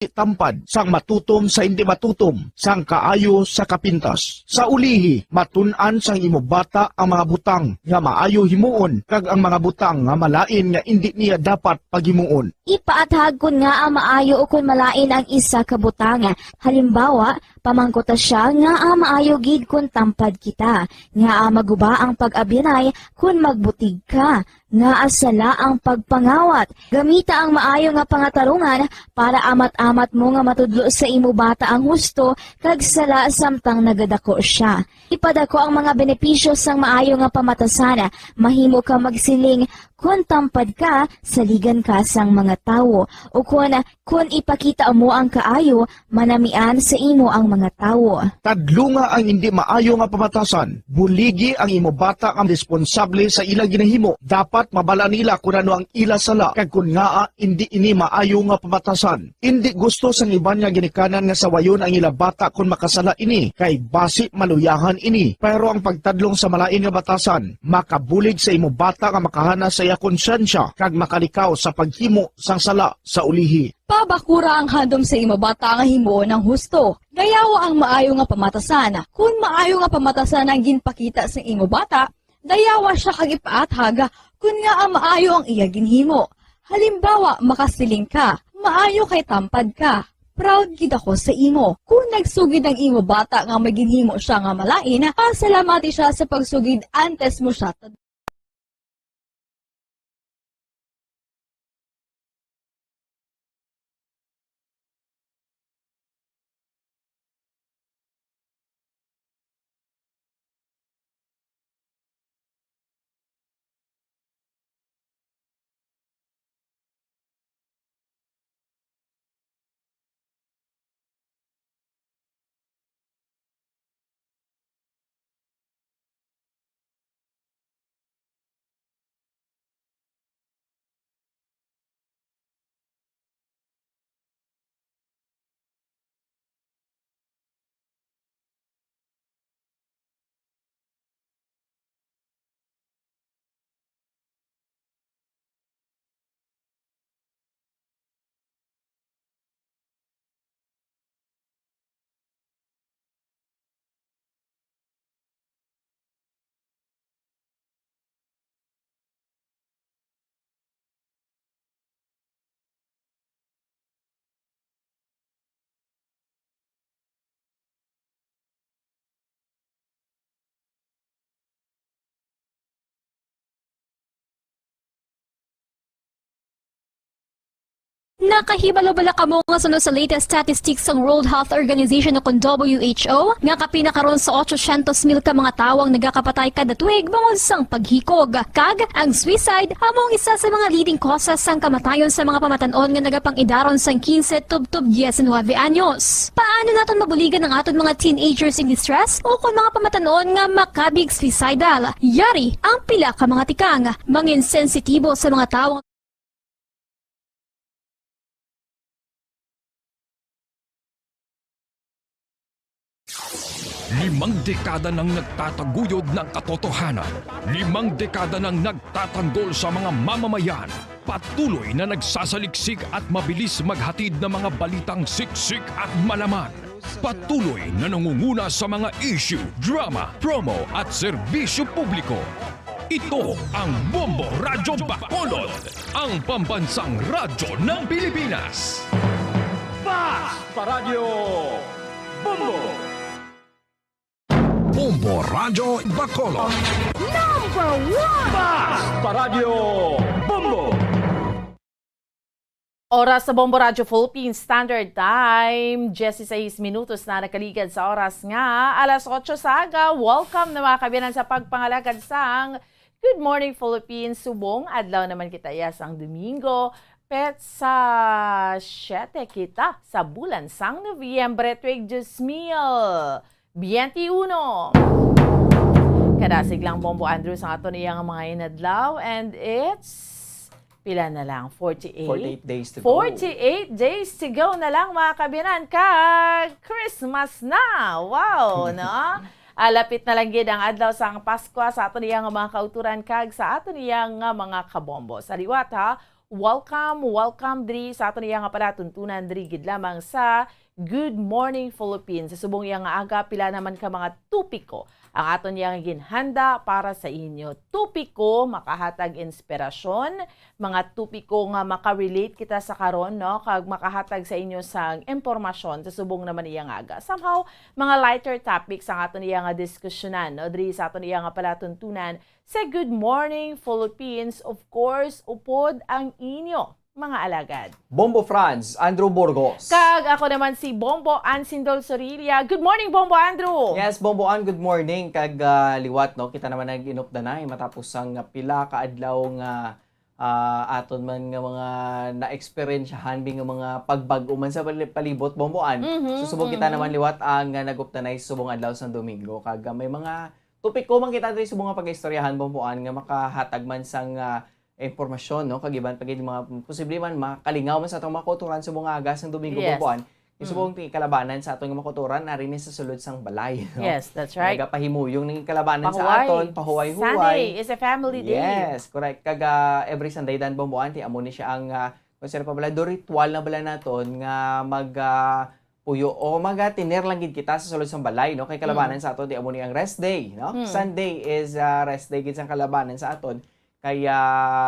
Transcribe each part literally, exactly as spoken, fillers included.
tampad, sang matutom sa indi matutom, sang kaayo sa kapintas. Sa ulihi, matun-an sang imo bata ang mga butang nga maayo himuon kag ang mga butang nga malain nga indi niya dapat paghimuon. Ipaathag kon ngaa maayo ukon malain ang isa ka butang. Halimbawa, pamangkuta sia ngaa maayo gid kon tampad kita, ngaa maguba ang pag-abyanay kon magbutig ka, ngaa sala ang pagpangawat. Gamita ang maayo nga pangatarungan para amat-amat mo nga matudlo sa imo bata ang husto kag sala samtang nagadako sia. Ipadako ang mga benepisyo sang maayo nga pamatasan. Mahimo ka magsiling, "Kon tampad ka, saligan ka sang mga tawo," ukon, "Kon ipakita mo ang kaayo, manamian sa imo ang mga tawo." Tadlunga ang indi maayo nga pamatasan. Buligi ang imo bata nga responsable sa ila ginahimo. Dapat mabal-an nila kon ano ang ila sala kag kon ngaa indi ini maayo nga pamatasan. Indi gusto sang iban nga ginikanan nga sawayon ang ila bata kon makasala ini, kay basi maluyahan ini. Pero ang pagtadlong sa malain nga batasan makabulig sa imo bata nga makahana sa iya konsyensya kag makalikaw sa paghimo sang sala sa ulihi. Pabakura ang handom sa imo bata nga himuon ang husto. Dayawa ang maayo nga pamatasan. Kon maayo nga pamatasan ang ginpakita sa imo bata, dayawa sia kag ipaathag kon ngaa maayo ang iya ginhimo. Halimbawa, makasiling ka, "Maayo kay tampad ka. Proud gid ako sa imo." Kon nagsugid ang imo bata nga may ginhimo sia nga malain, pasalamati sia sa pagsugid antes mo sia Nakahibalo bala kamo nga suno sa latest statistics sang World Health Organization o kon W H O nga kapin na karon sa otsosyentos mil ka mga tawo ang nagakapatay kada tuig bangod sang paghikog, kag ang suicide amo ang isa sa mga leading causes sang kamatayon sa mga pamatan-on nga nagapang-idaron sang quince tubtob diecinuebe anyos. Paano naton mabuligan ang aton mga teenagers in distress o kon mga pamatan-on nga makabig suicidal? Yari ang pila ka mga tikang. Mangin sensitibo sa mga tawo. Limang dekada nang nagtataguyod ng katotohanan. Limang dekada nang nagtatanggol sa mga mamamayan. Patuloy na nagsasaliksik at mabilis maghatid ng mga balitang siksik at malaman. Patuloy na nangunguna sa mga issue, drama, promo at serbisyo publiko. Ito ang Bombo Radyo Bacolod, ang pambansang radyo ng Pilipinas. Basta Radyo Bombo! Bombo Radyo Bacolod. Number one! Basta Radyo Bombo! Oras sa Bombo Radyo Philippine Standard Time, diyesisais minutos na nakaligad sa oras nga alas otso sa aga. Welcome na, mga kaabyanan, sa pagpangalagad sang Good Morning Philippines. Subong adlaw naman kita iya sang Domingo, petsa siyete kita sa bulan sang Nobyembre, tuig dos mil. Biyente uno. Kadasig lang, Bombo Andrew, sa aton iya nga mga inadlaw, and it's, pila na lang? Forty-eight? Forty-eight days to go. Forty-eight days to go na lang, mga kaabyanan, kag Christmas na! Wow, no? Ah, lapit na lang gid ang adlaw sang Paskwa sa aton iya nga mga kautoran kag sa aton iya nga mga kabombo. Sa liwat, ha, welcome, welcome diri sa aton iya nga palatuntunan diri gid lamang sa Good Morning Philippines. Sa subong iya nga aga, pila naman ka mga topiko ang aton iya nga ginhanda para sa inyo. Topiko makahatag inspirasyon, mga topiko nga makarelate kita sa karon, no, kag makahatag sa inyo sang impormasyon sa subong naman iya nga aga. Somehow, mga lighter topics ang aton iya nga diskusyonan, no, diri sa aton iya nga palatuntunan sa Good Morning Philippines. Of course, upod ang inyo mga alagad. Bombo Franz, Andrew Burgos. Kag ako naman si Bombo Ann Sindol Sorilla. Good morning, Bombo Andrew! Yes, Bombo Ann, good morning. Kag, ah, liwat, no, kita naman nag-inupdanay matapos ang pila ka adlaw nga, ah, aton man nga mga naeksperyensyahan, bi nga mga pagbag-o man sa pali-, palibot, Bombo Ann. Mhm, So, subong kita mhm. naman liwat ang, ah, nag-updanay subong adlaw sang Domingo. Kag, ah, may mga topiko man kita diri subong nga pag-istoryahan, Bombo Ann, nga makahatag man sang, ah, impormasyon, no? Kag iban pa gid mga posible man makalingaw man sa atong mga kautoran subong nga aga sang Domingo, Yes. Bombo Ann. Kay Mm. subong ti kalabanan sa aton nga mga kautoran, ari ni sa sulod sang balay, no? Yes, that's right. Nagapahimuyong ning kalabanan sa Pahuway. aton, pahuway-huway. Sunday is a family day. Yes, correct. Kag, ah, every Sunday dan, Bombo Ann, ti amo ni siya ang, ah, kung sino pa bala, do ritual na bala naton nga mag, ah, puyo o magatiner lang gid kita sa sulod sang balay, no? Kay kalabanan Mm. sa aton, ti amo ni ang rest day, no? Mm. Sunday is, ah, rest day gid sang kalabanan sa aton. Kaya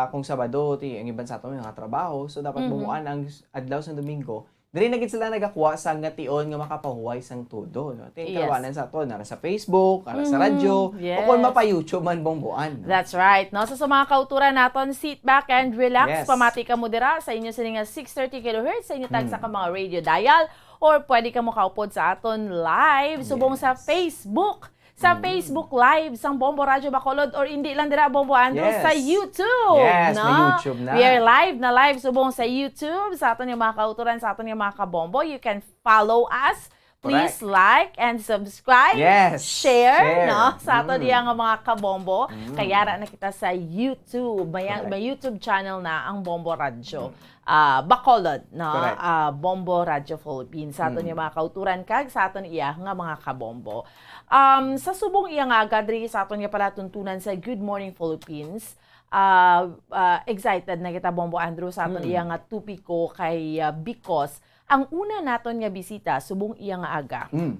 kung Sabado, ti, ang iban sa aton may mga trabaho. So, dapat Mhm. bumuan ang s-, adlaw sang Domingo. Diri na gid sila nagakuha sang tion nga makapahuway sang todo, no? Ti, Yes. kalabanan sa aton, ara sa Facebook, ara sa Mhm. radyo, o Yes. kung mapa-YouTube man, Bombo Ann, no? That's right, no? So, sa mga kauturan naton, sit back and relax. Yes. Pamati kamo dira sa inyo sini nga six thirty kilohertz sa inyo tagsa Mm. ka mga radio dial, or pwede kamo kaupod sa aton live subong sa Yes. Facebook. Sa Mm. Facebook Live sang Bombo Radyo Bacolod, or hindi lang dira, Bombo Andrew, Yes. sa YouTube, Yes, no? may YouTube na. We are live na live subong sa YouTube. Sa aton nga mga kauturan, sa aton nga mga kabombo, you can follow us. Please Correct. like and subscribe, Yes. share, Share. no? Sa aton Mm. iya nga mga kabombo. Mm. Kaya ra na kita sa YouTube. May, Correct. may YouTube channel na ang Bombo Radyo. Mm. ah, Bacolod, no? Correct. Ah, Bombo Radyo Philippines, sa aton Mm. nga mga kauturan kag sa aton iya nga mga kabombo. Um, sa subong iya nga aga diri sa aton nga palatuntunan sa Good Morning Philippines, ah, ah, excited na kita, Bombo Andrew, sa aton Mm. iya nga topiko kay, ah, because ang una naton nga bisita subong iya nga aga, Mm.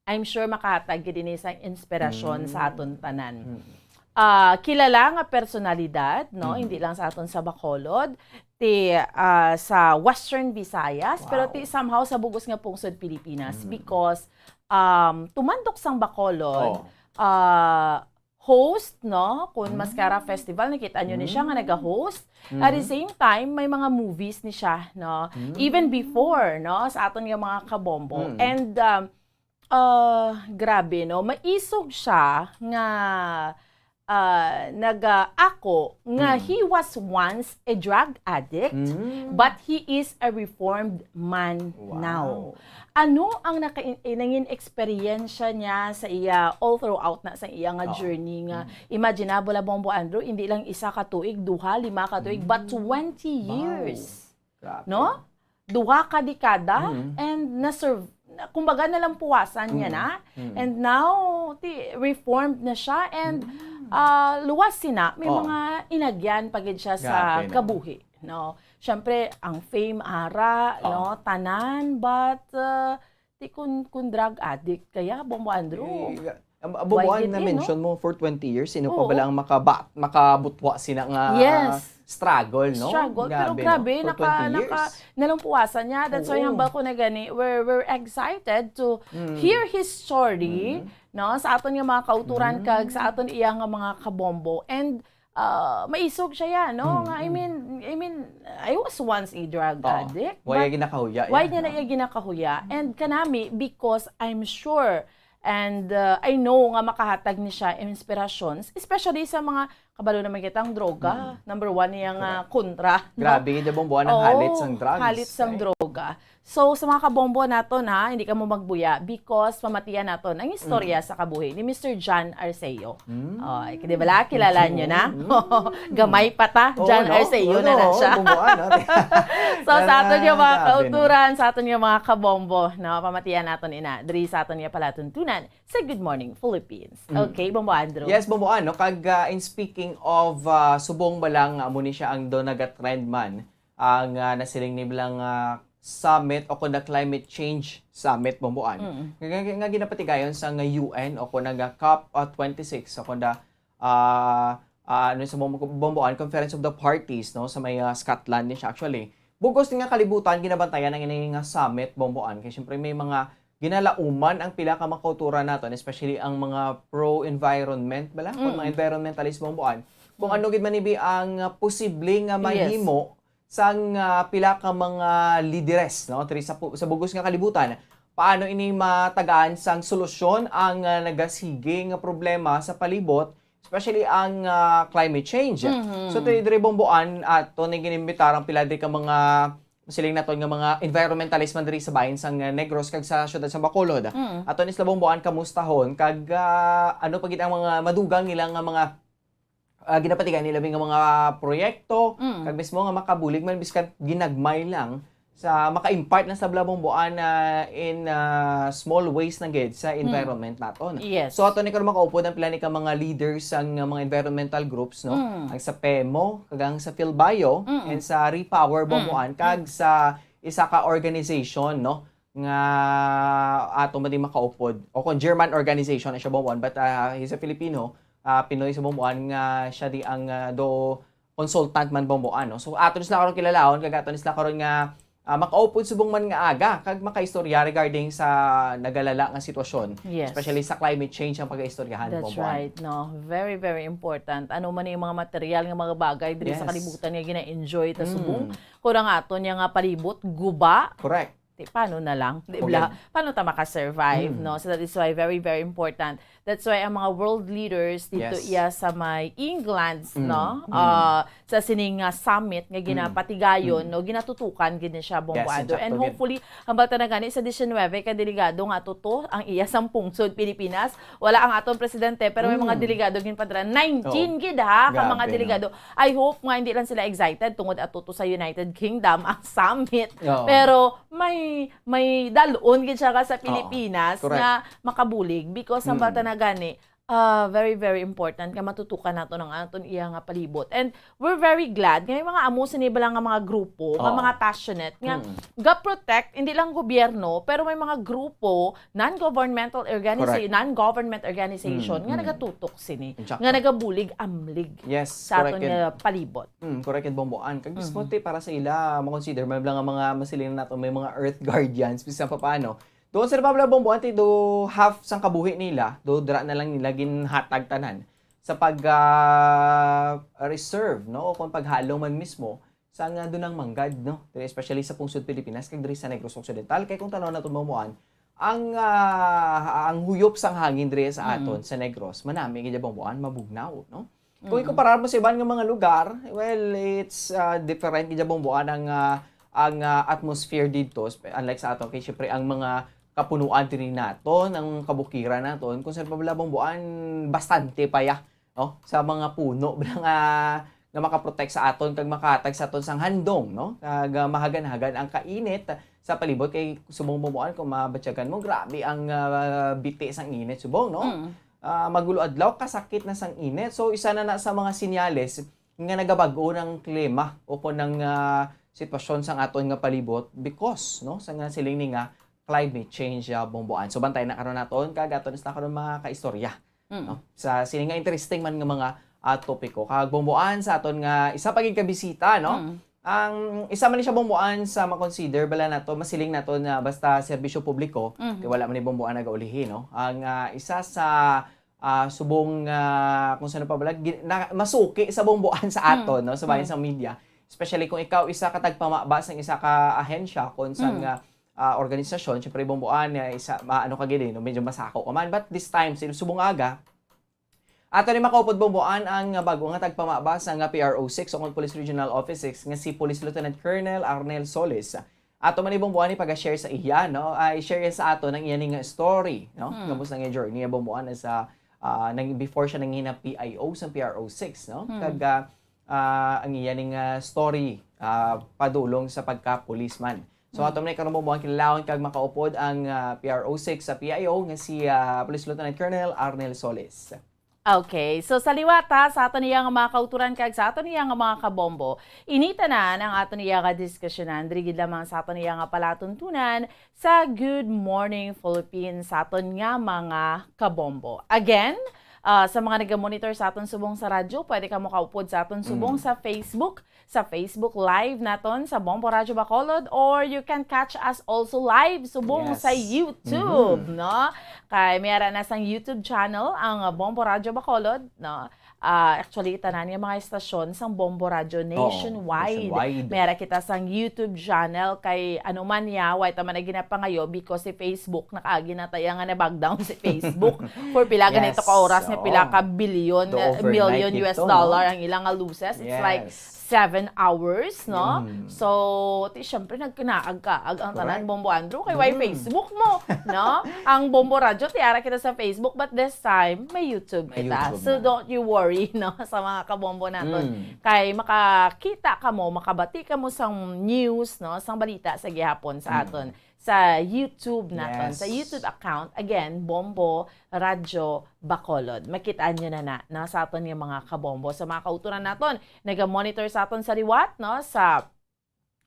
I'm sure makahatag gid ini sang inspirasyon sa Mm. aton tanan. Mm. Ah, kilala nga personalidad, no? Mm. Hindi lang sa aton sa Bacolod, ti, ah, sa Western Visayas, pero Wow. ti somehow sa bug-os nga pungsod Pilipinas Mm. because, um, tumandok sang Bacolod, Oh. ah, host, no? Kung Mm. Mascara Festival, nakita nyo ni siya nga Mm. nag-host. At the Mm. same time, may mga movies ni siya, no? Mm. Even before, no? Sa aton nga mga kabombo. Mm. And, um, Ah, grabe, no? Maisog siya nga, ah, nag-, ah, ako nga Mm. he was once a drug addict, Mm. but he is a reformed man Wow. now. Ano ang naka-, eh, nangin eksperyensya niya sa iya all throughout na sa iya nga Oo. journey nga Mm. imaginable, Bombo Andrew, hindi lang isa ka tuig, duha, lima ka tuig, but Mm. twenty Wow. years. Grabe. No? Duha ka dekada Mm. and na-serve, na, kumbaga, nalampuwasan niya Mm. na. Mm. And now, ti, reformed na siya and, Mm. ah, luwas sina, may Oh. mga inagyan pa gid siya sa Grabe, no? kabuhi, no? Siyempre, ang fame, ara, Oh. no? Tanan, but, ah, ti kun, kun drug addict kaya, Bombo Andrew. Eh, ang, ang Why bubuan did na he, no? mention mo for twenty years, sino pa Oo. bala ang makaba-, makabutwa sina nga Yes. struggle, no? Struggle. Pero Grabe, grabe, no? For naka-, twenty years. naka-, nalampuwasan niya. That's why Oo. hambal ko na gani, we're, we're excited to Mm. hear his story, Mm. no? Sa aton nga mga kauturan Mm. kag sa aton iya nga mga kabombo. And, ah, maisog siya yan, no? Mm, Nga, I mm. mean, I mean, I was once a drug Oo. addict, Why but niya ginakahuya why yan, niya na no? iya ginakahuya? And kanami, because I'm sure and, uh, I know nga makahatag ni siya inspirations, especially sa mga, kabalo naman kita ang droga. Mm. Number one niya nga Correct. kontra, no? Grabe, di ba, buwan ang Oo, halit sang drugs, halit sang eh? droga. So, sa mga kabombo naton, ha, hindi kamo magbuya because pamatian naton ang istorya Mm. sa kabuhi ni Mister John Arceo. Mm. Oh, di ba la? Kilala Mm. niyo na? Mm. Gamay pa ta, Oo, John no? Arceo Oo, na na no? siya. Bumuan, no? So, sa aton nga mga Grabe, no? kauturan, sa aton nga mga kabombo, no? Pamatian naton ina, diri sa aton nga palatuntunan sa Good Morning Philippines. Mm. Okay, Bombo Andrew? Yes, Bombo Ann, no? Kag, ah, in speaking of, ah, subong ba lang, amo ni siya ang do naga-trend man, ang, ah, nasiling ni bilang, ah, summit o kung the climate change summit, Bomboan. Mm. Nga, nga, nga ginapatigayon sa nga U N o kung nga COP, ah, twenty-six o kung the, ah, ah, ano sa Bombo-, Bomboan, Conference of the Parties, no, sa may, ah, Scotland ni siya actually. Bugos ni nga kalibutan, ginabantayan ang ini nga summit, Bomboan. Kay syempre may mga ginalauman ang pila ka mga kultura naton, especially ang mga pro-environment, bala? Kung mga Mm. environmentalist, Bomboan. Kung Mm. ano gid man ibi ang, ah, posible nga Yes. mahimo sang, ah, pila ka mga lideres, no? Diri sa pu-, sa bugos nga kalibutan. Paano ini matagaan sang solusyon ang, ah, nagasige nga problema sa palibot, especially ang, ah, climate change? Mhm. So, diri, diri, Bomboan, ato ni ginimbitar ang pila diri ka mga siling naton nga mga environmentalist man diri sa bahin sang, ah, Negros kag sa siyudad sa Bacolod. Mm. Ato ni sila, Bomboan, kamustahon kag, ah, ano pa gid ang mga madugang nila nga mga, ah, ginapatigan nila nga mga proyekto, Mm. kag mismo nga makabulig man biskan ginagmay lang sa maka-impart na sa bala, Bomboan, na in, ah, small ways na gid sa Mm. environment naton. Yes. So, ato ni karon makaupod ang pila ni ka mga leaders sang, ah, mga environmental groups, no? Mm. Ang sa PEMO, kag ang sa PhilBio, Mm. and sa Repower, Mm. Bomboan, kag Mm. sa isa ka organization, no, nga ato man din makaupod, o kung German organization na siya, Bomboan, but, ah, he's a Filipino, ah, Pinoy sa Bomboan, nga siya di ang, ah, do consultant man, Bomboan, no? So, ato ni sila karon kilalaon, kag ato ni sila karon nga, ah, makaupod subong man nga aga, kag makaistorya regarding sa nagalala nga sitwasyon, Yes. especially sa climate change ang pag-aistoryahan, That's Bomboan. right, no? Very, very important. Ano man yung mga material nga mga bagay diri sa Yes. kalibutan nga gina-enjoy ta Mm. subong, kung ang aton niya nga palibot, guba, Correct. di, paano na lang? Di Okay. ba? Paano ta maka-survive, Mm. no? So that is why very, very important. That's why ang mga world leaders dito Yes. iya sa may England, Mm. no? Mm. Ah, sa sining, ah, summit nga Mm. ginapatigayon, Mm. no? Ginatutukan gid ni siya, Yes, Bomboado. And insakto gid. hopefully, hambal ta na gani sa diecinuebe ka delegado nga tuto ang iya sang pungsod Pilipinas. Wala ang aton presidente, pero may mga Mm. delegado ginpadala. Nineteen Oh. gid, ha, ka Grabe, mga no? delegado. I hope nga hindi lang sila excited tungod ato to sa United Kingdom ang summit. Oo. Pero may, may dalon gid siya ka sa Oo. Pilipinas Correct. nga makabulig because ang Mm. bata na gani, ah, very, very important nga matutukan nato ang aton iya nga palibot. And we're very glad nga may mga amo sini bala nga mga grupo, nga Oo. mga passionate, nga Mm. ga-protect, hindi lang gobyerno, pero may mga grupo, non-governmental organiza-, Correct. non-government organization, Mm, nga mm. nagatutok sini, Exacto. nga nagabulig amlig Yes, sa aton correct yun. nga palibot. Mm, correct yun, Bomboan. Kag mismo, Mhm. ti, para sa ila, makonsider man lang ang mga masiling nato, may mga earth guardians, bisan pa paano. Doon sa Republic, Bomboan, ti, do half sang kabuhi nila, do dira na lang nila ginhatag tanan sa pag, ah, reserve, no? O kung paghalong man mismo sa nga dunang manggad, no? Diri, especially sa pungsod Pilipinas, kag diri sa Negros Occidental. Kay kung tanaw nato, Bomboan, ang, ah, ang huyop sang hangin diri sa Mm. aton, sa Negros, manami gid, Bomboan, mabugnaw, no? Kung Mm. ikumparar mo sa iban nga mga lugar, well, it's, ah, different gid, Bomboan, ang, ah, ang, ah, atmosphere didto, sp-, unlike sa aton, kay syempre ang mga kapunuan diri naton, ang kabukiran naton, kung sa Republic, Bomboan, bastante pa ya, no? Sa mga puno nga, nga makaprotect sa aton kag makahatag sa aton sang handom, no? Kag, ah, mahagan-hagan ang kainit sa palibot kay subong, Bomboan, kung mabatyagan mo, grabe ang, ah, biti sang init subong, no? Mm. Ah, magulo adlaw, kasakit na sang init. So, isa na na sa mga sinyales nga nagabag-o ng klima o kung ng, ah, sitwasyon sang aton nga palibot because, no, sa nga siling ni nga climate change, ah, Bomboan. So, bantay na karon naton kag aton sila karon mga kaistorya, Mm. no? Sa sini nga interesting man nga mga, ah, topiko. Kag Bomboan sa aton nga isa pa gid ka bisita, no? Mm. Ang isa man ni siya, Bomboan, sa makonsider bala nato, masiling nato na basta serbisyo publiko, Mhm. kay wala man ni Bomboan nagaulihi, no? Ang, ah, isa sa, ah, subong, ah, kung sino pa bala, gi-, na, masuki sa Bomboan sa Mm. aton, no? Sa bayan Mm. sa media. Especially kung ikaw isa ka tagpamaba sang isa ka ahensya, kung sang, Mm. ah, ah, organisasyon, syempre, Bomboan, eh, isa, ma-, ano ka gid, eh, no? Medyo masako ka man. But this time, sil-, subong aga, ato ni makaupod, Bomboan, ang bago nga tagpamaba sa nga P R O six o kon Police Regional Office six nga si Police Lieutenant Colonel Arnel Solis. Ato man ni, Bomboan, ipaga-share sa iya, no? Ay, share niya sa aton ang iya ning story, no? Hmm. Tapos ang iya journey, Bomboan, sa, ah, nang, before siya nangina P I O sa P R O six, no? Hmm. Kag, ah, ah, ang iya ning, ah, story, ah, padulong sa pagka-policeman. So, Hmm. ato man ni karon, Bomboan, kilalaon kag makaupod ang, ah, P R O six sa P I O nga si, ah, Police Lieutenant Colonel Arnel Solis. Okay, so sa liwat, ha, sa aton iya nga mga kauturan kag sa aton iya nga mga kabombo, ini tanan ang aton iya nga diskusyonan diri gid lamang sa aton iya nga palatuntunan sa Good Morning Philippines sa aton nga mga kabombo. Again, ah, sa mga nagamonitor sa aton subong sa radyo, pwede kamo kaupod sa aton subong Mm. sa Facebook, sa Facebook Live naton sa Bombo Radyo Bacolod, or you can catch us also live subong Yes. sa YouTube, Mm-hmm. no? Kay may ara na sang YouTube channel ang, uh, Bombo Radyo Bacolod, no? Ah, actually, tanan nga mga estasyon sang Bombo Radyo Oo, nationwide. nationwide. May ara kita sang YouTube channel kay ano man niya, why ta man na ginapangayo because si Facebook, nakaagi na tayo nga nabag down si Facebook. For pila ganito Yes, ka oras na pila oo. ka bilyon, The overnight million U S ito, no? dollar ang ilang nga losses. It's like Yes. seven hours, no? Mm. So, ti, syempre, nagkinaag-kaag ang tanan, Correct. Bombo Andrew, kay why Mm. Facebook mo, no? Ang Bombo Radyo, ti ara kita sa Facebook, but this time, may YouTube May kita. YouTube So, na. don't you worry, no? Sa mga kabombo naton. Mm. Kay makakita kamo, makabati kamo sang news, no? Sang balita sa gihapon sa Mm. aton sa YouTube naton, sa Yes. YouTube account. Again, Bombo Radyo Bacolod. Makit-an nyo na na, no, sa aton nga mga kabombo. Sa mga kauturan naton, naga-monitor sa aton sa liwat, no, sa,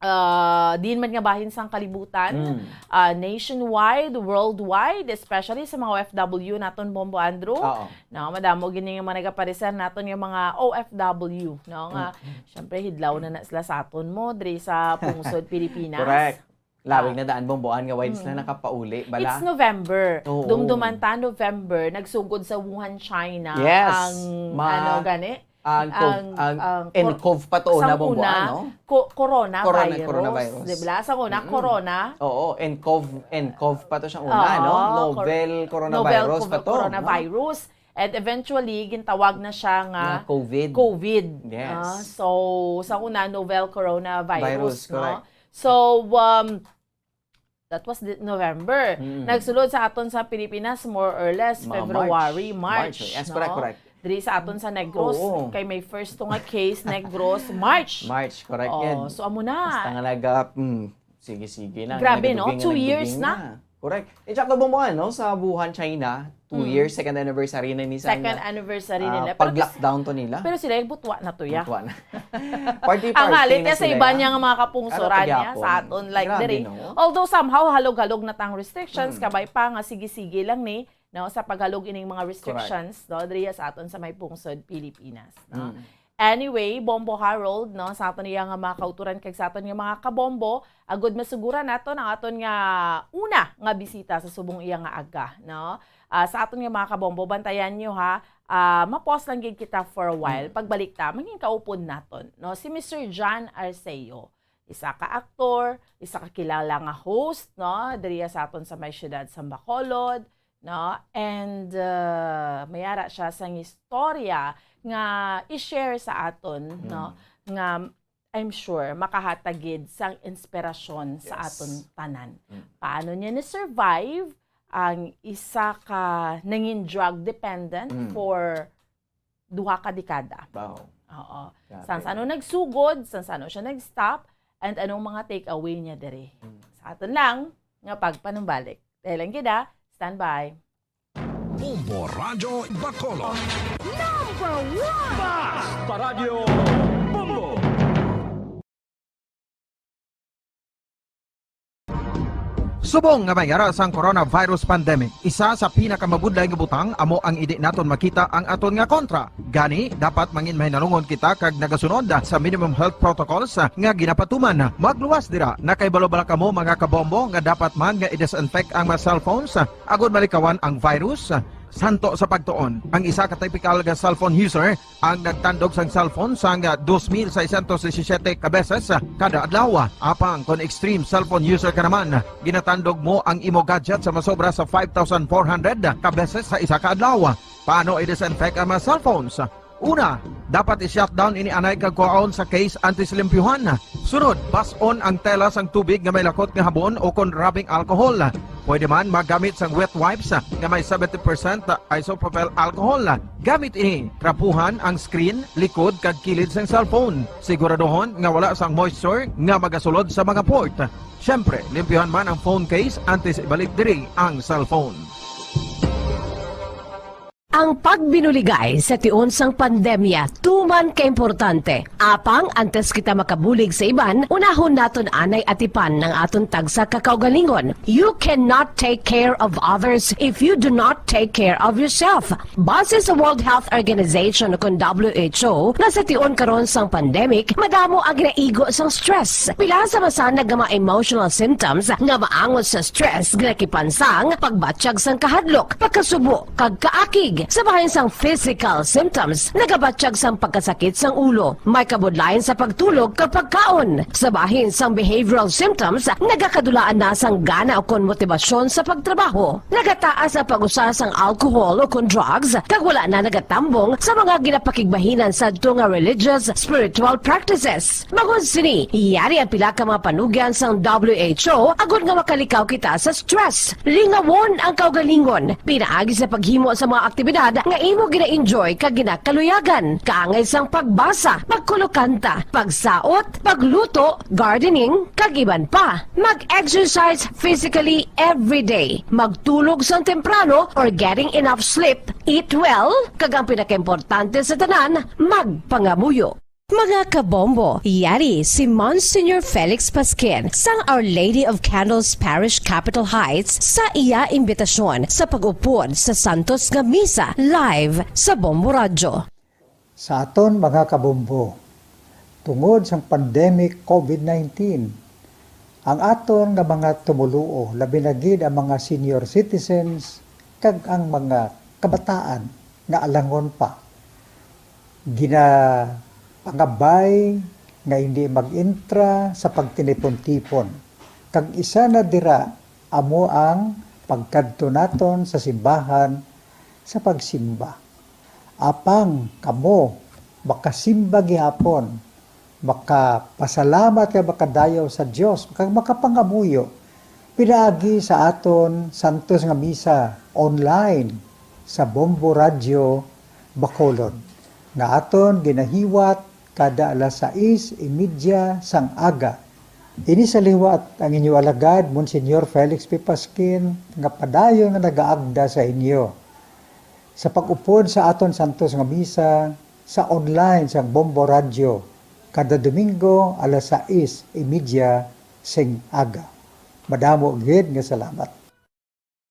ah, diin man nga bahin sang kalibutan, Mm. ah, nationwide, worldwide, especially sa mga O F W naton, Bombo Andrew. Oo. No, madamo gini nga mga nagapareser naton nga mga O F W, no, nga, Mm. syempre, hidlaw na na sila sa aton mo, diri sa pungsod Pilipinas. Correct. Lawig Ah. na daan, Bomboan, nga why di sila Mm. nakapauli, bala? It's November. Oo. Dumduman ta, November, nagsugod sa Wuhan, China, Yes. ang, Ma-, ano gani? ang cov-, Ang, ang ang cor-, N cov pa to sang na, Bomboan, una, no? co-, coronavirus, Corona, coronavirus. di ba? Sa una, Mm-mm. corona. Oo, N cov, N cov pa to siyang una, Oo, no? cor-, Novel coronavirus novel pa cov-, to, no? coronavirus. And eventually, gintawag na siya nga Nga covid. covid. Yes. Ah, so, sa una, novel coronavirus, Virus, no? correct. So, um, that was the November. Mm. Nagsulod sa aton sa Pilipinas, more or less, Mga February, March. March, March, yes, no? correct, correct. Diri sa aton sa Negros, Oo. kay may first to nga case, Negros, March. March, correct Oh, yan. so amo na. Basta nga nag, ah, mm, sige-sige na, Grabe, no? nagduging na, Two years nagduging na. na. Correct. Eh, tsaka mo, ano, sa Wuhan, China, two Mm. years, second anniversary na ni sa Second anniversary ah, nila. Pero pag-lockdown to nila. Pero sila, butwa na to, ya. Butwa na. Party-party Ang halit na niya sa sila, iba ya. niya nga mga kapungsoran Ano to niya, gyapon? sa aton, like, Grabe, diri. no? Although somehow, halog-halog na tang restrictions, Mm. kabay pa nga sige-sige lang ni, no, sa paghalog ining mga Correct. restrictions, no, diri sa aton sa may pungsod Pilipinas, no? Mm. Anyway, Bombo Harold, no, sa aton iya nga mga kauturan kag sa aton nga mga kabombo, agud masuguran naton ang aton nga una nga bisita sa subong iya nga aga, no? Ah, sa aton nga mga kabombo, bantayan nyo, ha, ah, ma-pause lang gid kita for a while. Mm. Pagbalik ta, mangin kaupod naton, no? Si Mister John Arceo, isa ka aktor, isa ka kilala nga host, no, diri sa aton sa may siyudad sa Bacolod, no? And, uh, may ara siya sang istorya nga i-share sa aton, Mm. no? Nga, I'm sure, makahatag gid sang inspirasyon sa Yes. aton tanan. Mm. Paano niya na-survive ang isa ka nangin drug dependent Mm. for duha ka dekada? Wow. Oo. Grabe. San-sano nagsugod, san-sano siya nag-stop, and anong mga take-away niya diri? Mm. Sa aton lang nga pagpanumbalik. Dahil lang gid, ah. Stand by. Bombo Radyo Bacolod. Number one! Basta Radyo Bombo! Subong nga may ara sang coronavirus pandemic, isa sa pinakamabudlay nga butang amo ang indi naton makita ang aton nga kontra. Gani, dapat mangin mahinalungon kita kag nagasunod sa minimum health protocols nga ginapatuman. Magluwas dira, nakahibalo bala kamo, mga kabombo, nga dapat man nga i-disinfect ang mga cellphones agud malikawan ang virus? Santo sa pagtuon, ang isa ka typical nga cellphone user ang nagtandog sang cellphone sang dos mil seiscientos disisiete ka beses kada adlaw. Apang kon extreme cellphone user ka naman, ginatandog mo ang imo gadget sa masobra sa five thousand four hundred ka beses sa isa ka adlaw. Paano i-disinfect ang mga cellphones? Una, dapat i-shutdown ini anay kag kuhaon sa case antes limpyuhan. Sunod, bas-on ang tela sang tubig nga may lakot nga habon o kon rubbing alcohol. Pwede man magamit sang wet wipes nga may seventy percent isopropyl alcohol. Gamit ini, trapuhan ang screen, likod, kag kilid sang cellphone. Siguraduhon nga wala sang moisture nga magasulod sa mga port. Siyempre, limpyuhan man ang phone case antes ibalik diri ang cellphone. Ang pagbinuligay sa tion sang pandemya tuman kaimportante. Apang antes kita makabulig sa iban, unahon naton anay atipan ang aton tagsa ka kaugalingon. You cannot take care of others if you do not take care of yourself. Base sa World Health Organization, kun W H O, nga sa tion karon sang pandemic, madamo ang ginaigo sang stress. Pila sa masanag nga mga emotional symptoms nga maangot sa stress, ginakipan sang pagbatyag sang kahadlok, pagkasubo, kag kaakig. Sa bahin sang physical symptoms, nagabatyag sang pagkasakit sang ulo, may kabudlayan sa pagtulog kag pagkaon. Sa bahin sang behavioral symptoms, nagakadulaan na sang gana ukon motibasyon sa pagtrabaho. Nagataas ang pag-usa sang alcohol ukon drugs, kag wala na nagatambong sa mga ginapakigbahinan sadto nga religious, spiritual practices. Bangod sini, yari ang pila ka mga panugyan sang W H O agod nga makalikaw kita sa stress. Lingawon ang kaugalingon pinaagi sa paghimo sa mga aktibidad nga imo gina-enjoy kag ginakaluyagan, kaangay sang pagbasa, pagkulokanta, pagsaot, pagluto, gardening, kag iban pa. Mag-exercise physically every day. Magtulog sang temprano or getting enough sleep. Eat well, kag ang pinakaimportante sa tanan, magpangamuyo. Mga kabombo, yari si Monsignor Felix Pasquin sang Our Lady of Candles Parish, Capitol Heights, sa iya imbitasyon sa pag-upod sa santos nga misa live sa Bombo Radyo. Sa aton mga kabombo, tungod sang pandemic COVID nineteen, ang aton nga mga tumoluo, labi na gid ang mga senior citizens kag ang mga kabataan nga alangon pa, ginapangabay nga hindi mag-intra sa pagtinipon-tipon. Kag isa na dira amo ang pagkadto naton sa simbahan sa pagsimba. Apang kamo makasimba gihapon, makapasalamat kag makadayaw sa Dios, kag makapangamuyo pinaagi sa aton santos nga misa online sa Bombo Radyo Bacolod, nga aton ginahiwat kada alas sais y media sang aga. Ini sa liwat ang inyo alagad, Monsignor Felix P. Pasquin, nga padayon nga nagaagda sa inyo sa pag-upod sa aton santos nga misa sa online sang Bombo Radyo kada Domingo alas sais y media sing aga. Madamo gid nga salamat.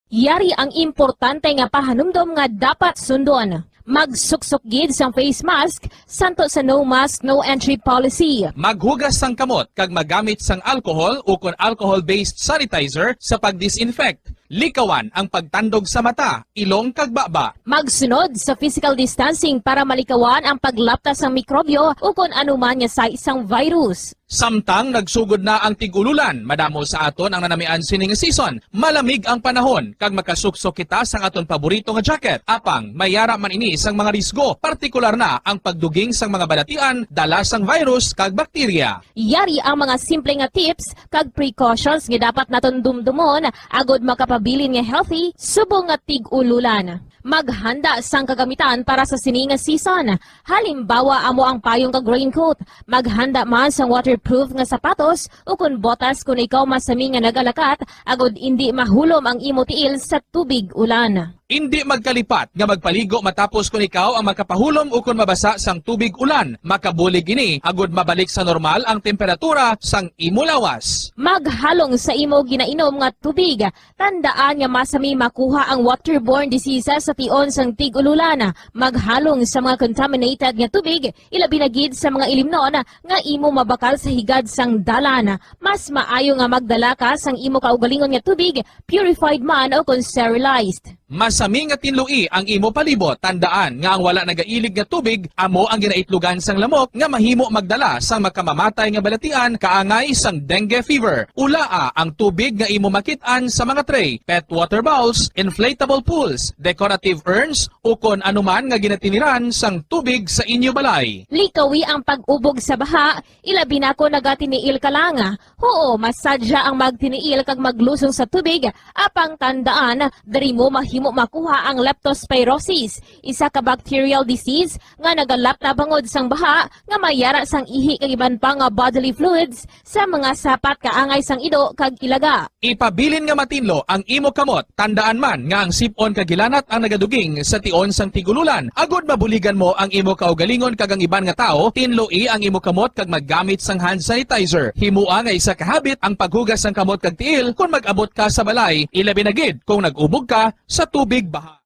Yari ang importante nga pahanumdom nga dapat sundon. Magsuksok gid sang face mask santo sa no mask, no entry policy. Maghugas sang kamot kag magamit sang alcohol ukon alcohol-based sanitizer sa pag-disinfect. Likawan ang pagtandog sa mata, ilong kag baba. Magsunod sa physical distancing para malikawan ang paglapta sang mikrobyo ukon anuman nga sais sang virus. Samtang nagsugod na ang tig-ululan, madamo sa aton ang nanamian sining season. Malamig ang panahon, kag makasuksok kita sang aton paborito nga jacket. Apang, may ara man ini sang mga risgo, partikular na ang pagduging sang mga balatian, dala sang virus kag bakterya. Yari ang mga simple nga tips kag precautions nga dapat naton dumdumon agod makapabilin nga healthy subong nga tig-ululan. Maghanda sang kagamitan para sa sini nga season. Halimbawa, amo ang payong kag raincoat. Maghanda man sang waterproof nga sapatos ukon botas kon ikaw masami nga nagalakat agod indi mahulom ang imo tiil sa tubig ulan. Indi magkalipat nga magpaligo matapos kon ikaw ang makapahulom ukon mabasa sang tubig ulan. Makabulig ini agod mabalik sa normal ang temperatura sang imo lawas. Maghalong sa imo ginainom nga tubig. Tandaan nga masami makuha ang waterborne diseases sa tion sang tig-ululan. Maghalong sa mga contaminated nga tubig, ilabi na gid sa mga ilimnon nga imo mabakal sa higad sang dalan. Mas maayo nga magdala ka sang imo kaugalingon nga tubig, purified man o kon sterilized. Masami nga tinloi ang imo palibot. Tandaan nga ang wala nagailig nga tubig amo ang ginaitlogan sang lamok nga mahimo magdala sang makamamatay nga balatian kaangay sang dengue fever. Ulaa ang tubig nga imo makit-an sa mga tray, pet water bowls, inflatable pools, decorative urns, ukon anuman nga ginatiniran sang tubig sa inyo balay. Likawi ang pag-ubog sa baha, ilabi na kon nagatiniil ka lang. Huo, masadya ang magtiniil kag maglusong sa tubig, apang tandaan, diri mo mahimo makuha ang leptospirosis, isa ka bacterial disease nga nagalapta bangod sang baha nga mayara sang ihi kag iban pa nga bodily fluids sa mga sapat kaangay sang ido kag ilaga. Ipabilin nga matinlo ang imo kamot. Tandaan man nga ang sip-on kag hilanat ang nagaduging sa tion sang tig-ululan, agud mabuligan mo ang imo kaugalingon kag ang iban nga tawo. Tinloi ang imo kamot kag maggamit sang hand sanitizer. Himoa nga isa ka habit ang paghugas sang kamot kag tiil kon mag-abot ka sa balay, ilabi na gid kung nag-ubog ka sa tubig baha.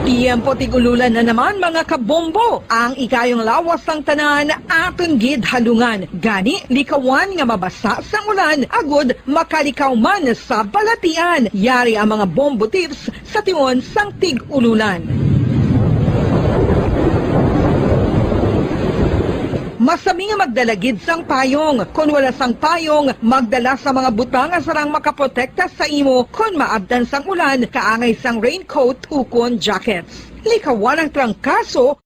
Tiyempo tig-ululan na naman, mga kabombo. Ang ikayong lawas sang tanan aton gid halungan. Gani, likawan nga mabasa sang ulan agud makalikaw man sa balatian. Yari ang mga bombo tips sa tion sang tig-ululan. Masami nga magdala gid sang payong. Kon wala sang payong, magdala sa mga butang nga sarang makaprotekta sa imo kon maabtan sang ulan, kaangay sang raincoat ukon jackets. Likawan ang trangkaso.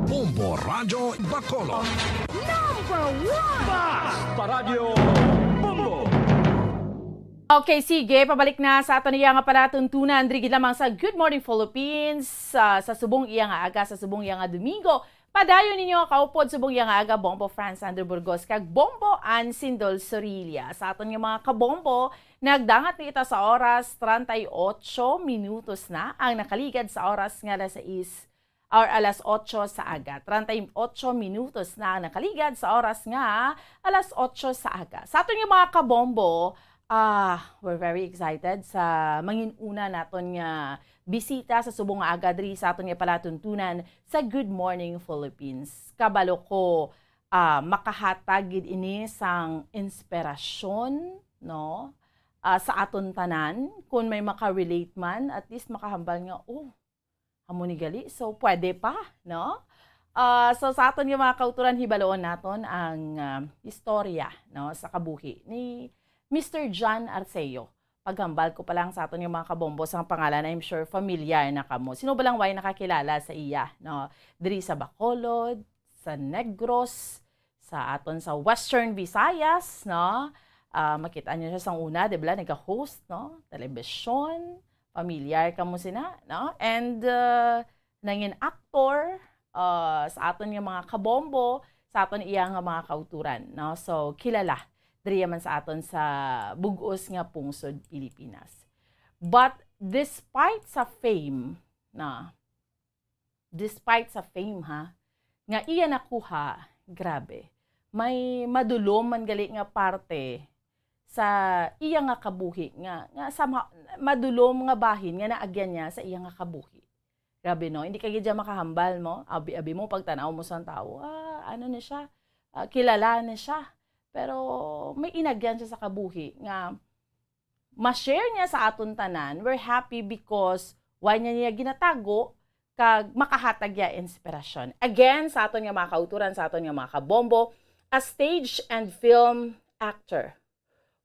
Bombo Radyo Bacolod. Number one! Basta Radyo Bombo! Okay, sige, pabalik na sa aton iya nga palatuntunan diri gid lamang sa Good Morning Philippines, sa, sa subong iya nga aga, sa subong iya nga Domingo. Padayon ninyo kaupod subong iya nga aga, Bombo Franz Andrew Burgos kag Bombo Ann Sindol Sorilla. Sa aton nga mga kabombo, nagdangat na kita sa oras, treinta y ocho minutos na ang nakaligad sa oras nga alas sais or alas otso sa aga. Treinta y ocho minutos na ang nakaligad sa oras nga alas otso sa aga. Sa aton nga mga kabombo, ah, we're very excited sa mangin-una naton nga bisita sa subong nga aga diri sa aton nga palatuntunan sa Good Morning Philippines. Kabalo ko, ah, makahatag gid ini sang inspirasyon, no? Ah, sa aton tanan, kung may makarelate man, at least makahambal nga, "Oh, amo ni gali, so pwede pa," no? Ah, so sa aton nga mga kauturan, hibaloon naton ang, ah, istorya, no, sa kabuhi ni Mister John Arceo. Paghambal ko pa lang sa aton nga mga kabombo sang pangalan, I'm sure familiar na kamo. Sino ba lang way nakakilala sa iya, no? Diri sa Bacolod, sa Negros, sa aton sa Western Visayas, no? Ah, makita niyo siya sang una, di ba, naga-host, no? Telebisyon, familiar kamo sina, no? And, uh, nangin aktor, uh, sa aton nga mga kabombo, sa aton iya nga mga kauturan, no? So, kilala diri man sa aton sa bug-os nga pungsod Pilipinas. But despite sa fame, na despite sa fame, ha, nga iya nakuha, grabe, may madulom man gali nga parte sa iya nga kabuhi nga, nga somehow, madulom nga bahin nga naagyan niya sa iya nga kabuhi. Grabe, no? Hindi ka gid siya makahambal mo. Abi-abi mo, pagtanaw mo sang tawo, ah, ano ni siya? Ah, kilala ni siya. Pero may inagyan siya sa kabuhi nga ma-share niya sa aton tanan. We're happy because why niya niya ginatago kag makahatag ya inspirasyon. Again, sa aton nga mga kauturan, sa aton nga mga kabombo, a stage and film actor.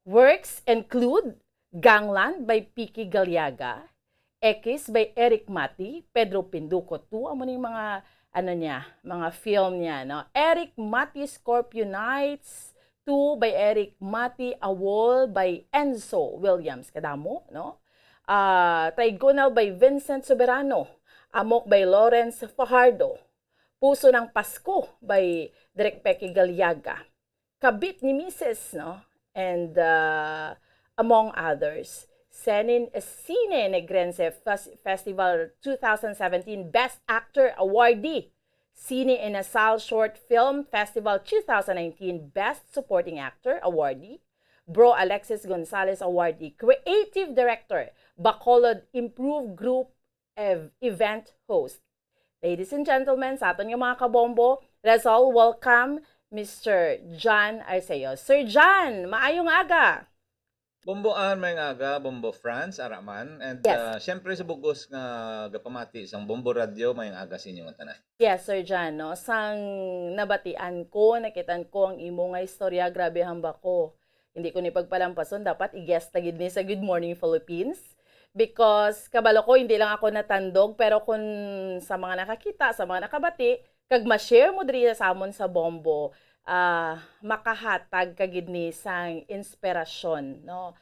Works include Gangland by Picky Galiaga, X by Eric Mati, Pedro Pinduco two, amo ning mga, ano niya, mga film niya, no? Eric Mati, Scorpio Nights, two by Eric Mati, A Wall by Enzo Williams, kadamo, no? Ah, Trigonal by Vincent Soberano, Amok by Lawrence Fajardo, Puso ng Pasko by Direk Pecky Galiaga, Kabit ni Misis, no? And, uh, among others. Senin Cine Negrense Fes-, Festival two thousand seventeen Best Actor Awardee, Cine Inasal Short Film Festival two thousand nineteen Best Supporting Actor Awardee, Bro Alexis Gonzalez Awardee, Creative Director, Bacolod Improve Group ev-, event host. Ladies and gentlemen, sa aton nga mga kabombo, let's all welcome Mister John Arceo. Sir John, maayong aga! Bombo Ann, maayong aga, Bombo Franz, ara man. And, Yes. ah, syempre sa bugos nga gapamati sang Bombo Radyo, maayong aga sa inyo nga tanan. Yes, Sir John, no? Sang nabatian ko, nakitan ko ang imo nga istorya, grabe hambak ko. Hindi ko ni pagpalampason, dapat i-guest na gid ni sa Good Morning Philippines. Because kabalo ko, hindi lang ako natandog, pero kung sa mga nakakita, sa mga nakabati, kag ma-share mo diri sa amon sa Bombo, ah, makahatag ka gid ni sang inspirasyon, no?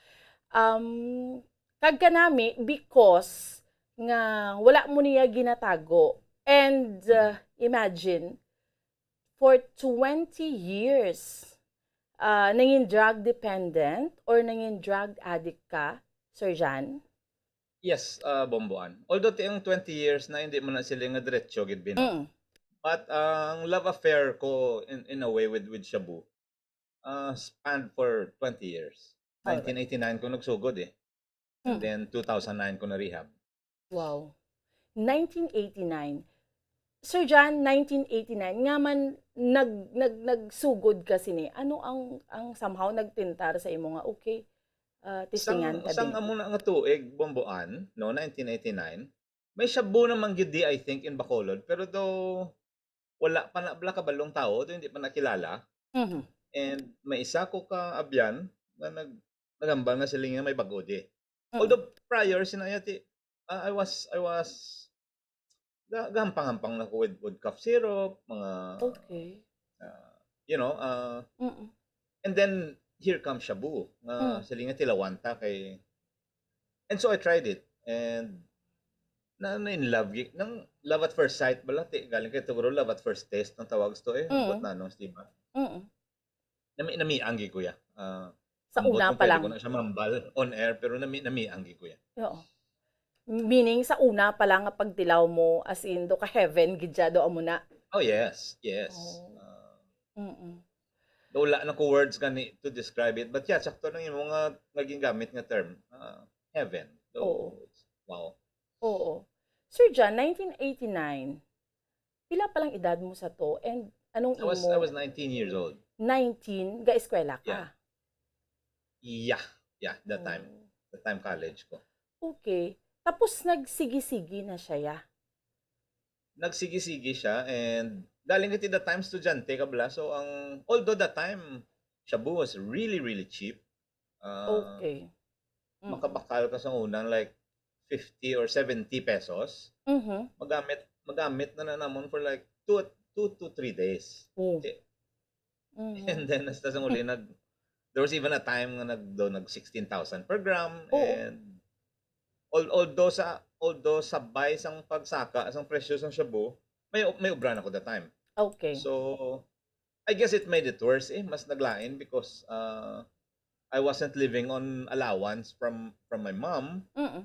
Um, kag kanami, because nga wala mo niya ginatago. And, uh, imagine, for twenty years, uh, nangin drug dependent or nangin drug addict ka, Sir Jan? Yes, uh, Bombo Ann. Although ti ang twenty years na, hindi man na sila nga diretso gid bino. Mm. But, uh, ang love affair ko in, in a way with, with shabu, uh, spanned for twenty years. Alright. Nineteen eighty-nine ko nagsugod eh. And Mm. then two thousand nine ko na-rehab. Wow. Nineteen eighty-nine. Sir John, nineteen eighty-nine, nga man nag-, nag-, nagsugod ka sini. Ano ang, ang somehow nagpintar sa imo nga, okay, ah, testingan Sang, ka sang din? amo na nga tuig, Bombo Ann, no, nineteen eighty-nine, may shabu naman gid di, I think, in Bacolod. Pero daw, wala pa na bala kabalong tawo, daw hindi pa nakilala. Mhm. And may isa ko ka abyan nga nag-, naghambal nga sila nga may bag-o di. Mm. Although prior, sina iya ti, ah, I was, I was, ga-, gahampang-hampang na ko with, with cough syrup, mga, Okay. ah, you know, ah, Mm-mm. and then, here comes shabu, nga Mm. sila nga tilawan ta kay, and so I tried it, and na, na in love, gi-, nang love at first sight bala, ti, galing kay tugro love at first taste ang tawag sto eh, Mm. ambot na nung, di ba? Mm. Nami-, namiang gid ko ya. Ah, Sa ambot una kung pa pwede lang. ko na siya mambal on air, pero nami-, namiang gid ko ya. Oo. Meaning, sa una pa lang nga pagtilaw mo, as in, do ka heaven gid siya, do amo na? Oh, yes, yes. Oh. Ah, Mm-mm. do wala na ko words gani to describe it. But yeah, sakto lang yung mga naging gamit nga term. Ah, heaven. So, Oo. Wow. Oo. Sir John, nineteen eighty-nine, pila pa lang edad mo sa to? And anong I was, imo I was nineteen years old. Nineteen, ga-eskwela ka? Yeah. Yeah. Yeah, that time. Oh. That time college ko. Okay. Tapos nagsigi-sigi na siya, ya? Nagsigi-sigi siya and galing iti that time estudyante ka bala. So ang, although that time, shabu was really, really cheap. Ah, Okay. Mm. makabakal ka sa unang, like, fifty or seventy pesos. Mhm. Magamit, magamit na na namon for, like, two, two to three days. Oh. Eh, Mhm. and then, hasta sa uli, nag-, there was even a time nga nag-, daw nag sixteen thousand per gram, Oo. and al-, although sa, although sabay sang pagsaka sang presyo sang shabu, may, may obra na ko that time. Okay. So, I guess it made it worse, eh. Mas naglain because, uh, I wasn't living on allowance from, from my mom. Mm-mm.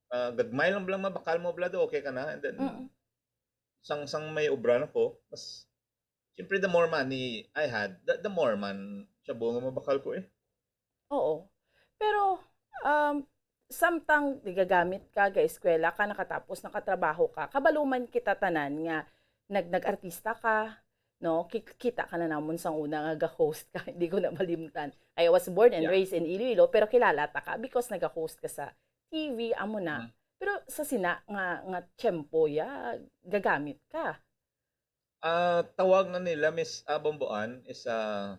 Uh, gagmay lang bala mabakal mo bala do, okay ka na. And then, Mm-mm. sang, sang may obra na ko, mas, siyempre, the more money I had, the, the more man shabu nga mabakal ko, eh. Oo. Pero, um, samtang nagagamit ka, ga-eskwela ka, nakatapos, nakatrabaho ka, kabalo man kita tanan nga nag-, nag-artista ka, no? Ki-, kita ka na namon sang una nga ga-host ka, hindi ko na malimtan. I was born and Yeah. raised in Iloilo, pero kilala ta ka because naga-host ka sa T V, amo na. Mm. Pero sa sina nga, nga tiyempo, ya, gagamit ka? Ah, tawag na nila, Miss, ah, Bombo Ann, is a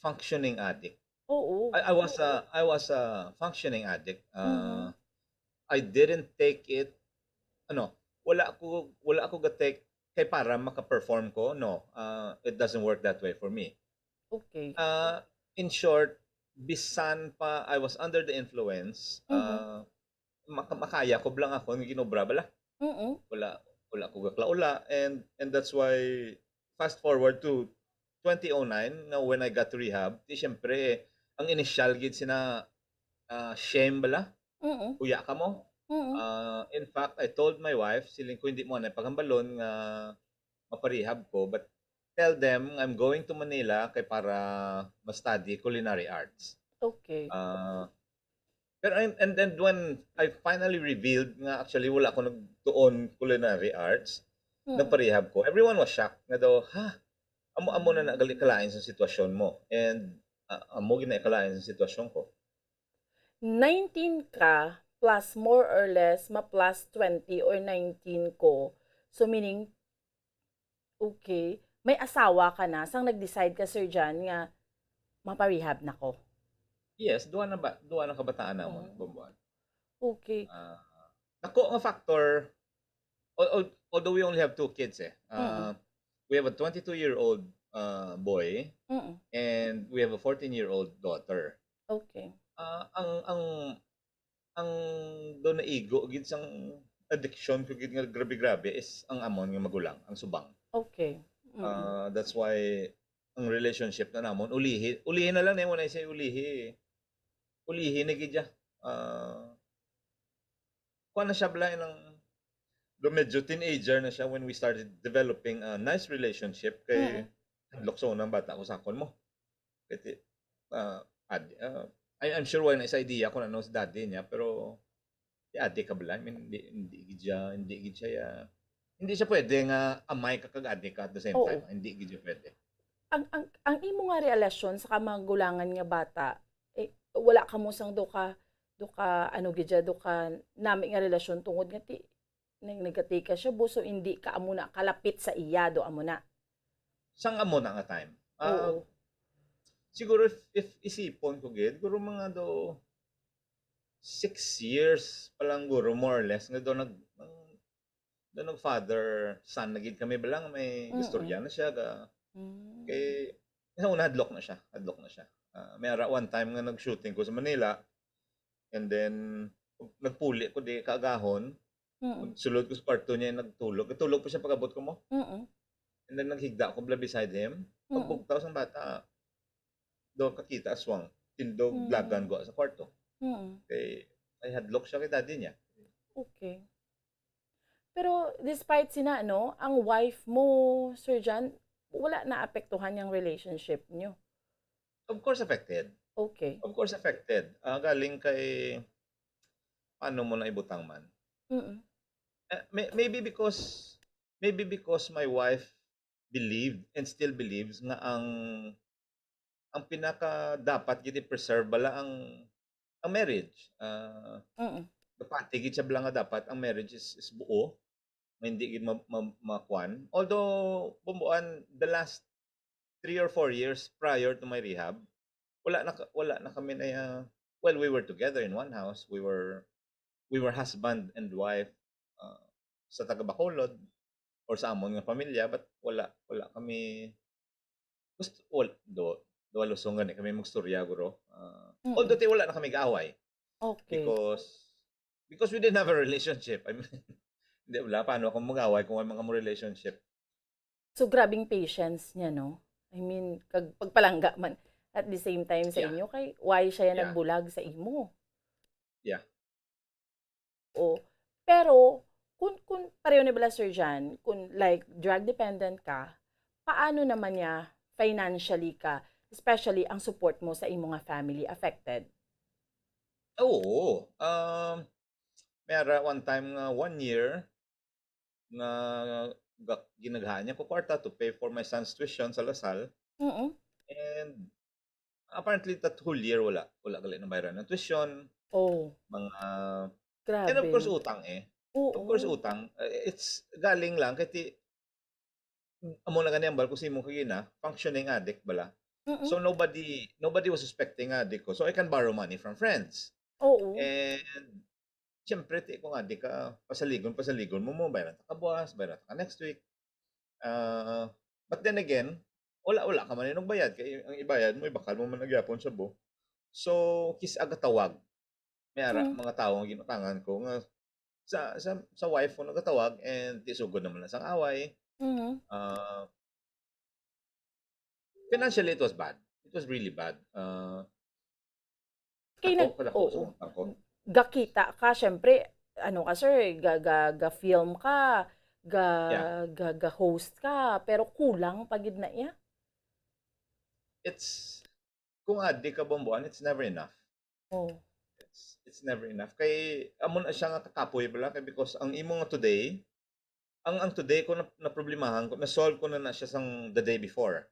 functioning addict. Oo. I, I was a, I was a functioning addict. Ah, Mhm. I didn't take it, ano, wala ko, wala ko ga-take kay para maka-perform ko. No, ah, it doesn't work that way for me. Okay. Ah, in short, bisan pa I was under the influence, Mhm. ah, maka-, makaya ko lang ako nga ginobra bala. Mm-mm. Wala, wala ko gaklaula, and, and that's why, fast forward to twenty oh nine, nga when I got rehab, di siyempre, ang initial gid sina, ah, shame bala. Mm-mm. Kuya ka mo. Mm-mm. Ah, in fact, I told my wife, siling ko, "Hindi mo na paghambalon nga maparehab ko, but tell them I'm going to Manila kay para ma-study culinary arts." Okay. Ah, pero, and, and then when I finally revealed nga actually wala ko nagtuon culinary arts, Hmm. nagparehab ko, everyone was shocked nga daw, "Ha? Amo, amo na na gali kalain sa sitwasyon mo." And, ah, amo gid na kalain sa sitwasyon ko. nineteen ka, plus more or less, ma-plus twenty or nineteen ko. So, meaning, okay, may asawa ka na, sang nag-decide ka, Sir John, nga mapa-rehab na ko. Yes, duha na ba, duha na kabataan namon, Oh. Bomboan. Okay. Ah, dako nga factor, al-, al-, although we only have two kids eh. Mm-mm. Uh, we have a twenty-two-year-old uh, boy Mm-mm. and we have a fourteen-year-old daughter. Okay. Ah, ang ang ang do naigo gid sang addiction ko gid nga grabe-grabe is ang amon nga magulang, ang subang. Okay. Mm-mm. Ah, that's why ang relationship na namon ulihi, ulihi na lang nimo na siya ulihi. Ulihi na gid siya. Ah, kuha na siya bala ng do medyo teenager na siya when we started developing a nice relationship kay Mm-mm. hadlok sa unang bata ko sakon mo. Kay ti- ah, ad, ah, I, I'm sure wala na sa idea kung ano si daddy niya, pero di adi ka bala. I mean, hindi, hindi gid siya, hindi gid siya, ah, hindi siya pwede nga amay ka kag adi ka at the same Oo. time. Hindi gid siya pwede. Ang, ang, ang imo nga relasyon sa kamagulangan nga bata, eh, wala ka mo sang do ka, do ka, ano gid siya, do ka nami nga relasyon tungod nga ti, nag-, nagkati ka siya, buso hindi ka amo na kalapit sa iya, do amo na. Sang amo na nga time. Ah, Oo. Siguro if, if isipon ko gid, siguro mga do six years pa lang guro, more or less, nga do nag, nag- do nag father son na gid kami bala nga may Mm-mm. istorya na siya ga Mm. kay sa una hadlok na siya, hadlok na siya. Ah, may ara one time nga nag-shooting ko sa Manila and then nagpuli ko di kaagahon, Mm-mm. sulod ko sa kwarto niya nagtulog. Nagtulog pa siya pag-abot ko mo. Mm-mm. And then naghigda ko bala beside him. Mm-mm. Pagbugtaw sang bata, do kakita aswang tindog Mm. dalagan gwa sa kwarto. Mm-mm. Kay ay hadlok siya kay daddy niya. Okay. Pero despite sina, no, ang wife mo, Sir John, wala naapektuhan yung relationship nyo. Of course affected. Okay. Of course affected. Ah, galing kay paano mo na ibutang man. Mm-mm. Eh, may, maybe because maybe because my wife believed and still believes nga ang ang pinaka dapat gid i-preserve bala ang ang marriage. Ah, Mm-mm. Dapat gid siya bala nga dapat ang marriage is, is buo, nga hindi gid ma, ma, makuan. Although bumbuan the last three or four years prior to my rehab, wala na ka- wala na kami na uh, well, we were together in one house. We were we were husband and wife uh, sa taga Bacolod or sa amon nga pamilya, but wala wala kami gusto wala do do alusong gani kami magstorya guro. Uh, Mm-mm. Although ti wala na kami gaaway Okay. because because we didn't have a relationship. I mean, hindi wala paano ako mag-away kung may mga mo relationship. So, grabing patience niya, no? I mean, kag pagpalangga man at the same time sa Yeah. inyo, kay why siya Yeah. nagbulag sa imo? Yeah. O, pero, kung, kung pareho ni bala, Sir John, kung like, drug dependent ka, paano naman niya financially ka, especially ang support mo sa imo nga family affected? Oo. Um, may ara one time nga one year nga ga- ginaghaan niya ko kwarta to pay for my son's tuition sa La Salle. Mm-mm. And apparently that whole year wala wala gali nabayaran ng tuition, Oh, mga grabe. And of course utang eh. Oo. Of course utang. Uh, It's galing lang kay ti amo na gani ang bal ko sa imo kagina, functioning addict bala. Mm-mm. So nobody nobody was suspecting nga addict ko. So I can borrow money from friends. Oo. And siyempre, ti kung addict ka, pasaligon, pasaligon mo mo, bayran ta ka buwas, bayran ta ka next week. Uh, but then again, wala wala ka man inog bayad kay ang ibayad mo ibakal mo man nagyapon sa bo. So kis agatawag. May ara Mm. Mga tao nga ginutangan ko nga sa sa sa wife ko nagatawag and ti sugod naman na sang away. Mhm. Uh, financially it was bad. It was really bad. Uh, Kay dako, nag- kadako sa oo. utang ko. Gakita ka, syempre, ano ka, sir, ga, ga, ga film ka, ga, Yeah. ga, ga host ka, pero kulang pa gid na iya. It's kung adi ka bomboan, it's never enough. Oh. It's it's never enough. Kay amo na siya nga kakapoy bala kay because ang imo nga today, ang ang today ko na, na problemahan ko, na solve ko na na siya sang the day before.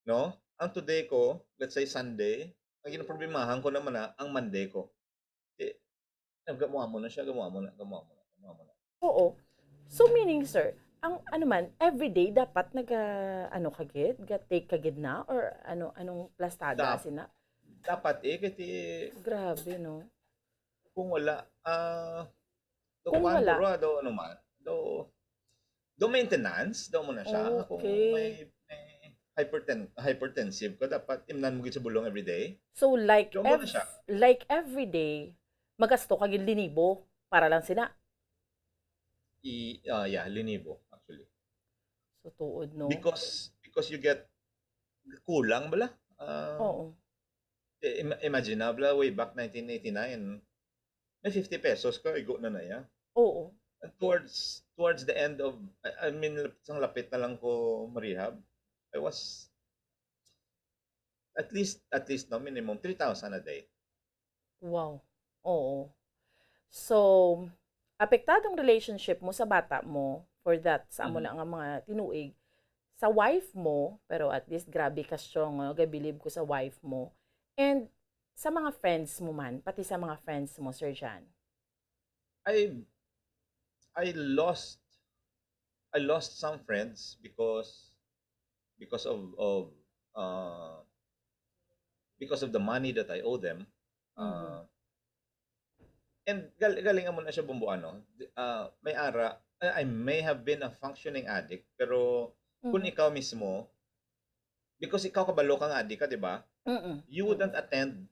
No? Ang today ko, let's say Sunday, ang ginaproblemahan ko naman na ang Monday ko. Eh, nagamuamo na siya, gamuamo na, gamuamo na, gamuamo na. Oo. So, meaning, sir, ang ano man, everyday dapat naga, ano ka gid, ga take ka gid na, or ano, anong plastada Dap- sina? Dapat eh, kasi Grabe, no? Kung wala, ah, do Kung kuwan, wala. Bro, do ano man, do, do maintenance, do mo na siya. Kung Okay. may, may hyperten- hypertensive ka, dapat imnan mo gid sa bulong everyday. So, like, Jomo na ev- siya. Like, everyday, magasto ka gid linibo para lang sina. I, ah, yeah, linibo, actually. So, tuod, no? Because, because you get kulang bala. Ah, Oo. i- im- imagine na bala, way back nineteen eighty-nine, may fifty pesos ka, igo na na ya. Oo. And towards, towards the end of, I, I mean, sang lapit na lang ko marehab, I was at least, at least, no, minimum three thousand a day. Wow. Oo. So, apektado ang relationship mo sa bata mo for that, sa amo Mhm. na nga mga tinuig, sa wife mo, pero at least grabe ka strong, no? Gabilib ko sa wife mo. And sa mga friends mo man, pati sa mga friends mo, Sir John. I, I lost, I lost some friends because, because of, of, uh, because of the money that I owe them. Uh, and gal- galing amo na siya, Bombo, ano, d- uh, may ara, I I may have been a functioning addict, pero kung Mhm. ikaw mismo, because ikaw kabalo ka nga addict ka, di ba? Mm-mm. You wouldn't attend,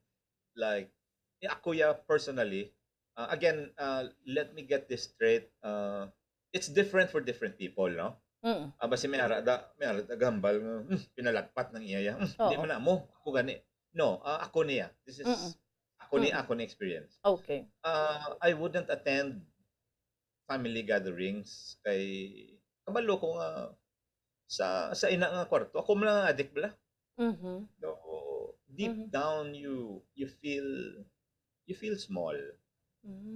like, eh, ako ya personally, uh, again, uh, let me get this straight, uh, it's different for different people, no? Mm-mm. Ah, basi may ara da, may ara da gambal nga, "Hmm, pinalagpat ng iya ya. Hmm, di Oo. man na mo, ako gani." No, ah, ako niya. This is, Mm-mm. ako ni, Mm-mm. ako ni experience. Okay. Ah, I wouldn't attend family gatherings kay kabalo ko nga sa, sa ina nga kwarto, ako man lang ang adik bala. Mhm. So, deep Mhm. down, you, you feel, you feel small.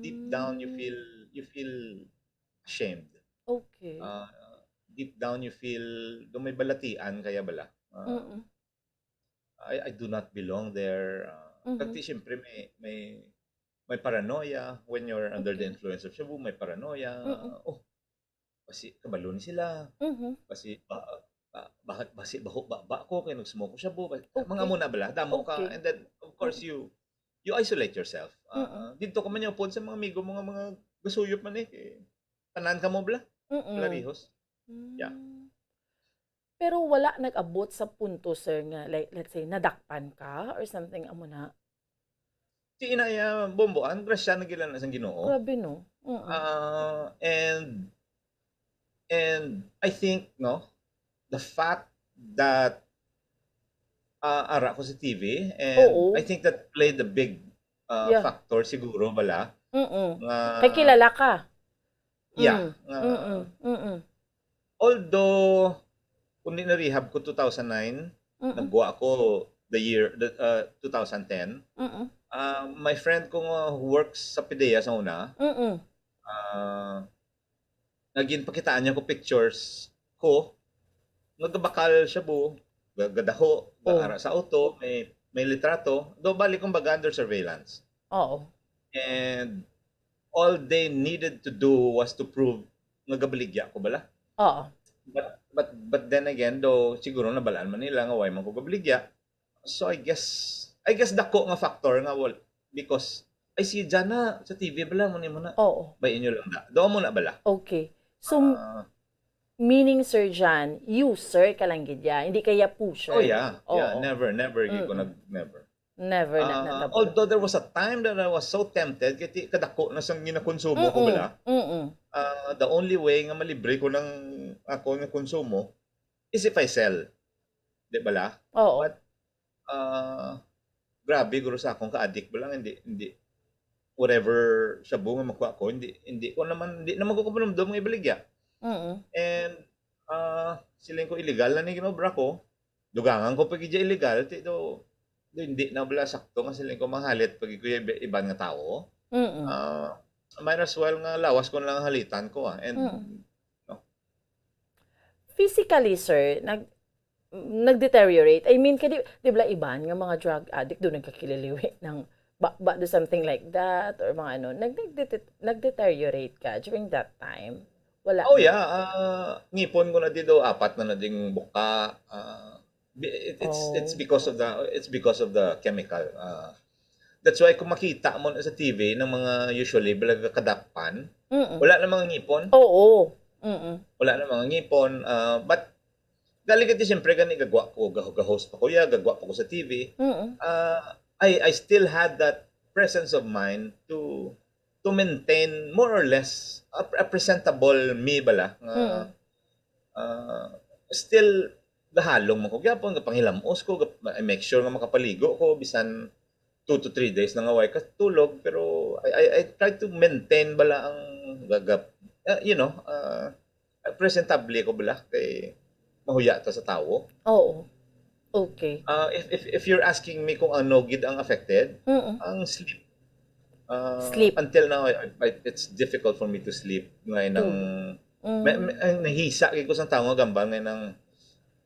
Deep down, you Mm. feel, you feel ashamed. Okay. Ah, deep down, you feel do may balatian kaya bala. Ah, Mm-mm. I, I do not belong there. Ah, Mhm. kagti, siyempre, may, may, may paranoia when you're under the Okay. influence of shabu, may paranoia. Mm-mm. Oh, basi kabalo ni sila. Mhm. Basi ba, ba, ba, basi baho ba, ba ko kay nag-smoke ko shabu. Bas-, mga Okay. muna bala, damo ka. Okay. And then, of course, Mm. you, you isolate yourself. Ah, Mm-mm. ah, dito ka man yung pod sa mga amigo mo nga mga gasuyop man eh. Kay tanan ka mo bala. Mm-mm. Larihos. Yeah. Mm. Pero wala nag-abot sa punto, sir, nga, like, let's say, nadakpan ka or something amo na? Ti inaya, Bombo, ang grasya na gila na sang Ginoo. Grabe, no? Mm-mm. Ah, and, and I think, no, the fact that, ah, ara ko sa T V, and Oo. I think that played a big, ah, Yeah. factor siguro bala Mm-mm. nga Kay kilala ka. Yeah, Mm. nga Mm-mm. Mm-mm. Although, kung di na-rehab ko two thousand nine, Mm-mm. nagwa ko the year, the, uh, two thousand ten. Mm-mm. Uh, my friend ko nga who works sa PDEA sa una, Mm-mm. uh, naging pakitaan niya ko pictures ko, nagabakal siya bu, ga- gadaho, Oh. gaara sa auto, may, may litrato, do balik kung baga under surveillance. Oo. And all they needed to do was to prove nga gabaligya ko bala. Oo. But, but, but then again, do siguro nabalaan man nila nga why man ko gabaligya. So I guess, I guess dako nga factor nga wal, because ay si Jana sa T V bala mo ni mo na. Oo. Bay inyo lang da. Do mo na bala. Okay. So, Ah, meaning, Sir John, user ka lang gid ya, hindi ka ya pusher. Oh yeah, yeah, Oo. Never, never gid ko Mm-mm. nag never. Never na Ah, natabo. Although there was a time that I was so tempted, kay ti- kadako na sang ginakonsumo ko Mm-mm. bala. Mm-mm. Ah, the only way nga malibre ko ng ako nga konsumo is if I sell. Di bala? Oo. But, ah, grabe guro sa akong ka-addict bala, hindi, hindi, whatever shabu nga makuha ko, hindi, hindi ko naman, hindi naman ko kapanumdom nga ibaligya. Mm-mm. And, ah, siling ko, illegal na ni ginobra ko. Dugangan ko pa gid illegal, ti do, do hindi na bala sakto nga siling ko manghalit pa gid ko iba- iban nga tawo. Mm-mm. Ah, might as well nga lawas ko na lang halitan ko, ah. And Mm. no. Physically, sir, nag nag-deteriorate. I mean, kadi, di ba, iban nga mga drug addict do nagkakililiwi ng ba, ba do something like that, or mga ano, nag-, nagdete-, nag-deteriorate ka during that time? Wala Oh na. Yeah, ah, ngipon ko na dito, apat na na ding buka. Ah, bi- it- it's it's Oh. because of the it's because of the chemical. Ah, that's why kung makita mo na sa T V ng mga usually balaga kadakpan, Mm-mm. wala na mga ngipon. Oo. Mm-mm. Wala na mga ngipon. Ah, but galing kasi siyempre gani gagwa ko, gah- gag-host pa ko ya, gagwa pa ko sa T V. Mm-mm. Ah, I I still had that presence of mind to to maintain more or less a, a presentable me bala nga Mm. ah, still gahalong man ko gyapon, gapanghilam-os ko, gap- I make sure nga makapaligo ko bisan two to three days na nga way katulog, pero I I, I try to maintain bala ang gagap uh, you know, uh, presentable ko bala kay mahuya ta sa tawo. Oo. Okay. Uh, if, if if you're asking me kung ano gid ang affected, Mm-mm. Ang sleep. Uh, Sleep. Until now, I, I, it's difficult for me to sleep. Ngay nang Mm. may, may, ang nahisa gid ko sa tao nga gambal ngay nang,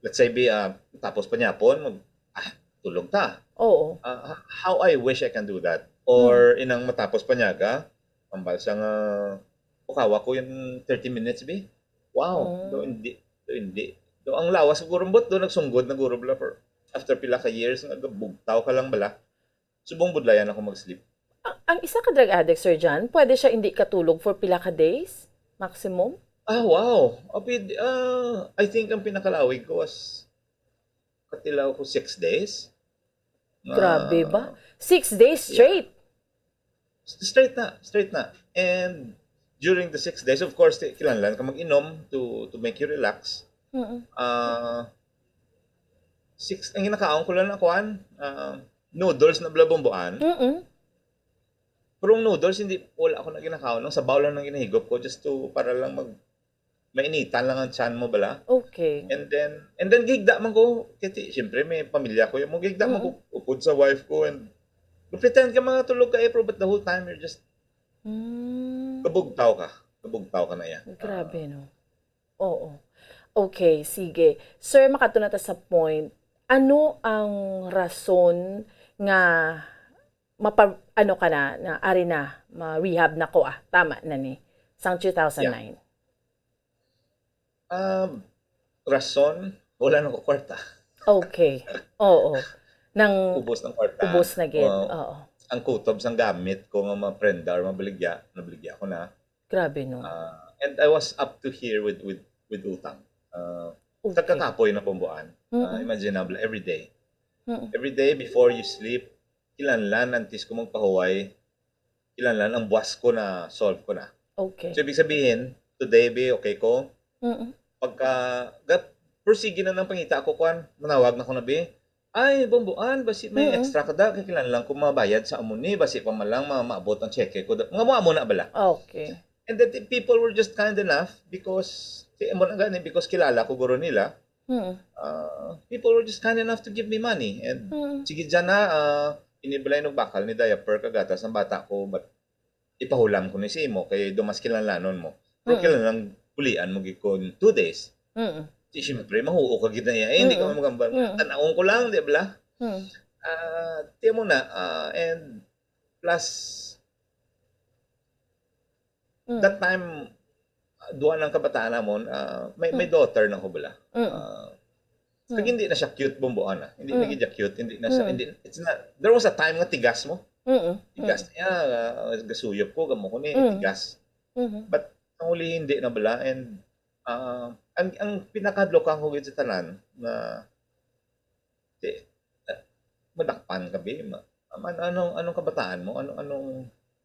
let's say, be, uh, tapos panyapon, mag, ah, tulog ta. Oo. Uh, how I wish I can do that. Or mm. Inang matapos panyaga, ambal sa nga ukawa ko yung thirty minutes, be. Wow, mm. Do hindi, do hindi. Do ang lawas ko gurumbot, do nagsunggod na guro bala for after pila ka years nga gabugtaw ka lang bala. Subong budlayan ako mag-sleep. Ang, ang isa ka drug addict, Sir John, pwede siya hindi katulog for pila ka days? Maximum? Ah, wow. Apid, ah, I think ang pinakalawig ko was katilaw ko six days. Grabe ba? Six days straight? Straight na, straight na. And during the six days, of course, kinahanglan ka mag-inom to to make you relax. Mm-mm. Ah, six, ang ginakaon ko lang na kuan, ah, noodles na bala bumbuan. Mm-mm. Pero ang noodles, hindi, wala ako na ginakaon. Ang sabaw lang ang ginahigop ko just to, para lang mag, mainitan lang ang tiyan mo bala. Okay. And then, and then gihigda man ko, kasi siyempre may pamilya ko, yung gihigda man ko, Mm-mm. Upod sa wife ko, and pretend ka mga tulog ka, eh, pero but the whole time you're just, Mm. Kabugtaw ka. Kabugtaw ka na iya. Grabe, no? Oo. Okay, sige. Sir, makato na ta sa point. Ano ang rason nga mapa-, ano ka na, na ari na, ma-rehab na ko ah. Tama na ni. Sang two thousand nine. Um, rason, wala na ko kwarta. Okay. Oo. Nang Ubos ng kwarta. Ubos na gid. Oo. Oo. Ang kutob sang gamit ko nga maprenda or mabaligya, nabaligya ko na. Grabe, no? Ah, and I was up to here with with with utang. Ah, Okay. Kakapoy na pumbuan. Ah, Mm-mm. Imaginable, every day. Mm-mm. Every day before you sleep, kinahanglan antes ko magpahuway, kinahanglan ang buwas ko na solve ko na. Okay. So, ibig sabihin, today, be, okay ko. Mm-mm. Pagka, gap, pero sige na nang pangita ko, kwan, manawag na ko na, be. Ay, bumbuan, basi may Mm-mm. extra ka da, kay kinahanglan ko mabayad sa amo ni, basi pa man lang ma-, maabot ang cheque ko. Mga mo amo na bala. Okay. And then the people were just kind enough because, kay amo na gani, because kilala ko guro nila. Mm. Uh, people were just kind enough to give me money. And Mm. Sige dyan na, uh, inibalay ng bakal ni diaper kagatas ng bata ko, but ipahulam ko ni si imo kay dumas kinahanglanon mo. Pero Mm. Kinahanglan bulian mo gid ko in two days. Mm. Di siyempre, mahuo ka gid na iya. Eh, hindi ka Mm. magambal. Mm. Tanawon ko lang, di ba? Mm. Ah, tiyan mo na, ah, and plus, Mm. that time, ah, duha ng kabataan namon, ah, may, may Mm. daughter na ko bala. Mm. Ah, Mm. Kag hindi na siya cute, bumbuan na. Hindi Mm. na gid siya cute, hindi na siya, Mm. hindi, it's not, there was a time nga tigas mo. Mm-mm. Tigas niya, ah, gasuyop ko, gamo ko ni, Mm. tigas. Mm-hmm. But, ang huli hindi na bala, and, ah, ang, ang pinakadlokang ko gid sa tanan, na, di, ah, madakpan ka, be, ma-, man, anong, anong kabataan mo? Anong, anong,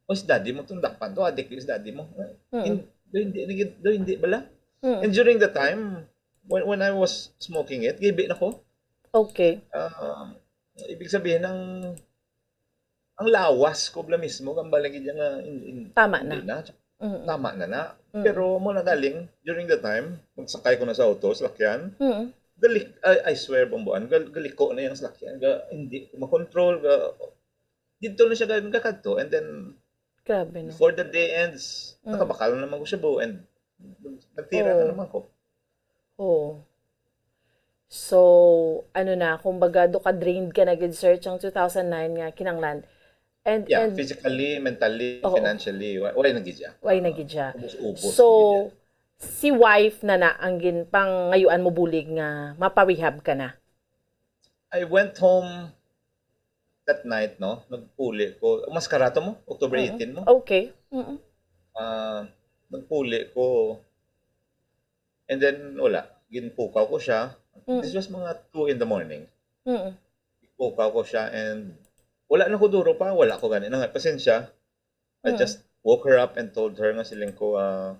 oh, si daddy mo, itong dakpan to, adik si daddy mo. Mm. Hin-, do hindi, do hindi, do hindi bala? Mm. And during the time, when, when I was smoking it, gibi na ko. Okay. Ah, ibig sabihin, ang, ang lawas ko bala mismo, ang balagid niya nga, in, in, Tama hindi na. na. Mm. Tama na na. Mm. Pero mo na galing, during the time, magsakay ko na sa auto, salakyan, Mm. gali, I, I swear, bumbuan, gal, galiko na yung salakyan. Ga, hindi ko makontrol. Ga, dito na siya ga, gakadto. And then, Grabe, no? before the day ends, Mm. nakabakal na naman ko siya, bo, and nagtira na Oh. naman ko. Oo. So, ano na, kumbaga, do ka drained ka na gid, sir, sang two thousand nine nga kinanglan. And, Yeah, and physically, mentally, Oo. financially, wa- wala na gid siya. Why na gid siya? Ubos-ubos. So, si wife na na ang ginpangayuan mo bulig nga mapa-rehab ka na. I went home that night, no? Nagpuli ko. Maskara to mo? October Mm-mm. eighteen mo? Okay. Mm-mm. Ah, nagpuli ko. And then, wala. Ginpukaw ko siya. Mm. This was mga two in the morning. Mm-mm. Ginpukaw ko siya and wala na ko duro pa. Wala ko gani. Nang pasensya. I Mm. just woke her up and told her nga siling ko, ah,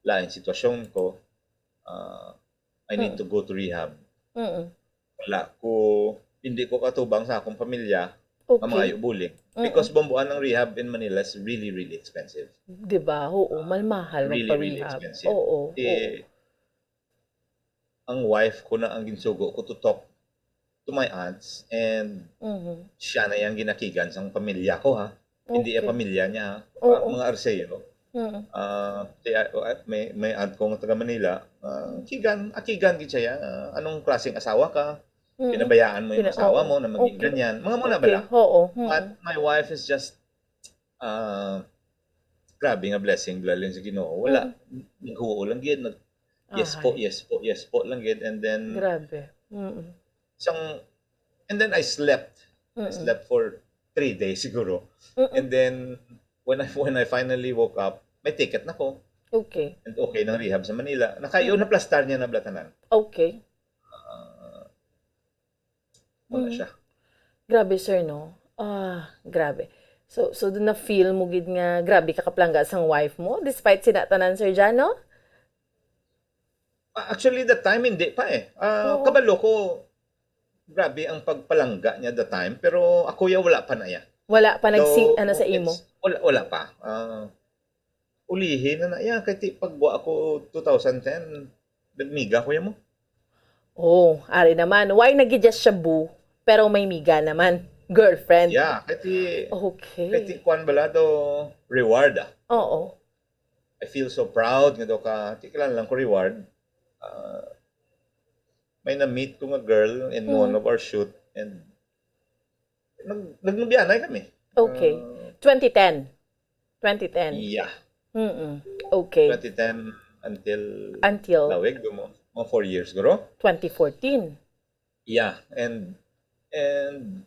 lain sitwasyon ko. Ah, I need Mm. to go to rehab. Mm-mm. Wala ko, hindi ko katubang sa akong pamilya nga Okay. mangayo bulig. Mm-mm. Because bambuan ang rehab in Manila is really, really expensive. Di ba? Oo, malmahal Really, really magpa-rehab. expensive. Oo, oo. Eh, ang wife ko na ang ginsugo ko to talk to my aunts and Mhm. siya na yang ginakigan sang pamilya ko, ha. Hindi iya Okay. pamilya niya, ha. Oo. Mga Arceo. Mm. Ah, kaya, ah, may, may aunt ko nga taga Manila, ah, kigan, akigan gid siya, ah, "Anong klaseng asawa ka? Mm. Pinabayaan mo yung Pina- asawa oo. mo na maging Okay. ganyan." Mga muna Okay. bala. Oo. Mm. But my wife is just, ah, grabe nga blessing, blessing sa Ginoo. Wala, Mm. naghuo lang gid, nag, yes po, Ahay. yes po, yes po lang gid. And then, Grabe. Mm-mm. sang, and then I slept. I Mm-mm. slept for three days siguro. Mm-mm. And then, when I, when I finally woke up, may ticket na ko. Okay. And okay nang rehab sa Manila. Nakayo, Mm. naplastar niya na bala tanan. Okay. Ah, muna Mm. siya. Grabe, sir, no? Ah, grabe. So, so na-feel mo gid nga grabe ka kapalangga sang wife mo, despite sina tanan, Sir Jan, no? Ah, actually, that time, hindi pa eh. Ah, Oo. kabalo ko, grabe ang pagpalangga niya that time, pero ako ya wala pa na ya. Wala pa nagsi-, Though, ano sa imo? it's, wala, wala pa. Ah, ulihi na na ya, kay ti, pagwa ako two thousand ten, nagmiga ko ya mo. Oh, ari naman. Why nag-just siya boo, pero may miga naman? Girlfriend. Yeah, kay ti, Okay. kay ti, kwan bala do, reward ah. Oo. I feel so proud nga do ka, ti, kailangan lang ko reward. Ah, may na-meet ko nga girl in Mm. one of our shoot and nag, nagnubyanan kami. Okay. Ah, Twenty ten. Twenty ten. Yeah. Mm-mm. Okay. Twenty ten until Until lawig, mo, mga four years, guro. Twenty fourteen. Yeah, and, and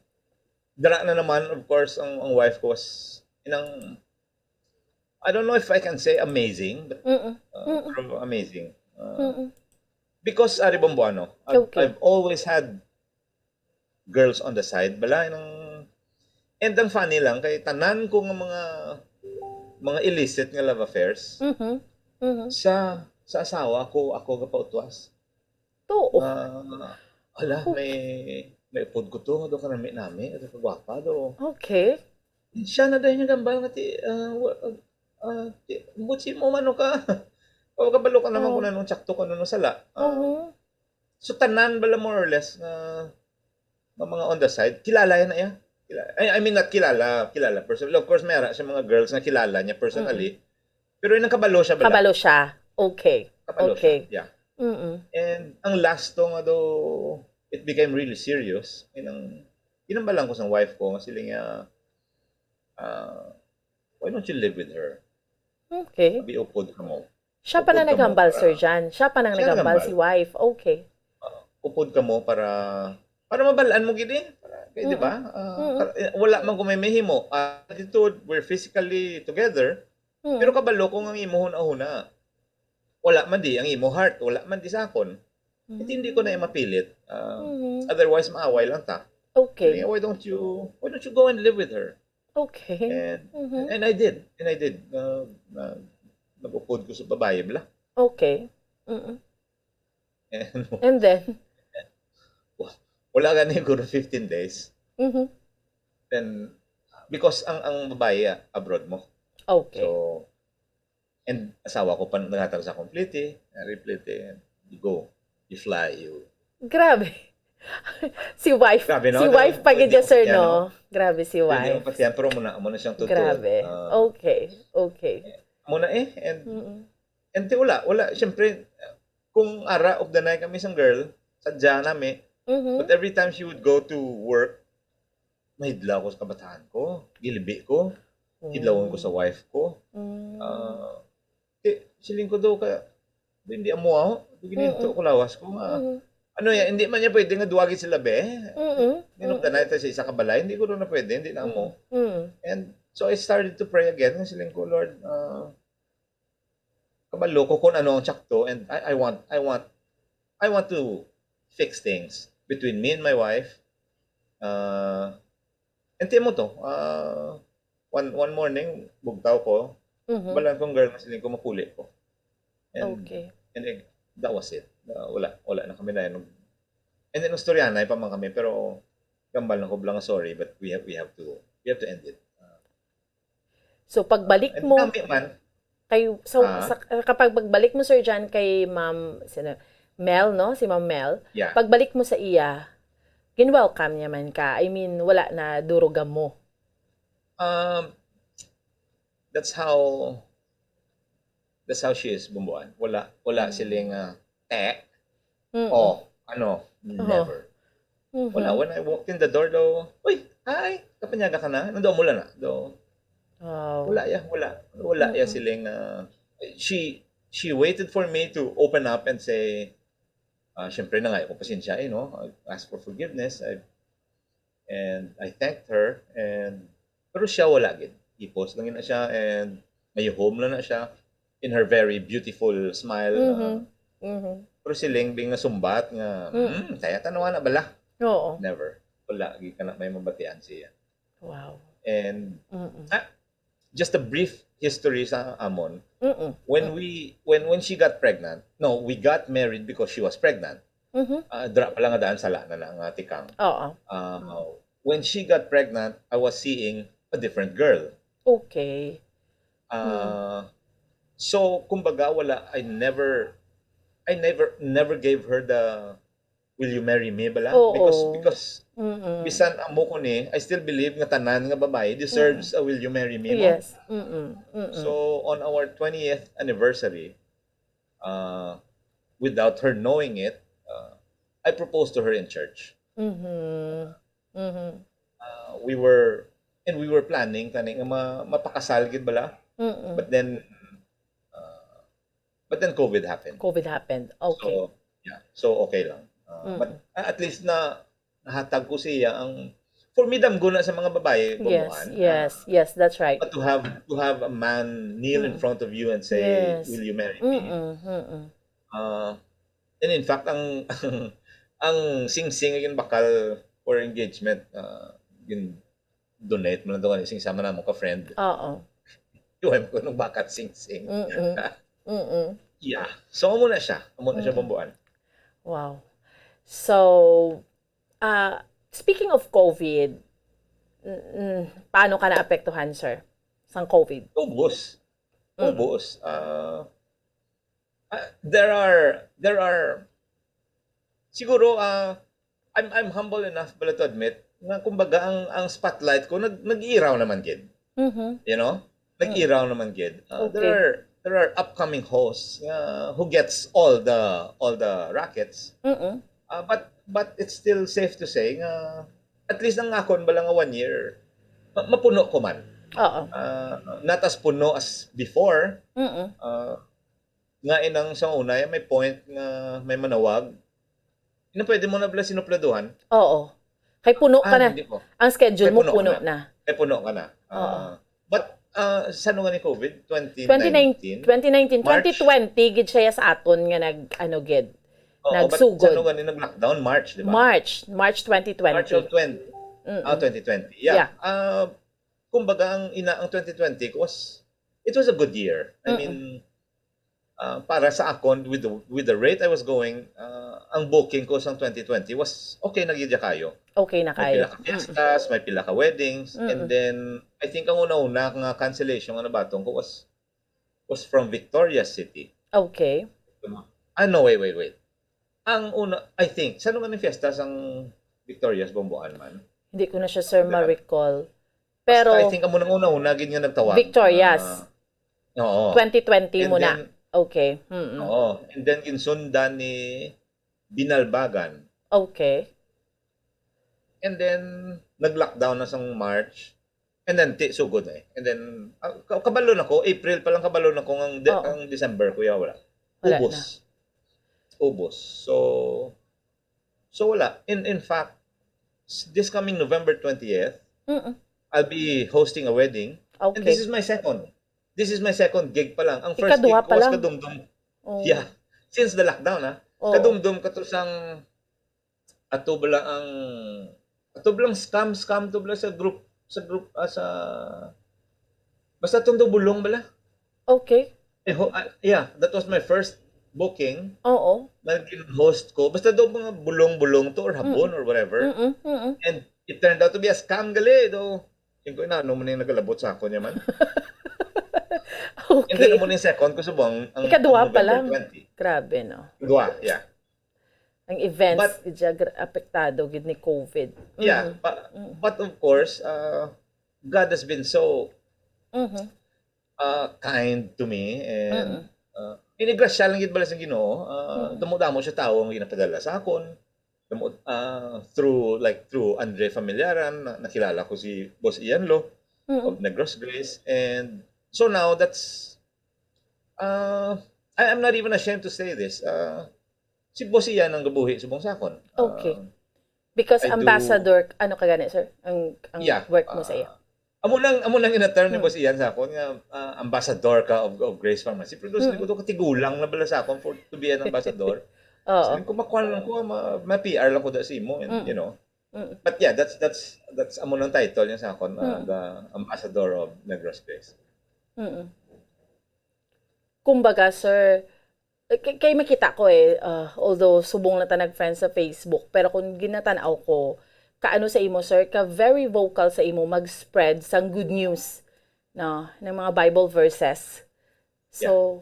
dara na naman, of course, ang, ang wife ko was, inang, I don't know if I can say amazing, but, Mm-mm. uh, Mm-mm. pero amazing. Uh, Mm-mm. Because, ari bambuano, I've, Okay. I've always had girls on the side. Bala, nang, and ang funny lang, kay tanan ko nga mga, mga illicit nga love affairs, Mhm. Mhm. sa, sa asawa ko, ako gapautwas. Oo. Ah, ala, Okay. may, may upod ko to, do ka nami-nami, do ka gwapa, do. Okay. Siya na dahil niya gambal nga ti, ah, wa-, ah, ti, butsi mo, mano ka? O, kabalo ka naman Oo. kung anong tsakto, kung anong sala. Ah, Oo. so, tanan bala more or less nga, nga mga on the side, kilala yan na iya. Kila-, I, I mean, not kilala, kilala personally. Of course, may ara siya mga girls nga kilala niya personally. Pero yung kabalo siya bala. Kabalo siya. Okay. Kabalo Okay. siya. Yeah. Mm-mm. And ang last to nga do, it became really serious. Inang, ginambalan ko sa wife ko, nga sila nga, ah, "Why don't you live with her? Okay. Abi upod ka mo." Siya pa na Upod ka mo naghambal, para Sir Jan. Siya pa nang Siya naghambal, naghambal. Si wife. Okay. Ah, upod ka mo para, para mabalaan mo gid eh. Para, kay, di ba? Mm-mm. Ah, Mm-mm. para, eh, wala man ko may mahimo. Ah, attitude, we're physically together, Mm. pero kabalo ko nga ang imo huna-huna. Wala man di ang imo heart, wala man di sa akon. Hindi, hindi ko na yung mapilit. Ah, Mhm. Otherwise, maaway lang ta. Okay. Kaya, "Why don't you, why don't you go and live with her?" Okay. And, Mhm. and I did. And I did. Uh, uh, nag-upod ko sa babae, bala. Okay. Mm-mm. And And then? Wala gani siguro fifteen days. Mhm. Then, because ang, ang babae, ah, abroad mo. Okay. So, and asawa ko pa naghatag sa akong plete, every plete, you go, you fly, you Grabe. Si wife, Grabe, no? si wife pa gid Hindi siya, sir, ko kaya, no? no? Grabe si Hindi wife. mo pa siyempre mo na, mo na siyang tutuo. Grabe. Ah, Okay, okay. Mo na eh, and, Mm-mm. and di wala, wala, siyempre, kung ara of the night kami sang girl, sadya nami, Mhm. but every time she would go to work, mahidlaw ko sa kabataan ko, gilibi ko, hidlawon ko sa wife ko. Mm. Ah, ti, siling ko daw ka, "Di, hindi amo ako. Gininto Mm-mm. ko lawas ko nga. Mm. Ano yan, hindi man niya pwede nga duwagi sila, be. Mm-mm. Ninugdanay ta sa isa ka balay, hindi ko na pwede, hindi na amo." Mm. And so I started to pray again. Nga siling ko, "Lord, ah, kabalo ko kung ano ang tsakto, and I, I want, I want, I want to fix things between me and my wife." Ah, and tiyan mo to, ah, one, one morning, bugtaw ko, Mhm. balaan kong girl, nga siling ko, "Mapuli ko." And, Okay. and eg-, that was it. Ah, wala, wala na kami na yun. And then, istoryanay pa man kami, pero gambal na ko, "Bala nga sorry, but we have, we have to, we have to end it." Ah, So, pagbalik and mo, kami man, kay, so, Ah? sa, kapag pagbalik mo, Sir John, kay Ma'am, sino, Mel, no? Si Ma'am Mel, yeah. pagbalik mo sa iya, gin-welcome niya man ka. I mean, wala na durog mo. Um, that's how, that's how she is, Bumbuan. Wala, wala Mm. siling, ah, "Eh, Mm-mm. oh, ano, Oh. never." Wala, Mhm. when I walked in the door, daw, "Uy, hi, kapanyaga ka na? Nandoon mo lang na?" Daw, Wow. wala ya, wala. Wala ya Mm-mm. siling, ah, she, she waited for me to open up and say, ah, syempre, nangayo ko pasensya, eh, no? I asked for forgiveness, I, and I thanked her, and, pero siya wala gid. Hipos lang yun na siya, and mayuhom lang na siya in her very beautiful smile. Mhm. Ah, Mhm. pero siling bing nasumbat nga, Mm. "Hmm, kaya tanawa na bala." Oo. Never. Wala, gid ka na may mabatian siya. Wow. And Mm-mm. ah, just a brief history sa amon. Mm-mm. When we, when, when she got pregnant, no, we got married because she was pregnant. Mhm. Ah, dira pa lang nga daan sala na na nga tikang. Oo. Ah, when she got pregnant, I was seeing a different girl. Okay. Ah, so, kumbaga, wala, I never, I never, never gave her the "Will you marry me?" bala. Oo. Because, because Mm-mm. bisan amo ko ni, I still believe nga tanan nga babae deserves a "Will you marry me?" mo. Yes. Mm-mm. Mm-mm. So, on our twentieth anniversary, uh, without her knowing it, uh, I proposed to her in church. Mhm. Mhm. Uh, we were, and we were planning tani nga ma-, mapakasal gid bala. Mm-mm. But then, uh, but then COVID happened. COVID happened. Okay. So, yeah. So, okay lang. Uh, Mm. But, uh, at least na nahatag ko siya ang, for me, damgo na sa mga babae, Yes, Bumbuan, yes, uh, yes, that's right. But to have, to have a man kneel in Mm. front of you and say, Yes. "Will you marry me?" Mm-mm, mm-mm. Uh, and in fact, ang, ang, ang singsing nga ginbakal for engagement, uh, gin-donate mo lang to, sing sama na mo ka friend. Oo. Iwan ko nung bakat singsing. Mm-mm. Mm-mm. Yeah. So, amo na siya. Amo na siya, Mm. Bumbuan. Wow. So, ah, speaking of COVID, mm, mm, paano ka naapektuhan, sir, sang COVID? Ubos. Mm. Ubos. Ah, ah, there are, there are, siguro, ah, I'm, I'm humble enough pala to admit nga, kumbaga, ang, ang spotlight ko nag-, nag-iiraw naman gid. Mhm. You know? Mm. Nag-iiraw naman gid. Ah, there Okay. are, there are upcoming hosts nga who gets all the, all the rackets. Mm-mm. Ah, but, but it's still safe to say nga at least ang akon bala nga one year, ma-, mapuno ko man. Oo. Ah, not as puno as before. Mm-mm. Ah, nga inang sa una, may point nga may manawag. Ina, pwede mo na bala sinupladuhan? Oo. Kay puno ka Ah, na. hindi po. Ang schedule Kay mo puno ka puno na. na. Kay puno ka na. Oo. Ah, but, ah, sa ano nga ni COVID? Twenty nineteen, Twenty nineteen? twenty nineteen, March? twenty twenty, gid siya sa aton nga nag, ano, gid, Oo, but nagsugod. Sa ano nga ni nag-lockdown? March, di ba? March, March twenty twenty. March of twenty. Mm-mm. Ah, twenty twenty. Yeah. Yeah. Ah, kumbaga, ang ina, ang twenty twenty was, it was a good year. I Mm-mm. mean, ah, para sa akon, with the, with the rate I was going, ah, ang booking ko sa twenty twenty was okay na gid kayo. Okay na May pila kayo. ka fiestas, may pila ka weddings, and Mm-mm. then, I think ang una-una nga cancellation nga nabaton ko was, was from Victorias City. Okay. Ah, no, wait, wait, wait. Ang una, I think, sa ano nga ni fiesta sang Victorias, Bumbuan man? Hindi ko na siya, sir, Di ba? ma-recall. Basta, Pero, I think, amo nang una-una gid nga nagtawag. Victorias. Ah, oo. Twenty twenty And mo na. then, Okay. Mm-mm. Oo. And then, ginsundan ni Binalbagan. Okay. And then, nag-lockdown na sang March. And then, ti, sugod na eh. And then, ah, ka- kabalo na ko, April pa lang kabalo na ko, ang, de- Oo. ang December ko, ya, wala. Wala Ubos. Ubos. So, so wala. In, in fact, s- this coming November twentieth, Mm-mm. I'll be hosting a wedding. And Okay. this is my second. This is my second gig pa lang. Ang first Ikaduha gig ko pa was lang. kadumdum. Oh. Yeah. Since the lockdown, ha? Oo. Kadumdum ka to sang ato bala ang ato bala ang scam, scam to bala sa group, sa group, ah, sa basta tong do bulong bala. Okay. Eh, ho- ah, yeah, that was my first booking Oo. na gin-host ko. Basta do mga bulong-bulong to or habon Mm. or whatever. Mm-mm, mm-mm. And it turned out to be a scam gali do. Yung ko na, ano mo na yung nagalabot sa ako niya man. And then, Okay. amo na yung second ko subong, ang, Ikaduha ang pa November lang. twenty. Grabe, no? Dua, yeah. Ang events, But gid siya, gra- apektado gid ni COVID. Yeah, Mhm. but, Mhm. but of course, uh, God has been so Mhm. uh, kind to me and Mm-mm. uh, inigrasya lang gid bala sa Ginoo. Uh, Mm-mm. Damo-damo siya tawo ang ginapadala sa akon. Damo, uh, through, like, through Andre Familiaran, na, nakilala ko si Boss Ian Lo Mm-mm. of Negros Grace. And so now, that's, uh, I, I'm not even ashamed to say this. Uh, si Boss Ian ang gabuhi subong sa akon. Okay. Uh, Because I do ambassador, ano ka gani, sir? Ang, ang Yeah, work mo sa iya? ah, amo nang, amo nang gina-term ni Hmm. Boss Ian sa akon nga, ah, ambassador ka of, of Grace Pharmacy. Pero Mm. siguro katigulang na bala sa akon for, to be an ambassador. Oo. Sabi ko, "Makuha lang ko, ma, ma-P R lang ko da sa imo," and, Mm. you know. Mm. But yeah, that's, that's, that's amo nang title niya sa akon, ah, Mm. the ambassador of Negros Grace. Mm. Kumbaga, sir, eh, kay, kay makita ko eh, ah, although subong lang ta nag-friends sa Facebook, pero kung ginatan-aw ko, kaano sa imo, sir, ka very vocal sa imo mag-spread sang good news, no, ng mga Bible verses. So,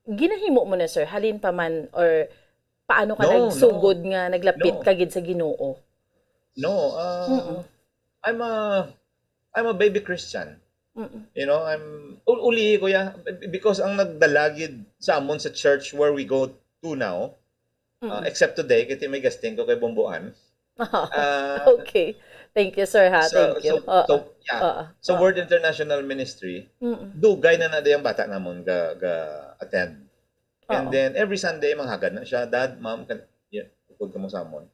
ginahimo mo na, sir, halin pa man, or paano ka No, nagsugod no. nga naglapit No. ka gid sa Ginoo? No, ah, Mm-mm. I'm a, I'm a baby Christian. Mm-mm. You know, I'm, u-, uli ko ya, because ang nagdala gid sa amon sa church where we go to now, uh, Mm-mm. except today, kay may gastihan ko kay Bomboan. Ah, Okay. Thank you, sir, ha? so, Thank you. so, Oo. so, yeah. Oo. So, Oo. Word International Ministry, Mm-mm. dugay na na day ang bata namon ga, ga attend. And Oo. then, every Sunday, manghagad na siya, "Dad, Mom, kan, yeah, upod kamo sa amon."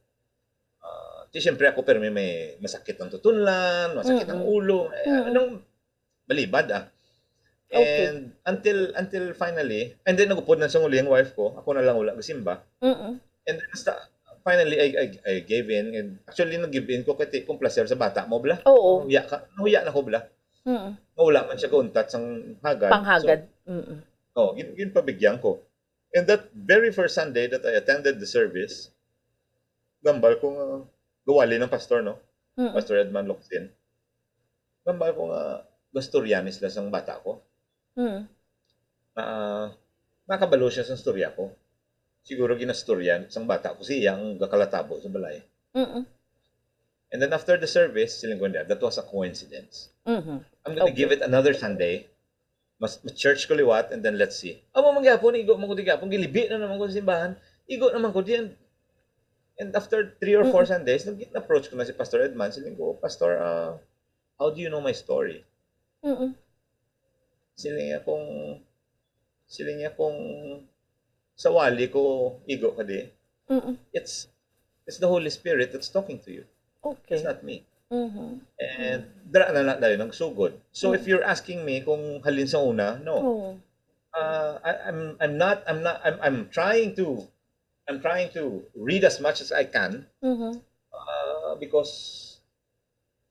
Ah, di, siyempre, ako, pero may, may masakit ang tutunlan, masakit ang Mm-mm. ulo, eh, Mm-mm. anong balibad, ah. Okay. And until, until finally, and then nagupod na sa uli ang wife ko, ako na lang wala gasimba. Mm-mm. And then hasta, finally, I, I, I gave in. And actually, nag-give in ko kay ti-, kung placer sa bata mo, bla. Oo. Nahuya ka, nahuya na ko, bla. Mm-mm. Nga wala man siya kauntat sang hagad. Panghagad. So, Mm-mm. oh, gin-, ginpabigyan ko. And that very first Sunday that I attended the service, gambal ko nga gawali ng pastor, no? Mm-mm. Pastor Edman Locsin. Gambal ko nga gastoryanis lang sang bata ko. Mm. Na, nakabalo siya sa storya ko. Siguro ginastorya sang bata ko siya ang gakalatabo sa balay. Mm-mm. And then after the service, siling ko niya, "That was a coincidence. Mm-hmm. I'm gonna Okay. give it another Sunday. Mas, mas church ko liwat, and then let's see." Amo man gyapon, igo man ko di gyapon, gilibi na naman ko sa simbahan. Igo naman ko diyan. And after three or four Mm-mm. Sundays, nag-approach ko na si Pastor Edman. Siling ko, "Pastor, ah, how do you know my story?" Mm-mm. Siling niya kung, siling niya kung sa wali ko igo ka di. Mm-mm. It's, it's the Holy Spirit that's talking to you. Okay. It's not me. Mm-hmm. And dara na na dayon ang sugod. So, if Mm. you're asking me kung halin sa una, no. Oo. Uh, I, I'm, I'm not, I'm not, I'm, I'm trying to, I'm trying to read as much as I can, Mm-hmm. uh, because,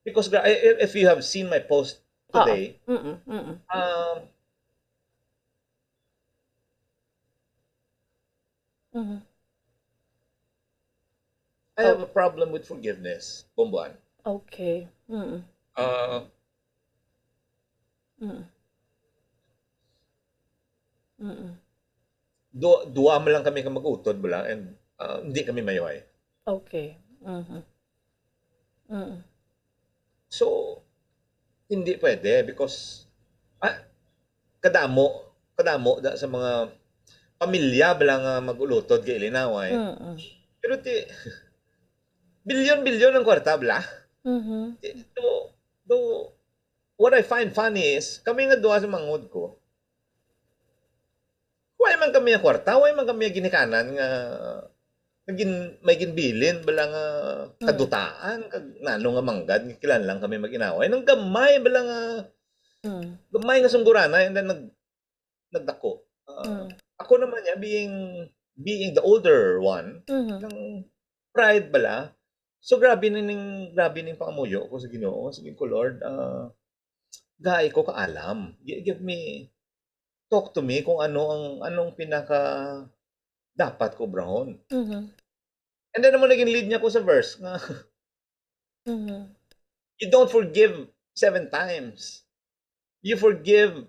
because gra-, i-, i-, if you have seen my post Oo. today, Mm-mm, mm-mm. um, Mm-hmm. I have Oh. a problem with forgiveness, Bomboan. Okay. Mm-mm. Uh, Mm. Mm. Du-, duwa man lang kami ka mag-utod bala, and, ah, hindi kami mayuhay. Okay. Mhm. Mm. So, hindi pwede because, ah, kadamo, kadamo da sa mga pamilya bala nga mag-ulutod kay ilinaway. Mm. Pero ti-, Bilyon-bilyon ang kwarta, bala. Mhm. Do, do, what I find funny is, kami nga duha sa manghod ko, why man kami nga kwarta, why man kami nga ginikanan nga, nga gin-, may ginbilin, bala nga Mm. kadutaan, kag nano nga manggad, nga kinahanglan kami mag-inaway. Nang gamay, bala nga, Mm. gamay nga sunggurana, and then nag-, nagdako. Ah, Mm. ako naman niya, being, being the older one, Mhm. nang pride bala. So, grabe na ning, grabe ning pangamuyo ko sa Ginoo. Sige ko, "Lord, ah, gai ko kaalam. Gi-, give me, talk to me kung ano ang, anong pinaka dapat ko obrahon." Mhm. And then naman naging lead niya ko sa verse nga, Mhm. "You don't forgive seven times. You forgive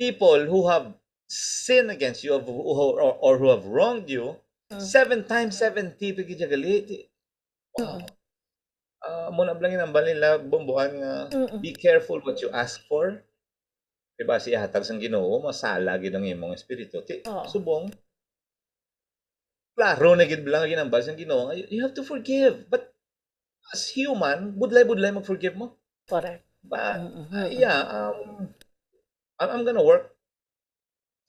people who have sinned against you, who, who, or, or who have wronged you, Mm. seven times seventy pa gid siya gali." Ti-, wow. Mm. Ah, amo na bala ginambal nila, Bomboan, nga, Mm-mm. "Be careful what you ask for. Kay basi ihatag sang Ginoo, masala gid ang imong espiritu." Ti-, Oo. Subong, klaro na gid bala nga ginambal sang Ginoo nga, you, you have to forgive. But as human, budlay-budlay mag-forgive mo. Correct. But, Mm-mm, uh, mm-mm. yeah, um, I'm, I'm gonna work,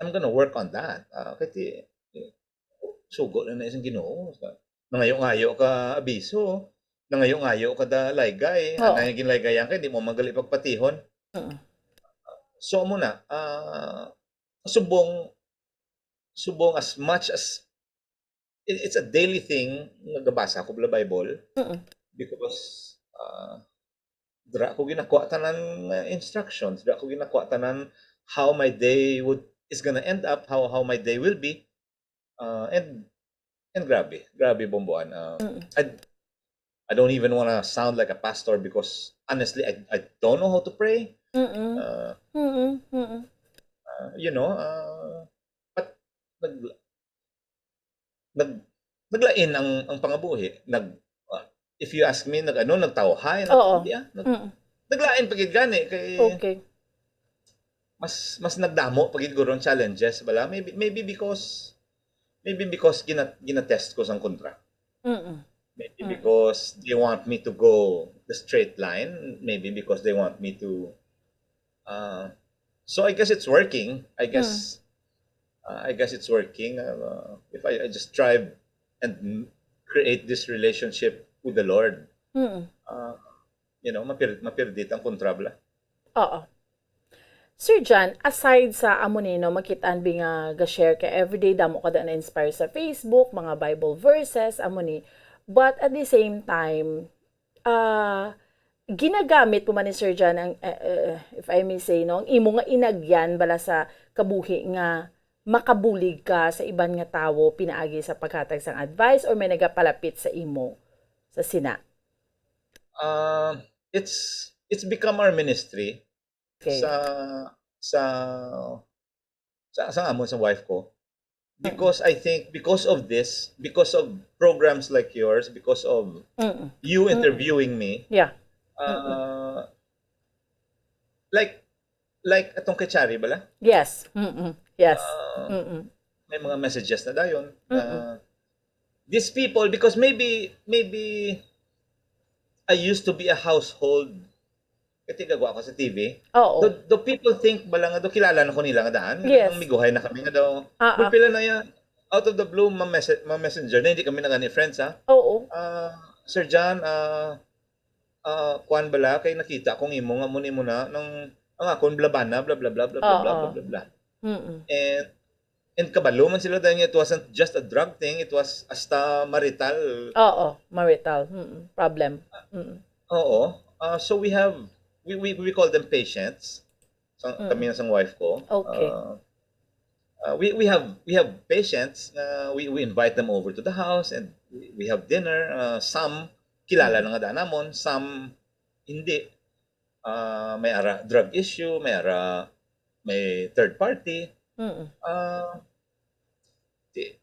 I'm gonna work on that. Ah, kay ti-, sugo na na isang Ginoo. Nangayo-ngayo ka abiso, nangayo-ngayo ka da laygay, Oo. Anay ginlaygayan ka, di mo man gali pagpatihon. Mm. So, amo na, ah, subong, subong as much as it, it's a daily thing nga gabasa ko bala Bible Mm. because, ah, dira ko ginakuha tanan nga instructions, dira ko ginakuha tanan how my day would, is gonna end up, how, how my day will be. Ah, and, and grabe, grabe, Bomboan. Ah, Mm. I, I don't even wanna sound like a pastor because honestly, I, I don't know how to pray. Mm-mm. Ah, Mm-mm. Mm-mm. ah, you know, ah, but nag-, nag-, naglain ang, ang pangabuhi. Nag-, ah, if you ask me, nag-, ano, nagtawhay, nag-, Oo. hindi, ah, nag-, Mm. naglain pa gid gani kay Okay. mas, mas nagdamo pa gid guro ang challenges, bala. Maybe, maybe because, maybe because gina-, gina-test ko sang kontra. Mm-mm. Maybe Mm. because they want me to go the straight line. Maybe because they want me to, uh, so I guess it's working. I guess, Mm. uh, I guess it's working. Uh, if I, I just strive and m-, create this relationship with the Lord, Mm. uh, you know, mapir-, mapirdit ang kontra bala. Oo. Sir John, aside sa amo ni, no, makit-an bi nga ga-share ka everyday, damo ka da na-inspire sa Facebook, mga Bible verses, amo ni. But at the same time, ah, ginagamit mo man ni Sir John ang, eh, eh, if I may say, no, ang imo nga inagyan bala sa kabuhi nga makabulig ka sa iban nga tawo pinaagi sa paghatag sang advice or may nagapalapit sa imo sa sina? Ah, it's, it's become our ministry Okay. sa, sa, sa, sa amon, sa wife ko. Mm. Because I think, because of this, because of programs like yours, because of Mm-mm. you Mm-mm. interviewing me, Yeah. Mm-mm. ah, like, like atong kay Chari bala? Yes. Mm-mm. Yes. Ah, Mm-mm. may mga messages na dayon na Mm-mm. these people, because maybe, maybe I used to be a household, kati gagwa ko sa T V. Oo. Do, do people think bala nga do kilala na ko nila nga daan? Yes. Ang miguhay na kami nga daw. Ah, ah. Pila na yan? Out of the blue, ma-message, ma-messenger na, hindi kami na gani friends, ha? Oo. Ah, Sir John, ah, ah, kuwan bala, kay nakita kong imo nga mo nimo na, nang, ang akon bla bana, bla, bla, bla, bla, bla, bla, Oo. bla, bla, bla. Mm-mm. And, and kabalo man sila dahil nga it wasn't just a drug thing, it was hasta marital. Oo, marital. Mm-mm. Problem. Mm-mm. Oo. Ah, so we have, we, we, we call them patients. Sa, Mm. kami na sang wife ko. Okay. Ah, ah, we, we have, we have patients na we, we invite them over to the house and we, we have dinner. Ah, some kilala Mm. na nga daan namon, some hindi. Ah, may ara drug issue, may ara, may third party. Mm. Ah, ti,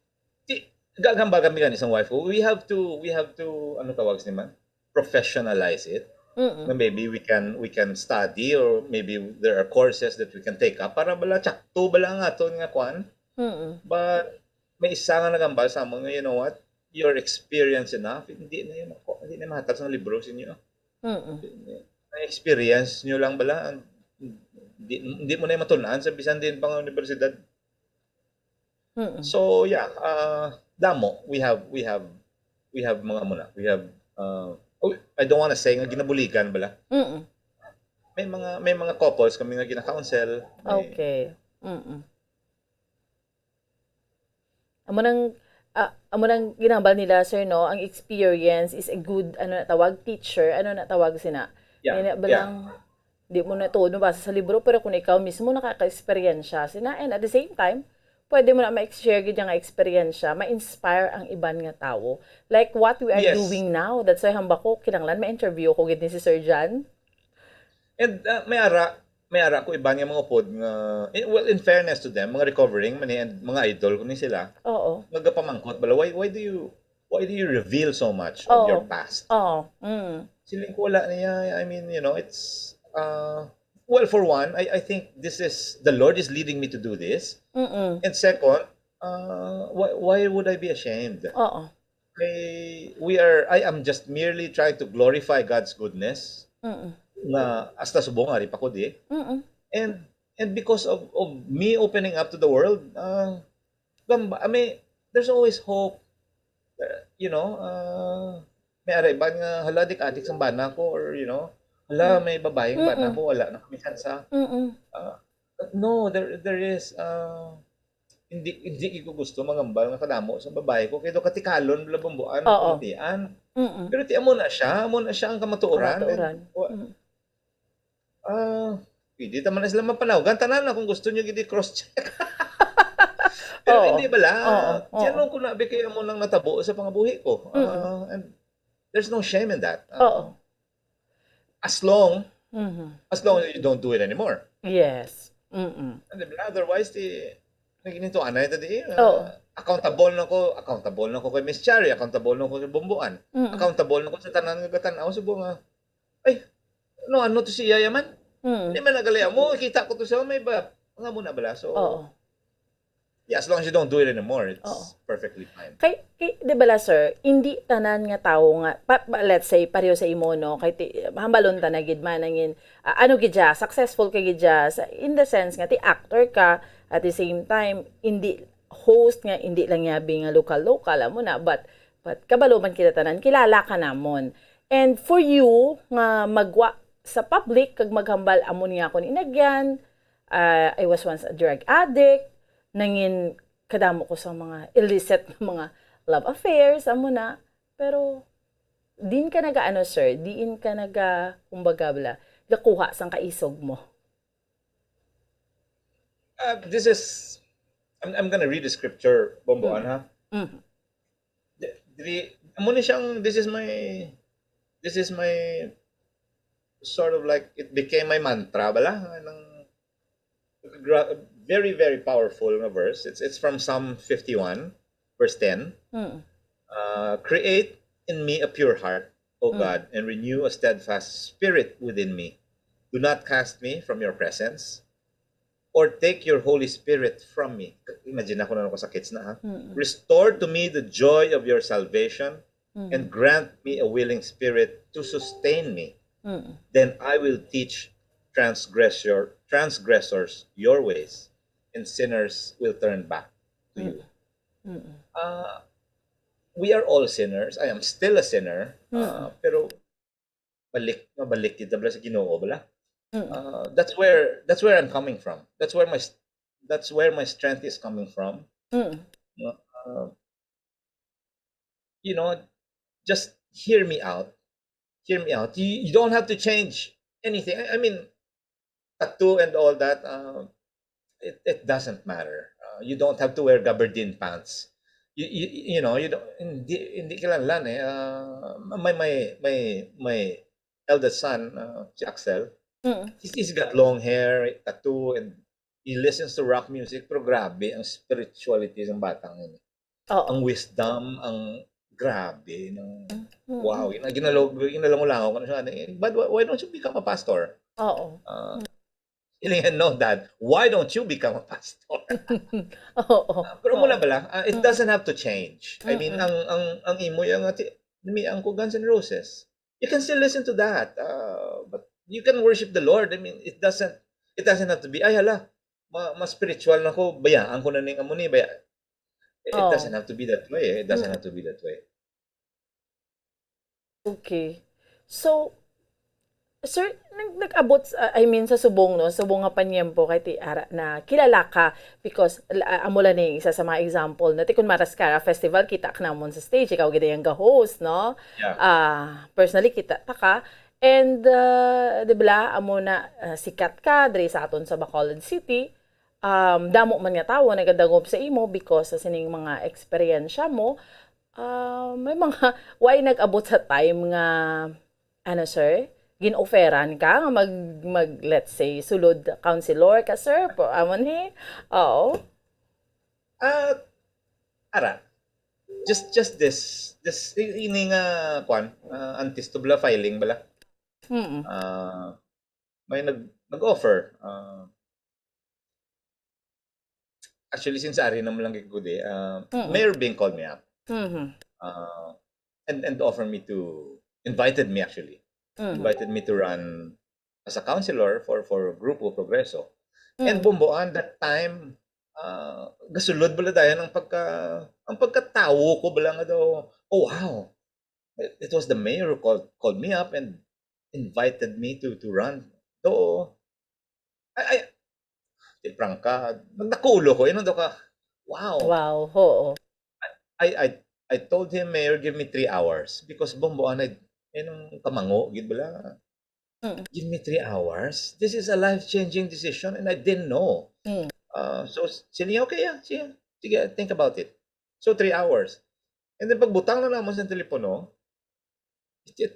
ti, gagamba kami gani sang wife ko. We have to, we have to, ano tawag sini man? Professionalize it. Mm. Na maybe we can, we can study or maybe there are courses that we can take up para bala tsakto bala ang aton nga kwan. Mm. But may isa nga nagambal sa amon nga, "You know what? your experience enough, hindi na yun ako, hindi na mahatag sa libro sa inyo. Mm-mm. Na-experience nyo lang bala, hindi, hindi mo na yung matun-an sa bisan din pang universidad. Mm-mm. So yeah, uh, damo, we have we have we have mga muna. We have uh, oh, I don't want to say nga ginabuligan bala. Mm-mm. May mga may mga couples kami nga gina-counsel. May, Okay. Mm-mm. Amo nang ah, amo nang ginambal nila, sir, no? Ang experience is a good, ano na tawag, teacher, ano na tawag sina? Yeah, May na yeah. balang di mo na tuod mabasa sa libro, pero kung ikaw mismo nakaka-eksperyensya sina, and at the same time, pwede mo na ma-share gid nga eksperyensya, ma-inspire ang iban nga tawo. Like what we are Yes. doing now. That's why hambak ko, kinahanglan ma-interview ko gid ni si Sir John. And uh, may ara, may ara ko iban nga mga upod nga, eh, well, in fairness to them, mga recovering man eh, and mga idol ko ni sila, Oo. nga gapamangkot bala, why why do you why do you reveal so much of your Oo. Past? Oo. Mm. Siling ko wala niya. I mean, you know, it's uh, well, for one, I I think this is the Lord is leading me to do this. Mm-mm. And second, uh, why why would I be ashamed? Oo. I, we are I am just merely trying to glorify God's goodness Mm-mm. nga hasta subong ari pa ko di. Mm-mm. And and because of of me opening up to the world, uh, gamba, I mean, there's always hope. Uh, you know, uh, may ara iban nga hala dik adik sang bana ko, or you know, hala may babaeng bana Mm-mm. ko, wala na kami chance. Mm-mm. Uh, no, there there is uh, hindi hindi ko gusto mangambal nga kadamo sa babae ko kay do katikalon labambuan Oo. Tian. Mm-mm. Pero ti amo na siya, amo na siya ang kamatuoran. Kamatuoran. And, wa- Mm. Ah, pwede ta man na sila mapanawgan. Tanan na kung gusto nyo, gidi cross-check. Pero Oo. Hindi bala. Oo, oo. Tiyan ko na, kay amo nang natabo sa pangabuhi ko. Mm-mm. Ah, and there's no shame in that. Ah, Oo. As long, Mhm. as long as you don't do it anymore. Yes. Mm-mm. And then, otherwise, di, nagininto anay ta di. Ah, Oo. Accountable na ko, accountable na ko kay Miss Cherry, accountable na ko kay Bumbuan. Mm-mm. Accountable na ko sa tanan nga gatan-aw sa bunga. Ay, no, ano to si Yaya man? Mm. Hindi man nagali mo, kita ko to sa may ba, nga muna bala. So, Oo. yeah, as long as you don't do it anymore, it's Oo. perfectly fine. Kay, kay, di bala, sir, hindi tanan nga tawo nga, pa, pa- let's say, pareho sa imo, no? Kay ti, hambalon ta na gid man, nangin, ah, ano gid siya, successful ka gid siya, sa, in the sense nga, ti actor ka, at the same time, hindi host nga, hindi lang yabi nga local-local, amo na, but, but kabalo man kita tanan, kilala ka namon. And for you, nga magwa sa public, kag maghambal, amo niya akon inagyan, ah, I was once a drug addict, nangin kadamo ko sa mga illicit na mga love affairs, amo na. Pero, diin ka nagaano, sir? Diin ka naga, kumbaga bala, gakuha sang kaisog mo? Uh, this is, I'm, I'm gonna read the scripture, Bomboan, Mm. ha? Mm. Di- Diri, amo ni siyang, this is my, this is my, sort of like, it became my mantra, bala? Ng, gra- very, very powerful na verse. It's, it's from Psalm fifty-one, verse ten. Mm. Uh, Create in me a pure heart, O Mm. God, and renew a steadfast spirit within me. Do not cast me from your presence, or take your Holy Spirit from me. Imagine ako na ako sa kids na, ha? Mm. Restore to me the joy of your salvation, Mm. and grant me a willing spirit to sustain me. Mm. Then I will teach transgressor, transgressors your ways, and sinners will turn back to you. Mm. Uh, we are all sinners. I am still a sinner. Uh, Mm. Pero balik, mabalik kita bala sa Ginoo bala. Mm. Uh, that's where that's where I'm coming from. That's where my s- that's where my strength is coming from. Mm. Uh, you know, just hear me out. Hear me out. You, you don't have to change anything. I, I mean, tattoo and all that. Uh, it, it doesn't matter. Uh, you don't have to wear gabardine pants. You, you, you know, you don't, hindi, hindi kinahanglan eh. Uh, my, my, my, my eldest son, uh, si Axel, Mm. he's, he's got long hair, tattoo, and he listens to rock music, pero grabe ang spirituality ng batang yun. Oo. Ang wisdom, ang grabe, ng Mm. wow, yun, ang ginalo-, ginalangulangaw ko na siya, eh, "But why, why don't you become a pastor?" Oo. Uh, Siling niya, "No, Dad, why don't you become a pastor?" Oo. Ah, pero muna Oo. bala, ah, it Mm. doesn't have to change. I mean, Mm-mm. ang ang ang imo yang ati, namian ko Guns N' Roses. You can still listen to that. Uh, but you can worship the Lord. I mean, it doesn't it doesn't have to be, "Ay, hala, ma, ma spiritual na ko, bayaan ko na ning amo ni, baya." It doesn't Oh. have to be that way. Eh. It doesn't Mm. have to be that way. Okay. So, sir, nag nag-abot sa, I mean, sa subong, no, subong nga panyempo kay ti ara na kilala ka because la- amo lang ni isa sa mga example na ti kun Maraskara Festival, kita ka namon sa stage, ikaw gid ang ga-host, no? Yeah. Ah, personally kita ta ka. And uh, di ba, amo na uh, sikat ka diri sa aton sa Bacolod City. Um, damo man nga tawo nagadangop sa imo because sa sining mga eksperyensya mo. Ah, may mga, why nag-abot sa time nga, ano, sir, gin-offeran ka nga mag, mag, let's say, sulod counselor ka, sir? Po, amon hi? Oo. Ah, ara. Just just this this i- ini nga kwan, ah, antes to bala filing bala. Mm. Ah, may nag nag-offer. Ah, actually, since ari naman lang gid ko di, ah, Mm. Mayor Bing called me up. Mhm. Ah, and and offered me to invited me actually. Mhm. Invited me to run as a counselor for for Grupo Progreso. And Mm. Bomboan, that time, ah, gasulod bala dayon ang pagka ang pagkatawo ko bala nga daw, "Oh, wow. It, it was the mayor who called called me up and invited me to to run." Though, I, I, di prangka, nagdakulo ko, ingon daw ka, "Wow." Wow, oo. I I I told him, "Mayor, give me three hours." Because Bomboan ay, ay nung kamango gid bala. Mm. "Give me three hours. This is a life-changing decision and I didn't know." Mm. Uh, so, s- siling niya, "Okay, yeah, sige, sige, think about it." So, three hours. And then, pagbutang na naman sa telepono, it, it,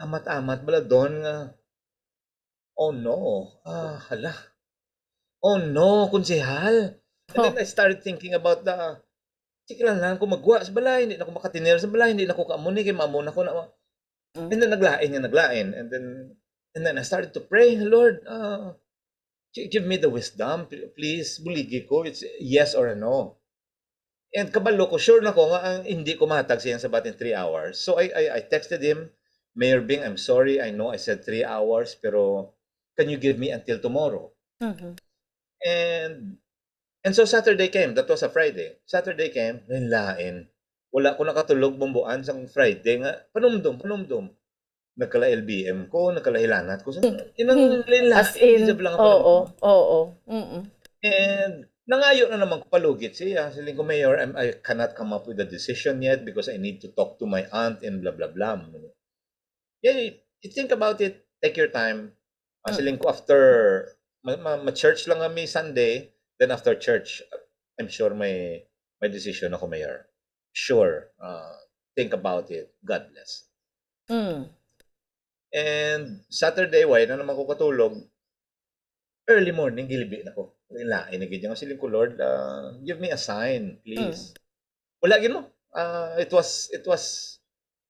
amat-amat bala doon nga, "Oh no, ah, hala. Oh no, konsehal." And then Huh. I started thinking about the, "Sige lang lang ko magwa sa balay, hindi na ko makatiner sa balay, hindi na ko kaamo ni, kay maamo na ko na." Mm. And then naglain nga naglain. And then, and then I started to pray, "Lord, uh, gi- give me the wisdom, pl- please, buligi ko, it's yes or a no." And kabalo ko, sure na ko nga ang hindi ko mahatag siya sa batin three hours. So I, I, I texted him, "Mayor Bing, I'm sorry. I know I said three hours, pero can you give me until tomorrow?" Mhm. And and so Saturday came. That was a Friday. Saturday came, lain-lain. Wala ko nakatulog, Bomboan, sang Friday nga panumdom, panumdom. Nagkala-L B M ko, nagkalahilanat ko. Sa, inang Hmm. lain-lain, As in, sa bala nga oo, panumdom. Oo. Mm-mm. And nangayo na naman ko palugit siya. Siling ko, "Mayor, I'm, I cannot come up with a decision yet because I need to talk to my aunt and blah, blah, blah." Yeah, you, you think about it, take your time. Ah, Mm. Siling ko after, ma, ma, ma-church lang kami Sunday, then after church, I'm sure may, may decision ako, Mayor. Sure. Uh, think about it. God bless. Mm. And Saturday, why na naman ko katulog? Early morning, gilibi na ko. Lain na gid yung siling ko, "Lord, uh, give me a sign, Mm. please." Wala gid mo. Uh, it was, it was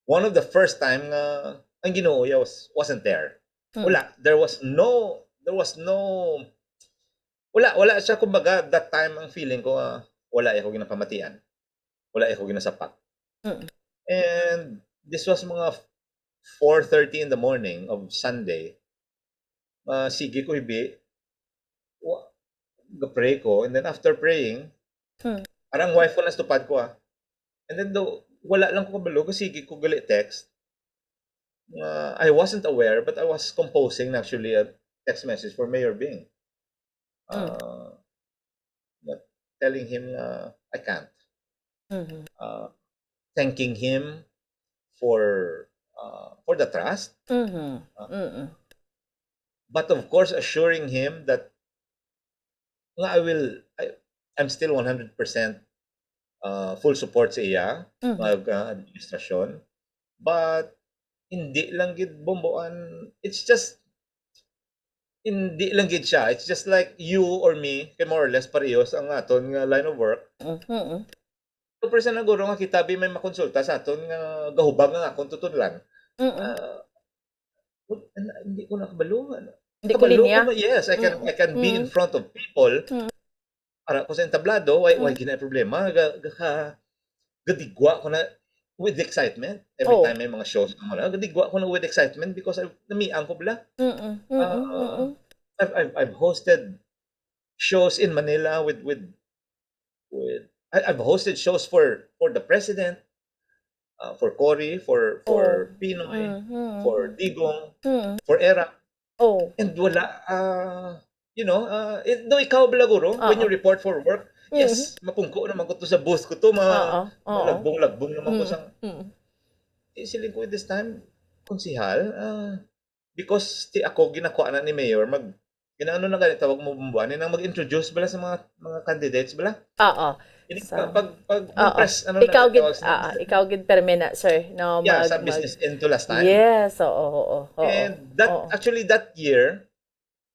one of the first time nga ang Ginoo ya was, wasn't there. Mm. Wala. There was no, there was no, wala, wala siya, kumbaga, that time ang feeling ko, ah, wala ako ginapamatian. Wala ako ginasapak. Mm. And this was mga four thirty in the morning of Sunday. Ah, sige ko, hibi. Wa, ga-pray ko. And then after praying, Hmm. parang wife ko nastupad ko, ah. And then daw, wala lang ko kabalo, kasi sige ko gali text. Nga, I wasn't aware, but I was composing actually a text message for Mayor Bing. Mm. Uh, na telling him na I can't. Mhm. Uh, thanking him for, uh, for the trust. Mhm. Uh, Mm-mm. But of course, assuring him that nga I will, I, I'm still one hundred percent, uh, full support sa iya, Mhm. mag, uh, administrasyon. But hindi lang gid, Bomboan, it's just, hindi lang gid siya. It's just like you or me, kay more or less parehas ang aton nga line of work. Mm-mm. So, person na guro nga kita bi may makonsulta sa aton nga gahubag nga akong tutudlan. Mm-mm. Ah, wal-, na, hindi ko nakabalo. Ano? Hindi ko linya. Ko na, yes, I can, Mm. I can be in Mm. front of people. Mm. Ara ko sa entablado, why, why Mm. gina problema? Ga, ga, ka, gadigwa ko na with excitement. Every Oh. time may mga shows na wala, gadigwa ko na with excitement because I, namiang ko bala. Mm-mm. Mm-mm. Uh, Mm-mm. I've, I've, I've hosted shows in Manila with, with, with, I, I've hosted shows for, for the president, uh, for Cory, for, for Oh. Pinoy, Mm-hmm. for Digong, Mm. for Era. Oh. And wala, ah, you know, ah, eh, do ikaw bala, guro, when you Oo. report for work, Mm. yes, mapungko naman ko to sa booth ko to, ma-, Oo, oo. malagbong-lagbong naman ko Mm, sa, mm. Eh, siling ko this time, konsehal, ah, because ti ako ginakuha na ni Mayor, mag-, ginaano na gani tawag mo, Bumbuan, nang mag-introduce bala sa mga, mga candidates bala. Oo. Ini Sa pag, pag, pag Oo. press, ano na Ikaw gid, tawag sa ah, press? ikaw gid permi na, sir, no, Yeah, mag-, sa mag- business into last time. Yes, oo, oo, oo, And that, oo. actually, that year,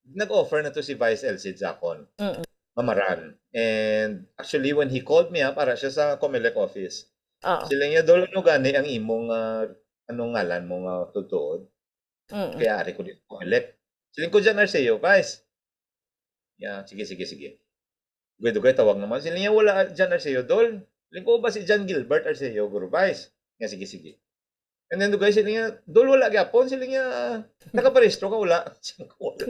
nag-offer na to si Vice Elcid sa akon. Mm. Mamaran. And actually, when he called me up, ara siya sa Comelec office. Oo. Sila niya, "Dol, ano gani ang imong, ah, anong ngalan mo nga tutuod?" Mm. Kaya ari ko dito, Comelec. Siling ko, "John Arceo, Vice." Ya, sige, sige, sige. Dugay-dugay tawag naman. Siling niya, "Wala, John Arceo, Dol." Siling ko, "Ba si John Gilbert Arceo, Guro Vice?" Nga, "Sige, sige." And then, dugay, siling niya, "Dol, wala gyapon." Siling niya, "Nakaparehistro ka, wala?" Siling ko, "Wala."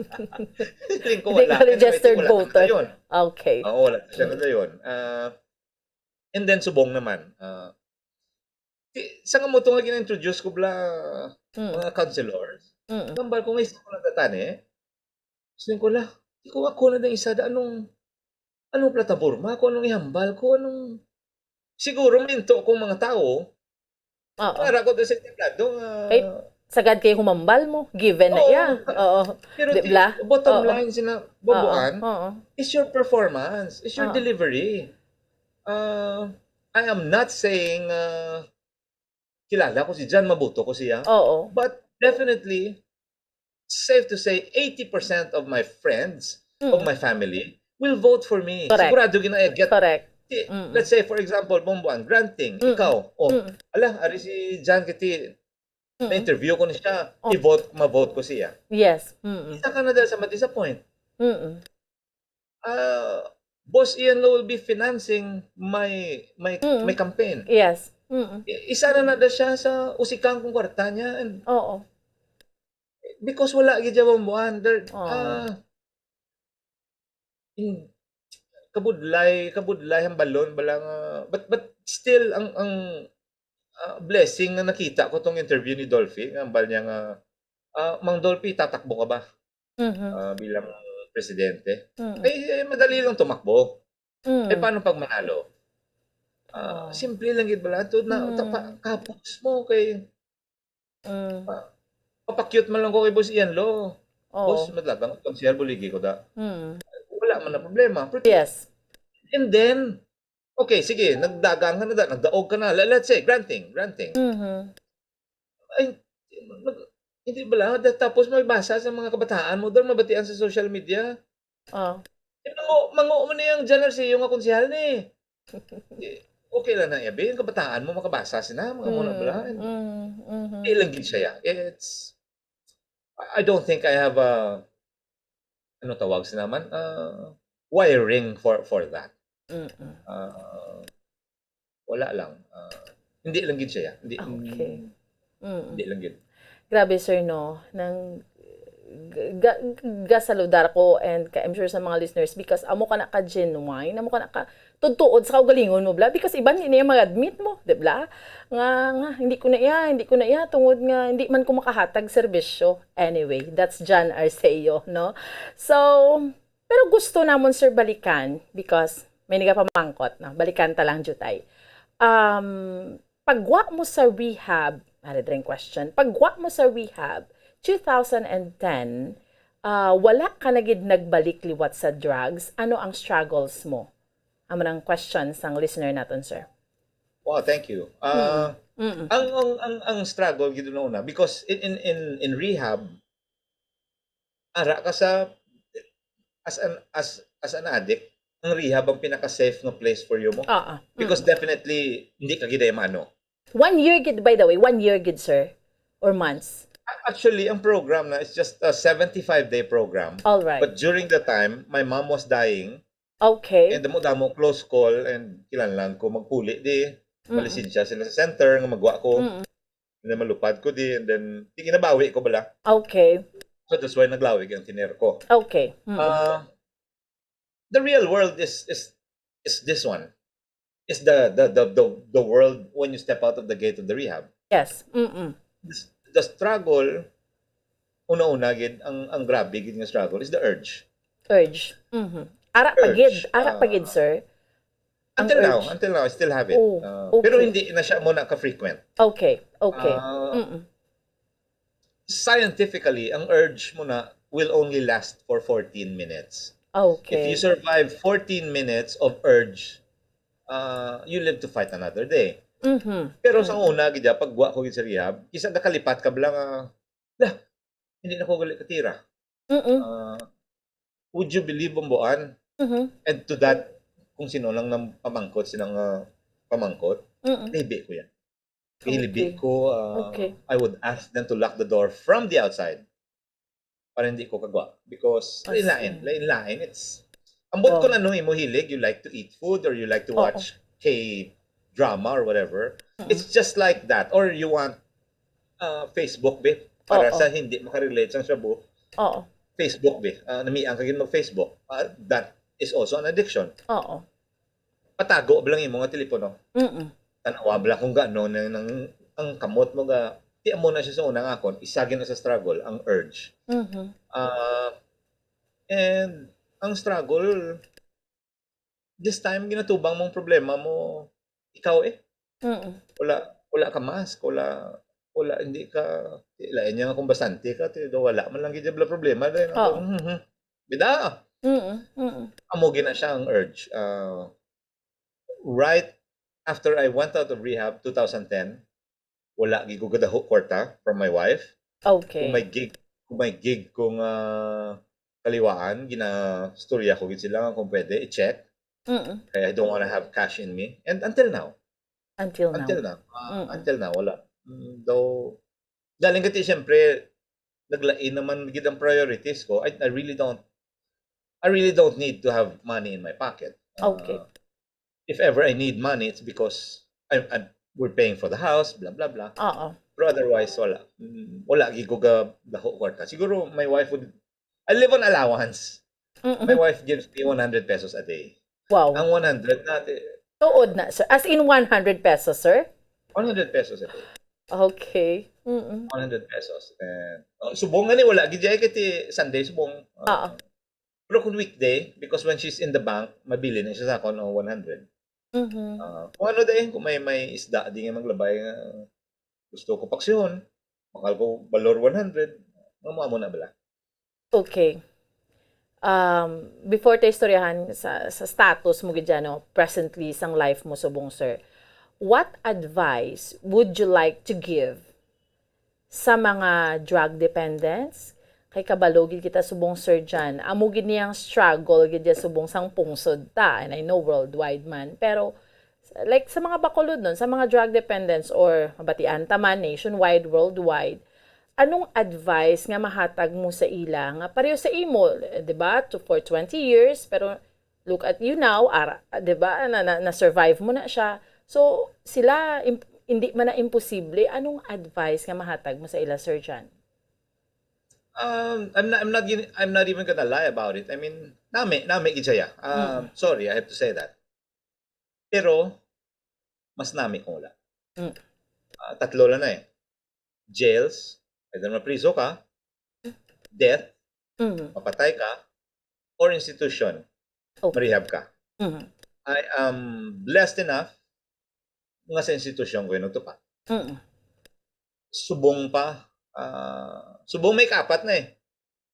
Siling ko, Hindi "Wala." ka Anyway, registered wala na voter. Dayon. Okay. Oo, wala siya na dayon. Ah, and then, subong naman. Ah, Ti-, sa nga mo to nga gina-introduce ko bala, Mm. mga councilors. Mm. Hambal ko nga isa ko nagtatani. Siling ko, "La, di ko ako na ding isa da, anong, anong plataporma ko, anong ihambal ko, anong," siguro minto kong mga tao, Oo. para ko to sa entablado nga Kay sagad kay humambal mo, given na Oo. iya. Oo. Pero Di ti-, bla? bottom Oo. line sina Oo. Boboan Oo. is your performance, is your Oo. delivery. Uh, I am not saying, uh, kilala ko si John, maboto ko siya. Oo. But definitely, safe to say, eighty percent of my friends, Mm. of my family, will vote for me. Correct. Sigurado gina-, I get, Correct. ti-, Mm. let's say, for example, Bumbuan, granting, Mm. ikaw, oh, Mm. ala, ari si John Kiti, Mm. na-interview ko na siya, Oh. i-vote, ma-vote ko siya. Yes. Mm. Isa ka na dahil sa ma-disappoint. Mm. Ah, Boss Ian Law will be financing my, my, Mm. my campaign. Yes. Mm. I-, isa na na da siya sa usikan kong kwarta niya. And Oo. because wala gid siya mamuan. There, Oo. ah, in, kabudlay, kabudlay ang balon, bala nga, but, but still, ang, ang, ah, blessing na nakita ko tong interview ni Dolphy, nga hambal niya nga, ah, "Mang Dolphy, tatakbo ka ba?" Mhm. Ah, bilang presidente. Mm. Eh, eh, madali lang tumakbo. Mm. Eh, paano pag manalo? Ah, Oh. simple lang gid bala. Ito na, Mm. tapa-, kapos mo kay, Mm. ah, papakyut man lang ko kay Boss Ian Law. Oo. Boss, madlagang konsehal, buligi ko da. Mm. Wala man na problema. Pretty Yes. And then, okay, sige, nagdagang ka na da, nagdaog ka na. Le-, let's say, granting, granting. Mhm. Ay, nag-, hindi bala? Da-, tapos may basa sa mga kabataan mo, doon mabatian sa social media. Ah. Eh, mango, mango mo na yung John Arceo nga konsehal ni. Eh, okay lang na, Ebi, ang kabataan mo makabasa sina, mga muna bala. Mm, mm, mm. Di lang gid siya, ya. It's, I, I don't think I have a, ano tawag sa naman? Ah, wiring for, for that. Mm-mm. Ah, wala lang. Ah, hindi lang gid siya, ya. Hindi, Okay. Mm. hindi lang gid. Grabe, sir, no? Nang ga-, ga-, gasaludar ko and ka, I'm sure sa mga listeners because amo ka na ka genuine, amo ka na ka tutuod sa kaugalingon mo, bla, because iban hindi niya mag-admit mo, di bla? Nga, nga, hindi ko na iya, hindi ko na iya, tungod nga hindi man ko makahatag serbisyo. Anyway, that's John Arceo, no? So, pero gusto namon, sir, balikan because may nagapamangkot, no? Balikan ta lang, Jutay. Um, pagwa mo sa rehab, ano rin question, pagwa mo sa rehab, two thousand and ten, ah, wala ka na gid nagbalik liwat sa drugs, ano ang struggles mo? Amo nang question sang listener naton, sir. Wow, thank you. Ah, Mm-mm. ang, ang, ang, ang struggle gid una, because in, in, in, in rehab, ara ka sa, as an, as, as an addict, ang rehab ang pinaka-safe nga place for you mo. Oo. Because Mm. definitely, hindi ka gid ay maano. One year gid, by the way, one year gid, sir, or months? A-, Actually, ang program na is just a seventy-five-day program. All right. But during the time, my mom was dying. Okay. And damo-damo close call and kinahanglan ko magpuli di. Mm. Malisensya sila sa center nga magwa ko. Mm. And then malupad ko di. And then, di ginabawi ko bala. Okay. So that's why naglawig ang tenure ko. Okay. Mm. Uh, the real world is is is this one. Is the the the the, the world when you step out of the gate of the rehab. Yes. Mm-mm. The, the struggle, una-una gid, ang ang grabe gid nga struggle is the urge. Urge. Mhm. Ara pa gid, Urge, ara pa gid, ah, sir. Ang Until now, urge. Until now, I still have it. Oh, Uh, pero okay. Hindi na siya mo na ka-frequent. Okay. Okay. Ah, Mm-mm. Scientifically, ang urge mo na will only last for fourteen minutes. If Okay. You survive fourteen minutes of urge, uh, you live to fight another day. Mhm. Pero sa una gid, pagwa ko gid sa rehab, kisa nakalipat ka bala nga, "Lah, hindi na ko gali katira." Mm-mm. Uh, would you believe, Bomboan? Mhm. And to that, kung sino lang nang pamangkot, silang uh, pamangkot, Mm-mm. libi ko yan. Kay libi Okay. ko, uh, Okay. I would ask them to lock the door from the outside para hindi ko kagwa. Because I lain-lain, see. lain-lain, it's, ambot ko Wow. na nung imo hilig, you like to eat food or you like to Oo. watch K-drama or whatever. Mm-mm. It's just like that. Or you want uh, Facebook, be, para Oo. Sa hindi makarelate sang shabu. Oo. Facebook, be. Uh, namiang ka gid mag-Facebook. Uh, that is also an addiction. Oo. Patago ba lang imo nga telepono? Mm-mm. Tanawa ba lang kung gaano na nang ang kamot mo ga ti amo na siya sa unang akon, isa gid na sa struggle ang urge. Mhm. Ah, and ang struggle, this time, ginatubang mong problema mo, ikaw eh. Mm-mm. Wala, wala ka mask, wala, wala, hindi ka, lain niya nga kung bastante ka, ti, wala man lang gid bala problema. Dahil ako, Oo. mhm. Bida, Mm-mm. Mm-mm. Amo gina siya ang urge. Uh, right after I went out of rehab, two thousand ten, wala gid ko gadaho kwarta from my wife. Kung Okay. may gig, kung may gig kong ah, kaliwaan, ginastorya ko gid sila kung pwede i-check. Mm-mm. Kaya I don't wanna have cash in me. And until now, Until now. until now, ah, Mm-mm. until now, wala. Mm, though, galing kasi siyempre, naglain naman gid ang priorities ko. I, I really don't, I really don't need to have money in my pocket. Okay. Ah, if ever I need money, it's because I, I, we're paying for the house, blah, blah, blah. Oo. Pero otherwise, wala. Mm, wala gid ko ga daho kwarta. Siguro, my wife would, I live on allowance. My Mm-mm. Wife gives me one hundred pesos a day. Wow. Ang one hundred na, eh, Tuod na, sir. As in one hundred pesos, sir? one hundred pesos a day. Okay. Mm-mm. one hundred pesos. And, oh, subong nga ni, wala gid jay kay ti Sunday subong. Ah, Oo. Pero kung weekday, because when she's in the bank, mabili na siya sa akon og one hundred. Mhm. Ah, kung ano din, kung may, may isda di nga maglabay nga gusto ko paksyon, mahal ko balor one hundred, nga mo amo na bala. Okay. Um, before tayo istoryahan sa, sa status mo gid dyan, no, presently sang life mo subong, sir, what advice would you like to give sa mga drug dependents? Kay kabalo gid kita subong, sir, dyan. Amo gid niyang struggle gid dyan subong sang pungsod ta. And I know worldwide man. Pero, like, sa mga bakulod nun, sa mga drug dependents or mabatian ta man, nationwide, worldwide, anong advice nga mahatag mo sa ila nga pareho sa imo, di ba? To, for twenty years, pero look at you now, ara, di ba? Na, na, na-survive mo na siya. So, sila, im-, hindi man na imposible. Anong advice nga mahatag mo sa ila, Sir John? Um, I'm not, I'm not gonna, I'm not even gonna lie about it. I mean, nami, nami gid siya. Um, Mm. Sorry, I have to say that. Pero, mas nami kung wala. Mm. Ah, tatlo lang na eh. Jails, either mapriso ka, death, Mm. mapatay ka, or institution, Okay. marehab ka. Mm. I am blessed enough nga sa institution ko yung nagtupa. Mm. Subong pa, ah, subong may kapat na eh.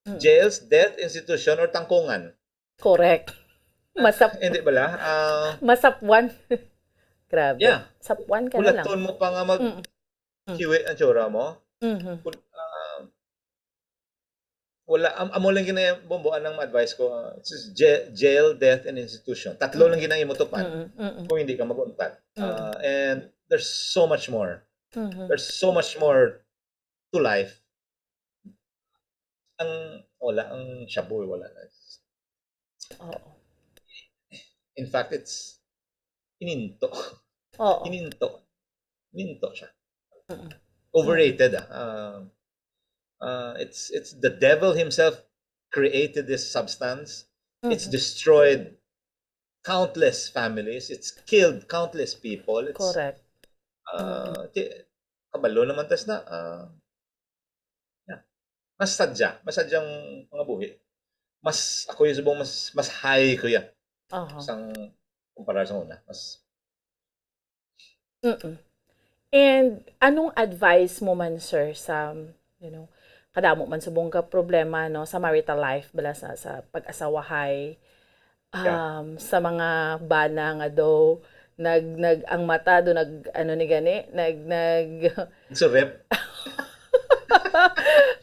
Mm. Jails, death, institution, or tangkungan. Correct. Masap, Hindi bala? Ah, masapwan. Grabe. Yeah. Sapwan ka na lang. Hulaton mo pa nga mag Mm. Mm. kiwi ang tsura mo. Mhm. Kung, ah, wala, am amo lang gina Bomboan ang advice ko. Ah, it's just ja- jail, death, and institution. Tatlo Mm. lang gina imo tupan Mm, mm, mm. kung hindi ka mag-untat. Mm. Ah, and there's so much more. Mhm. There's so much more to life Ang, wala, ang shabu, wala na. Oo. In fact, it's ininto. Oo. Ininto. Ininto siya. Mm-mm. Overrated, ah. Um, uh, it's, it's the devil himself created this substance. It's Mhm. destroyed countless families. It's killed countless people. It's, Correct. uh, ti-, kabalo naman tas na, ah, yeah. Mas sadya, mas sadyang mga buhi. Mas, ako yung subong, mas, mas high ko yan. Aha. Sang kumpara sa una. Mas Mm-mm. And anong advice mo man, sir, sa, you know, kadamo man subong ka problema, no, sa marital life, bala sa, sa pag-asawahay, Yeah. um, sa mga bana nga daw nag, nag, ang mata do nag, ano ni gani, nag, nag, Surrep.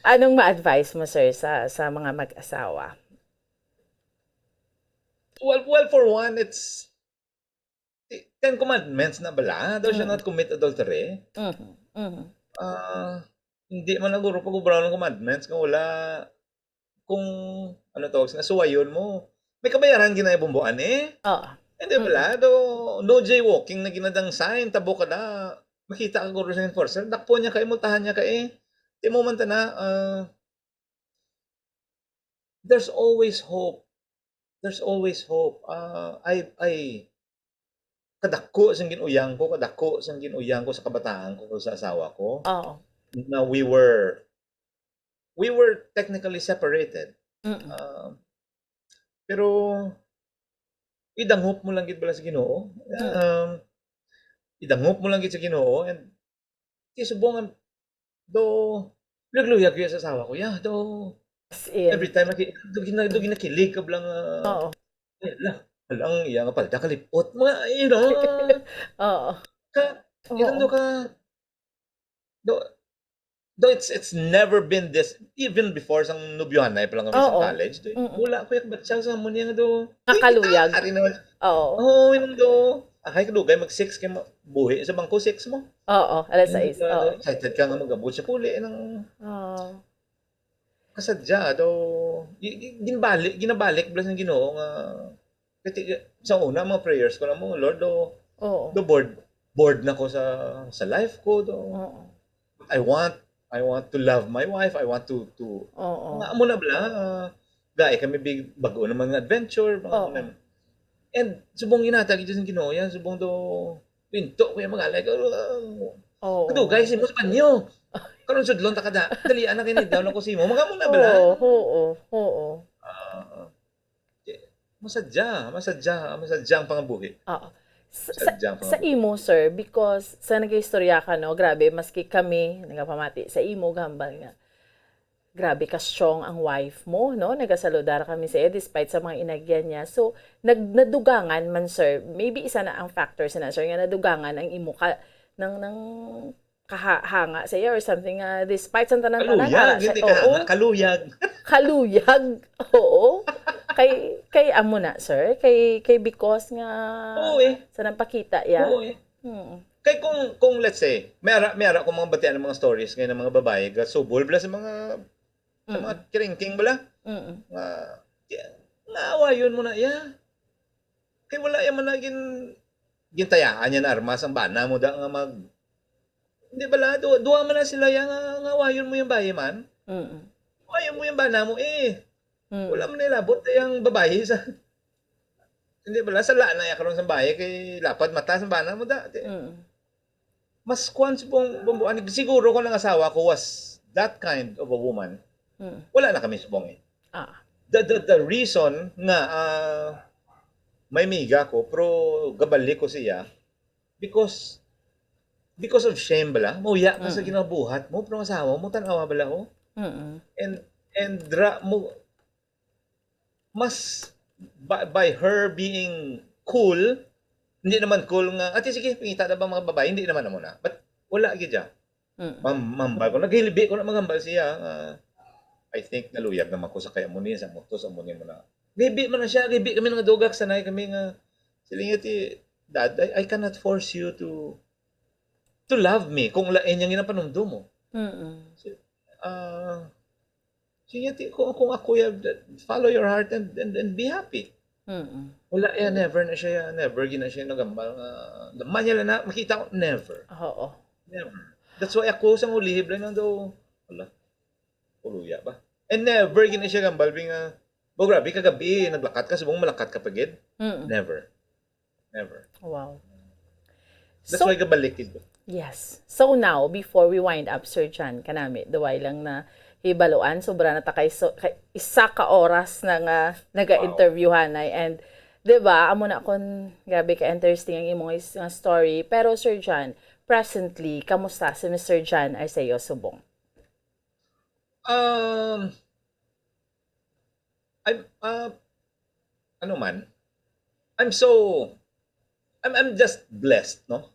Anong ma-advise mo, sir, sa, sa mga mag-asawa? Well, well, for one, it's Ten Commandments na bala. Thou shalt Mm. not commit adultery. Mhm, mhm. Ah, hindi man naguro pag-obra ng commandments kung wala, kung ano tawag sa suwayon mo. May kabayaran ginay bumbuan eh. Oo. Hindi bala, do, no jaywalking na ginadang sign, tabo ka na. Makita ka guro sa enforcer, dakpo niya kay, multahan niya kay. Di mo man tana, ah, there's always hope. There's always hope. Ah, I, I, kadako sang ginuyang ko, kadako sang ginuyang ko sa kabataan ko, sa asawa ko, Oo. na we were, we were technically separated. Mm-mm. Ah, pero idangop mo lang gid bala sa Ginoo. Mm. Um, idangop mo lang gid sa Ginoo and ti subong ang do, luyag-luyag ko ya sa asawa ko, ya, do. As in. Every time naki-, do gina-, do ginakilig ka bala nga, Oo. "Ay, hala, hala, ang iya nga palda kalipot." Mga, you know, Oo. ka, even Oo. though ka, do, do it's, it's never been this, even before sang nobyohanay pa lang kami sa Oo. college, do, Mm-mm. wala ko yung batsyag sa amo niya nga do. Nakaluyag. Ari na, Oo. Oo, yun do. Ahay, kadugay mag-six kay ma-, buhi sa bangko, six mo. Oo, alas Hindi sais. ka, Oo. excited ka nga mag-abot sa puli ng Oo. kasadya, do, gi-, gi-, ginbalik, ginabalik bala sang Ginoo nga, kati, sa una, mga prayers ko na mo, "Lord, do, Oo. do bored, bored na ko sa, sa life ko, do. Oo. I want, I want to love my wife, I want to, to," Oo. Nga, amo na bala, ah, gay kami big, bago naman nga adventure, mga Oo. amo na. And subong ginatag ito sa Ginoo yan, subong do, pinto ko yung mga alay, ah, Oo. kadugay, simo sa banyo. Karon sudlon ta kada, dali, anak, ini daw na ko simo. Mga amo na bala. Oo, oo, oo. Ah, masadya, masadya, masadya ang pangabuhi. Oo. Sa, sa, Sadyang sa pangabuhi. Imo, sir, because sa nagaistorya ka, no, grabe, maski kami, nagapamati sa imo, gambal nga. Grabe ka strong ang wife mo, no? Nagasaludar kami sa iya despite sa mga inagyan niya. So, nag-, nadugangan man, sir. Maybe isa na ang factor sa na, sir, nga nadugangan ang imo ka, ng, ng kahanga sa iya or something nga despite sa tanan-tanan, Kaluyag, ara siya. hindi kahanga, Oo. Kaluyag. Kaluyag. Oo. Kay, kay amo na, sir. Kay, kay because nga Oo, eh. sa nagpakita, yeah. Oo, eh. Mm. Kay kung, kung let's say, may ara, may ara kung mga batian ng mga stories ngayon ng mga babae, gasubol bala sa mga, sa mga Mm. kiringking bala. Mm. Nga, nga awayon mo na iya. Kay wala iya man na gin-, gintayaan niya na armas ang bana mo da nga mag, hindi bala, du-, duha man na sila ya nga, nga awayon mo yung bayi man. Mm. Awayon mo yung bana mo eh. Mm. Wala man nilabot yung babae sa, hindi bala, sala na iya karon sa bayi kay lapad mata sa bana mo da. Di, Mm. mas kwan subong bumbuan. Siguro kung ang asawa ko was that kind of a woman, Mm. wala na kami subong eh. Ah. The, the, the reason nga, ah, may miga ko, pero gabalik ko siya, because, because of shame bala, mauya ka sa Mm. ginabuhat mo, pero ang asawa mo, tanawa bala, oh. Mm. And, and dra mo, mas, by, by her being cool, hindi naman cool nga, "Ate, sige, pangita na ba mga babae?" Hindi naman amo na. But wala gid siya. Mm. Mam-, mambal ko. Naghilbi ko na mangambal siya. Ah, I think naluyag naman ko sa kay amo ni, sa mutos, amo ni mo na. Gahibi man na siya, gahibi kami nga dugak, sanay kami nga, siling niya, "Ti, Dad, I, I cannot force you to, to love me kung lain yang ginapanumdum mo." Mm-mm. So, ah, Kaya ti-, kung, kung ako, ya, follow your heart and, and, and be happy. Mm-mm. Wala, eh, never na siya, never gina siya nagambal nga, naman niya lang na, makita ko, never. Oo. Never. That's why ako, sang ulihib lang daw, wala, uluya ba? And never gina siya gambal, bi nga, bo, grabe, kagabi, naglakat ka, subong malakat ka pa gid. Mm-mm. Never. Never. Wow. That's So, why gabalik ito. Yes. So now, before we wind up, Sir John, kanami, duway lang na hibaluan, sobra na ta kay, so, kay isa ka oras na nga naga-interviewhanay. And, di ba, amo na kon grabe ka interesting ang imong is- nga story. Pero, Sir John, presently, kamusta si Mister John Arceo Subong? Um, I'm, uh, ano man, I'm so, I'm, I'm just blessed, no?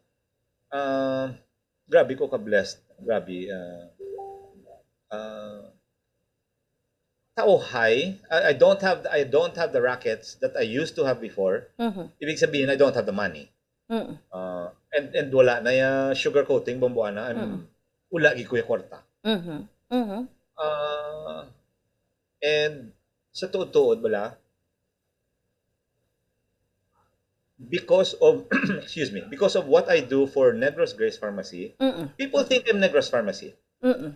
Uh, grabe ko ka-blessed. Grabe, uh, uh, tao high. I, I don't have, I don't have the rackets that I used to have before. Mhm. Ibig sabihin, I don't have the money. Mm. Uh, and, and wala na yung sugar coating, bomboana. I'm, Mm. Wala gid ko yung kwarta. Mhm. Mhm. Uh, and sa tuod-tuod, bala, because of, excuse me, because of what I do for Negros Grace Pharmacy, Mm-mm. people think I'm Negros Pharmacy. Mm-mm.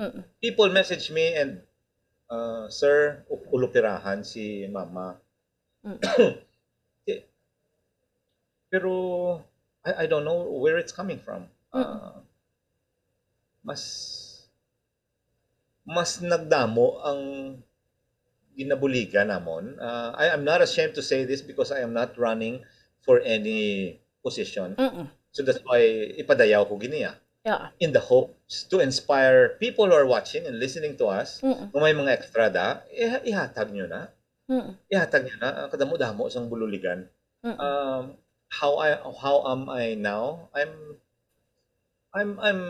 Mm-mm. People message me and, uh, "Sir, u- ulupirahan si mama." Mm. Eh, pero I, I don't know where it's coming from. Mm. Uh, mas mas nagdamo ang ginabuligan namon. Uh, I am not ashamed to say this because I am not running for any position. Mm-mm. So that's why ipadayaw ko giniya Yeah. in the hopes to inspire people who are watching and listening to us Mm-mm. kung may mga extra da, iha- ihatag nyo na. Mm-mm. Ihatag nyo na. Ang kadamo-damo sang bululigan. Mm-mm. Um, how I how am I now? I'm I'm I'm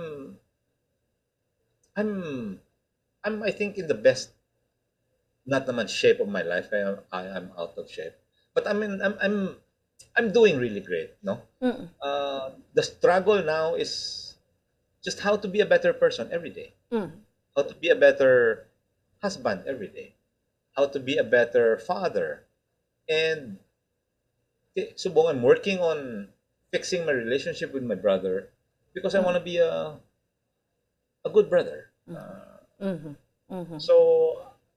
I'm I'm I think in the best, not naman shape of my life. I am I am out of shape, but I'm in, I'm I'm I'm doing really great. No, Mm-mm. uh, the struggle now is just how to be a better person every day, Mm. how to be a better husband every day, how to be a better father, and eh, subong I'm working on fixing my relationship with my brother because I Mm. want to be a a good brother. Mm. Uh, Mhm. Mhm. So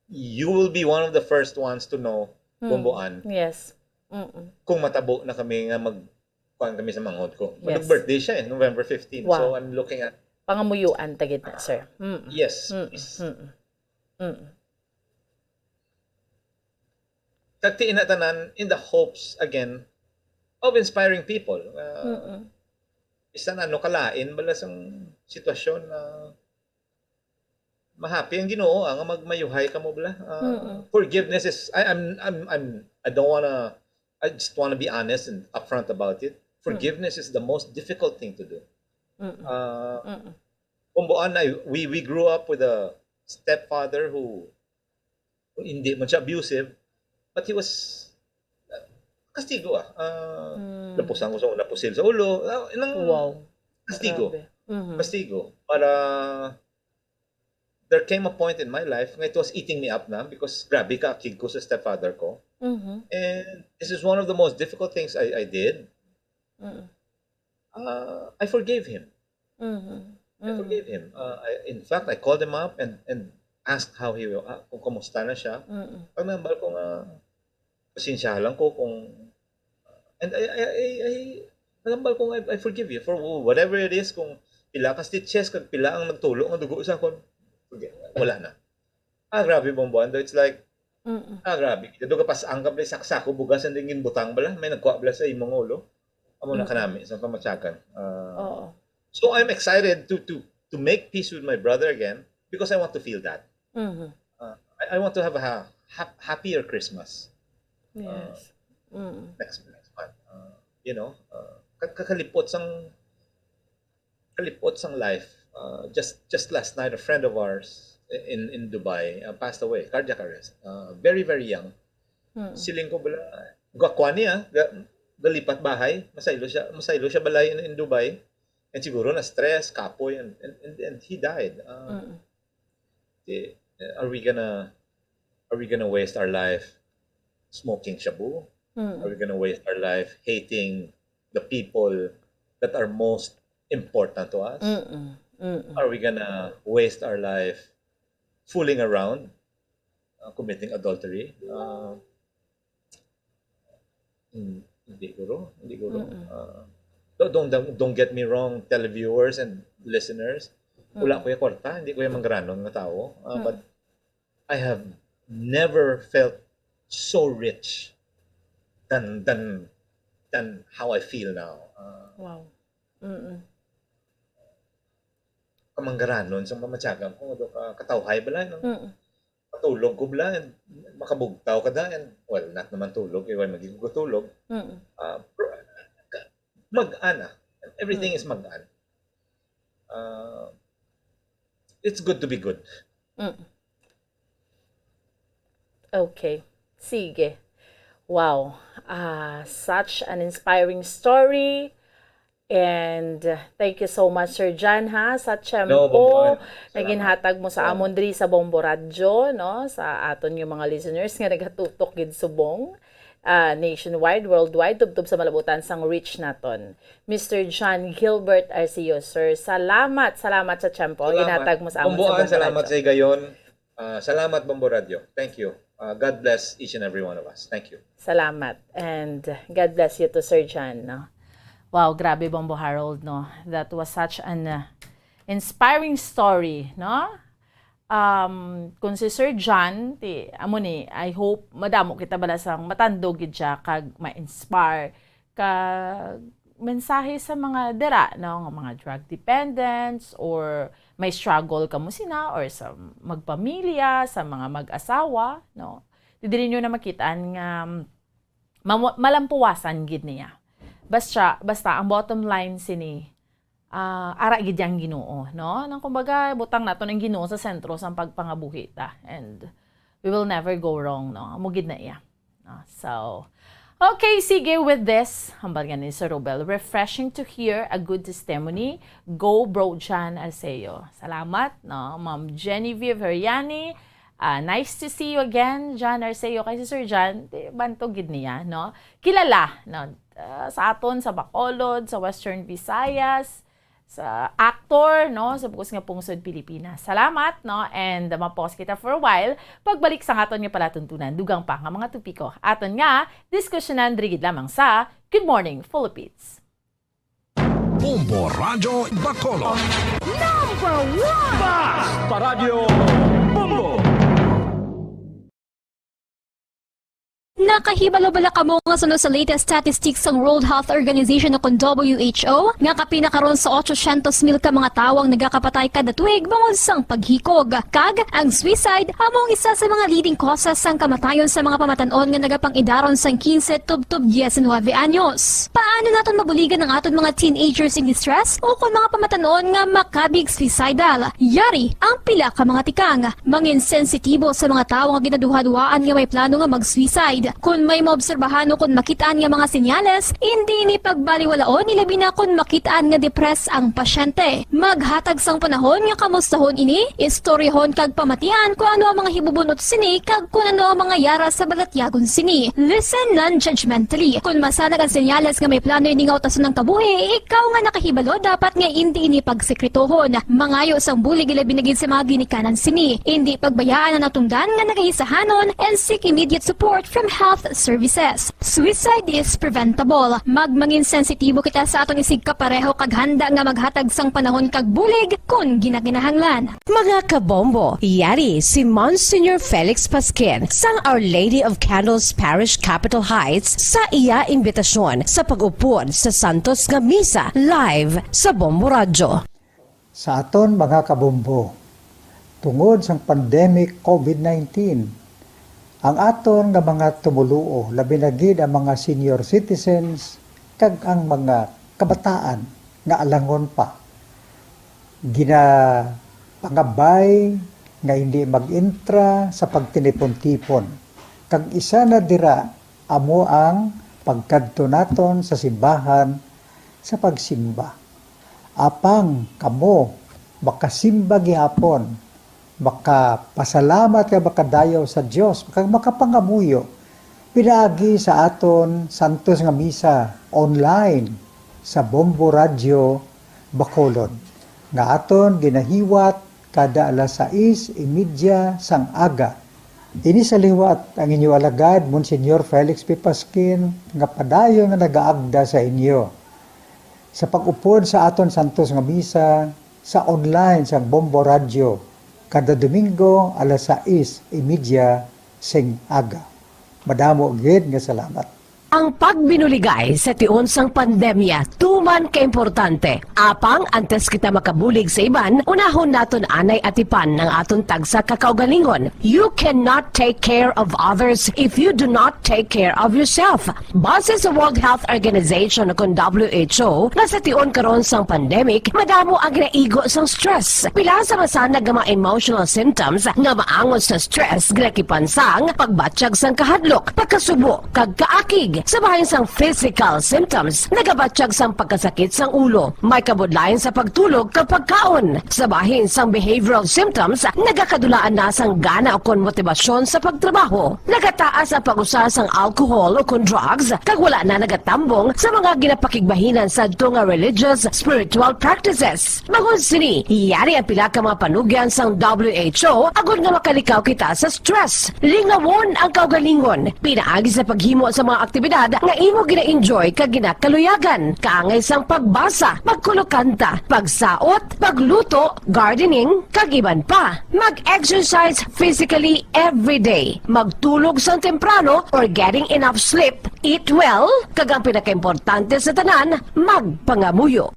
you will be one of the first ones to know, Mm. Bomboan, Yes. Mm-mm. kung matabo na kami nga mag kuan kami sa manghod ko. Yes. Mag-birthday siya eh, November fifteen. Wow. So I'm looking at, Pangamuyuan ta gid na, sir. Mm. Yes, Mm. yes. Mm. Mm. Kag tiin na tanan in the hopes again of inspiring people. Uh, Mm-mm. Bisan ano kalain bala sang sitwasyon na mahappy ang Ginoo, ah, nga magmayuhay kamo bala. Ah, Mm-mm. Forgiveness is, I, I'm I'm I'm I don't wanna I just wanna be honest and upfront about it. Forgiveness is the most difficult thing to do. Mm-mm. Uh, Mm-mm. Bomboan, I, we we grew up with a stepfather who, hindi man siya abusive, but he was, uh, kastigo, ah. Ah, Mm. Lapusan ko sa una pusil sa ulo. Ah, inang Wow. Kastigo. Grabe. Mhm. Kastigo. Para there came a point in my life nga it was eating me up na because grabe ka kid ko sa stepfather ko. Mhm. And this is one of the most difficult things I, I did. Mm. Uh, I forgave him. Mhm. I forgave him. Uh, I, in fact, I called him up and and asked how he, ah, kung kamusta na siya. Mm. Pag nambal ko nga, pasensya lang ko kung, and I, I, I, I nambal ko nga, I, I forgive you for whatever it is, kung pila ka stitches, kag pila ang nagtulo nga dugo sa akon. Forget. Wala na. Ah, grabe, Bomboan. It's like, Mm. ah, grabe. Kaya doon kapas ang kabli, saksako, bugas, and then ginbutang bala. May nagkuha bala sa imong ulo. Amo na Mm. Kanami, sa pamatyagan. Ah, Oo. So I'm excited to to to make peace with my brother again because I want to feel that. Mhm. Uh, I, I want to have a ha- hap- happier Christmas Yes. Mm. next next month. Uh, you know, uh, ka- kakalipot sang kalipot sang life. Uh, just just last night, a friend of ours in in Dubai uh, passed away, cardiac arrest. Uh, very very young. Mm. Siling ko bala, gakwa niya, ga, galipat bahay, masaylo siya, masaylo siya balay in, in Dubai. And siguro na stress, kapoy, and and and, and he died. Uh, Mm. eh, Are we gonna are we gonna waste our life smoking shabu? Are we gonna waste our life hating the people that are most important to us? Mm-mm. Mm-mm. Are we gonna waste our life fooling around, uh, committing adultery? Uh, hmm, hindi guro, hindi guro. Mm-mm. Uh, don't, don't don't get me wrong, televiewers and listeners. Wala Mm-mm. ko yung kwarta, hindi ko yung manggaranon nga tao. Uh, but Mm-mm. I have never felt so rich than than than how I feel now. Uh, Wow. Mm-mm. Kamanggaranon sa mamatyagan ko, do ka katawhay bala, no? Mm-mm. Matulog ko bala, and makabugtaw ka da, and, well, not naman tulog, iwan magiging ko tulog. Mm-mm. Uh, pr- ka- mag-an ah. Everything Mm. is mag-an. Uh, it's good to be good. Mm. Okay. Sige. Wow. Ah, such an inspiring story. And uh, thank you so much, Sir John, ha, sa No, tiyempo Bombo. nga ginhatag mo sa Salamat. amon diri sa Bombo Radyo, no, sa aton nga mga listeners nga nagatutok gid subong, ah, nationwide, worldwide, tubtob sa malabutan sang reach naton. Mister John Gilbert Arceo, sir, salamat, salamat sa tiyempo nga Salamat. ginhatag mo sa amon sa Bomboan, Bombo salamat Radyo. Sa higayon. Ah, salamat, Bombo Radyo. Thank you. Ah, God bless each and every one of us. Thank you. Salamat. And God bless you to Sir John, no? Wow, grabe, Bombo Harold, no? That was such an uh, inspiring story, no? Um, kung si Sir John, ti, amo ni, I hope madamo kita bala sang matandog gid siya kag ma-inspire ka mensahe sa mga dira, no, nga mga drug dependents or may struggle kamo sina or sa magpamilya, sa mga mag-asawa, no? Ti diri nyo na makitaan nga mamu- malampuwasan gid niya. Basta, basta ang bottom line sini, ah, ara gid yang Ginoo, no? Nang kumbaga, butang naton ang Ginoo sa sentro sang pagpangabuhi ta. And we will never go wrong, no? Amo gid na iya. No? So, okay, sige, with this, hambal nga ni Sir Robel, refreshing to hear a good testimony. Go, Bro John Arceo. Salamat, no? Ma'am Genevieve Heriani, ah, nice to see you again, John Arceo. Kay si Sir John, di, bantog gid niya, no? Kilala, no? Ah, sa aton, sa Bacolod, sa Western Visayas, sa aktor, no, sa bug-os nga pungsod Pilipinas. Salamat, no, and mapos kita for a while. Pagbalik sa aton nga palatuntunan, dugang pa nga mga topiko. Aton nga diskusyonan diri gid lamang sa Good Morning Philippines. Bombo Radyo Bacolod. Number one! Basta Radyo Bombo! Nakahibalo bala kamo nga suno sa latest statistics sang World Health Organization o kon W H O nga kapin na karon sa otsosyentos mil ka mga tawo ang nagakapatay kada tuig bangod sang paghikog, kag ang suicide amo ang isa sa mga leading causes sang kamatayon sa mga pamatan-on nga nagapang-idaron sang quince tubtob diecinuebe anyos. Paano naton mabuligan ang aton mga teenagers in distress o kon mga pamatan-on nga makabig suicidal? Yari ang pila ka mga tikang. Mangin sensitibo sa mga tawo nga ginaduhaduhaan nga may plano nga mag-suicide. Kon may maobserbahan o kon makit-an nga mga senyales, indi ini pagbaliwalaon, ilabi na kon makit-an nga depressed ang pasyente. Maghatag sang panahon nga kamustahon ini, istoryahon kag pamatian kon ano ang mga hibubun-ot sini kag kon ano ang mga yara sa balatyagon sini. Listen non-judgmentally. Kon masanag ang senyales nga may plano ini nga utason ang kabuhi, ikaw nga nakahibalo dapat nga indi ini pagsekretohon. Mangayo sang bulig ilabi na gid sa mga ginikanan sini. Indi pagbayaan ang natungdan nga nagaisahanon and seek immediate support from health services. Suicide is preventable. Magmangin sensitibo kita sa aton isigkapareho kag handa nga maghatag sang panahon kag bulig kon ginakinahanglan. Mga kabombo, yari si Monsignor Felix Pasquin sang Our Lady of Candles Parish, Capitol Heights, sa iya imbitasyon sa pag-upod sa santos nga misa live sa Bombo Radyo. Sa aton mga kabombo, tungod sang pandemic COVID nineteen, ang aton nga mga tumoluo, labi na gid ang mga senior citizens kag ang mga kabataan nga alangon pa, ginapangabay nga hindi mag-intra sa pagtinipon-tipon, kag isa na dira amo ang pagkadto naton sa simbahan sa pagsimba. Apang kamo makasimba gihapon Makapasalamat kag makadayaw sa Dios, kag makapangamuyo pinaagi sa aton santos nga misa online sa Bombo Radio Bacolod, nga aton ginahiwat kada alas sais y media sang aga. Ini sa liwat ang inyo alagad, Monsignor Felix P. Pasquin, nga padayon nga nagaagda sa inyo sa pag-upod sa aton santos nga misa sa online sang Bombo Radio kada Domingo alas sais y media sing aga. Madamo gid nga salamat. Ang pagbinuligay sa tion sang pandemya tuman ka importante. Apang antes kita makabulig sa iban, unahon naton anay atipan ang aton tagsa ka kaugalingon. You cannot take care of others if you do not take care of yourself. Base sa World Health Organization, kun W H O, nga sa tion karon sang pandemic, madamo ang ginaigo sang stress. Pila sa masanag nga mga emotional symptoms nga maangot sa stress ginakipan sang pagbatyag sang kahadlok, pagkasubo, kag kaakig. Sa bahin sang physical symptoms, nagabatyag sang pagkasakit sang ulo, may kabudlayan sa pagtulog kag pagkaon. Sa bahin sang behavioral symptoms, nagakadulaan na sang gana ukon motibasyon sa pagtrabaho. Nagataas ang pag-usa sang alcohol ukon drugs, kag wala na nagatambong sa mga ginapakigbahinan sadto nga religious, spiritual practices. Bangod sini, yari ang pila ka mga panugyan sang W H O agod nga makalikaw kita sa stress. Lingawon ang kaugalingon pinaagi sa paghimo sa mga aktibidad nga imo gina-enjoy kag ginakaluyagan, kaangay sang pagbasa, pagkulokanta, pagsaot, pagluto, gardening, kag iban pa. Mag-exercise physically every day. Magtulog sang temprano or getting enough sleep. Eat well, kag ang pinakaimportante sa tanan, magpangamuyo.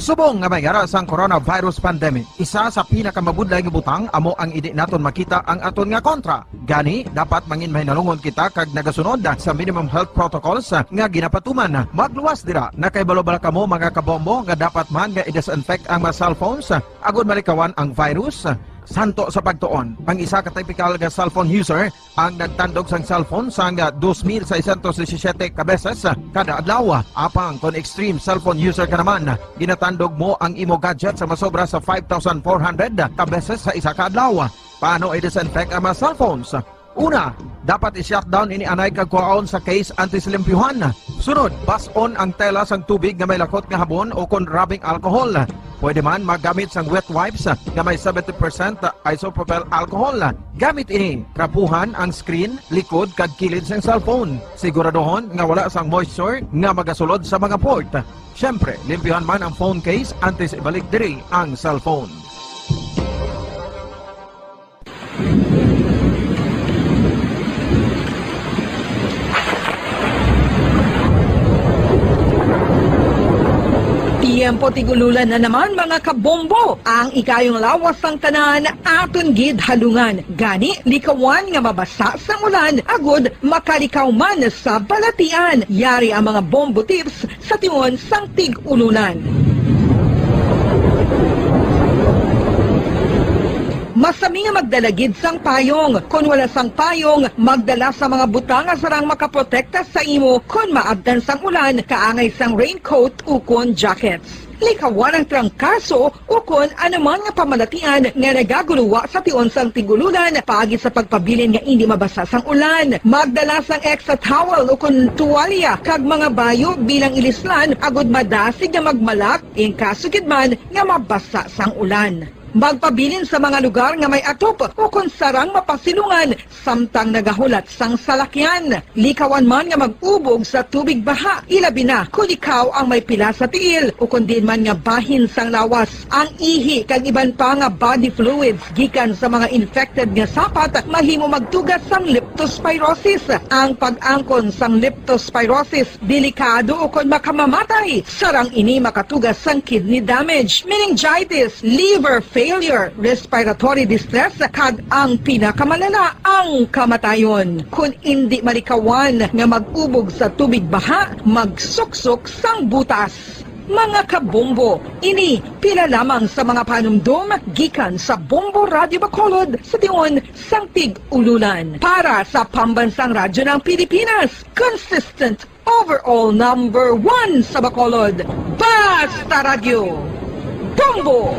Subong nga may ara sang coronavirus pandemic, isa sa pinakamabudlay nga butang amo ang indi naton makita ang aton nga kontra. Gani, dapat mangin mahinalungon kita kag nagasunod sa minimum health protocols nga ginapatuman. Magluwas dira, nakahibalo bala kamo, mga kabombo, nga dapat man nga i-disinfect ang mga cellphones agud malikawan ang virus? Santo sa pagtuon, ang isa ka typical nga cellphone user ang nagtandog sang cellphone sang dos mil seiscientos disisiete ka beses kada adlaw. Apang kon extreme cellphone user ka naman, ginatandog mo ang imo gadget sa masobra sa five thousand four hundred ka beses sa isa ka adlaw. Paano i-disinfect ang mga cellphones? Una, dapat i-shutdown ini anay kag kuhaon sa case antes limpyuhan. Sunod, bas-on ang tela sang tubig nga may lakot nga habon ukon rubbing alcohol. Pwede man maggamit sang wet wipes nga may seventy percent isopropyl alcohol. Gamit ini, trapuhan ang screen, likod, kag kilid sang cellphone. Siguraduhon nga wala sang moisture nga magasulod sa mga port. Siyempre, limpyuhan man ang phone case antes ibalik diri ang cellphone. Tiyempo tig-ululan na naman, mga kabombo. Ang ikayong lawas sang tanan aton gid halungan. Gani, likawan nga mabasa sang ulan agud makalikaw man sa balatian. Yari ang mga bombo tips sa tion sang tig-ululan. Masami nga magdala gid sang payong. Kon wala sang payong, magdala sa mga butang nga sarang makaprotekta sa imo kon maabtan sang ulan, kaangay sang raincoat ukon jackets. Likawan ang trangkaso ukon anuman nga pamalatian nga nagaguluwa sa tion sang tig-ululan paagi sa pagpabilin nga indi mabasa sang ulan. Magdala sang extra towel ukon tuwalya kag mga bayo bilang ilislan agud madasig nga magmalak in kaso gid man nga mabasa sang ulan. Magpabilin sa mga lugar nga may atop ukon sarang mapasilungan samtang nagahulat sang salakyan. Likawan man nga mag-ubog sa tubig baha, ilabi na kon ikaw ang may pila sa tiil ukon diin man nga bahin sang lawas. Ang ihi kag iban pa nga body fluids gikan sa mga infected nga sapat mahimo magtuga sang leptospirosis. Ang pag-angkon sang leptospirosis delikado ukon makamamatay. Sarang ini makatuga sang kidney damage, meningitis, liver failure, respiratory distress, kag ang pinakamalala, ang kamatayon. Kon indi malikawan nga mag-ubog sa tubig baha, magsuksok sang butas. Mga kabombo, ini pila lamang sa mga panumdom gikan sa Bombo Radio Bacolod sa tion sang tig-ululan. Para sa Pambansang Radyo ng Pilipinas, consistent overall number one sa Bacolod. Basta Radyo, Bombo!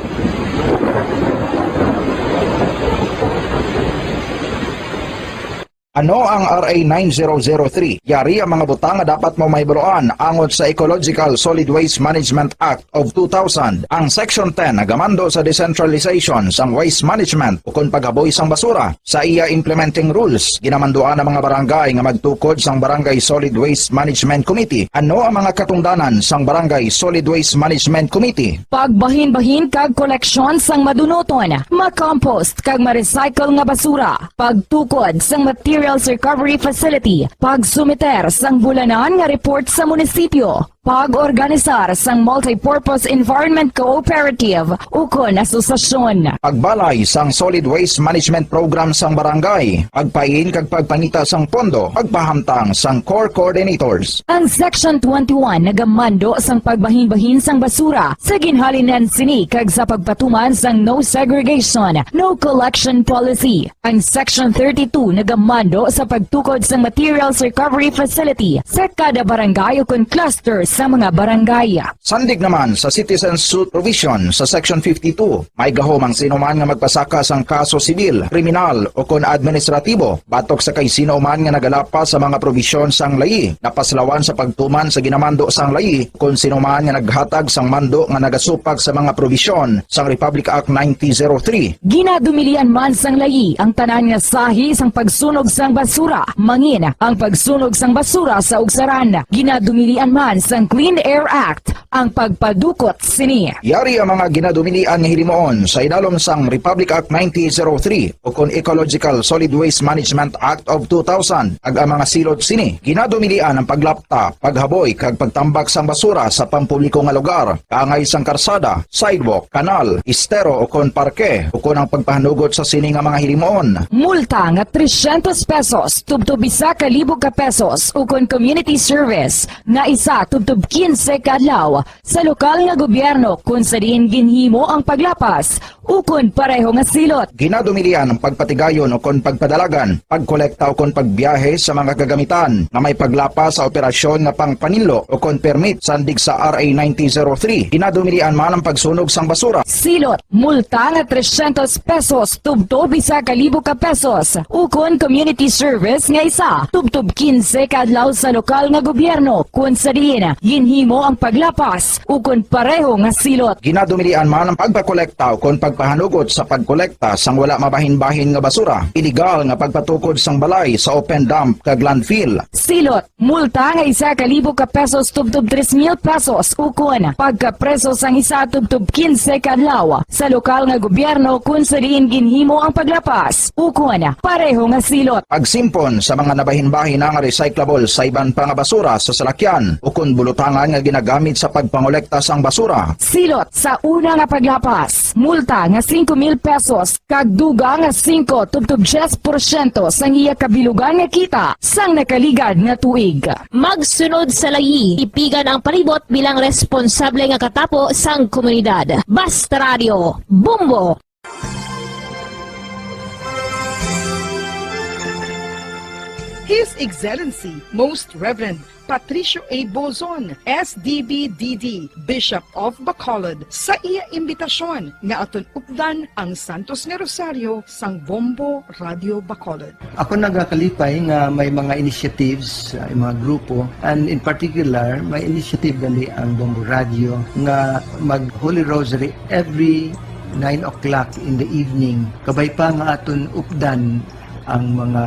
Ano ang R A nine zero zero three? Yari ang mga butang nga dapat mo mahibaluan angot sa Ecological Solid Waste Management Act of two thousand. Ang Section ten nagamando sa decentralization sang waste management ukon paghaboy sang basura. Sa iya implementing rules, ginamanduan ang mga barangay nga magtukod sang Barangay Solid Waste Management Committee. Ano ang mga katungdanan sang Barangay Solid Waste Management Committee? Pagbahinbahin kag koleksyon sang madunuton, makompost kag ma-recycle nga basura, pagtukod sang materials recovery facility, pagsumiter sang bulanan nga report sa munisipyo, pag-organisar sang multipurpose environment cooperative ukon asosasyon. Pagbalay sang solid waste management program sang barangay, pagpain kag pagpangita sang pondo, pagpahamtang sang core coordinators. Ang Section twenty-one nagamando sang pagbahinbahin sang basura sa ginhalinan sini kag sa pagpatuman sang no segregation, no collection policy. Ang Section thirty-two nagamando sa pagtukod sang materials recovery facility sa kada barangay ukon cluster sa mga barangay. Sandig naman sa citizen suit provision sa Section fifty-two, may gahom ang sino man nga magpasaka sang kaso sibil, kriminal, ukon administratibo batok sa kay sino man nga nagalapas sa mga probisyon sang layi, napaslawan sa pagtuman sa ginamando sang layi, kon sino man nga naghatag sang mando nga nagasupag sa mga probisyon sang Republic Act nineteen zero three. Ginadumilian man sang layi ang tanan nga sahi sang pagsunog sang basura, mangin ang pagsunog sang basura sa ugsaran. Ginadumilian man sang Clean Air Act ang pagpadukot sini. Yari ang mga ginadumilian nga hilimuon sa idalom sang Republic Act nineteen zero three ukon Ecological Solid Waste Management Act of two thousand, kag ang mga silot sini. Ginadumilian ang paglapta, paghaboy, kag pagtambak sang basura sa pampubliko nga lugar, kaangay sang karsada, sidewalk, kanal, estero, ukon parke, ukon ang pagpahanugot sa sini nga mga hilimuon. Multa nga trescientos pesos tubtob isa ka libo ka pesos, ukon community service nga isa tubtob quince ka adlaw sa lokal nga gobyerno kon sa diin ginhimo ang paglapas ukon pareho nga silot. Ginadumilian ang pagpatigayon ukon pagpadalagan, pagkolekta ukon pagbiyahe sa mga kagamitan nga may paglapas sa operasyon nga pangpaninlo ukon permit sandig sa R A nineteen zero three. Ginadumilian man ang pagsunog sang basura. Silot, multa nga trescientos pesos tubtob isa ka libo ka pesos, ukon community service nga isa tubtob quince ka adlaw sa lokal nga gobyerno kon sa diin ginhimo ang paglapas ukon pareho nga silot. Ginadumilian man ang pagpakolekta ukon pagpahanugot sa pagkolekta sang wala mabahinbahin nga basura, iligal nga pagpatukod sang balay sa open dump kag landfill. Silot, multa nga isa ka libo ka pesos tubtob tres mil pesos, ukon pagkapreso sang isa tubtob quince ka adlaw sa lokal nga gobyerno kon sa diin ginhimo ang paglapas, ukon pareho nga silot. Pagsimpon sa mga nabahinbahin nga recyclable sa iban pa nga basura sa salakyan ukon bulutangan nga ginagamit sa pagpangolekta sang basura. Silot sa una nga paglapas, multa nga singko mil pesos kag dugang nga singko tubtob diyes porsyento sang iya kabilugan nga kita sang nakaligad nga tuig. Magsunod sa layi, tipigan ang palibot bilang responsable nga katapo sang komunidad. Basta Radio, Bombo! His Excellency Most Reverend Patricio A. Bozon, S D B D D, Bishop of Bacolod, sa iya imbitasyon nga aton updan ang Santos nga Rosaryo sang Bombo Radio Bacolod. Ako nagakalipay nga may mga initiatives, uh, mga grupo, and in particular, may initiative gali ang Bombo Radio nga mag Holy Rosary every nine o'clock in the evening. Kabay pa nga aton updan ang mga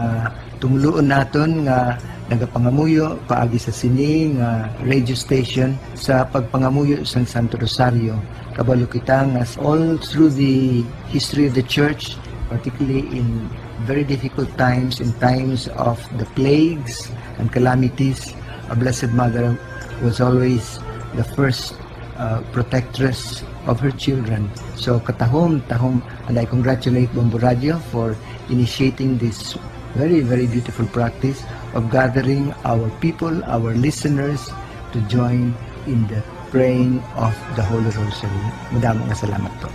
tumuluon naton nga nagapangamuyo paagi sa sini nga radio station sa pagpangamuyo sang Santo Rosario. Kabalo kita nga all through the history of the church, particularly in very difficult times, in times of the plagues and calamities, a Blessed Mother was always the first uh, protectress of her children. So katahom, tahom, and I congratulate Bombo Radio for initiating this very, very beautiful practice of gathering our people, our listeners, to join in the praying of the Holy Rosary. Madamo nga salamat po.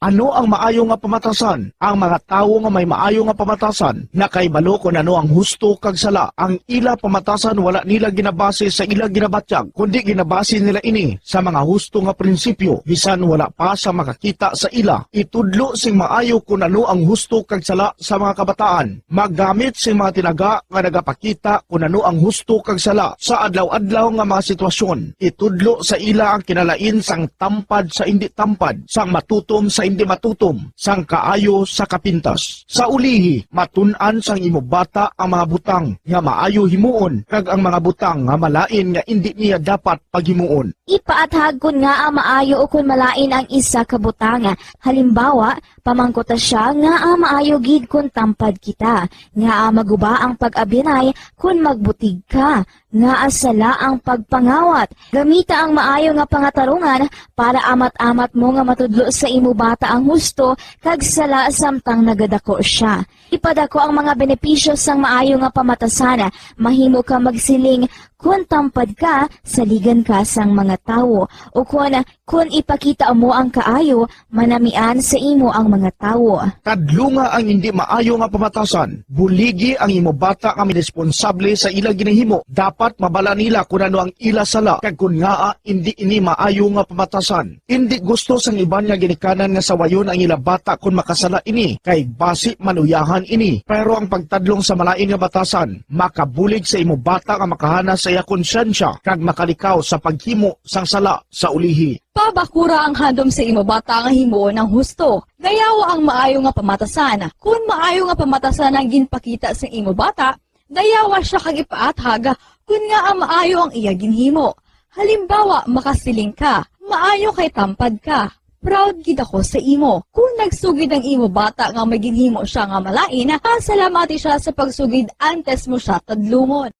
Ano ang maayo nga pamatasan? Ang mga tawo nga may maayo nga pamatasan nakahibalo kon ano ang husto kag sala. Ang ila pamatasan wala nila ginabase sa ila ginabatyag, kundi ginabase nila ini sa mga husto nga prinsipyo, bisan wala pa sa makakita sa ila. Itudlo sing maayo kon ano ang husto kag sala sa mga kabataan. Maggamit sing mga tinaga nga nagapakita kon ano ang husto kag sala sa adlaw-adlaw nga mga sitwasyon. Itudlo sa ila ang kinalain sang tampad sa indi tampad, sang matutom sa indi matutom, sang kaayo sa kapintas. Sa ulihi, matun-an sang imo bata ang mga butang nga maayo himuon kag ang mga butang nga malain nga indi niya dapat paghimuon. Ipaathag kon ngaa maayo ukon malain ang isa ka butang. Halimbawa, pamangkuta sia ngaa maayo gid kon tampad kita, ngaa maguba ang pag-abyanay kon magbutig ka, ngaa sala ang pagpangawat. Gamita ang maayo nga pangatarungan para amat-amat mo nga matudlo sa imo bata ang husto kag sala samtang nagadako sia. Ipadako ang mga benepisyo sang maayo nga pamatasan. Mahimo ka magsiling, "Kon tampad ka, saligan ka sang mga tawo," ukon, "Kon ipakita mo ang kaayo, manamian sa imo ang mga tawo." Kadlunga ang indi maayo nga pamatasan. Buligi ang imo bata nga may responsable sa ila ginahimo. Dapat mabala nila kon ano ang ila sala kag kon ngaa indi ini maayo nga pamatasan. Indi gusto sang iban nga ginikanan nga sawayon ang ila bata kon makasala ini, kay basi maluyahan ini. Pero ang pagtadlong sa malain nga batasan makabulig sa imo bata nga makahana sa iya konsyensya kag makalikaw sa paghimo sang sala sa ulihi. Pabakura ang handom sa imo bata nga himuon ang husto. Dayawa ang maayo nga pamatasan. Kon maayo nga pamatasan ang ginpakita sa imo bata, dayawa sia kag ipaathag kon ngaa maayo ang iya ginhimo. Halimbawa, makasiling ka, "Maayo kay tampad ka. Proud gid ako sa imo." Kon nagsugid ang imo bata nga may ginhimo sia nga malain, pasalamati sia sa pagsugid antes mo sia tadlungon.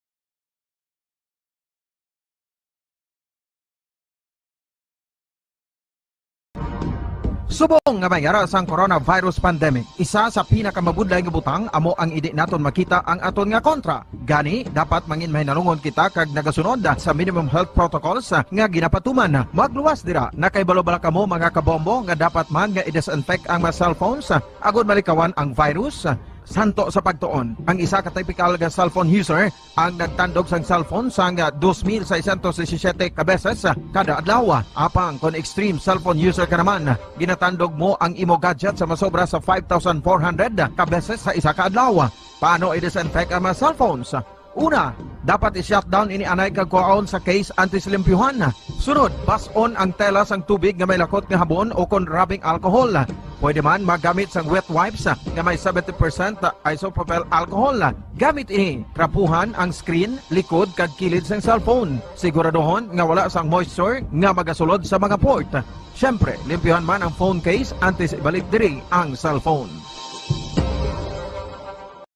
Subong nga may ara sang coronavirus pandemic, isa sa pinakamabudlay nga butang amo ang indi naton makita ang aton nga kontra. Gani, dapat mangin mahinalungon kita kag nagasunod sa minimum health protocols nga ginapatuman. Magluwas dira, nakahibalo bala kamo, mga kabombo, nga dapat man nga i-disinfect ang mga cellphones agod malikawan ang virus? Santo sa pagtuon, ang isa ka typical nga cellphone user ang nagtandog sang cellphone sang dos mil seiscientos disisiete ka beses kada adlaw. Apang kon extreme cellphone user ka naman, ginatandog mo ang imo gadget sa masobra sa five thousand four hundred ka beses sa isa ka adlaw. Paano i-disinfect ang mga cellphones? Una, dapat i-shutdown ini anay kag kuhaon sa case antes limpyuhan. Sunod, bas-on ang tela sang tubig nga may lakot nga habon o kon rubbing alcohol. Pwede man magamit sang wet wipes nga may seventy percent isopropyl alcohol. Gamit ini, trapuhan ang screen, likod, kag kilid sang cellphone. Siguraduhon nga wala sang moisture nga magasulod sa mga port. Siyempre, limpyuhan man ang phone case antes ibalik diri ang cellphone.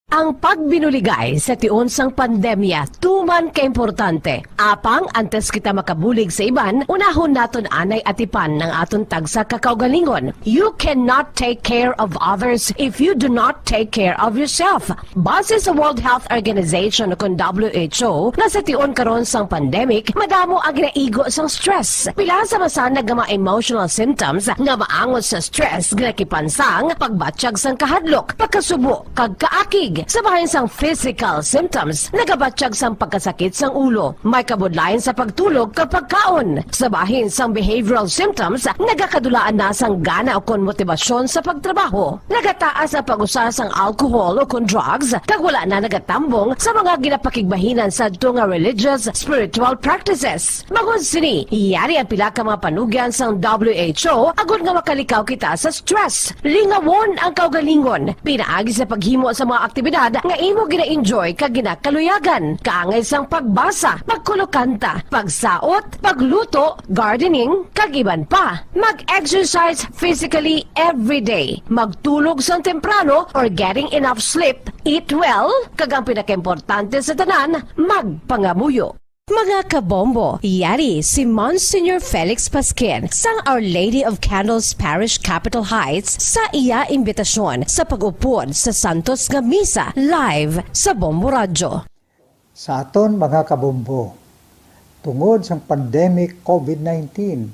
Ang pagbinuligay sa tion sang pandemya tuman ka importante. Apang antes kita makabulig sa iban, unahon naton anay atipan ang aton tagsa ka kaugalingon. You cannot take care of others if you do not take care of yourself. Base sa World Health Organization, kon W H O, nga sa tion karon sang pandemic, madamo ang ginaigo sang stress. Pila sa masanag nga mga emotional symptoms nga maangot sa stress ginakipan sang pagbatyag sang kahadlok, pagkasubo, kag kaakig. Sa bahin sang physical symptoms, nagabatyag sang pagkasakit sang ulo, may kabudlayan sa pagtulog kag pagkaon. Sa bahin sang behavioral symptoms, nagakadulaan na sang gana ukon motibasyon sa pagtrabaho. Nagataas ang pag-usa sang alcohol ukon drugs, kag wala na nagatambong sa mga ginapakigbahinan sadto nga religious, spiritual practices. Bangod sini, yari ang pila ka mga panugyan sang W H O agod nga makalikaw kita sa stress. Lingawon ang kaugalingon pinaagi sa paghimo sa mga aktibidad nga imo gina-enjoy kag ginakaluyagan, kaangay sang pagbasa, pagkulokanta, pagsaot, pagluto, gardening, kag iban pa. Mag-exercise physically every day. Magtulog sang temprano or getting enough sleep. Eat well, kag ang pinakaimportante sa tanan, magpangamuyo. Mga kabombo, yari si Monsignor Felix Pasquin sang Our Lady of Candles Parish, Capitol Heights, sa iya imbitasyon sa pag-upod sa santos nga misa live sa Bombo Radyo. Sa aton mga kabombo, tungod sang pandemic COVID nineteen,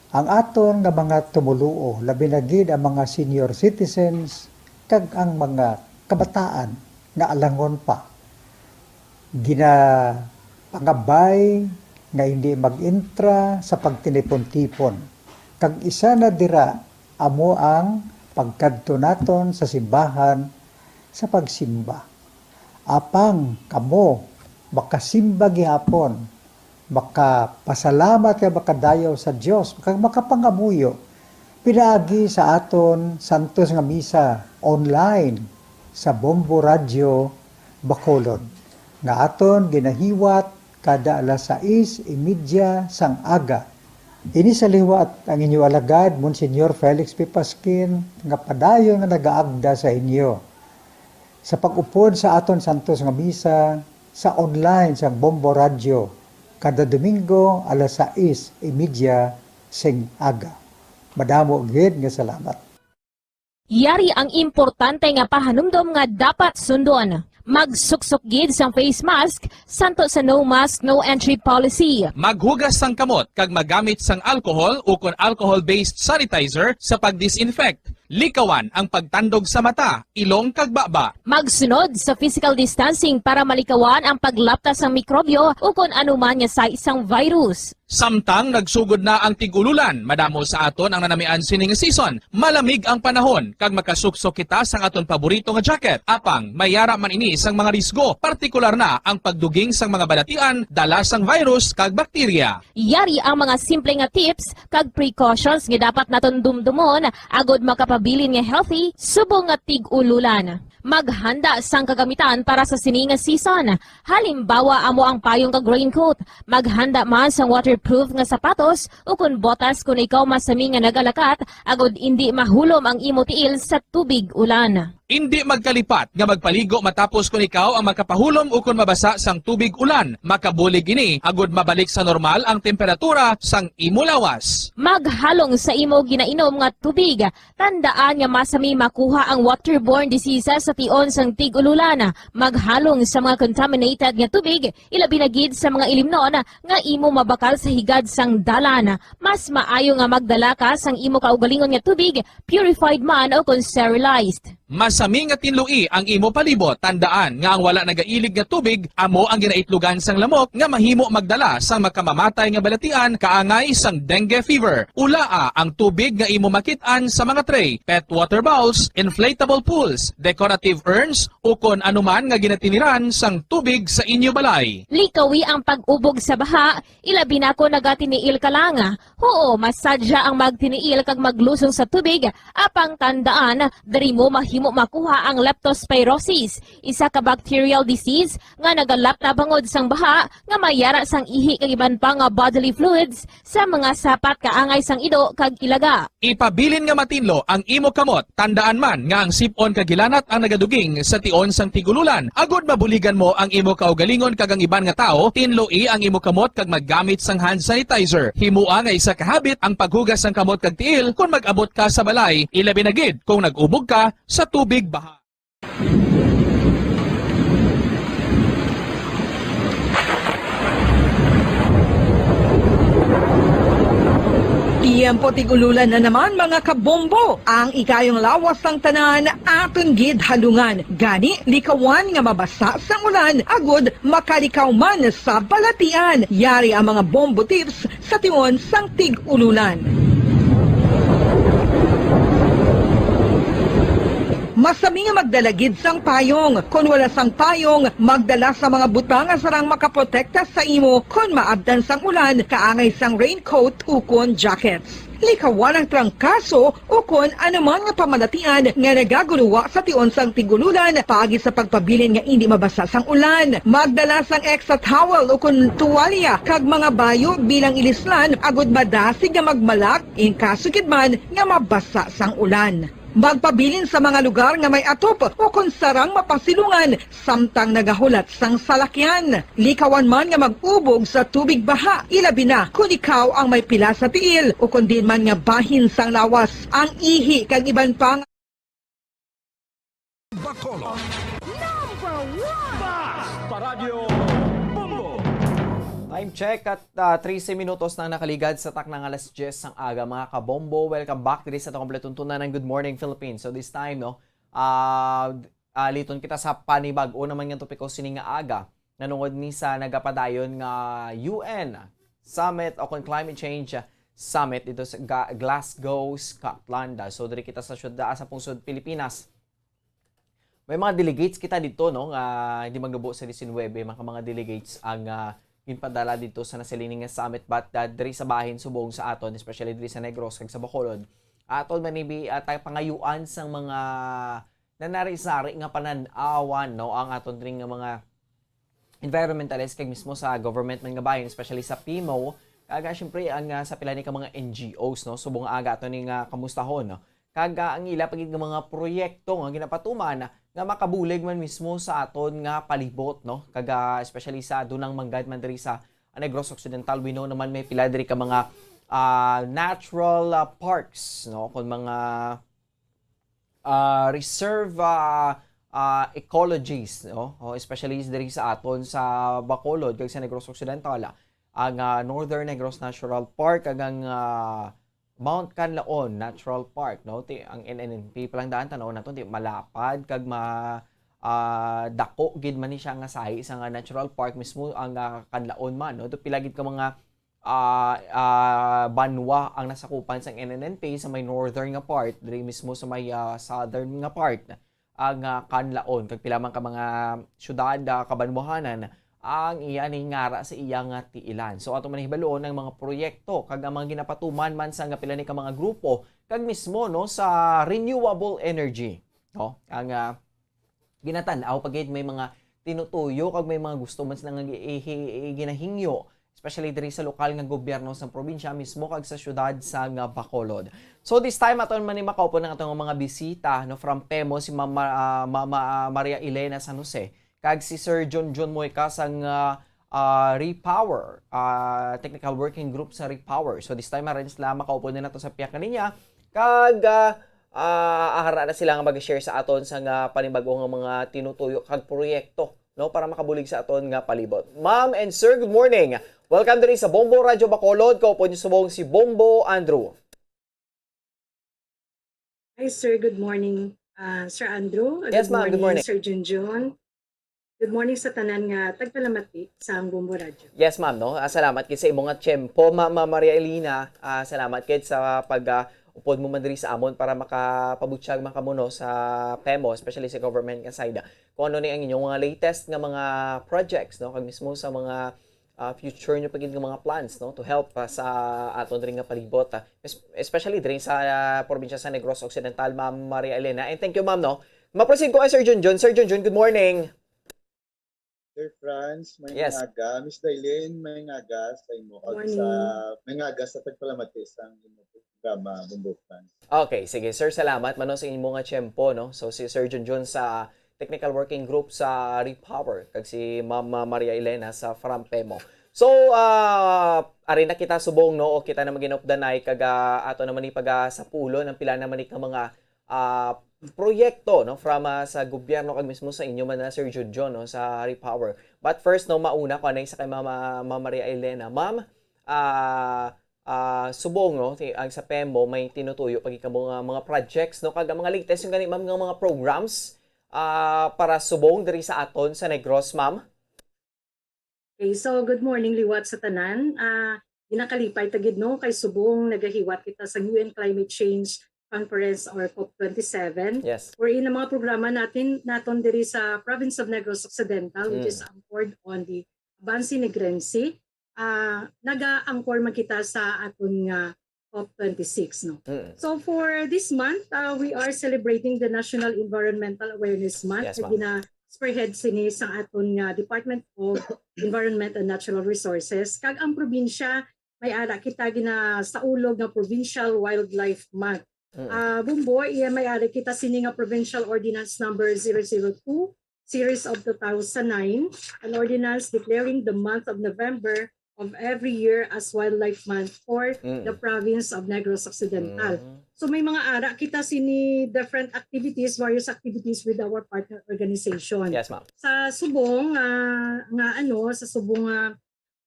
Ang aton nga mga tumoluo, labi na gid ang mga senior citizens kag ang mga kabataan nga alangon pa, ginapangabay nga hindi mag-entra sa pagtinipon-tipon. Kag isa na dira amo ang pagkadto naton sa simbahan sa pagsimba. Apang kamo makasimba gihapon, makapasalamat kag makadayaw sa Dios, kag makapangamuyo pinaagi sa aton santos nga misa online sa Bombo Radyo Bacolod, nga aton ginahiwat kada alas sais y media sang aga. Ini sa liwat ang inyo alagad, Monsignor Felix P. Pasquin, nga padayon nga nagaagda sa inyo sa pag-upod sa aton santos nga misa sa online sang Bombo Radyo kada Domingo alas sais y media sing aga. Madamo gid nga salamat. Yari ang importante nga pahanumdom nga dapat sundon. Magsuksok gid sang face mask santo sa no mask, no entry policy. Maghugas sang kamot kag magamit sang alcohol ukon alcohol-based sanitizer sa pag-disinfect. Likawan ang pagtandog sa mata, ilong kag baba. Magsunod sa physical distancing para malikawan ang paglapta sang mikrobyo ukon anuman nga sai sang virus. Samtang nagsugod na ang tig-ululan, madamo sa aton ang nanamian sini nga season. Malamig ang panahon kag makasuksok kita sang aton paborito nga jacket. Apang may yara man ini sang mga risgo, partikular na ang pagduging sang mga balatian, dala sang virus kag bakterya. Yari ang mga simple nga tips kag precautions nga dapat naton dumdumon agod makapabilin nga healthy subong nga tig-ululan. Maghanda sang kagamitan para sa sini nga season. Halimbawa amo ang payong kag raincoat. Maghanda man sang waterproof nga sapatos ukon botas kon ikaw masami nga nagalakat agod indi mahulom ang imo tiil sa tubig ulan. Indi magkalipat nga magpaligo matapos kon ikaw ang makapahulom ukon mabasa sang tubig ulan. Makabulig ini agod mabalik sa normal ang temperatura sang imo lawas. Maghalong sa imo ginainom nga tubig. Tandaan nga masami makuha ang waterborne diseases sa tion sang tig-ululan. Maghalong sa mga contaminated nga tubig, ilabi na gid sa mga ilimnon nga imo mabakal sa higad sang dalan. Mas maayo nga magdala ka sang imo kaugalingon nga tubig, purified man o kon sterilized. Masami nga tinloi ang imo palibot. Tandaan nga ang wala nagailig nga tubig amo ang ginaitlogan sang lamok nga mahimo magdala sang makamamatay nga balatian kaangay sang dengue fever. Ulaa ang tubig nga imo makit-an sa mga tray, pet water bowls, inflatable pools, decorative urns, ukon anuman nga ginatiniran sang tubig sa inyo balay. Likawi ang pag-ubog sa baha, ilabi na kon nagatiniil ka lang. Huo, masadya ang magtiniil kag maglusong sa tubig, apang tandaan, diri mo mahimo makuha ang leptospirosis, isa ka bacterial disease nga nagalapta bangod sang baha nga may yara sang ihi kag iban pa nga bodily fluids sa mga sapat kaangay sang ido kag ilaga. Ipabilin nga matinlo ang imo kamot. Tandaan man nga ang sip-on kag hilanat ang nagaduging sa tion sang tig-ululan. Agod mabuligan mo ang imo kaugalingon kag ang iban nga tawo, tinloi ang imo kamot kag maggamit sang hand sanitizer. Himoa nga isa ka habit ang paghugas sang kamot kag tiil kon mag-abot ka sa balay, ilabi na gid kon nag-ubog ka sa tubig baha. Tiyempo tig-ululan na naman, mga kabombo. Ang ikayong lawas sang tanan aton gid halungan. Gani, likawan nga mabasa sang ulan agud makalikaw man sa balatian. Yari ang mga bombo tips sa tion sang tig-ululan. Masami nga magdala gid sang payong. Kon wala sang payong, magdala sa mga butang nga sarang makaprotekta sa imo kon maabtan sang ulan, kaangay sang raincoat ukon jackets. Likawan ang trangkaso ukon anuman nga pamalatian nga nagaguluwa sa tion sang tig-ululan paagi sa pagpabilin nga indi mabasa sang ulan. Magdala sang extra towel ukon tuwalya kag mga bayo bilang ilislan agud madasig nga magmalak in kaso gid man nga mabasa sang ulan. Magpabilin sa mga lugar nga may atop ukon sarang mapasilungan samtang nagahulat sang salakyan. Likawan man nga mag-ubog sa tubig baha, ilabi na kon ikaw ang may pila sa tiil ukon diin man nga bahin sang lawas, ang ihi kag iban pa nga Bacolod. Number one! Bas! Paradyo Bombo! Time check at, ah, trese minutos na ang nakaligad sa takna nga alas diyes sang aga, mga kabombo. Welcome back diri sa atong kompletong tuntunan ng Good Morning Philippines. So this time, no, ah, ah, liton kita sa panibag-o naman nga topiko sini nga aga, nanungod ni sa nagapadayon nga U N Summit o kon Climate Change Summit dito sa Ga-, Glasgow, Scotland. So diri kita sa syudad, sa pungsod Pilipinas. May mga delegates kita dito, no, nga hindi magnubo sa diecinuebe, mga, mga delegates ang, ah, ginpadala dito sa nasiling nga summit, but, ah, diri sa bahin subong sa aton, especially diri sa Negros kag sa Bacolod, aton man ibi-, ah, tay pangayuan sang mga nanari-sari nga panan-awan, no, ang aton diri nga mga environmentalist kag mismo sa government man nga bahin, especially sa PMO, kag, ah, syempre ang, ah, sa pila ni ka mga N G Os, no, subong nga aga ato ni nga kamustahon, no, kag, ah, ang ila pa gid nga mga proyekto nga ginapatuman nga makabulig man mismo sa aton nga palibot, no, kag, ah, especially sa dunang manggad man diri sa Negros Occidental. We know naman may pila diri ka mga, ah, natural, ah, parks, no, kon mga, ah, reserve, ah, ah, ecologies, no, o especially diri sa aton sa Bacolod kag sa Negros Occidental, ah, ang, ah, Northern Negros Natural Park kag ang, ah, Mount Canlaon Natural Park, no? Ti, ang N N N P pa lang daan, tan-aw naton, ti malapad kag ma-, ah, dako gid man ni siya nga sahi sa nga natural park mismo ang, ah, Canlaon man, no? Ito pila gid ka mga, ah, ah, banwa ang nasakupan sang N N N P sa may northern nga part, diri mismo sa may, ah, southern nga part. Ang, ah, Canlaon, kag pila man ka mga syudad, ah, kabanwahanan ang iya ni ngara sa iya nga tiilan. So, ato man hibaluon ang mga proyekto kag ang mga ginapatuman man sa nga pila ni ka mga grupo kag mismo, no, sa renewable energy, no? Ang, ah, ginatan-aw pa gid may mga tinutuyo kag may mga gusto man sila nga gi-, ihi-, ginahingyo, especially diri sa lokal nga gobyerno sa probinsya mismo kag sa syudad sa nga Bacolod. So this time, aton man ni makaupod ang atong mga bisita, no, from PEMO, si Mama, ah, Mama, ah, Maria Elena San Jose, kag si Sir John John Moica sang, ah, ah, Repower, ah, Technical Working Group sa Repower. So this time, arin sila makaupod na nato sa piyak nga linya, kag, ah, ah, ara na sila nga mag-share sa aton sa nga panibago nga mga tinutuyo kag proyekto, no, para makabulig sa aton nga palibot. Ma'am and sir, good morning. Welcome diri sa Bombo Radyo Bacolod. Kaupod niyo subong si Bombo Andrew. Hi, sir. Good morning, ah, Sir Andrew. Yes, ma'am. Good morning, Sir Junjun. Good morning sa tanan nga tagpalamati sa Bombo Radyo. Yes, ma'am, no? Ah, salamat gid sa imo nga tiyempo, Ma'am, Ma'am Maria Elena. Ah, salamat gid sa pag, ah, upod mo man diri sa amon para makapabutyag man kamo, no, sa PEMO, especially sa government nga side. Kung ano ni ang inyong mga latest nga mga projects, no? Kag mismo sa mga, ah, future nyo pa gid nga mga plans, no, to help, ah, sa aton diri nga palibot, ah, es-, especially diri sa, ah, probinsya sa Negros Occidental, Ma'am Maria Elena. And thank you, ma'am, no. Ma-proceed ko kay Sir Junjun. Sir Junjun, good morning. Sir Franz, may Yes. Aga. Miss Dailin, may aga sa imo. Kag Morning. Sa, may aga sa pagpalamati sa imo programa, Bombo Franz. Okay, sige, sir, salamat man, no, sa imo nga tiyempo, no. So, si Sir Junjun sa Technical Working Group sa Repower, kag si Ma'am, ah, Maria Elena sa From PEMO. So, ah, ari na kita subong, no, o kita na maginupdanay, kag, ah, ato naman ni pag, ah, sapulon ang pila naman ni ka mga, ah, proyekto, no, from, ah, sa gobyerno kag mismo sa inyo man na, Sir Junjun, no, sa Repower. But first, no, mauna ko anay sa kay Mama, Ma'am Maria Elena. Ma'am, ah, ah, subong, no, ti-, ang sa PEMO may tinutuyo pa gid kamo nga mga projects, no, kag ang mga latest yung gani, ma'am, nga mga programs, ah, para subong diri sa aton sa Negros, ma'am? Okay, so good morning liwat sa tanan. Ah, ginakalipay ta gid, no, kay subong nagahiwat kita sa U N Climate Change Conference or COP twenty-seven. Yes. Wherein ang mga programa natin, naton diri sa province of Negros Occidental, which Mm. is anchored on the Avance Negrense, ah, naga-anchor man kita sa aton nga COP twenty-six, no? Mm. So for this month, ah, we are celebrating the National Environmental Awareness Month Yes, na ma'am. gina-spearhead sini sa aton nga Department of Environment and Natural Resources. Kag ang probinsya, may ara kita ginasaulog nga Provincial Wildlife Month. Mm. Ah, Bumbo, iya may ara kita sini nga Provincial Ordinance Number zero zero two, Series of two thousand nine, an ordinance declaring the month of November of every year as Wildlife Month for Mm. the province of Negros Occidental. Mm. So may mga ara kita sini different activities, various activities with our partner organization. Yes, ma'am. Sa subong, ah, nga ano, sa subong nga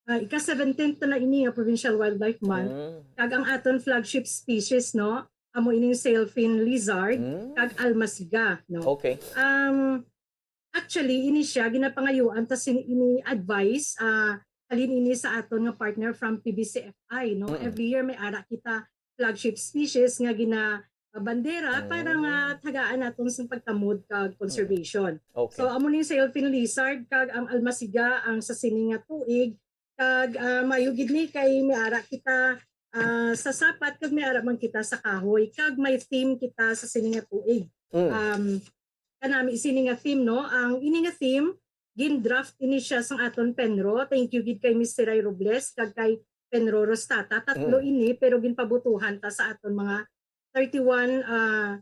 ah, ika-seventeenth na ini nga Provincial Wildlife Month, Mm. kag ang aton flagship species, no, amo ining sailfin lizard, Mm. kag almasiga, no. Okay. Um, actually, ini siya, ginapangayuan ta sin-, ini advice, ah, halin ini sa aton nga partner from P B C F I, no. Mm. Every year may ara kita flagship species nga ginabandera para nga Mm. tagaan naton sa pagtamod kag Mm. conservation. Okay. So, amo ning sailfin lizard kag ang almasiga ang sa sini nga tuig, kag, ah, maayo gid ni kay may ara kita, ah, sa sapat kag may ara man kita sa kahoy, kag may theme kita sa sini nga tuig. Mm. Um, kanami sini nga theme, no? Ang ini nga theme, gin-draft ini siya sang aton PENRO. Thank you gid kay Miss Siray Robles kag kay PENRO Rostata. Tatlo Mm. ini, pero ginpabutuhan ta sa aton mga thirty-one, ah,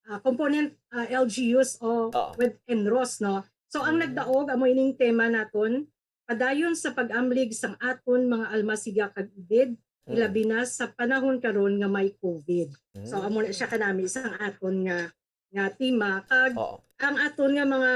ah, component, ah, L G Us o Oo. with ENROs, no? So, ang Mm. nagdaog, amo ining tema naton, padayon sa pag-amlig sang aton mga almasiga kag ibid, Mm. ilabi na sa panahon karon nga may COVID. So, Mm. amo na siya kanami sang aton nga, nga tema. Kag Oo. ang aton nga mga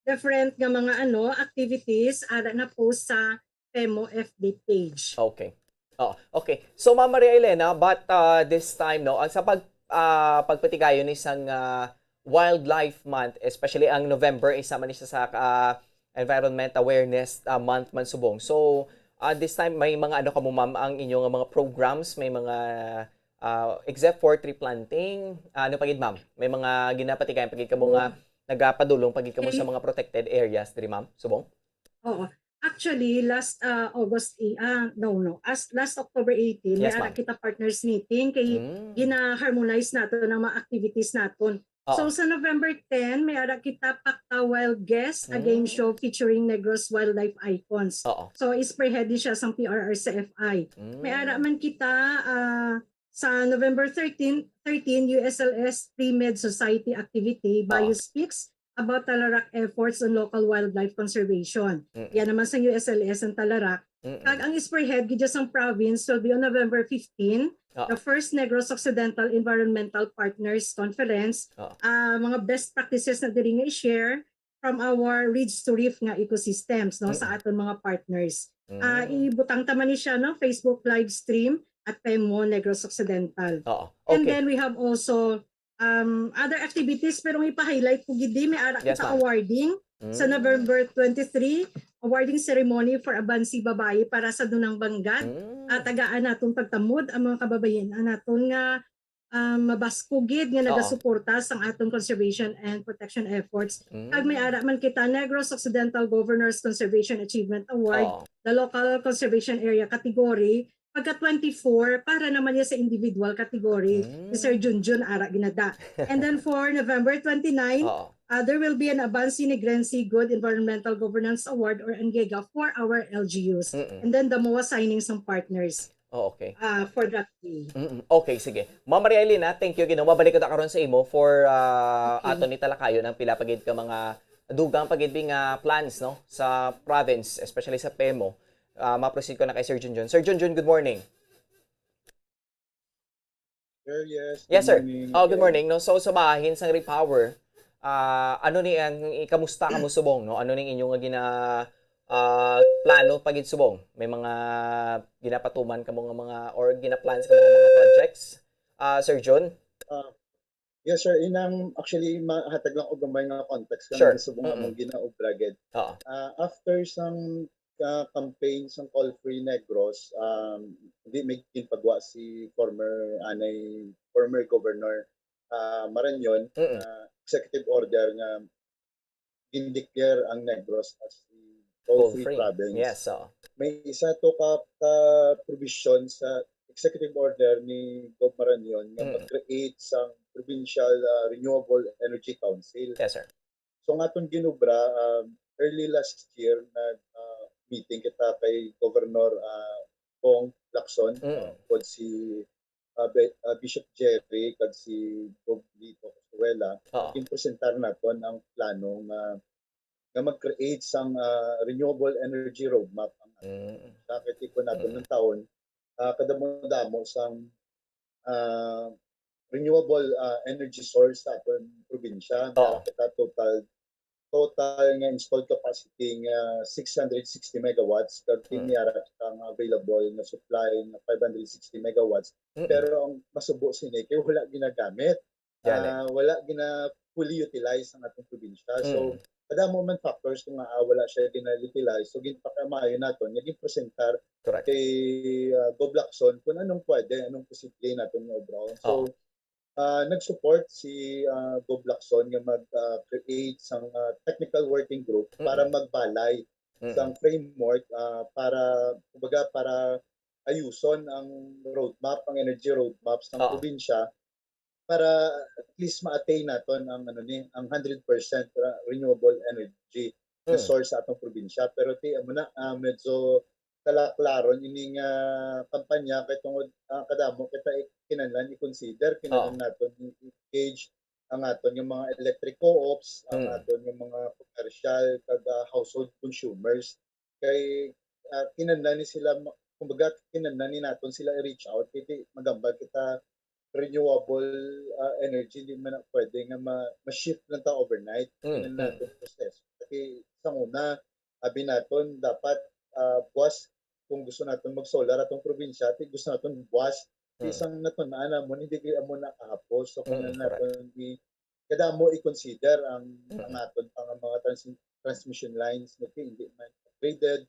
different nga mga, ano, activities, ara na post sa PEMO F B page. Okay. Oh, okay. So, Ma'am Maria Elena, but, uh, this time, no, ang sa pag-, uh, pagpatigayon ni sang, uh, Wildlife Month, especially ang November, isa man ni siya sa, uh, Environment Awareness, uh, Month man subong. So, uh, this time, may mga ano kamo, ma'am, ang inyo nga mga programs, may mga, uh, except for tree planting, ano pa gid, ma'am? May mga ginapatigayon pa gid kamo nga Mm. nagapadulong pa gid kamo sa Okay. mga protected areas diri, ma'am? Subong? Oo. Actually, last, ah, August, eh, ah, no, no. As, last October eighteen, may Yes, ara ma'am. kita partners meeting kay Mm. gina-harmonize naton ang mga activities naton. So, Oo. sa November ten, may ara kita Pakta Wild Guest, a game Mm. show featuring Negros wildlife icons. Oo. So, spearhead ni siya sang P R R C F I. May ara Mm. man kita, ah, sa November thirteen, thirteen, U S L S Pre-Med Society activity, Oo. Bio Speaks, about Talarak efforts on local wildlife conservation. Mm-mm. Yan naman sa U S L S ang Talarak. Mm-mm. Kag ang spearhead gid sang province will be on November fifteen, Oo. the first Negros Occidental Environmental Partners Conference. Oo. Ah, mga best practices na diri nga i-share from our Ridge to Reef nga ecosystems, no, sa Mm-mm. aton mga partners. Ah, Mm. ibutang ta man ni siya, no, Facebook live stream at PEMO Negros Occidental. Oo. And Okay. then we have also um, other activities, pero ang ipa-highlight ko gid, may ara Yes, kita ma'am. awarding sa Mm. November twenty-three, awarding ceremony for Abansi Babayi para sa Dunang Banggad. Mm. At tagaan naton pagtamod ang mga kababayen-an naton nga, um, mabaskog gid nga Oo. nagasuporta sang aton conservation and protection efforts. Kag may Mm. ara man kita Negros Occidental Governor's Conservation Achievement Award, Oo. the Local Conservation Area category, pagka twenty-four, para naman niya sa individual category, si Sir Mm. Junjun ara ginada. And then for November twenty-nine, Oo. uh, there will be an Abansi Negrense Good Environmental Governance Award or ANGEGA for our L G Us. Mm-mm. And then the MOA signing sang partners, Oh, okay. uh, for that day. Mm-mm. Okay, sige. Ma'am Maria Elena, thank you, Ginoo. Mabalik kita karon sa imo for, uh, Okay. aton italakayon ang pila pa gid ka mga dugang pa gid nga plans, no, sa province, especially sa PEMO. Ah, ma-proceed ko na kay Sir Junjun. Sir Junjun, good morning. Sir, yes, Yes, good sir. morning Oh, good again. morning. No, so, sa bahin sang Repower, ah, ano ni ang, i-, kamusta kamo subong, no? Ano ning inyo nga gina-, ah, plano pa gid subong? May mga ginapatuman kamo nga mga, or gina-plans kamo nga mga projects, ah, Sir Jun? Ah, Yes, sir. Inang, actually, mahatag lang og gamay nga context kung Sure. ano subong Mm-mm. among ginaobra gid. Oo. Ah, after sang, ah, campaign sang Coal Free Negros, um, di may ginpagwa si former, anay, former Governor, ah, Marañon, Mm-mm. ah, executive order nga gin-declare ang Negros as a coal-free Coal-free. province. Yes, oo. May isa to ka, ka provision sa executive order ni Gov Marañon nga Mm. mag-create sang Provincial, ah, Renewable Energy Council. Yes, sir. So, ang aton ginobra, um, early last year, nag, ah, meeting kita kay Governor, ah, Bong Lacson, Mm. uh, kag si, uh, Be-, uh, Bishop Jerry, kag si Gov Lito Cosuela. Oo. Ginpresentar naton ang plano nga, nga mag-create sang, uh, renewable energy roadmap ang Mm. sa kay tipon naton Mm. ng taon, uh, kadamo-damo sang, uh, renewable, uh, energy source sa aton probinsya. Oo. May kita total total nga installed capacity nga six hundred sixty megawatts, kag Mm. may ara kita nga available nga supply nga five hundred sixty megawatts. Mm-mm. Pero ang masubo sini kay wala ginagamit. Gani. Ah, wala gina fully utilize ang atong probinsya. So, Mm. kadamo man factors kung, ah, wala siya gina-utilize. So, ginpakamaayo naton nga ginpresentar Correct. kay, ah, Gob Lacson kung anong pwede, anong posible naton nga obrahon. So, Oo. ah, nag-support si, ah, Gob Lacson nga mag, ah, create sang, ah, technical working group Mm-mm. para magbalay Mm-mm. sang framework, ah, para, kumbaga, para ayuson ang roadmap, ang energy roadmap sang Oo. probinsya para at least ma-attain naton ang, ano ni, ang hundred percent ra-, renewable energy Mm. resource sa atong probinsya. Pero ti, amo na, ah, medyo talaklaron ining, ah, kampanya kay tungod, ah, kadamo kita i-, kinahanglan i-consider, kinahanglan Oo. naton i-engage ang aton nga mga electric co-ops, ang Mm. aton nga mga commercial kag, ah, household consumers. Kay, ah, kinahanglan ni sila ma-, kumbaga, kinahanglan ni naton sila i-reach out, kay di magambal kita renewable, ah, energy, di man na pwede nga ma-, ma-shift lang ta overnight. Mm, Kinahanglan mm. naton proseso. Kay sa una, abi naton dapat, ah, buwas, kung gusto naton mag-solar atong probinsya, ti gusto naton buwas. Ti Mm. sang natun-an namon, hindi gid amo na kahapos. So, Mm, kinahanglan correct. naton i-, kadamo i-consider ang, Mm. ang aton pa nga mga trans-, transmission lines nga ti hindi man upgraded.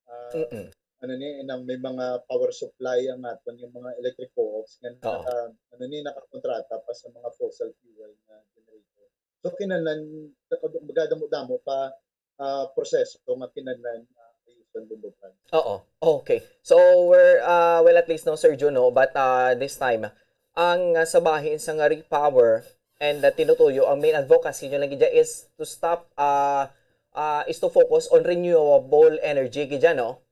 Ah, Mm. ano ni, nang may mga power supply ang aton nga mga electric co-ops nga Oo. naka-, ano ni, nakakontrata pa sa mga fossil fuel nga generator. So, kinahanglan, kumbaga, damo-damo pa, ah, proseso nga kinahanglan, ah, ayuson, Bombo Franz. Oo. Okay. So, we're, ah, well, at least, no, Sir Jun, no, but, ah, this time, ang, ah, sa bahin sa nga repower and, ah, tinutuyo, ang main advocacy nyo lang gid dyan is to stop, ah, ah, is to focus on renewable energy gid dyan, no?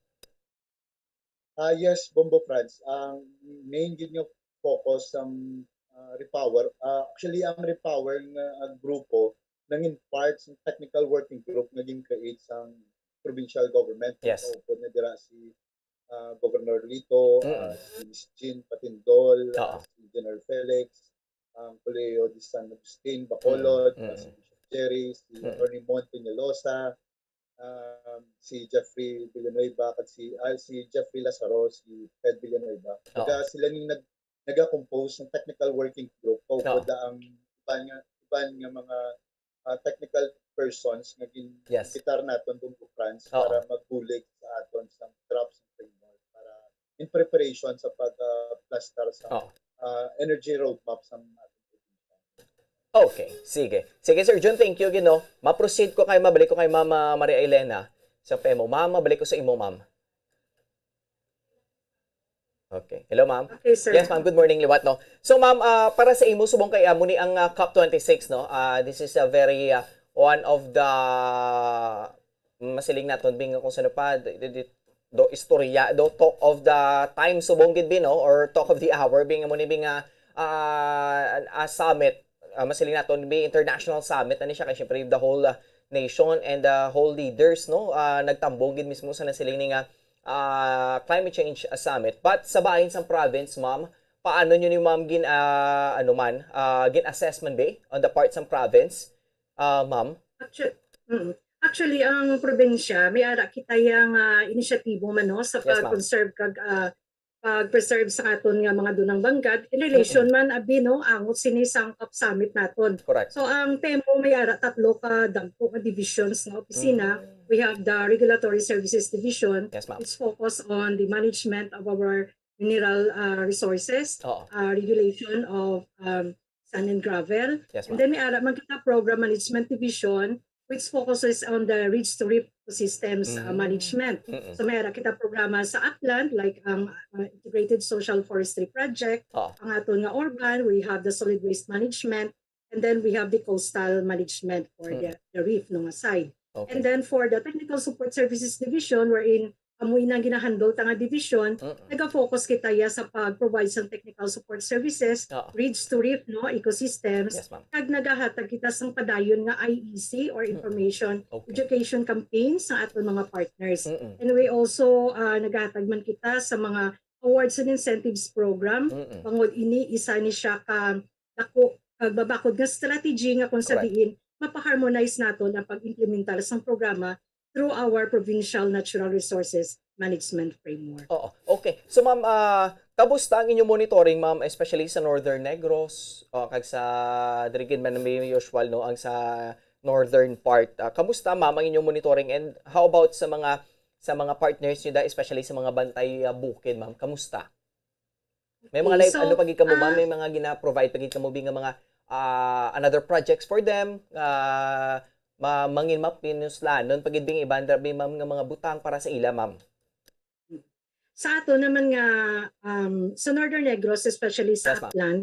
Ah, yes, Bombo Franz. Ang main gid nga focus sang, ah, repower, ah, actually, ang repower nga, ah, grupo nangin part sa technical working group nga gin-create sang provincial government. Yes. Kaupod na dira si, ah, Governor Lito, Mm. ah, si Miss Jean Patindol, ah, Oo. si General Felix, ang Colegio de San Agustin, Bacolod, Mm, ah, si mm. Bishop Jerry, si Mm. Attorney Mon Peñalosa, um, si Jeffrey Villanueva, kag si, ah, si Jeffrey Lazaro, si Ted Villanueva. Oo. Kag sila ni nag-, naga-compose ng technical working group. Kaupod Oo. na ang iban nga, iban nga mga, ah, technical persons nga gin-, Yes. ginbitar naton, Bombo Franz, Oo. para magbulig sa aton sa draft sa framework para in preparation sa pag, ah, plastar sa, Oo. ah, energy roadmap sa aton probinsya. Okay, sige. Sige, Sir Jun, thank you gid, no. Ma-proceed ko kay, mabalik ko kay Ma'am, ah, Maria Elena. Sa P M O. Ma'am, mabalik ko sa imo, ma'am. Okay. Hello, ma'am. Okay, sir. Yes, ma'am. Good morning, liwat, no. So, ma'am, ah, para sa imo, subong kay amo ni ang, ah, COP twenty-six, no. Ah, this is a very, ah, one of the, mm, masiling naton, bing, kung sino pa, di, di, di, do istorya, do talk of the time, subong gid, bi, no, or talk of the hour, bing, amo ni, bing, ah, ah, ah, summit, ah, masiling naton, bi, international summit, ani siya, kay syempre, the whole, ah, nation and the whole leaders, no, ah, nagtambong gid mismo sa nasiling ni nga, ah, climate change, ah, summit. But sa bahin sang province, ma'am, paano nyo ni, ma'am, gin, ah, ano man, ah, gin-assess man, bi, on the part sang province, ah, ma'am? Actu-, mm. Actually, ang probinsya, may ara kita yang, ah, inisyatibo man, no, sa Yes, ma'am. pag-conserve kag, ah, pag-preserve sa aton nga mga dunang banggad in relation Mm-mm. man, abi, no, angot sini sang COP summit naton. Correct. So, ang P M O may ara tatlo ka dagko nga divisions nga opisina. Mm. We have the Regulatory Services Division, Yes, ma'am. which focus on the management of our mineral, ah, resources, Oo. ah, regulation of, um, sand and gravel. Yes, And ma'am. then may ara man kita Program Management Division, which focuses on the ridge to reef ecosystems, ah, Mm. management. Mm-mm. So may ara kita programa sa upland, like ang, ah, Integrated Social Forestry Project, Oo. ang aton nga urban, we have the solid waste management, and then we have the coastal management for the, Mm. the reef, no, nga side. Okay. And then for the Technical Support Services Division, wherein amo ina ang ginahandle ta nga division, Mm-mm. naga-focus kita ya sa pag-provide sang technical support services, Oo. ridge to reef, no, ecosystems, Yes, ma'am. kag nagahatag kita sang padayon nga I E C or Mm-mm. information Okay. education campaigns sa aton mga partners. Mm-mm. And we also, ah, nagahatag man kita sa mga awards and incentives program. Mm-mm. Bangod ini, isa ni siya ka dako, kag babakod nga strategy nga kung sa Correct. diin mapa-harmonize naton ang pag-implementar sang programa through our provincial natural resources management framework. Oo. Okay. So, ma'am, ah, kamusta ang inyong monitoring, ma'am, especially sa Northern Negros, o kag sa, diri gid man may usual, no, ang sa northern part? Ah, kamusta, ma'am, ang inyong monitoring? And how about sa mga, sa mga partners nyo da, especially sa mga bantay, ah, bukid, ma'am? Kamusta? May mga Okay, live, so, ano pa gid kamo, ma'am? ah, May mga gina-provide pa gid kamo bi nga mga, ah, another projects for them? Ah, ma-, mangin mapinuslanon pa gid bi nga iban ra bi, ma'am, nga mga butang para sa ila, ma'am? Sa ato naman nga, um, sa Northern Negros, especially sa Yes, ma'am. Aklan,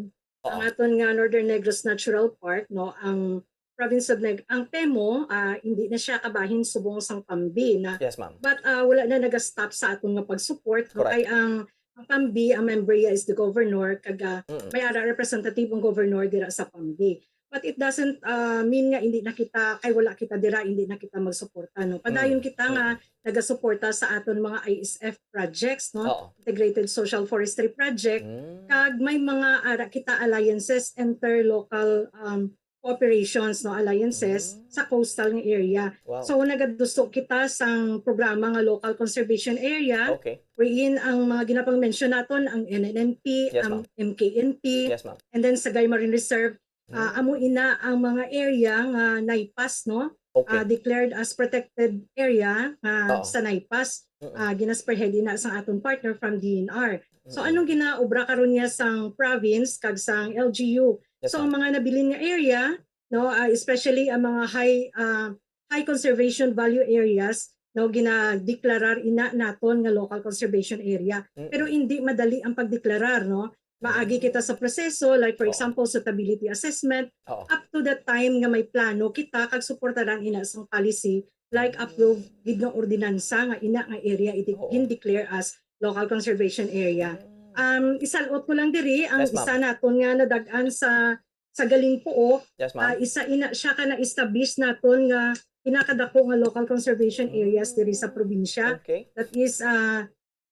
ang Oo. aton nga Northern Negros Natural Park, no, ang province of Neg-, ang PEMO, ah, hindi na siya kabahin subong sang PAMBI na. Yes, ma'am. But, ah, wala na naga-stop sa aton nga pag-support, no? Correct. Kay ang, ang PAMBI, ang member iya is the governor, kag, ah, Mm-mm. may ara representative ang governor dira sa PAMBI. But it doesn't, ah, mean nga hindi na kita, kay wala kita dira, hindi na kita magsuporta, no? Padayon Mm. kita nga Mm. nagasuporta sa aton mga I S F projects, no? Oo. Integrated Social Forestry Project, Mm. kag may mga ara kita alliances, interlocal, um, cooperations, no, alliances Mm. sa coastal nga area. Wow. So, nagaduso kita sang programa nga Local Conservation Area, Okay. wherein ang mga ginapang-mention naton, ang N N N P, Yes, ang ma'am. M K N P, Yes, ma'am. and then Sagay Marine Reserve, ah, Mm. amo ina ang mga area nga NIPAS, no? Okay. Ah, declared as protected area, ah, Oo. sa NIPAS, Mm-mm. ah, gina-spearhead ina sang aton partner from D N R. So, Mm-mm. anong ginaobra karon niya sang province kag sang L G U? Yes, So, ang ma'am. mga nabilin nga area, no, ah, especially ang mga high, ah, high conservation value areas, no, ginadeklarar ina naton nga local conservation area. Mm-mm. Pero hindi madali ang pagdeklarar, no? Maagi Mm. kita sa proseso, like, for Oo. example, suitability assessment, Oo. up to the time nga may plano kita kag suportaran ina sang policy, like, Mm. approve gid nga ordinansa nga ina nga area iti-, Oo. gin-declare as local conservation area. Mm. Um, isalot ko lang diri ang Yes, ma'am. isa naton nga nadag-an sa, sa Galing Puok. Yes, ma'am. Ah, isa ina siya ka na-establish naton nga pinakadako nga local conservation Mm. areas diri sa probinsya. Okay. That is, ah,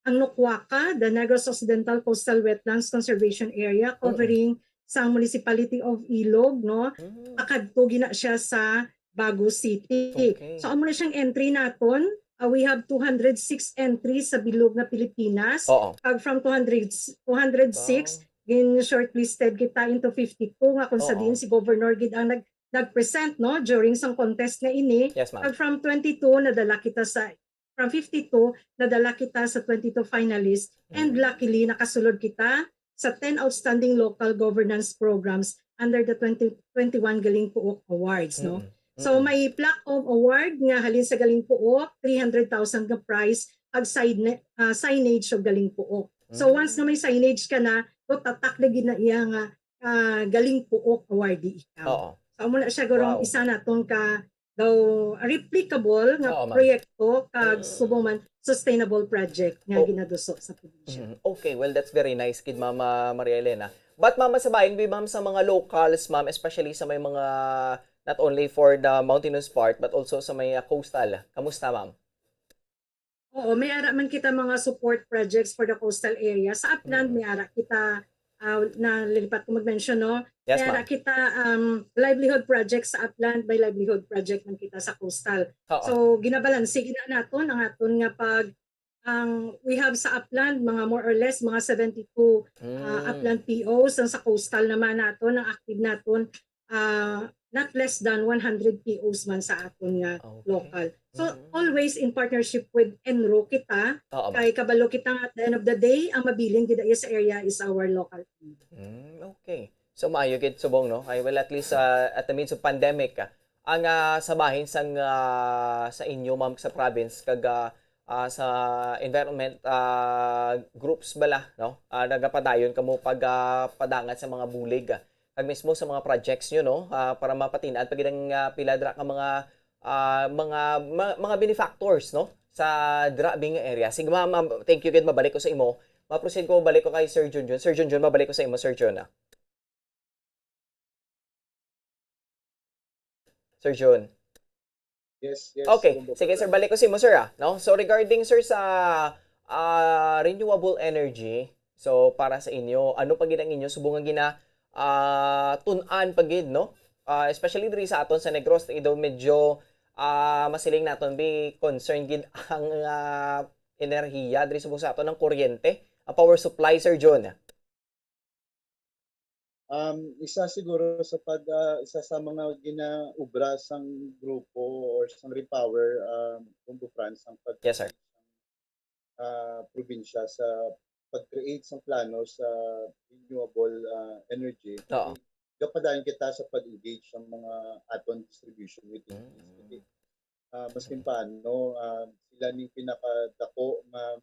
ang Nocuaca, the Negros Occidental Coastal Wetlands Conservation Area, Mm-mm. covering sa municipality of Ilog, no? Mm. Pakadto gina siya sa Bago City. Okay. So, amo na siyang entry naton. Uh, we have two hundred six entries sa bilog nga Pilipinas. Oo. Kag from two hundred, two hundred six, Wow. gin-shortlisted kita into fifty-two nga kung sa Oo. diin si Governor gid ang nag-, nag-present, no, during sang contest nga ini. Yes, ma'am. Kag from twenty-two, nadala kita sa, from fifty-two, nadala kita sa twenty-two finalists. And Mm. luckily, nakasulod kita sa ten outstanding local governance programs under the twenty twenty-one Galing Puok Awards, no? Mm-mm. So, Mm-mm. may plaque of award nga halin sa Galing Puok, three hundred thousand nga prize, ag sign-, ah, signage of Galing Puok. So, Mm. once nga may signage ka na, to tatak na gid na iya nga, ah, Galing Puok awardee ikaw. Oo. So, amo na siya, gurong Wow. isa naton ka daw replicable nga Oo, ma'am. proyekto kag Mm. subong man sustainable project nga Oh. ginaduso sa probinsya. Mm, okay, well, that's very nice gid, Mama Maria Elena. But, Mama, sa bahin bi, ma'am, sa mga locals, ma'am, especially sa may mga, not only for the mountainous part, but also sa may, ah, coastal, kamusta, ma'am? Oo, may ara man kita mga support projects for the coastal area. Sa Aplan, Mm. may ara kita, ah, nalilipat ko mag-mention, no? Yes, May ara ma'am. kita, um, livelihood project sa Aplan, may livelihood project man kita sa coastal. Oo. So, ginabalanse gina naton ang aton nga pag, ang we have sa Aplan, mga more or less, mga seventy-two, ah, Mm. Aplan P Os, ang sa coastal naman naton, ang active naton, ah, not less than one hundred P Os man sa aton nga Okay. local. So, Mm. always in partnership with ENRO kita, Oo, ma'am. kay kabalo kita nga at the end of the day, ang mabilin gid sa area is our local team. Mm, okay. So, maayo gid subong, no? Ay, well, at least, ah, at the midst of pandemic, ah, ang, ah, sa bahin sang, ah, sa inyo, ma'am, sa province, kag, ah, ah, sa environment, ah, groups bala, no? Ah, nagapadayon kamo pag, ah, padangat sa mga bulig, ah, kag mismo sa mga projects nyo, no? Ah, para mapatin-an pa gid ang, ah, pila dira ka mga, ah, mga, ma-, mga benefactors, no? Sa dira bing area. Sige, ma'am, ma'am, thank you gid, mabalik ko sa imo. Ma-proceed ko, mabalik ko kay Sir Junjun. Sir Junjun, mabalik ko sa imo, Sir Jun, ah. Sir Jun. Yes, yes, Okay, Bong Bong. Sige, sir, balik ko sa imo, sir, ah, no? So, regarding, sir, sa, ah, renewable energy, so, para sa inyo, ano pa gid ang inyo subong nga gina-, ah, tun-an pa gid, no? ah, especially diri sa aton sa Negros, although medyo, ah, masiling naton bi concern gid ang, ah, enerhiya diri subong sa aton, ang kuryente, ang power supply, Sir Jun. Um, isa siguro sa pag, ah, isa sa mga ginaubra sang grupo or sang Repower, um, Bombo France ang pag- Yes, sir. ah, probinsya sa pag-create sang plano sa renewable, ah, energy. Oo. Gapadayon kita sa pag-engage sa mga aton distribution utilities. Mm. Kasi, ah, maskin paano, ah, sila ning pinakadako nga,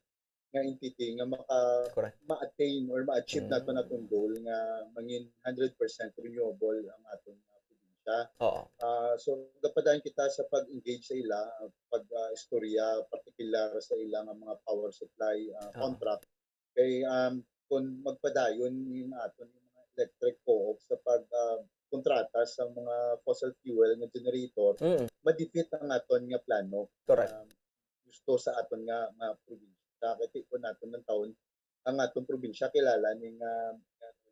nga entity nga maka-, Correct. ma-attain or ma-achieve Mm. naton atong goal nga mangin hundred percent renewable ang aton, ah, probinsya. Oo. Ah, so, gapadayon kita sa pag-engage sa ila, pag, ah, istorya, partikular sa ila nga mga power supply, ah, Oo. contract. Kay, um, kung magpadayon yung aton yung mga electric co-op sa pag, ah, kontrata sa mga fossil fuel nga generator, Mm. ma-defeat ang aton nga plano. Correct. Um, gusto sa aton nga, nga probinsya. Kay tipon naton ng taon, ang atong probinsya kilala ni nga,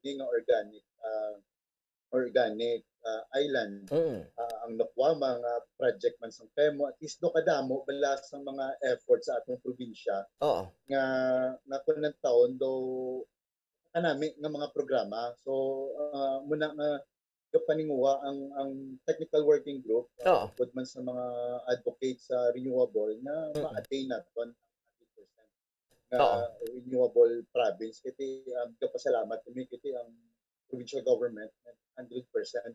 ni nga organic, ah, organic, ah, island. Mm. Ah, ang Nocua, mga project man sang PEMO, at least do kadamo bala sa mga effort sa atong probinsya Oo. nga, nga kung ng taon do kanami nga mga programa. So, ah, muna nga gapaninguha ang, ang technical working group, ah, Oo. bukod man sa mga advocate sa renewable na Mm. ma-attain naton ang hundred percent nga Oo. renewable province. Kiti, um, gapasalamat kami kiti ang provincial government, hundred percent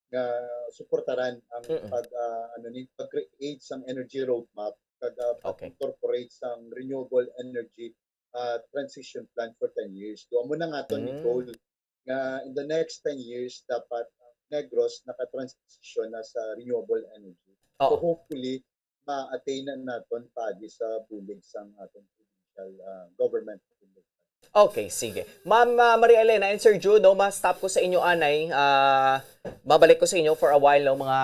nga suportaran ang Mm. pag, ah, ano ni, pag-create sang energy roadmap, kag, ah, Okay. pag-incorporate sang renewable energy, ah, transition plan for ten years. Doon mo na nga to ni Mm. goal nga in the next ten years, dapat ang Negros naka-transition na sa renewable energy. So, Oo. hopefully, ma-attain na naton paagi sa bulig sang aton provincial, ah, government. Okay, sige. Ma'am, ah, Maria Elena and Sir Jude, no, ma-stop ko sa inyo anay. Ah, babalik ko sa inyo for a while, no, mga,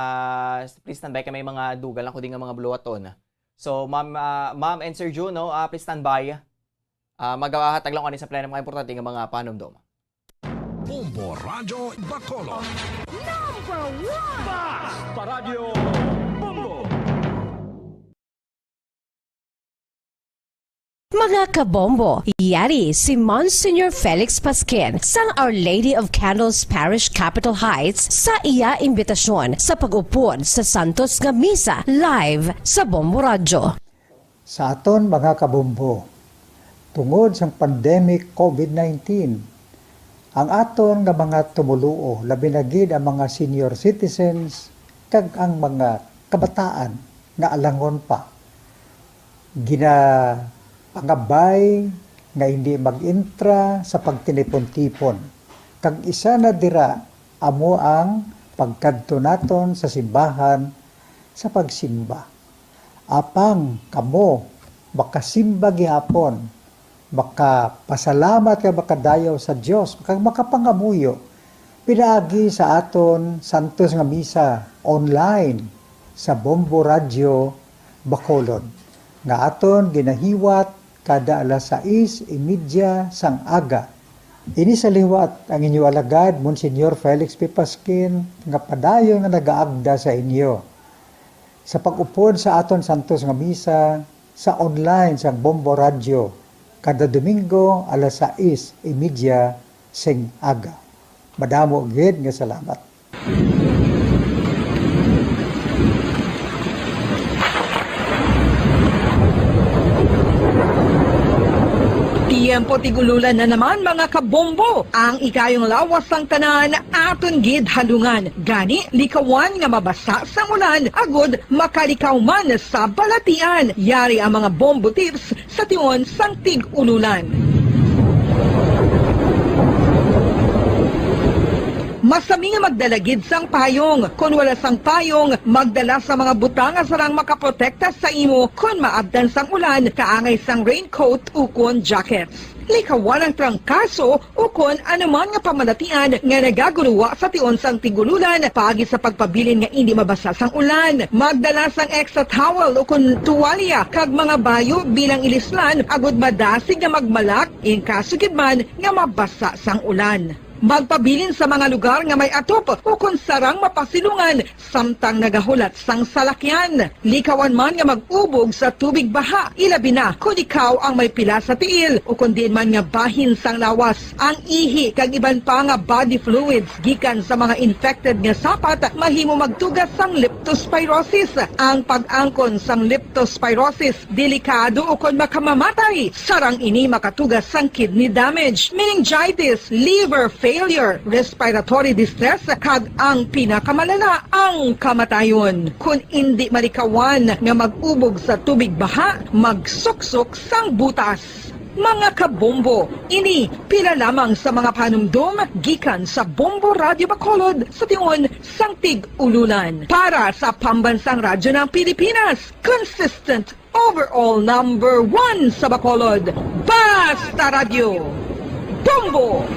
please stand by kay may mga dugal ako din nga mga buluhaton. So, Ma'am, ah, Ma'am and Sir Jude, no, ah, please stand by. Ah, magahatag lang ko ani sa plano mga importante nga mga panumdom. Bombo Radyo Bacolod. Number one! Basta Radyo Bombo! Mga kabombo, yari si Monsignor Felix Pasquin sang Our Lady of Candles Parish, Capitol Heights, sa iya imbitasyon sa pag-upod sa Santos nga Misa live sa Bombo Radyo. Sa aton mga kabombo, tungod sang pandemic COVID nineteen, ang aton nga mga tumoluo, labi na gid ang mga senior citizens kag ang mga kabataan nga alangon pa, ginapangabay nga hindi mag-intra sa pagtinipon-tipon, kag isa na dira amo ang pagkadto naton sa simbahan sa pagsimba. Apang kamo makasimba gihapon, makapasalamat kag makadayaw sa Dios, kag makapangamuyo pinaagi sa aton Santos nga Misa online sa Bombo Radyo Bacolod, nga aton ginahiwat kada alas sais y media sang aga. Ini sa liwat ang inyo alagad, Monsignor Felix P. Pasquin, nga padayon nga nagaagda sa inyo sa pag-upod sa aton Santos nga Misa sa online sang Bombo Radyo kada Domingo alas sais y media sing aga. Madamo gid nga salamat. Tiyempo tig-ululan na naman, mga kabombo. Ang ikayong lawas sang tanan aton gid halungan. Gani, likawan nga mabasa sang ulan agud makalikaw man sa balatian. Yari ang mga bombo tips sa tion sang tig-ululan. Masami nga magdala gid sang payong. Kon wala sang payong, magdala sa mga butang nga sarang makaprotekta sa imo kon maabtan sang ulan, kaangay sang raincoat ukon jackets. Likawan ang trangkaso ukon anuman nga pamalatian nga nagaguruwa sa tion sang tig-ululan paagi sa pagpabilin nga indi mabasa sang ulan. Magdala sang extra towel ukon tuwalya kag mga bayo bilang ilislan agud madasig nga magmalak in kaso gid man nga mabasa sang ulan. Magpabilin sa mga lugar nga may atop ukon sarang mapasilungan samtang nagahulat sang salakyan. Likawan man nga mag-ubog sa tubig baha, ilabi na kon ikaw ang may pila sa tiil ukon diin man nga bahin sang lawas. Ang ihi kag iban pa nga body fluids gikan sa mga infected nga sapat mahimo magtuga sang leptospirosis. Ang pag-angkon sang leptospirosis delikado ukon makamamatay. Sarang ini makatuga sang kidney damage, meningitis, liver failure, respiratory distress, kag ang pinakamalala, ang kamatayon. Kon indi malikawan nga mag-ubog sa tubig baha, magsuksok sang butas. Mga kabombo, ini pila lamang sa mga panumdom gikan sa Bombo Radio Bacolod sa tion sang Tig-Ululan. Para sa Pambansang Radyo ng Pilipinas, consistent overall number one sa Bacolod. Basta Radyo, Bombo!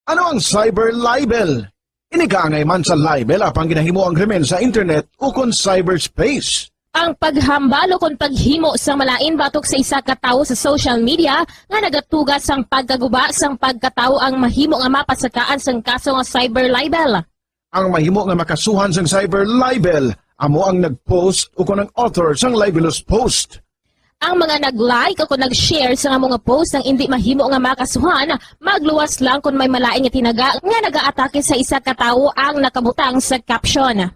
Ano ang cyber libel? Ini kaangay man sa libel apang ginahimo ang krimen sa internet ukon cyberspace. Ang paghambal ukon paghimo sang malain batok sa isa ka tawo sa social media nga nagatuga sang pagkaguba sang pagkatawo ang mahimo nga mapasakaan sang kaso nga cyber libel. Ang mahimo nga makasuhan sang cyber libel amo ang nag-post ukon ang author sang libelous post. Ang mga nag-like o kon nag-share sang amo nga post ang indi mahimo nga makasuhan, magluwas lang kon may malain nga tinaga nga nagaatake sa isa ka tawo ang nakabutang sa caption.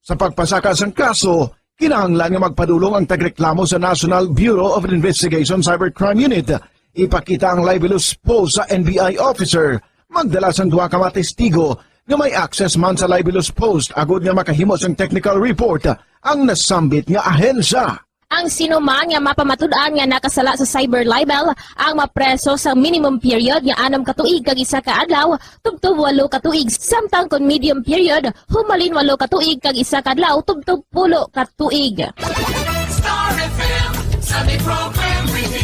Sa pagpasaka sang kaso, kinahanglan nga magpadulong ang tagreklamo sa National Bureau of Investigation Cybercrime Unit. Ipakita ang libelous post sa N B I officer, magdala sang duha ka mga testigo nga may access man sa libelous post agod nga makahimo sang technical report ang nasambit nga ahensya. Ang sinuman nga mapamatud-an nga nakasala sa cyber libel ang mapreso sa minimum period nga anum ka tuig kag isa ka adlaw tubtob walo ka tuig, samtang kon medium period, humalin walo ka tuig kag isa ka adlaw tubtob pulo ka tuig. Star F M Sunday Program Review.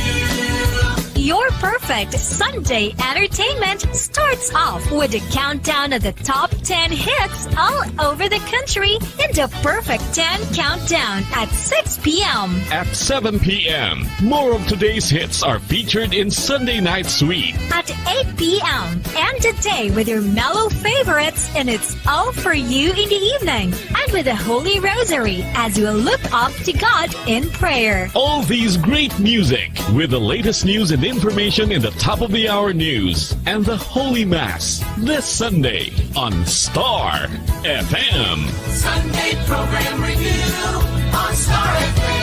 Your perfect Sunday entertainment starts off with a countdown of the top ten hits all over the country in the Perfect ten Countdown at six p.m. At seven p.m., more of today's hits are featured in Sunday Night Sweet. At eight p.m., end the day with your mellow favorites, and it's all for you in the evening. And with the Holy Rosary as we look up to God in prayer. All these great music with the latest news and information in the top of the hour news and the Holy Mass this Sunday on Star F M. Sunday Program Review on Star F M.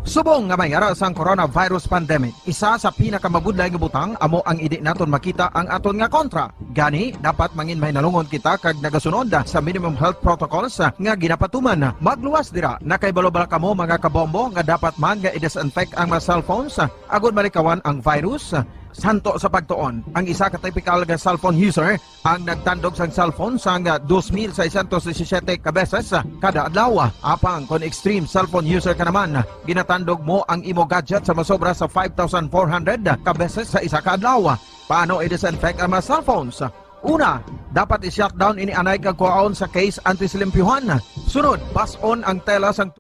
Subong nga may ara sang coronavirus pandemic, isa sa pinakamabudlay nga butang amo ang indi naton makita ang aton nga kontra. Gani, dapat mangin mahinalungon kita kag nagasunod sa minimum health protocols nga ginapatuman. Magluwas dira, nakahibalo bala kamo, mga kabombo, nga dapat man nga i-disinfect ang mga cellphones agod malikawan ang virus? Santo sa pagtuon, ang isa ka typical nga cellphone user ang nagtandog sang cellphone sang dos mil seiscientos disisiete ka beses kada adlaw. Apang kon extreme cellphone user ka naman, ginatandog mo ang imo gadget sa masobra sa five thousand four hundred ka beses sa isa ka adlaw. Paano i-disinfect ang mga cellphones? Una, dapat i-shutdown ini anay kag kuhaon sa case antes limpyuhan. Sunod, bas-on ang tela sang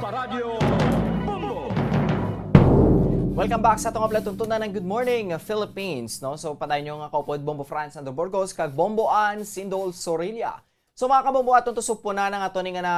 Paradyo Bombo! Welcome back sa atong nga palatuntunan ng Good Morning Philippines, no? So padayon nyo nga kaupod Bombo Franz Sandro Burgos kag Bombo Ann Sindol Sorilla. So mga kabombo, aton to supunan ang ato ni nga na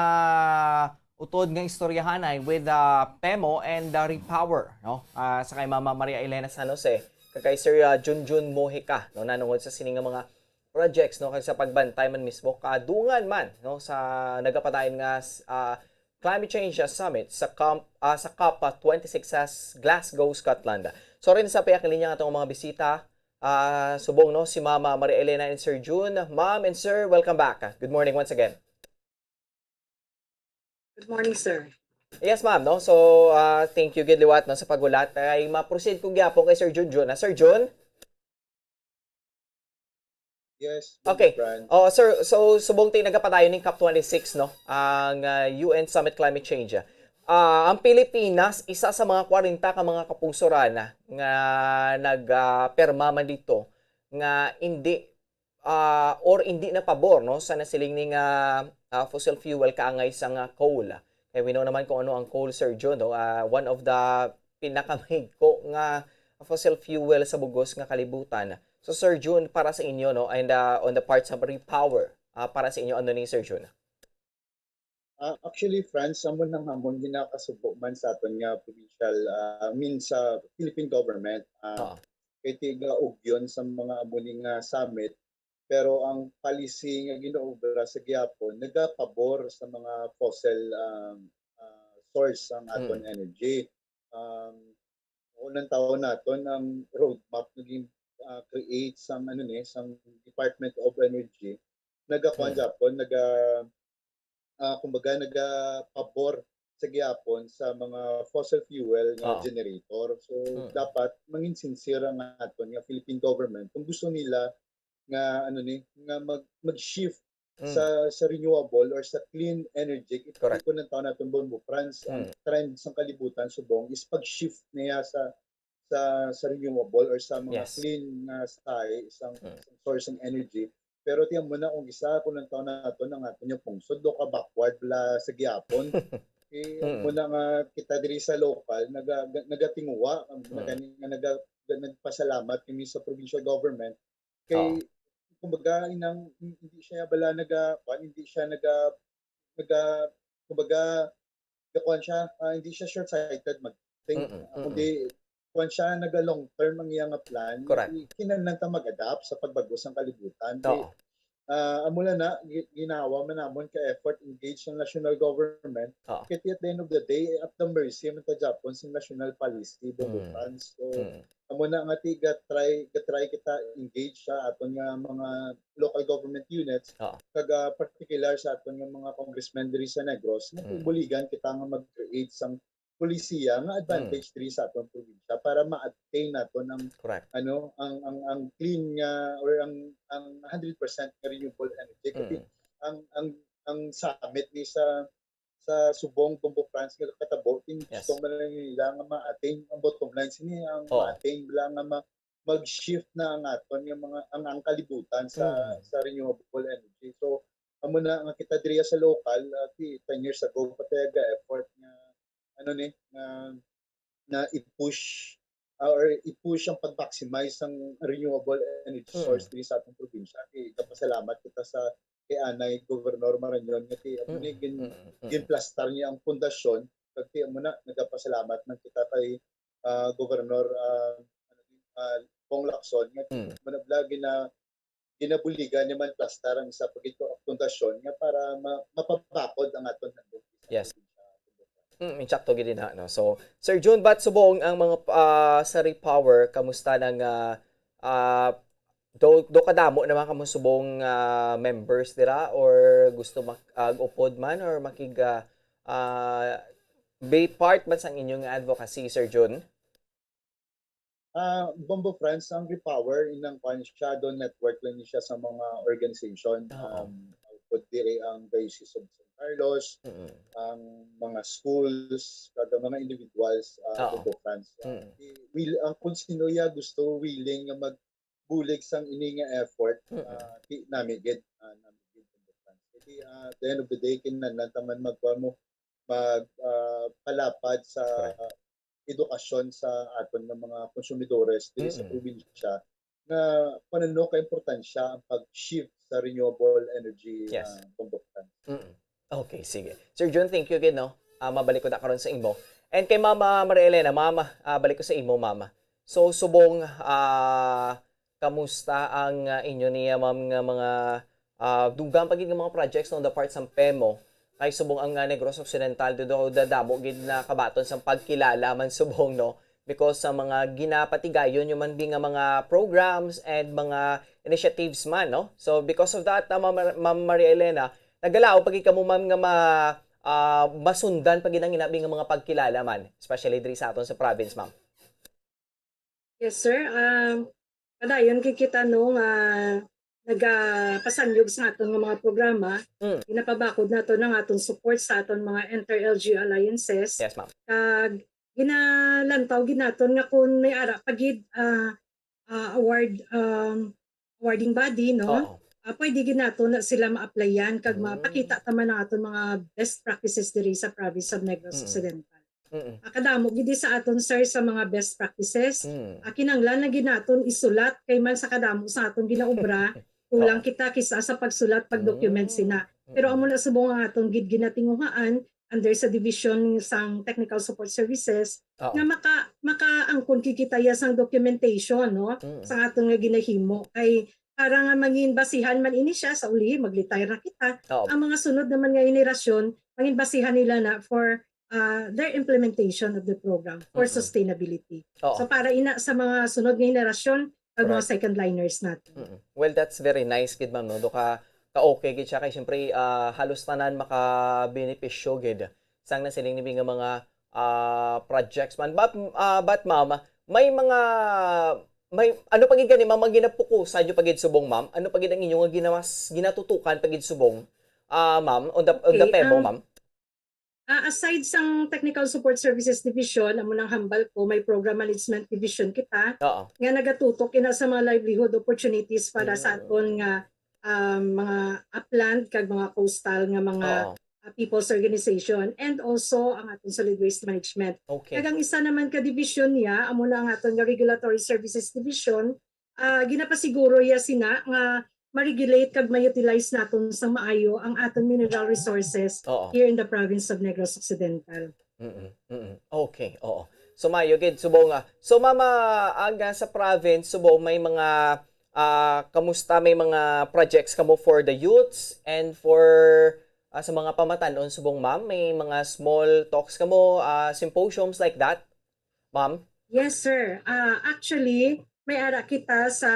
utod nga istoryahanay with uh, Pemo and uh, Repower, no? Uh, sa kay Mama Maria Elena San Jose, kag kay Sir uh, Junjun Mojica, no? Nanungod sa sini nga mga projects, no, kag sa pagbantay man mismo kadungan man, no, sa nagapadayon nga uh, climate change uh, summit sa COP, uh, sa COP twenty-six sa Glasgow, Scotland. So rin sa piyakilinya nga atong mga bisita, uh, subong, no, si Mama Maria Elena and Sir June. Ma'am and Sir, welcome back. Good morning once again. Good morning, sir. Yes, ma'am, no? So, uh, thank you gid liwat, no, sa paghulat. Ay ma-proceed ko gyapon kay Sir Junjun. Na, Sir Jun? Yes, okay. Brand. Oh, sir, so subong ti nagapadayon ning COP twenty-six, no? Ang uh, U N Summit Climate Change. Uh, ang Pilipinas isa sa mga kwarenta ka mga kapusoran nga nagperma uh, man dito nga hindi uh, or hindi na pabor, no, sa nasiling ni nga uh, fossil fuel kaangay sa nga coal. Kay we know naman kung ano ang coal, Sir Jun, no? Ah, one of the pinakamahigko nga fossil fuel sa bugos nga kalibutan. So, Sir Jun, para sa inyo, no, and, ah, on the part sa repower, ah, para sa inyo, ano ni, Sir Jun? Ah, actually, Franz, amo na nga amon ginakasubo man sa aton nga provincial, ah, I mean, sa Philippine government, ah, Oo. kay tiga-ugyon sa mga amo ni nga summit, pero ang policy nga ginaobra sa gihapon nagapabor sa mga fossil, um, ah, source ang aton Mm. energy. Um, unang taon naton ang roadmap nga gin, ah, create sang, ano ni, sang Department of Energy. Nagakuan Mm. gyapon, naga, ah, kumbaga, nagapabor sa gihapon sa mga fossil fuel nga Oo. generator. So, Mm. dapat mangin sincere ang aton nga Philippine government kung gusto nila nga, ano ni, nga mag, mag-shift Mm. sa, sa renewable or sa clean energy. Kay Correct. kung ang taon naton, Bombo Franz, ang Mm. trend sang kalibutan subong is pag-shift niya sa, sa, sa renewable or sa mga Yes. clean nga style, isang, Mm. isang source ng energy. Pero tiyan mo na kung isa, kung ang taon naton, ang aton yung pungsod, do ka backward bala sa gihapon. Eh, Mm. mo na nga kita diri sa local, naga, ga-, nagatinguha, ang Mm. nagani nga naga, ga-, nagpasalamat kami sa provincial government. Kay, Oo. kumbaga, inang, hindi siya bala naga, kuwan, hindi siya naga, naga, kumbaga, kuwan siya, ah, hindi siya short-sighted mag-think. Mm-mm, Kundi, kuwan siya, naga long term ang iya nga plan. Correct. Kinahanglan ta mag-adapt sa pagbago sang kalibutan. Kay, Oo. ah, amo na na, gi-, ginawa man namon ka effort, engage ang national government. Oo. Kay at the end of the day, at the mercy man ta gyapon sa national policy, Bombo Mm. Franz. So, Mm. amo na nga ti ga-try, ga-try kita engage sa aton nga mga local government units, Oo. kag, ah, particular sa aton nga mga congressmen diri sa Negros, nga Mm. buligan kita nga mag-create sang polisiya nga Mm. advantage diri sa aton probinsya para ma-attain naton ang, Correct. ano, ang, ang, ang clean nga or ang, ang hundred percent nga renewable energy. Kasi Mm. ang, ang, ang summit ni sa, sa subong, Bombo Franz, nga katabo, ting Yes. gusto man lang nila nga ma-attain ang bottom line sini, ang Oo. ma-attain lang nga ma-, mag-shift na ang aton nga mga, ang, ang kalibutan sa, Mm. sa renewable energy. So, amo na nga kita diri sa local, ah, ti-, ten years ago pa tayo ga-effort nga, ano ni, nga, na i-push, ah, or i-push ang pag-maximize ang renewable energy Mm. source diri sa atong probinsya. Kay gapasalamat kita sa kay anay Gobernador Marañon nga ti, amo ni, Mm, gin-, mm, mm. ginplastar niya ang pundasyon. Kag ti, amo na, nagapasalamat man kita kay, ah, Gobernador, ah, ah, Pong Lacson nga ti, Mm. amo na bala, gina-, ginabuligan niya man plastar ang isa pa gid ka pundasyon nga para ma-, mapabakod ang aton handog sa Yes. probinsya. Mm, insakto gid na, no? So, Sir Jun, but subong ang mga, ah, sa repower, kamusta na nga, ah, do, do kadamo naman kamo subong, ah, members dira or gusto mak-, ah, upod man or makig, ah, ah, be part man sang inyong advocacy, Sir Jun? Ah, Bombo Franz, ang Repower, inang kwan siya, do network lang ni siya sa mga organization. Oo. Um, pwede diri ang Diocese of San Carlos, Mm-mm. ang mga schools, kag mga individuals, ah, Oo. Bombo Franz. Mm. I-, will, ang kung sino ya gusto, willing nga magbulig sang ini nga effort, Mm. ah, di, nami gid, ah, nami gid, Bombo Franz. Kasi, ah, at the end of the day, kinahanglan ta man magkuha mo, mag, ah, palapad sa Correct. edukasyon sa aton nga mga konsumidores diri sa Mm. probinsya nga paano ka importansya ang pag-shift sa renewable energy, Yes. ah, Bombo Franz. Mm. Okay, sige. Sir Jun, thank you again, no? Ah, mabalik ko na karon sa imo. And kay Mama Maria Elena, Mama, ah, balik ko sa imo, Mama. So, subong, ah, kamusta ang, ah, inyo niya, Ma'am, nga mga, ah, dugang pa gid nga mga projects, no, the part sa PEMO? Kay subong ang, ah, Negros Occidental, do, do, dadamo gid na kabaton sa pagkilala man subong, no? Because sa mga ginapatigayon nyo man bi nga mga programs and mga initiatives man, no? So, because of that, ah, Ma'am Mar-, Ma'am Maria Elena, nagalaw pa gid kamo, ma'am, nga ma-, ah, masundan pa gid ang inabi nga mga pagkilala man, especially diri sa aton sa province, ma'am. Yes, sir. Um, padayon kay kita, no, nga nagapasanyog sa aton nga mga programa, Mm. ginapabakod naton ang aton support sa aton mga inter-L G U alliances. Yes, ma'am. Kag ginalantaw gid naton nga kung may ara pa gid, ah, ah, award, um, awarding body, no? Oo. ah, pwede gid nato na sila ma-applyan kag Mm. mapakita ta man ang aton mga best practices diri sa province of Negros Mm. Occidental. Mm. Ah, kadamo gid sa aton, sir, sa mga best practices. Mm. Ah, kinahanglan na gid naton isulat kay man sa kadamo sa aton ginaobra, kulang Oo. kita kisa sa pagsulat, pag-document Mm. sina. Pero Mm. amo na subong ang aton gid ginatinguhaan under sa division sang technical support services Oo. nga maka-, makaangkon gid kita ya sang documentation, no? Mm. Sa aton nga ginahimo kay para nga mangin basihan man ini siya sa ulihi, mag-retire na kita. Oo. Ang mga sunod naman nga henerasyon, mangin basihan nila na for, ah, their implementation of the program for Mm-mm. sustainability. Oo. So, para ina sa mga sunod nga henerasyon, ang mga Correct. second liners natin. Mm-mm. Well, that's very nice gid, ma'am, no? Do ka, ka okay gid siya kay siyempre, ah, halos tanan makabenepisyo gid sang nasiling ni nga mga, ah, projects man. But, ah, but, ma'am, may mga, may, ano pa gid gani, ma'am, ang ginapukusan nyo pa gid subong, ma'am? Ano pa gid ang inyo nga ginawas-, ginatutukan pa gid subong, ah, ma'am, on the, on the Okay, pemo, ang ma'am? Ah, aside sang Technical Support Services Division, amo nang hambal ko, may Program Management Division kita Oo. nga nagatutok ina sa mga livelihood opportunities para sa Mm. aton nga, um, mga upland kag mga coastal nga mga, Oo. ah, people's organization and also ang aton solid waste management. Okay. Kag ang isa naman ka division niya, amo na ang aton nga Regulatory Services Division, ah, ginapasiguro ya sina nga ma-regulate kag ma-utilize naton sa maayo ang aton mineral resources Oo. here in the province of Negros Occidental. Mm-mm, mm-mm. Okay, oo. So, maayo gid, subong nga. So, ma'am, ah, ang, ah, sa province, subong may mga, ah, kamusta? May mga projects kamo for the youths and for, ah, sa mga pamatan-on, subong, ma'am? May mga small talks kamo, ah, symposiums like that, ma'am? Yes, sir. Ah, actually, may ara kita sa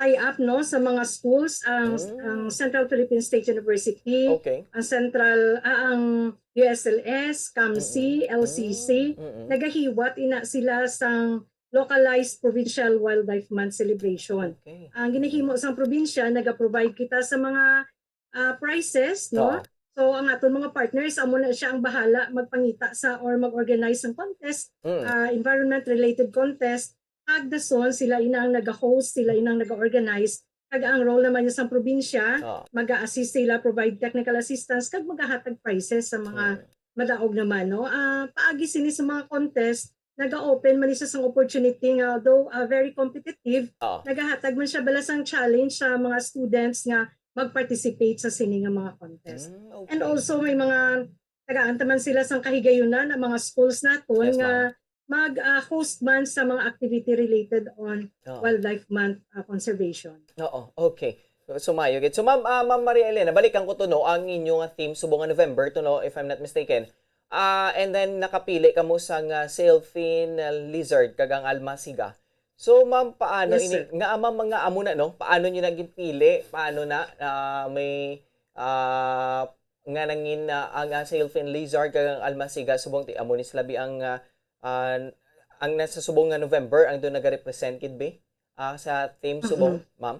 tie-up, no, sa mga schools, ang, Mm. ang Central Philippine State University, Okay. ang Central, ah, ang U S L S, CAMC, Mm-mm. L C C, Mm-mm. nagahiwat ina sila sang localized Provincial Wildlife Month celebration. Okay. Ang ginahimo sang probinsya, naga-provide kita sa mga, ah, prizes, no? Oo. So, ang aton mga partners, amo na siya ang bahala magpangita sa or mag-organize ng contest, Mm. ah, environment-related contest, kag dason sila ina ang naga-host, sila ina ang naga-organize, kag ang role naman niya sa probinsya, Oo. mag-a-assist sila, provide technical assistance, kag magahatag prizes sa mga Mm. madaog naman, no? Ah, paagi sini sa mga contest, naga-open man ni siya sang opportunity nga, although, ah, very competitive, Oo. nagahatag man siya bala sang challenge sa mga students nga mag-participate sa sini nga mga contest. Mm, And okay. also, may mga tagaan ta man sila sang kahigayunan ang mga schools naton Yes, nga ma'am. mag, ah, host man sa mga activity related on Oo. Wildlife Month, ah, conservation. Oo, okay. So, maayo gid. So, ma'am, ah, Ma'am Maria Elena, balikan ko to, no, ang inyo nga theme subong nga November to, no, if I'm not mistaken. Ah, and then nakapili kamo sa nga sailfin, ah, lizard kag ang almasiga. So, ma'am, paano Yes, ini sir. nga, ma'am, nga amo na, no? Paano niyo na ginpili? Paano na, ah, may, ah, nga nangin, ah, ang, ah, sailfin lizard kag ang almasiga subong ti amo ni sila bi ang, ah, ah, ang nasa subong nga November ang doon nagarepresent gid bi, ah, sa theme subong, Mm-mm. ma'am?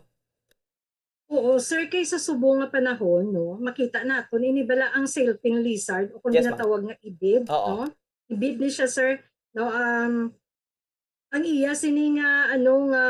Oo, sir, kay sa subong nga panahon, no, makita naton ini bala ang sailfin lizard o kung Yes, ma'am. ginatawag nga ibid, Oo. no? Ibid ni siya, sir, no? Um, ang iya sini nga, ano, nga,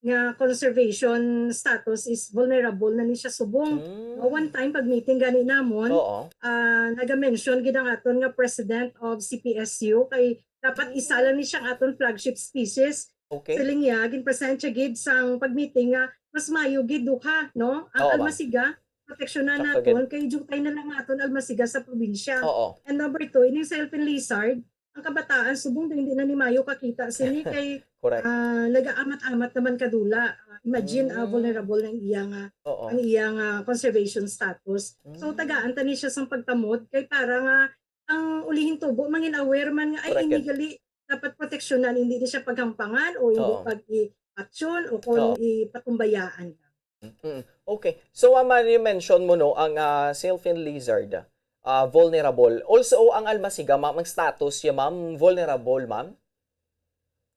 nga conservation status is vulnerable na ni siya subong. Mm. No, one time pag meeting gani namon, Oo. ah, naga-mention gid ang aton nga president of C P S U kay dapat isa Mm. lang ni siya ang aton flagship species. Okay. Siling niya, gin-present siya gid sang pag-meeting nga mas maayo gid duha, no? Ang Oo, ma'am. almasiga, proteksyonan Sakto naton, gid. kay dugay na lang aton almasiga sa probinsya. Oo. And number two, ining sailfin lizard, ang kabataan, subong daw hindi na ni maayo kakita sini kay, Correct. ah, nagaamat-amat naman kadula. Ah, imagine, ah, Mm. vulnerable na ang iya nga, Oo. ang iya nga conservation status. So, Mm. tagaan ta ni siya sang pagtamod kay para nga ang ulihin tubo, mangin aware man nga, ay, Correct ini yun. gali, dapat proteksyonan, hindi ni siya paghampangan o hindi Oo. pag-i-action o kung Oo. ipatumbayaan. Mm. Okay. So, ah, ma'am, you mentioned mo, no, ang, ah, sailfin lizard, ah, vulnerable. Also, ang almasiga, ma'am, ang status niya, ma'am, vulnerable, ma'am?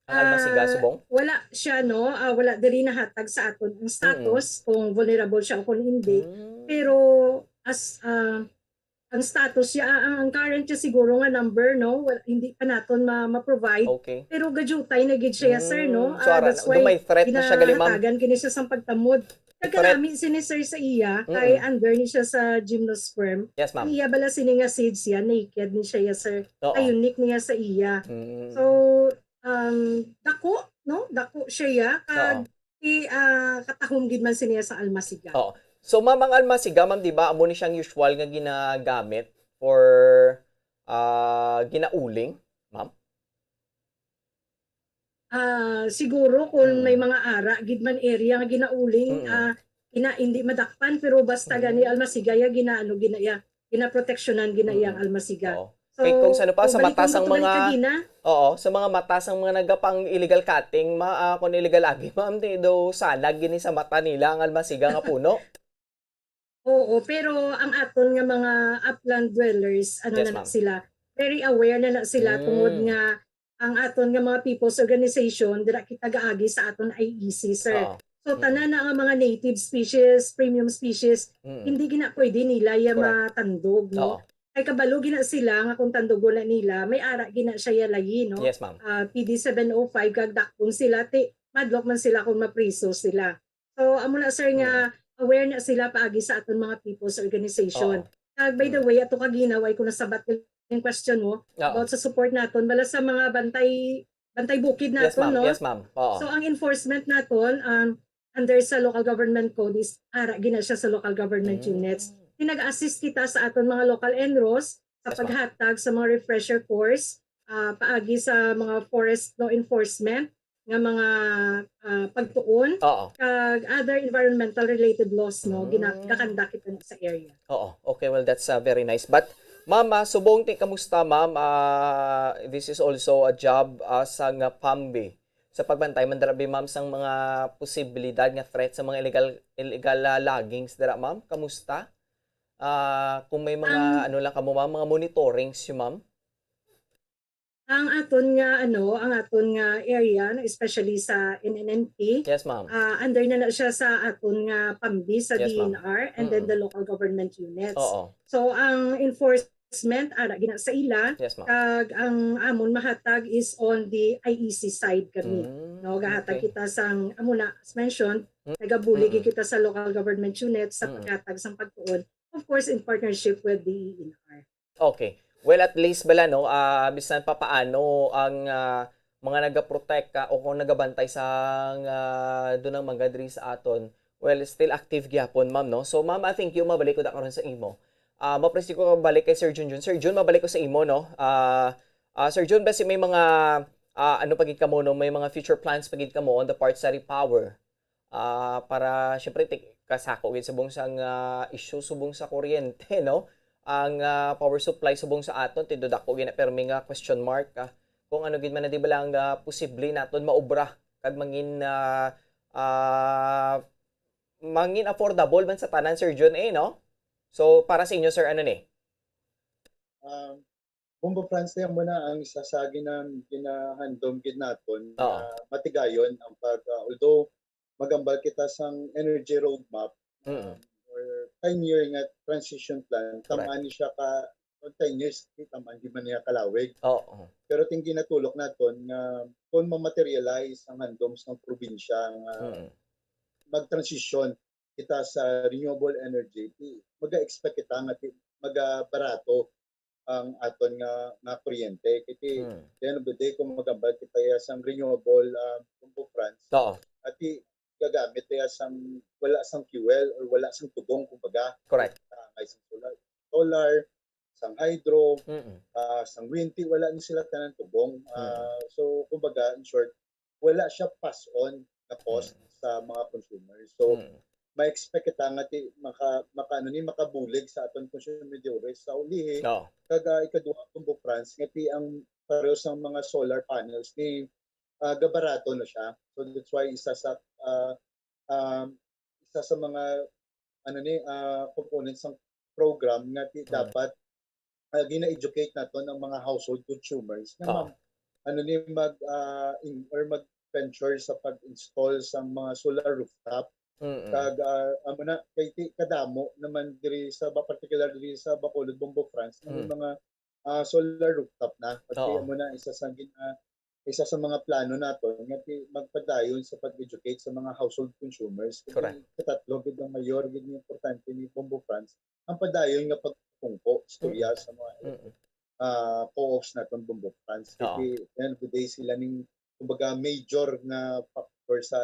Ang almasiga, Ah, subong? wala siya, no? Ah, wala diri nahatag sa aton ang Mm. status kung vulnerable siya o kung hindi. Mm. Pero as, ah, ang status siya, ah, ang, ang current siya siguro nga number, no? Wal-, hindi pa naton ma-, ma-provide. Okay. Pero gajutay na gid siya, sir, no? Mm, so, Ah, ara, that's why may threat na siya gali, ma'am. ginahatagan kini siya sang pagtamod. Threat. Nagkalami sini, sir, sa iya, kay Mm-mm. under ni siya sa gymnosperm. Yes, Ang ma'am. iya bala sini nga seeds siya, naked ni siya, ya, sir. Oo. Ay, unique niya sa iya. Mm. So, um, dako, no? Dako siya, ya. Kag Oo. i, ah, katahom gid man sini, ya, sa almasiga. Oo. So, ma'am, ang almasiga, ma'am, di ba, amo ni siyang usual nga ginagamit for, ah, ginauling, ma'am? Ah, siguro kung may Mm. mga ara gid man area nga ginauling, Mm. ah, ina, hindi madakpan, pero basta gani Mm. almasiga, ya, ginaano, gina, ya, ginaproteksyonan gina iyang Mm. almasiga. Oo. So, Kay kung sa ano pa, sa mabalikon mata ko sang to gani mga, kagina. oo, sa mga mata sang mga nagapang illegal cutting, ma, ah, kung illegal logging, ma'am, di do sanag gini sa mata nila ang almasiga nga puno. Oo, pero ang aton nga mga upland dwellers, ano Yes, na na ma'am. sila, very aware na na sila tungod Mm. nga ang aton nga mga people's organization, dira kita gaagi sa aton I E C, sir. Oo. So, Mm. tanan na nga mga native species, premium species, Mm. hindi gina pwede nila ya Correct. matandog, no? Oo. Kay kabalo gina sila nga kung tandugon na nila, may ara gina siya ya layi, no? Yes, ma'am. Ah, P D seven oh five, kag dakpon sila, ti, madlok man sila kung mapriso sila. So, amo na, sir, nga Mm. aware na sila paagi sa aton mga people's organization. Oo. Kag, by the Mm. way, ato kagina, way ko nasabat yung question mo Oo. about sa support naton, bala sa mga bantay, bantay bukid Yes, naton, ma'am. no? Yes, ma'am. Oo. So, ang enforcement naton, um, under sa local government code is ara gina siya sa local government Mm. units. Nag-assist kita sa aton mga local ENROs sa Yes, ma'am. paghatag sa mga refresher course, ah, paagi sa mga forest law enforcement nga mga, ah, pagtuon, Oo. kag other environmental related laws, no, gina-, Mm. gakanda kita na sa area. Oo. Okay, well, that's, uh, very nice. But, ma'am, ah, subong ti, kamusta, ma'am? Ah, this is also a job, ah, sa nga PAMBI. Sa pagbantay man dira bi, ma'am, sang mga posibilidad nga threat sa mga illegal, illegal, ah, loggings dira, ma'am? Kamusta? Ah, kung may mga, Ang ano lang kamo, ma'am, mga monitorings, ma'am? Ang aton nga, ano, ang aton nga area, no, especially sa N N N P, Yes, ma'am. ah, under na na siya sa aton nga PAMBI sa Yes, ma'am. D E N R and then Mm-mm. the local government units. Oo. So, ang enforcement, ara gina sa ila, Yes, ma'am. kag ang amon mahatag is on the I E C side kami. Mm, No, gahatag okay. kita sang, amo na, as mentioned, Mm, nagabulig mm-mm. kita sa local government units sa Mm. paghatag sang pagtuon, of course, in partnership with the D E N R. Okay. Well, at least bala, no, ah, bisan pa paano ang, ah, mga nagaprotekta o kung nagabantay sa, ah, dunang mangga diri sa aton, well, still active gyapon, ma'am, no? So, ma'am, ah, thank you. Mabalik ko na karon sa imo. Ah, mapresyo ko balik kay Sir Junjun. Sir Jun, mabalik ko sa imo, no? Ah, ah, Sir Jun, basi may mga, ah, ano pa gid kamo, no? May mga future plans pa gid kamo on the part sa repower? Ah, para, syempre, ti-, kasako gid subong sang, ah, issue subong sa kuryente, no? Ang, ah, power supply subong sa aton, ti do dako gid na permi nga question mark, ah, kung ano gid man na di bala ang, ah, posible naton maobra kag mangin, ah, ah, mangin affordable man sa tanan, Sir Jun, eh, no? So, para sa inyo, sir, ano ni? Um, Bombo Franz, yan mo na ang isa sa gina-, ginahandom gid naton Oo. na matigayon ang pag, ah, although magambal kita sang energy roadmap, Mm. um, or ten-year nga transition plan, Correct. tamaan ni siya ka, o ten years, di tamaan, di man niya kalawig. Oo. Pero ting ginatulok naton nga kung ma-materialize ang handom sang probinsya nga Mm. mag-transition kita sa renewable energy, di, maga-expect kita nga ti-, magabarato ang aton nga, nga kuryente. Kay ti, Mm. the end of the day, kung magambal kita ya sang renewable, ah, Bombo Franz, Oo. ati gagamit ya sang wala sang fuel or wala sang tubong, kumbaga. Correct. Ah, may sang solar, solar, sang hydro, Mm. ah, sang wind, ti wala ni sila tanan tubong. Ah, Mm. So, kumbaga, in short, wala siya pass on na cost Mm. sa mga consumers. So, Mm. ma-expect kita nga ti, maka, maka, ano ni, makabulig sa aton konsumidores sa ulihi. Oo. Kag, ah, ikaduha, Bombo Franz, nga ti ang pareho sang mga solar panels ni, ah, gabarato na siya. So, that's why isa sa, ah, um, isa sa mga, ano ni, ah, components ng program nga ti, Mm. dapat, ah, gina-educate naton ang mga household consumers nga Oo. mag, ano ni, mag, ah, in, or mag-venture sa pag-install sa mga solar rooftop. Mm-mm. Kag ah, amo na kay ti kadamo naman diri sa ba particular diri sa Bacolod, Bombo France, ang mga ah, solar rooftop na. At Oo. Amo na isa sa gin ah, isa sa mga plano nato nga ti magpadayon sa pag-educate sa mga household consumers. Kay Correct. Katatlo gid ang mayor gid nga importante ni Bombo France ang padayon nga pagpungko istorya sa mga Mm-mm. ah, co-ops naton Bombo France. Kay Oo. At the end of the day sila ning kumbaga major nga factor sa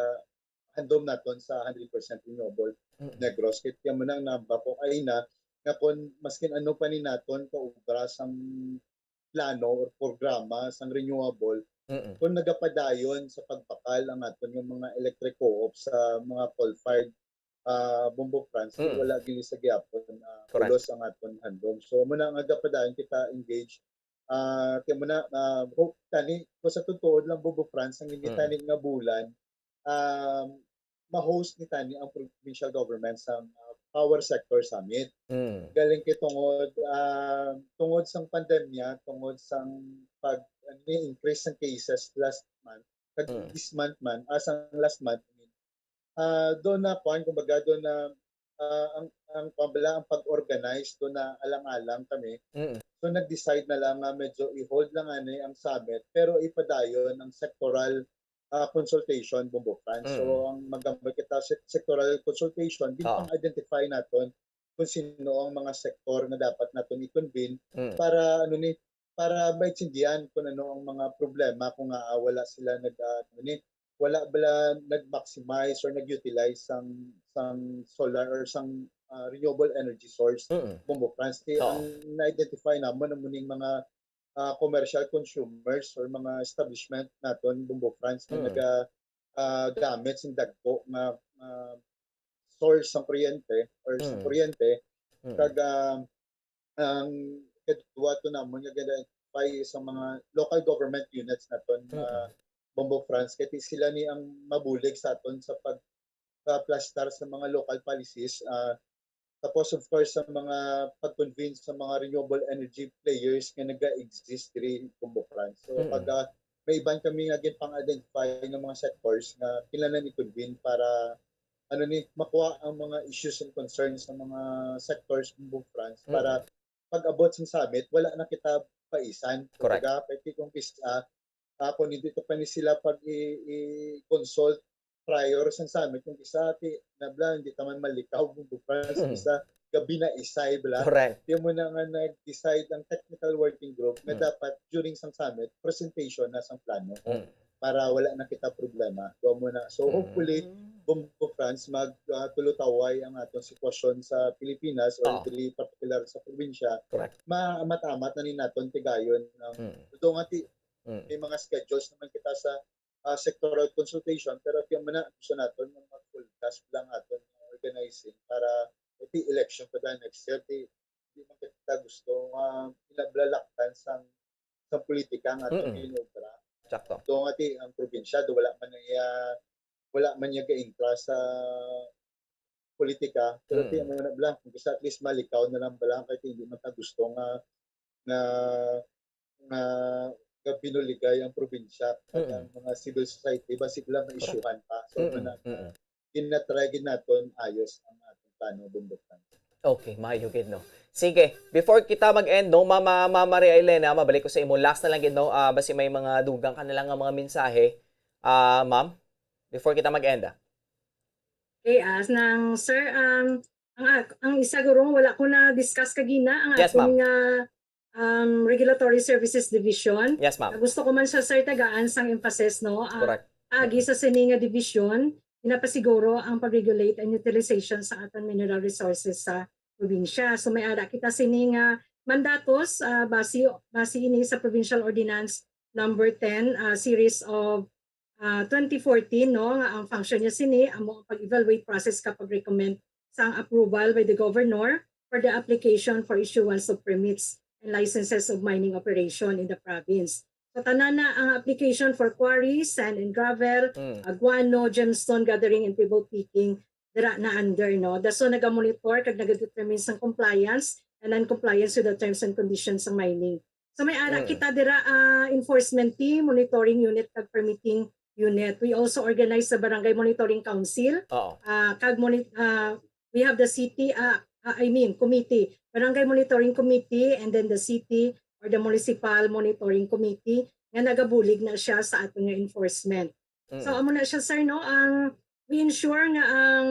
handom naton sa hundred percent renewable Mm-mm. Negros. Kay amo nang nabako ay na nga kon maskin ano pa ni naton kaobra sang plano or programa sang renewable, Mm-mm. Kung nagapadayon sa pagbakal ang aton nga mga electric co-op sa mga coal-fired ah, Bombo France, Mm. Wala gini sa gihapon uh, Correct. Pulos ang aton handom. So muna nga gapadayon kita engage. Ah, kaya muna uh, hope tani ko sa tutuod lang Bombo France ang hindi Mm. tani nga bulan um, ma-host ni tani ang provincial government sa uh, Power Sector Summit. Mm. Galing kay tungod ah, tungod sang pandemya, tungod sang pag ano ni, increase sang cases last month, kag Mm. this month man, ah, sang last month, ah, doon na kuan kumbaga doon na ah, ang ang kuan bala ang pag-organize doon na alang-alang kami. Mm. So nag-decide na lang nga medyo i-hold lang ani ang summit pero ipadayon ang sectoral ah, consultation Bombo France. Mm. So ang magamit kita sa sectoral consultation, di Oo. pang identify naton kung sino ang mga sektor nga dapat naton i-convene Mm. para ano ni para maintindihan kung ano ang mga problema kung nga ah, wala sila nag ah, ano ni wala bala nag-maximize or nag-utilize sang sang solar or sang ah, renewable energy source Mm. Bombo France. Kay Oo. Ang na-identify namon amo ning mga ah, commercial consumers or mga establishment naton Bombo France nga Mm. naga ah, gamit sing dagko nga ah, source sang kuryente or sa Mm. kuryente Mm. kag ah, ang kadwa to namon nga gina-identify sa mga local government units naton nga Mm. Bombo France kay ti sila ni ang mabulig sa aton sa pag plastar sa mga local policies ah, tapos of course sa mga pag-convince sa mga renewable energy players nga naga-exist diri Bombo France. So Mm. pag ah, may iban kami nga ginpang-identify nga mga sectors nga kinahanglan i-convene para ano ni makuha ang mga issues and concerns sa mga sectors Bombo France para Mm. pag-abot sa summit wala na kita paisan. Correct. Kumbaga, kay kung kis-a ah, kung hindi to pa ni sila pag i- i-consult prior sa summit kung kis-a ti nabla hindi ta man malikaw kung bukas Mm. kis-a gabi na isay bla Correct. Di mo na nga nag-decide ang technical working group na Mm. dapat during sang summit presentation na sang plano Mm. para wala na kita problema. Duha mo na. So Mm. hopefully Bombo France mag ah, tulutaway ang atong sitwasyon sa Pilipinas or Oo. dili particular sa probinsya. Correct. Maamat-amat na ni naton tigayon ang Mm. Although nga ti Mm. may mga schedules naman kita sa ah, sectoral consultation pero ti man na gusto naton nga mag-full gas lang aton nga organizing para ti election pa dahil next year ti di man kita gusto nga pinablalaktan sang sa politika nga aton Mm. ginobra. Sakto. Ito nga ti ang probinsya do wala man niya wala man niya ga-intra sa politika pero Mm. ti mo na lang kung gusto at least malikaw na lang bala kay hindi man ta gusto nga nga nga nga binuligay ang probinsya kag Mm. ang mga civil society basi lang maisyuhan pa so Mm, man mm. ginatry gid naton ayos ang atong plano bumbukan. Okay, maayo gid no. Sige, before kita mag-end no, Mama Mama Maria Elena, mabalik ko sa imo last na lang gid no. Ah, basi may mga dugang ka na lang nga mga mensahe. Ah, ma'am, before kita mag-end. Ah. Okay, as nang sir, um, ang ak- ang isa guro nga wala ko na discuss kagina ang Yes, akong ma'am. nga um, regulatory services division. Yes, Nga ma'am. gusto ko man siya sir tagaan sang emphasis no. Ah, Correct. agi sa sini nga division, ginapasiguro ang pag-regulate and utilization sa aton mineral resources sa probinsya. So may ara kita sini nga mandatos ah, base base ini sa Provincial Ordinance number ten ah, series of ah, twenty fourteen no nga ang function niya sini amo ang pag-evaluate process kapag recommend sang approval by the governor for the application for issuance of permits and licenses of mining operation in the province. So tanan na ang application for quarry, sand and gravel, Mm. ah, guano, gemstone gathering and pebble picking dira na under no. Daso nagamonitor kag nagadetermine sang compliance and non-compliance with the terms and conditions sang mining. So may ara Mm. kita dira ah, enforcement team, monitoring unit kag permitting unit. We also organize the Barangay Monitoring Council. Oo. Ah, kag moni-, ah, we have the city, ah, ah, I mean, committee, Barangay Monitoring Committee, and then the city or the Municipal Monitoring Committee nga nagabulig na siya sa aton nga enforcement. So, Mm. amo na siya, sir, no? Ang, we ensure nga ang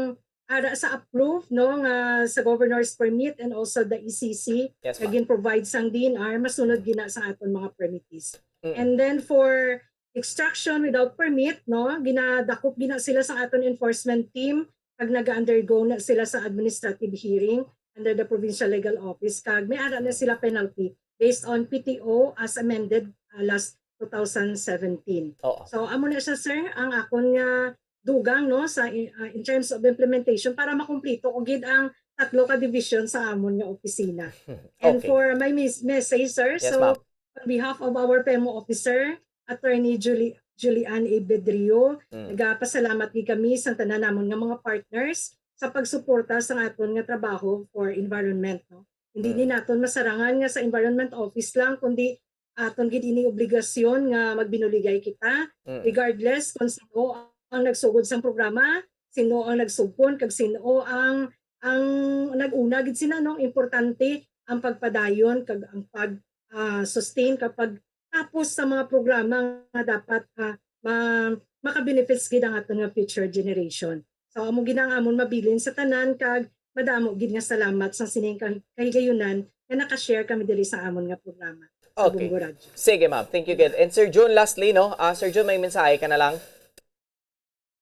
ara sa approve, no, nga sa governor's permit and also the E C C Yes, nga ma'am. gin-provide sang D N R, masunod gina sa aton mga permittees. Mm. And then for extraction without permit, no, ginadakop gina sila sa aton enforcement team, kag naga-undergo na sila sa administrative hearing under the Provincial Legal Office, kag may ara na sila penalty based on P T O as amended, uh, last two thousand seventeen. Oo. So, amo na siya, sir, ang akon nga dugang, no, sa, uh, in terms of implementation para makumplito ko gid ang tatlo ka division sa amon nga opisina. And Okay. for my mes-, message, sir, Yes, so, ma'am. on behalf of our P E M O officer, Attorney Julie, Julian A. Bedrio, Mm. nagapasalamat gid kami sa tanan namon nga mga partners sa pagsuporta sa aton nga trabaho for environment, no? Hindi Mm. ni naton masarangan nga sa environment office lang, kundi aton gid ini obligasyon nga magbinuligay kita, Mm. regardless kung sino ang nagsugod sang programa, sino ang nagsugpon, kag sino ang, ang nag-una gid sina, no? Importante ang pagpadayon kag ang pag, ah, sustain kag pagtapos sa mga programa nga dapat, ah, ma-, maka-benefits gid ang aton nga future generation. So, amo gid ang amon mabilin sa tanan, kag madamo gid nga salamat sa sining kah-, kahigayunan nga naka-share kami diri sa amon nga programa sa Okay. Bombo Radyo. Sige, ma'am. Thank you, gid. And Sir Jun, lastly, no? Ah, Sir Jun, may mensahe ka na lang?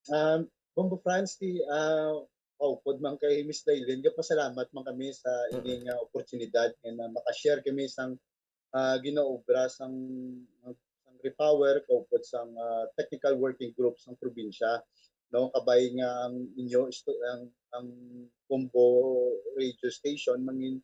Um, Bombo Franz, ti, ah, kaupod man kay Miss Daylin, gapasalamat man kami sa Mm. ining, ah, oportunidad nga na maka-share kami sang, ah, ginaobra sang, sang Repower, kaupod sang, ah, technical working group sang probinsya, no? Kabay nga ang inyo isto-, ang, ang Bombo Radio Station mangin,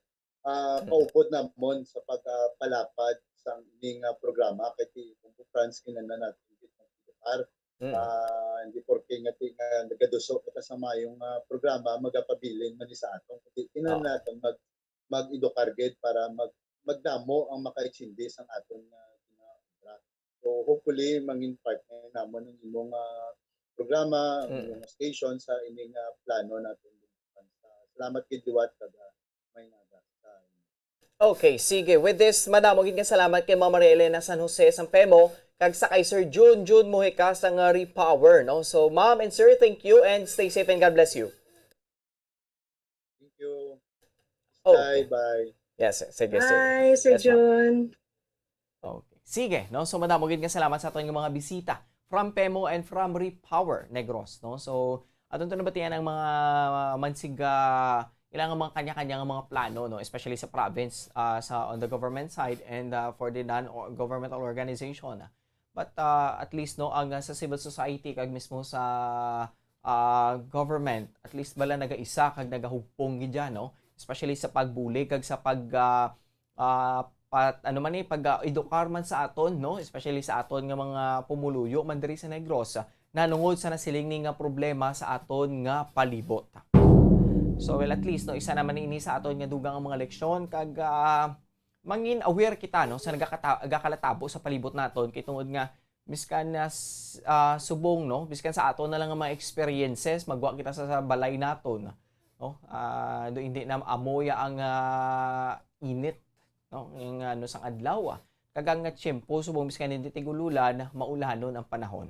ah, Mm. kaupod namon sa pag, ah, palapad sang ining, ah, programa kay ti Bombo Franz kinahanglan naton gid mag-, Mm. ah, hindi porke nga ti-, nga nagaduso kita sa mayong, ah, programa, magapabilin man ni sa aton, kundi kinahanglan Oo. naton mag-, mag-edukar gid para mag-, magdamo ang makaintindi sang aton nga ginaobra. So, hopefully, mangin partner namon ang imong, ah, programa, ang Mm. imong station sa ining, ah, plano naton. Salamat gid liwat kag, ah, may naga sa inyo. Okay, sige. With this, madamo gid nga salamat kay Ma'am Maria Elena San Jose sang P E M O kag sa kay Sir Jun Jun Mojica sang, ah, Repower, no? So, Ma'am and Sir, thank you and stay safe and God bless you. Thank you. Okay. Bye-bye. Yes, sige, sir. Bye, Sir Yes, ma'am. Jun. Okay. Sige, no? So, madamo gid nga salamat sa aton nga mga bisita from P E M O and from Repower Negros, no? So, aton to nabatian ang mga mansig, ah, ilang mga kanya-kanya nga mga plano, no? Especially sa province, ah, sa, on the government side and, ah, for the non-governmental organization. But, ah, at least, no, ang, ah, sa civil society kag mismo sa, ah, government, at least bala nagaisa kag nagahugpong gid dyan, no? Especially sa pagbulig kag sa pag, ah, ah, pat-, ano man ni, pag, ah, edukar man sa aton, no? Especially sa aton nga mga pumuluyo man diri sa Negros, ah, nanungod sa nasiling ni nga problema sa aton nga palibot. So, well, at least, no, isa naman ini sa aton nga dugang nga mga leksyon kag, ah, mangin aware kita, no, sa nagakata-, nagakalatabo sa palibot naton, kay tungod nga miskan na s-, ah, subong, no, miskan sa aton na lang nga mga experiences, magwa kita sa, sa balay naton, no, ah, do hindi na amoya ang, ah, init, no, ang, ano, sang adlaw, ah. Kag ang tiyempo, subong miskan hindi tig-ululan, maulanon ang panahon.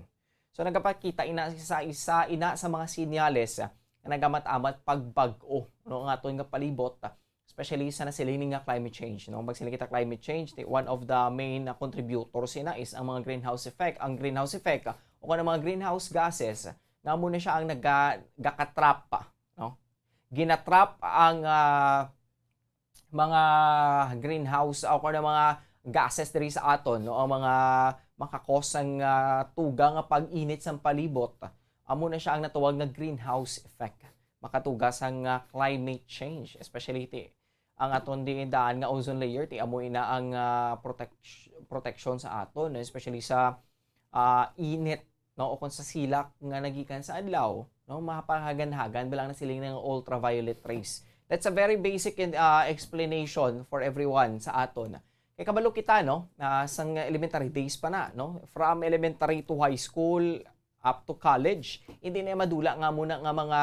So, nagapakita ina sa isa, ina sa mga sinyales, ah, nga nagamat-amat pagbag-o, no, ang aton nga palibot, ah, especially sa nasiling ni nga climate change, no? Magsiling kita climate change, ti-, one of the main, ah, contributors sina is ang mga greenhouse effect. Ang greenhouse effect, ah, o kung ang mga greenhouse gases, nga amo na siya ang naga-, gakatrap, no? Ginatrap ang, ah, mga greenhouse, o kung ang mga gases diri sa aton, no? Ang mga makakos ang, ah, tuga nga pag-init sang palibot. Amo na siya ang natawag nga greenhouse effect. Makatuga sang, ah, climate change, especially ti-, ang aton diin daan nga ozone layer, ti amo ina ang, ah, protect-, protection sa aton, especially sa, ah, init, no, o kung sa silak nga nagikan sa adlaw, no, mapahagan-hagan bilang nasiling nga ultraviolet rays. That's a very basic and, ah, explanation for everyone sa aton. Kay kabalo kita, no, ah, sang elementary days pa na, no, from elementary to high school, up to college, hindi na madula nga muna nga mga,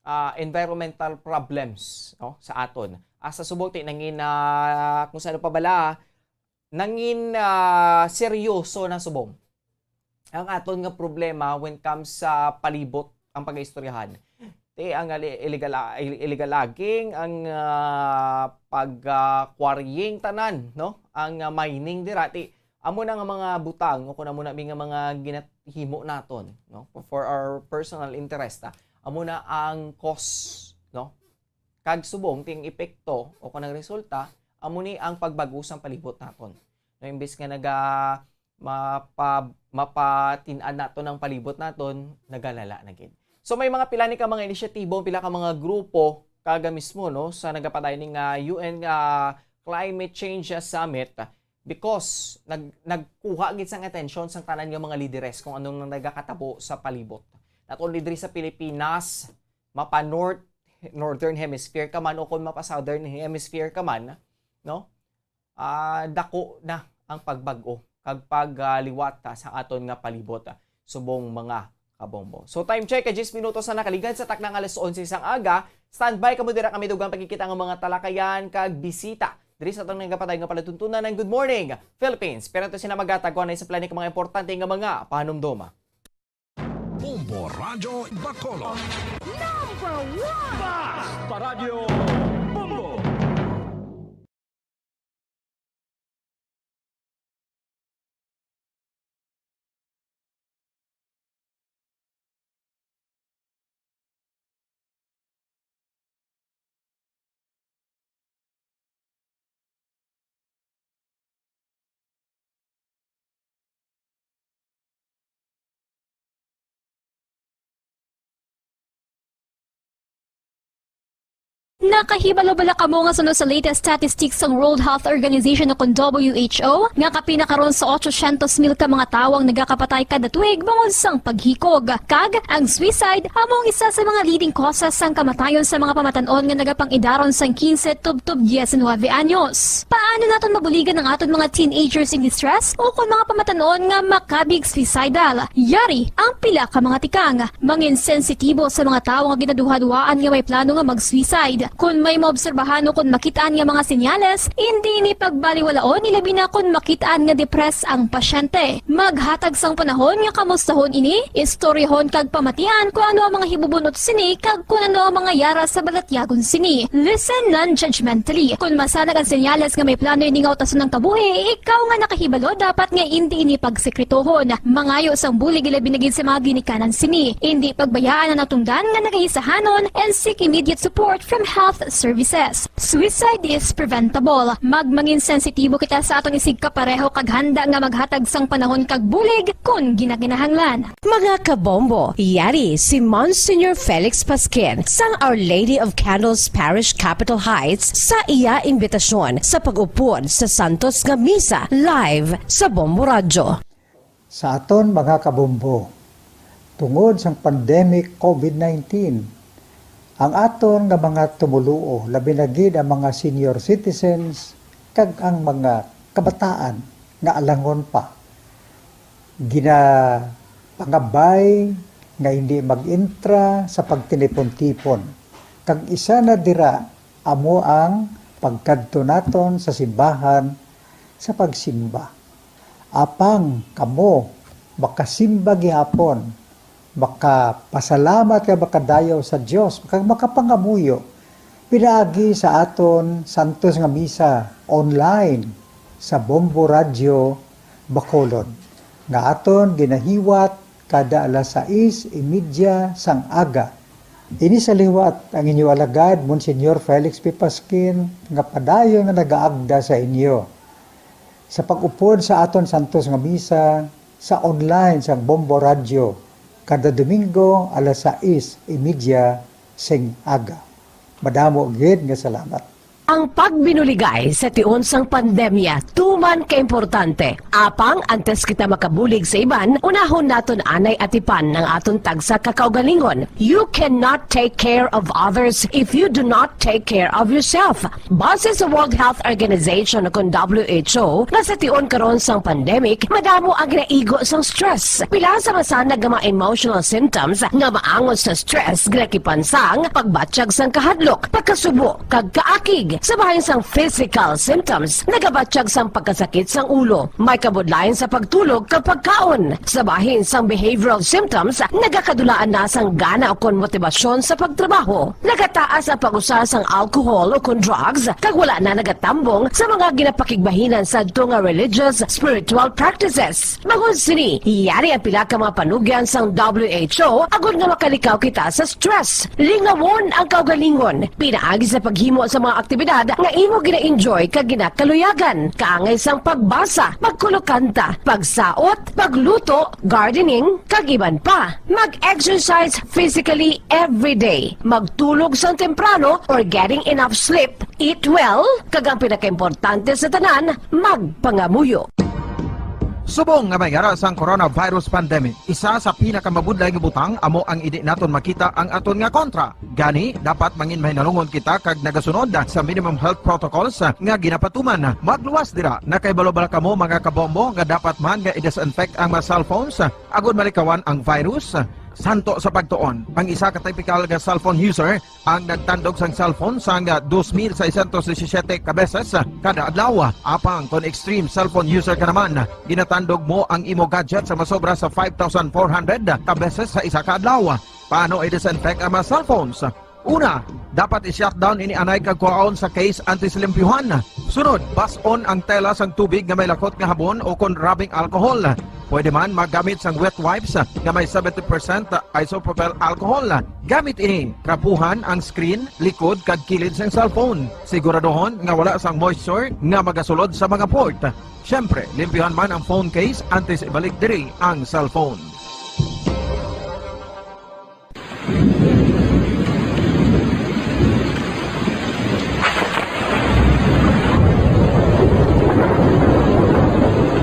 ah, environmental problems, no, sa aton. Ah, sa subong, ti nangin, ah, kung saan pa bala, nangin, ah, seryoso na subong ang aton nga problema when comes sa palibot ang pag-istoryahan. Ti ang ali-, illegal, a-, ill-, illegal logging, ang, ah, pag, ah, quarrying, tanan, no? Ang, ah, mining dira, ti amo na nga mga butang o kung amo na mi nga mga ginahimo naton, no? For, for our personal interest, ah. Amo na ang cause, no? Kag subong, ting epekto o kung ang resulta, amo ni ang pagbag-o sang palibot naton. No, imbes nga naga-, mapa-, mapatin-an naton ang palibot naton, nagalala na gid. So, may mga pila ni ka mga inisyatibo, pila ka mga grupo, kaga mismo, no, sa nagapadayon ni nga U N, ah, Climate Change Summit, because nag-, nagkuha gid sang atensyon sang tanan nga mga lideres kung ano ang nagakatabo sa palibot. Not only diri sa Pilipinas, mapa North, Northern Hemisphere ka man o kung mapa Southern Hemisphere ka man, no? Ah, dako na ang pagbag-o kag pag, ah, liwat, ah, sa aton nga palibot, ah, subong mga kabombo. So, time check, kay diyes minutos na nakaligan sa takna nga alas onse sang aga. Standby kamo dira, kami dugang pagkikita nga mga talakayan kag bisita diri sa atong nagapadayon nga palatuntunan ng Good Morning Philippines. Pero ito sina magatag ko na sa plani ka mga importante nga mga panumdom. Bombo Radyo Bacolod. Number one! Basta Radyo Bombo! Nakahibalo bala kamo nga suno sa latest statistics sang World Health Organization o kon W H O nga kapin na karon sa otsosyentos mil ka mga tawo ang nagakapatay kada tuig bangod sang paghikog? Kag ang suicide amo ang isa sa mga leading causes sang kamatayon sa mga pamatan-on nga nagapang-idaron sang kinse tubtob diecinuebe anyos. Paano naton mabuligan ang aton mga teenagers in distress o kon mga pamatan-on nga makabig suicidal? Yari ang pila ka mga tikang. Mangin sensitibo sa mga tawo nga ginaduhaduhaan nga may plano nga mag-suicide. Kon may maobserbahan o kon makit-an nga mga senyales, indi ini pagbaliwalaon, ilabi na kon makit-an nga depressed ang pasyente. Maghatag sang panahon nga kamustahon ini, istoryahon kag pamatian kon ano ang mga hibubun-ot sini kag kon ano ang mga yara sa balatyagon sini. Listen non-judgmentally. Kon masanag ang senyales nga may plano ini nga utason ang kabuhi, ikaw nga nakahibalo dapat nga indi ini pagsekretohon. Mangayo sang bulig ilabi na gid sa mga ginikanan sini. Indi pagbayaan ang natungdan nga nagahisahanon and seek immediate support from health services. Suicide is preventable. Magmangin sensitibo kita sa aton isigkapareho kag handa nga maghatag sang panahon kag bulig kon ginakinahanglan. Mga kabombo, yari si Monsignor Felix Pasquin sang Our Lady of Candles Parish, Capitol Heights, sa iya imbitasyon sa pag-upod sa Santos nga Misa live sa Bombo Radyo. Sa aton mga kabombo, tungod sang pandemic COVID nineteen, ang aton nga mga tumoluo, labi na gid ang mga senior citizens kag ang mga kabataan nga alangon pa, ginapangabay nga hindi mag-intra sa pagtinipon-tipon, kag isa na dira amo ang pagkadto naton sa simbahan sa pagsimba. Apang kamo makasimba gihapon, makapasalamat kag makadayaw sa Dios, kag makapangamuyo pinaagi sa aton santos nga misa online sa Bombo Radyo Bacolod, nga aton ginahiwat kada alas sais y media sang aga. Ini sa liwat ang inyo alagad, Monsignor Felix P. Pasquin, nga padayon nga nagaagda sa inyo sa pag-upod sa aton santos nga misa sa online sang Bombo Radyo kada Domingo alas sais y media sing aga. Madamo gid nga salamat. Ang pagbinuligay sa tion sang pandemya tuman ka importante. Apang antes kita makabulig sa iban, unahon naton anay atipan ang aton tagsa ka kaugalingon. You cannot take care of others if you do not take care of yourself. Base sa World Health Organization, kun W H O, nga sa tion karon sang pandemic, madamo ang ginaigo sang stress. Pila sa masanag nga mga emotional symptoms nga maangot sa stress ginakipan sang pagbatyag sang kahadlok, pagkasubo, kag kaakig. Sa bahin sang physical symptoms, nagabatyag sang pagkasakit sang ulo, may kabudlayan sa pagtulog kag pagkaon. Sa bahin sang behavioral symptoms, nagakadulaan na sang gana ukon motibasyon sa pagtrabaho. Nagataas ang pag-usa sang alcohol ukon drugs, kag wala na nagatambong sa mga ginapakigbahinan sadto nga religious, spiritual practices. Bangod sini, yari ang pila ka mga panugyan sang W H O agod nga makalikaw kita sa stress. Lingawon ang kaugalingon pinaagi sa paghimo sa mga aktibidad nga imo gina-enjoy kag ginakaluyagan, kaangay sang pagbasa, pagkulokanta, pagsaot, pagluto, gardening, kag iban pa. Mag-exercise physically every day. Magtulog sang temprano or getting enough sleep. Eat well, kag ang pinakaimportante sa tanan, magpangamuyo. Subong nga may ara sang coronavirus pandemic, isa sa pinakamabudlay nga butang amo ang indi naton makita ang aton nga kontra. Gani, dapat mangin mahinalungon kita kag nagasunod sa minimum health protocols nga ginapatuman. Magluwas dira, nakahibalo bala kamo, mga kabombo, nga dapat man nga i-disinfect ang mga cellphones agod malikawan ang virus? Santo sa pagtuon, ang isa ka typical nga cellphone user ang nagtandog sang cellphone sang dos mil seiscientos disisiete ka beses kada adlaw. Apang kon extreme cellphone user ka naman, ginatandog mo ang imo gadget sa masobra sa five thousand four hundred ka beses sa isa ka adlaw. Paano i-disinfect ang mga cellphones? Una, dapat i-shutdown ini anay kag kuhaon sa case antes limpyuhan. Sunod, bas-on ang tela sang tubig nga may lakot nga habon o kon rubbing alcohol. Pwede man maggamit sang wet wipes nga may seventy percent isopropyl alcohol. Gamit ini, trapuhan ang screen, likod, kag kilid sang cellphone. Siguraduhon nga wala sang moisture nga magasulod sa mga port. Siyempre, limpyuhan man ang phone case antes ibalik diri ang cellphone.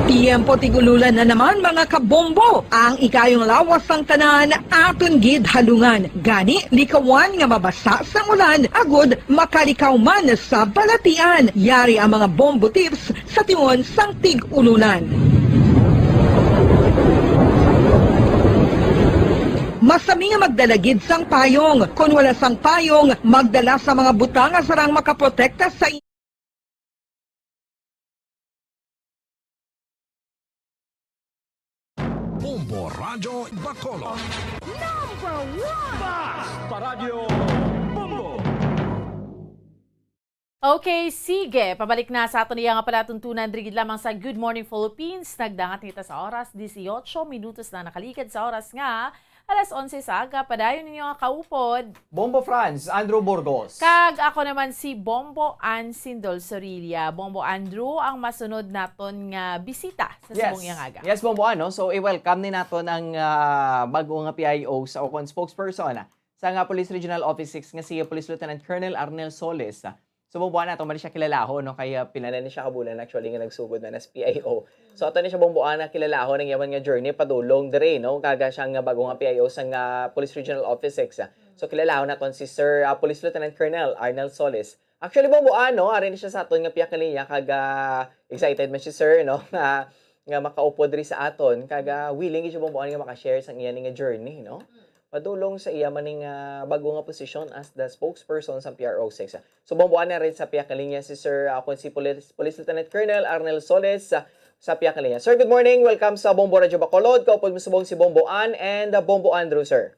Tiyempo tig-ululan na naman, mga kabombo. Ang ikayong lawas sang tanan aton gid halungan. Gani, likawan nga mabasa sang ulan agod makalikaw man sa balatian. Yari ang mga bombo tips sa tion sang tig-ululan. Masami nga magdala gid sang payong. Kon wala sang payong, magdala sa mga butang nga sarang makaprotekta sa Bombo Radyo Bacolod. Number one! Basta Radyo Bombo! Okay, sige. Pabalik na sa aton iya nga palatuntunan diri gid lamang sa Good Morning Philippines. Nagdangat kita sa oras, dieciocho minutos na nakaligad sa oras nga alas onse sa aga. Padayon ninyo nga kaupod. Bombo Franz, Andrew Burgos. Kag ako naman si Bombo Ann Sindol Sorilla. Bombo Andrew, ang masunod naton nga bisita sa Yes. subong iyang aga. Yes, Bombo Ann, no? So, i-welcome ni naton ang, ah, bago nga P I O sa, o kon spokesperson sa nga Police Regional Office six nga si Police Lieutenant Colonel Arnel Solis. So, Bombo Ann, ato man siya kilalahon, no? Kay pila na ni siya ka bulan, actually, nga nagsugod na nas P I O. So, ato ni siya, Bombo Ann, nga kilalahon ang iya man nga journey padulong diri, no? Kag siya nga bago nga P I O sa nga Police Regional Office six. So, kilalahon naton si Sir, ah, Police Lieutenant Colonel Arnel Solis. Actually, Bombo Ann, no? Ari ni siya sa aton nga pihak nga linya, kag, ah, excited man si Sir, no? Nga, nga makaupod diri sa aton, kag, ah, willing gid siya, Bombo Ann, nga maka-share sa iya ni nga journey, no? Padulong sa iya man ning, ah, bago nga posisyon as the spokesperson sa P R O six. So, Bombo Ann, ari sa pihak nga linya si Sir, ah, kon si Police, Police Lieutenant Colonel Arnel Solis, ah, sa pihak nga linya. Sir, good morning. Welcome sa Bombo Radyo Bacolod. Kaupod mo subong si Bombo Ann and, ah, Bombo Andrew, sir.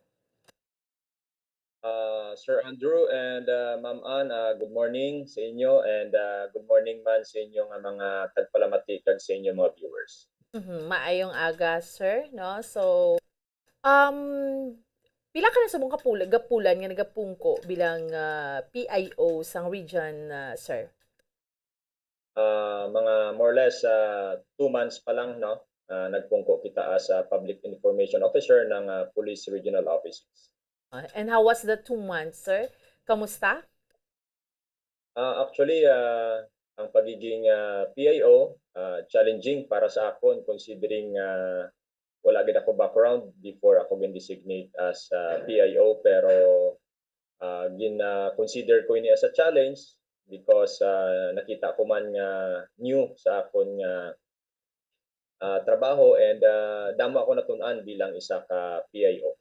Ah, Sir Andrew and, ah, Ma'am Ann, ah, good morning sa inyo and, ah, good morning man sa inyo nga mga tagpalamati kag sa inyo mga viewers. Mhm, maayong aga, sir, no? So, um, pila ka na subong ka pula-, gapulan nga nagapungko bilang, ah, P I O sang region, ah, sir? Ah, mga more or less, ah, two months pa lang, no? Ah, nagpungko kita as a public information officer ng, ah, Police Regional Office six. Ah, and how was the two months, sir? Kamusta? Ah, actually, ah, ang pagiging, ah, P I O, ah, challenging para sa akon, considering, ah, wala gid ako background before ako gin-designate as, ah, P I O, pero, ah, gina-consider ko ini as a challenge because, ah, nakita ko man nga new sa akon nga, ah, trabaho and, ah, damo ako natun-an bilang isa ka P I O.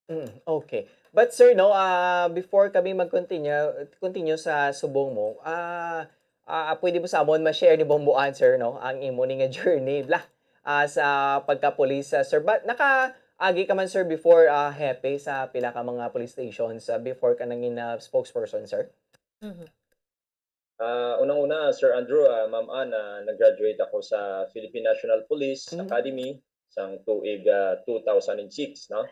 Mm, okay. But sir, no, ah, before kami mag-continue, continue sa subong mo, ah, ah, pwede mo sa amon ma-share ni Bombo answer, no, ang imo ni nga journey, bla, ah, sa pagka-police, ah, sir. But nakaagi ka man, sir, before, ah, hepe sa pila ka mga police stations, ah, before ka nangin, ah, spokesperson, sir? Mhm. Ah, unang-una, Sir Andrew, ah, Ma'am Ann, ah, nag-graduate ako sa Philippine National Police Mm. Academy sang tuig, ah, two thousand and six, no?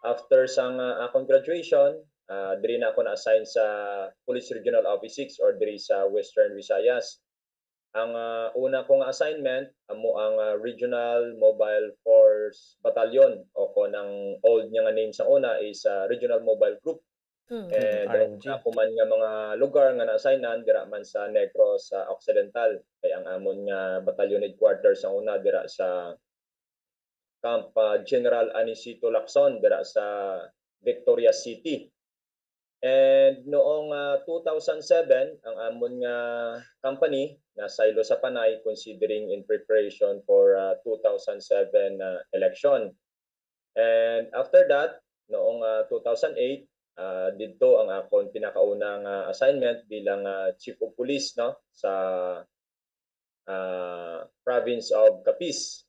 After sang, ah, akong graduation, ah, diri na ako na-assign sa Police Regional Office six or diri sa Western Visayas. Ang, ah, una ko nga assignment amo ang, ah, Regional Mobile Force Battalion o kon ang old niya nga name sa una is, ah, Regional Mobile Group. Mm. And R M G. Ako man nga mga lugar nga na-assignan dira man sa Negros, sa Occidental, kay ang amon nga battalion headquarters sa una dira sa Camp, ah, General Anisito Lacson dira sa Victoria City. And noong, ah, two thousand seven, ang amon nga company nasaylo sa Panay, considering in preparation for, ah, two thousand seven, ah, election. And after that, noong, ah, two thousand eight, ah, didto ang akon pinakauna nga assignment bilang, ah, Chief of Police, no, sa, ah, province of Capiz.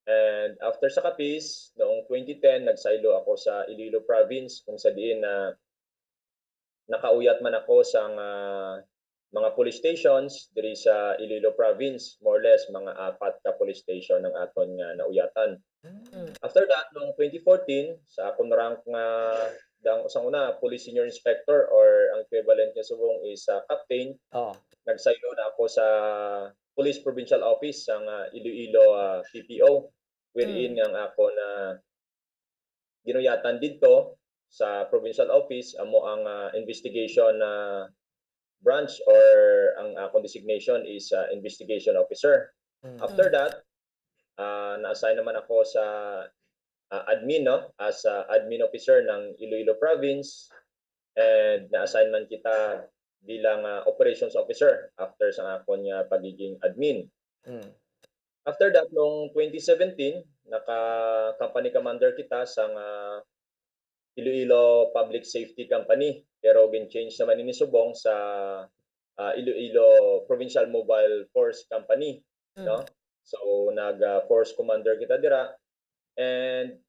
And after sa Capiz, noong twenty ten, nagsaylo ako sa Iloilo Province, kung sa diin na nakauyat man ako sang, ah, mga police stations diri sa Iloilo Province, more or less mga apat ka police station ang aton nga nauyatan. Mm. After that, noong twenty fourteen, sa akon rank nga dang, sa una, police senior inspector or ang equivalent niya subong is, ah, captain, Oh. nagsaylo na ako sa Police Provincial Office sang, ah, Iloilo, ah, P P O, wherein Mm. ang akon, ah, ginuyatan didto sa provincial office amo ang, ah, investigation, ah, branch, or ang akong designation is, ah, investigation officer. Mm. After Mm. that, ah, na-assign naman ako sa, ah, admin, no, as, ah, admin officer ng Iloilo Province, and na-assign man kita bilang, ah, operations officer after sa akon nga pagiging admin. Mm. After that, noong twenty seventeen, naka-company commander kita sa nga Iloilo Public Safety Company, pero gin-change naman ini subong sa, ah, Iloilo Provincial Mobile Force Company, Mm. no? So, nag, ah, force commander kita dira, and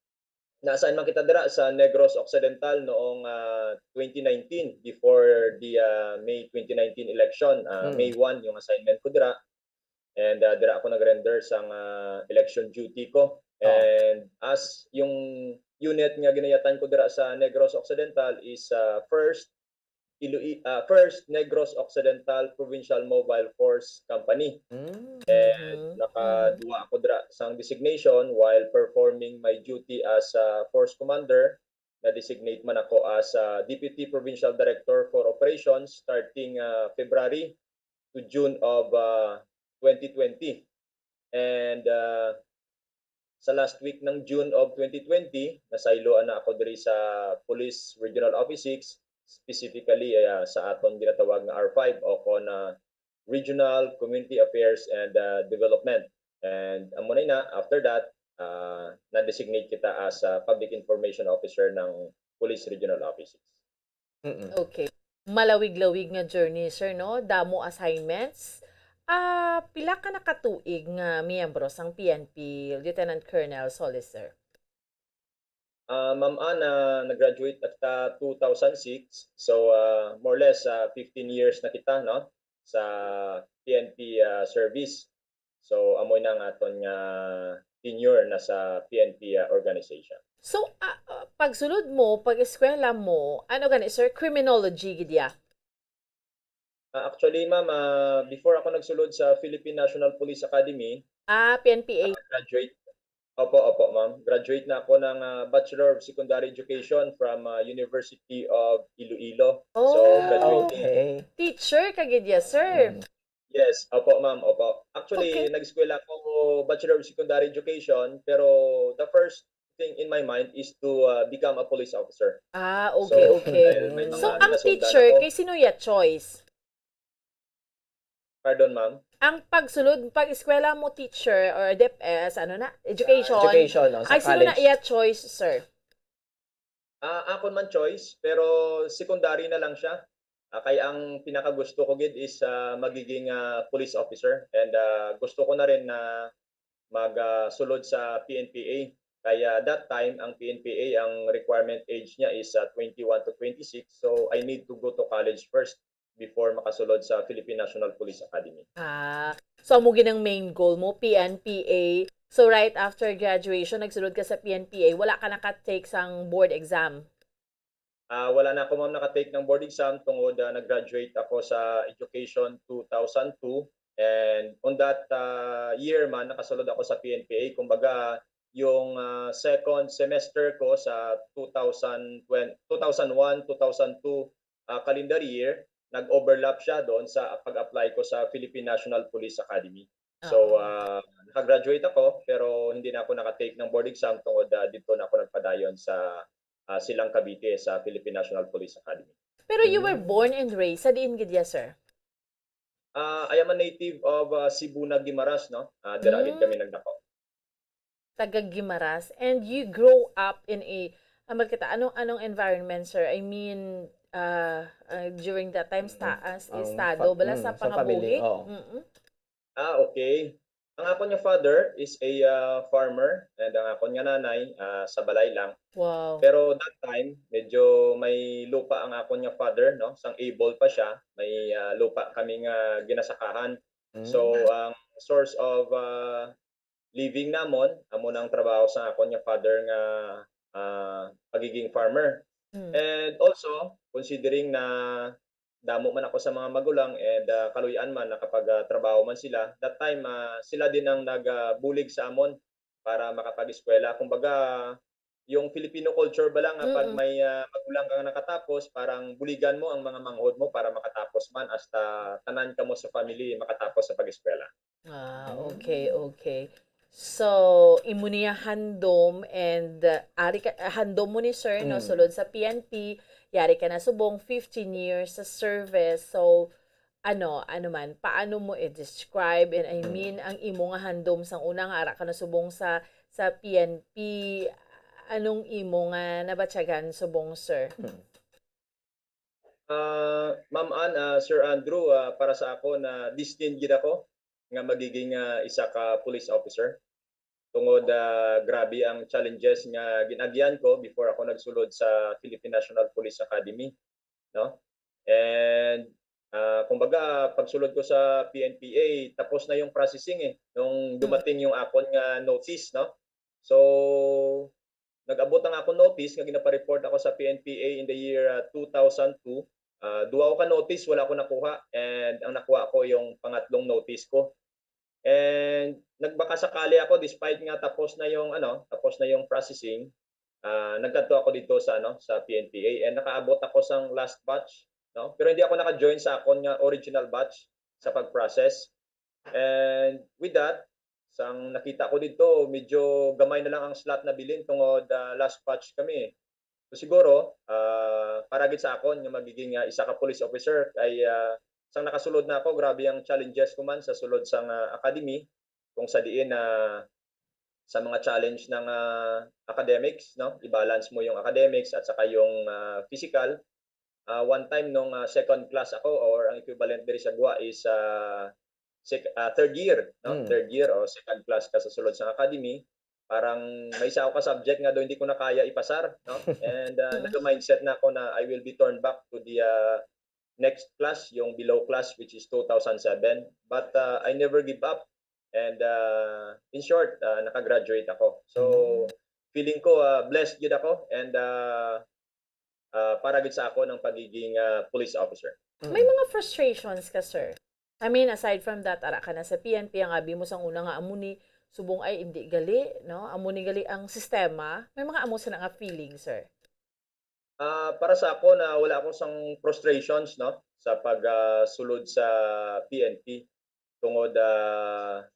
na-assign man kita dira sa Negros Occidental noong, ah, twenty nineteen, before the, ah, May twenty nineteen election. Ah, Mm. May one yung assignment ko dira. And, ah, dira ako nag-render sang, ah, election duty ko. Oh. And as yung unit nga ginuyatan ko dira sa Negros Occidental is, ah, first Iloi-, ah, first Negros Occidental Provincial Mobile Force Company. Mm. And Mhm. nakaduwa ako dira sang designation while performing my duty as a force commander. Na-designate man ako as a Deputy Provincial Director for Operations starting, ah, February to June of, ah, twenty twenty. And, ah, sa last week ng June of twenty twenty, nasayloan na ako diri sa Police Regional Office six, specifically, ah, sa aton ginatawag nga R five o kon, ah, Regional Community Affairs and, ah, Development. And amo na ina, after that, ah, na-designate kita as a Public Information Officer ng Police Regional Office six. Mm. Okay. Malawig-lawig nga journey, sir, no? Damo assignments. Ah, pila ka na ka tuig nga miyembro sang P N P, Lieutenant Colonel Solis, sir? Ah, Ma'am Ana, nag-graduate kita two thousand six. So, ah, more or less, ah, fifteen years na kita, no? Sa P N P, ah, service. So, amo na ang aton nga tenure na sa P N P, ah, organization. So, ah, ah, pagsulod mo, pag-eskwela mo, ano gani, sir? Criminology gid ya? Ah, actually, ma'am, ah, before ako nagsulod sa Philippine National Police Academy, Ah, P N P A. ah, graduate, Opo, opo, ma'am. Graduate na ako ng ah, Bachelor of Secondary Education from ah, University of Iloilo. So, Oh. graduating. Okay. Teacher ka gid ya, sir. Mm. Yes, opo, ma'am, opo. Actually, Okay. nag-eskwela ako Bachelor of Secondary Education, pero the first thing in my mind is to ah, become a police officer. Ah, okay, So, okay. dahil may So, mga ang nasundan teacher, ako. Kay sino ya choice? Pardon, ma'am? Ang pagsulod, pag-eskwela mo teacher or DepEd, ano na, education, Education, oh, sa ay sino na college. iya choice, sir? Ah, akon man choice, pero secondary na lang siya. Ah, kay ang pinakagusto ko gid is ah, magiging ah, police officer, and ah, gusto ko na rin na magsulod sa P N P A. Kaya that time, ang P N P A, ang requirement age niya is ah, twenty-one to twenty-six. So, I need to go to college first before makasulod sa Philippine National Police Academy. Ah, so amo gid ang main goal mo, P N P A. So right after graduation, nagsulod ka sa P N P A, wala ka naka-take sang board exam? Ah, wala na ako, ma'am, nakatake ng board exam tungod ah, nag-graduate ako sa education two thousand two. And on that ah, year man, nakasulod ako sa P N P A. Kumbaga, yung ah, second semester ko sa two thousand twenty, two thousand one, two thousand two ah, calendar year, nag-overlap siya doon sa pag-apply ko sa Philippine National Police Academy. So, Oo. ah, nakagraduate ako, pero hindi na ako nakatake ng board exam tungod ah, dito na ako nagpadayon sa ah, Silang Cavite sa Philippine National Police Academy. Pero you were Mm. born and raised sa diin gid ya, sir? Ah, I am a native of ah, Sibuna, Guimaras, no? Ah, dira gid Mm. kami nagdako. Taga Guimaras, and you grow up in a, amal kita, anong, anong environment, sir? I mean, uh, uh, during that time, Mm. sta- as Ang estado, fa- bala mm, sa sa family, pangabuhi? oo. Mm-mm. Ah, okay. Ang akon nga father is a ah, farmer, and ang akon nga nanay ah, sa balay lang. Wow. Pero that time, medyo may lupa ang akon nga father, no? Sang able pa siya, may ah, lupa kami nga ginasakahan. So, Mm. ang source of ah, living namon, amo na ang trabaho sa akon nga father nga ah, pagiging farmer. Mm. And also, considering na damo man ako sa mga magulang and ah, kaluy-an man, nakapag-trabaho man sila, that time ah, sila din ang nagbulig sa amon para makapag-eskwela. Kumbaga, yung Filipino culture ba lang nga pag Mm-mm. may ah, magulang kang nakatapos, parang buligan mo ang mga manghod mo para makatapos man, hasta tanan kamo sa family makatapos sa pag-eskwela. Ah, Mm. okay, okay. So, imo niya handom and uh, ari ka, ah, handom mo ni sir, no, Mm. sulod sa P N P, yari ka na subong fifteen years sa service. So, ano, ano man, paano mo i-describe and I Mm. mean ang imo nga handom sang una nga ara ka na subong sa sa P N P, anong imo nga nabatyagan subong, sir? Mm. Ah, Ma'am Ann, ah, Sir Andrew, ah, para sa ako na destined gid ako nga magiging ah, isa ka police officer. Tungod ah, grabe ang challenges nga gin-agian ko before ako nagsulod sa Philippine National Police Academy, no? And ah, kumbaga, pagsulod ko sa P N P A, tapos na yung processing eh, nung Mm. dumating yung akon nga notice, no? So, nag-abot ang akon notice nga ginapa-report ako sa P N P A in the year ah, two thousand two. Ah, duha ko ka notice, wala ko nakuha, and ang nakuha ko yung pangatlong notice ko. And nagbakasakali ako, despite nga tapos na yung ano, tapos na yung processing, ah, nagkadto ako dito sa ano, sa P N P A, and nakaabot ako sang last batch, no? Pero hindi ako naka-join sa akon nga original batch sa pag-process. And with that, sang nakita ko dito, medyo gamay na lang ang slot na bilin tungod ah, last batch kami. So siguro, ah, para gid sa akon nga magiging ah, isa ka police officer, kay ah, sang nakasulod na ako, grabe ang challenges ko man sa sulod sang ah, academy, kung sa diin na sa mga challenge ng ah, academics, no? I-balance mo yung academics at saka yung ah, physical. Ah, one time nung ah, second class ako, or ang equivalent diri sa Gwa is ah, sec- ah, third year, no? Mm. Third year o second class ka sa sulod sa academy, parang may isa ako ka subject nga daw hindi ko na kaya ipasar, no? And ah, Mm. nag-mindset na ako na I will be turned back to the ah, next class, yung below class, which is two thousand seven. But ah, I never give up. And ah, in short, ah, nakagraduate ako. So, Mm. feeling ko ah, blessed gid ako, and ah, ah, para gid sa ako ng pagiging ah, police officer. May Mm. mga frustrations ka, sir? I mean, aside from that, ara ka na sa P N P, ang abi mo sang una nga amo ni subong ay hindi gali, no? Amo ni gali ang sistema. May mga amo sila nga feeling, sir. Ah, para sa ako na wala ako sang frustrations, no, sa pag, ah, sulod sa P N P tungod, ah,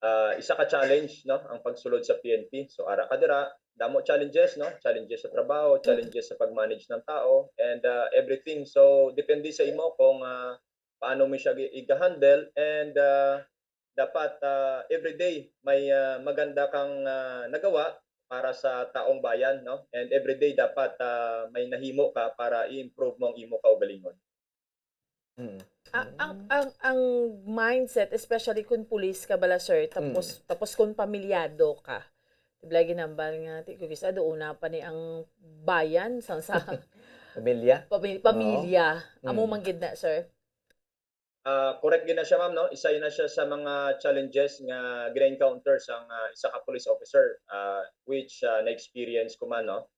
ah, isa ka challenge, no, ang pagsulod sa P N P. So ara ka dira, damo challenges, no, challenges sa trabaho, challenges sa pag-manage ng tao, and ah, everything. So depende sa imo kung ah, paano mo siya gi- i-handle, and ah, dapat ah, everyday may ah, maganda kang ah, nagawa para sa taong bayan, no? And everyday dapat ah, may nahimo ka para i-improve mo ang imo kaugalingon. Mm. A- ang ang ang mindset, especially kung pulis ka bala, sir, tapos tapos kung pamilyado ka. Di ba ginambal nga ti ko kisa do una pa ni ang bayan sa sa Pamilya? pami- pamilya. Amo Mm. man gid na, sir. Ah, correct gid na siya, ma'am, no? Isa na siya sa mga challenges nga gina-encounter sang ah, isa ka police officer, ah, which ah, na-experience ko man, no?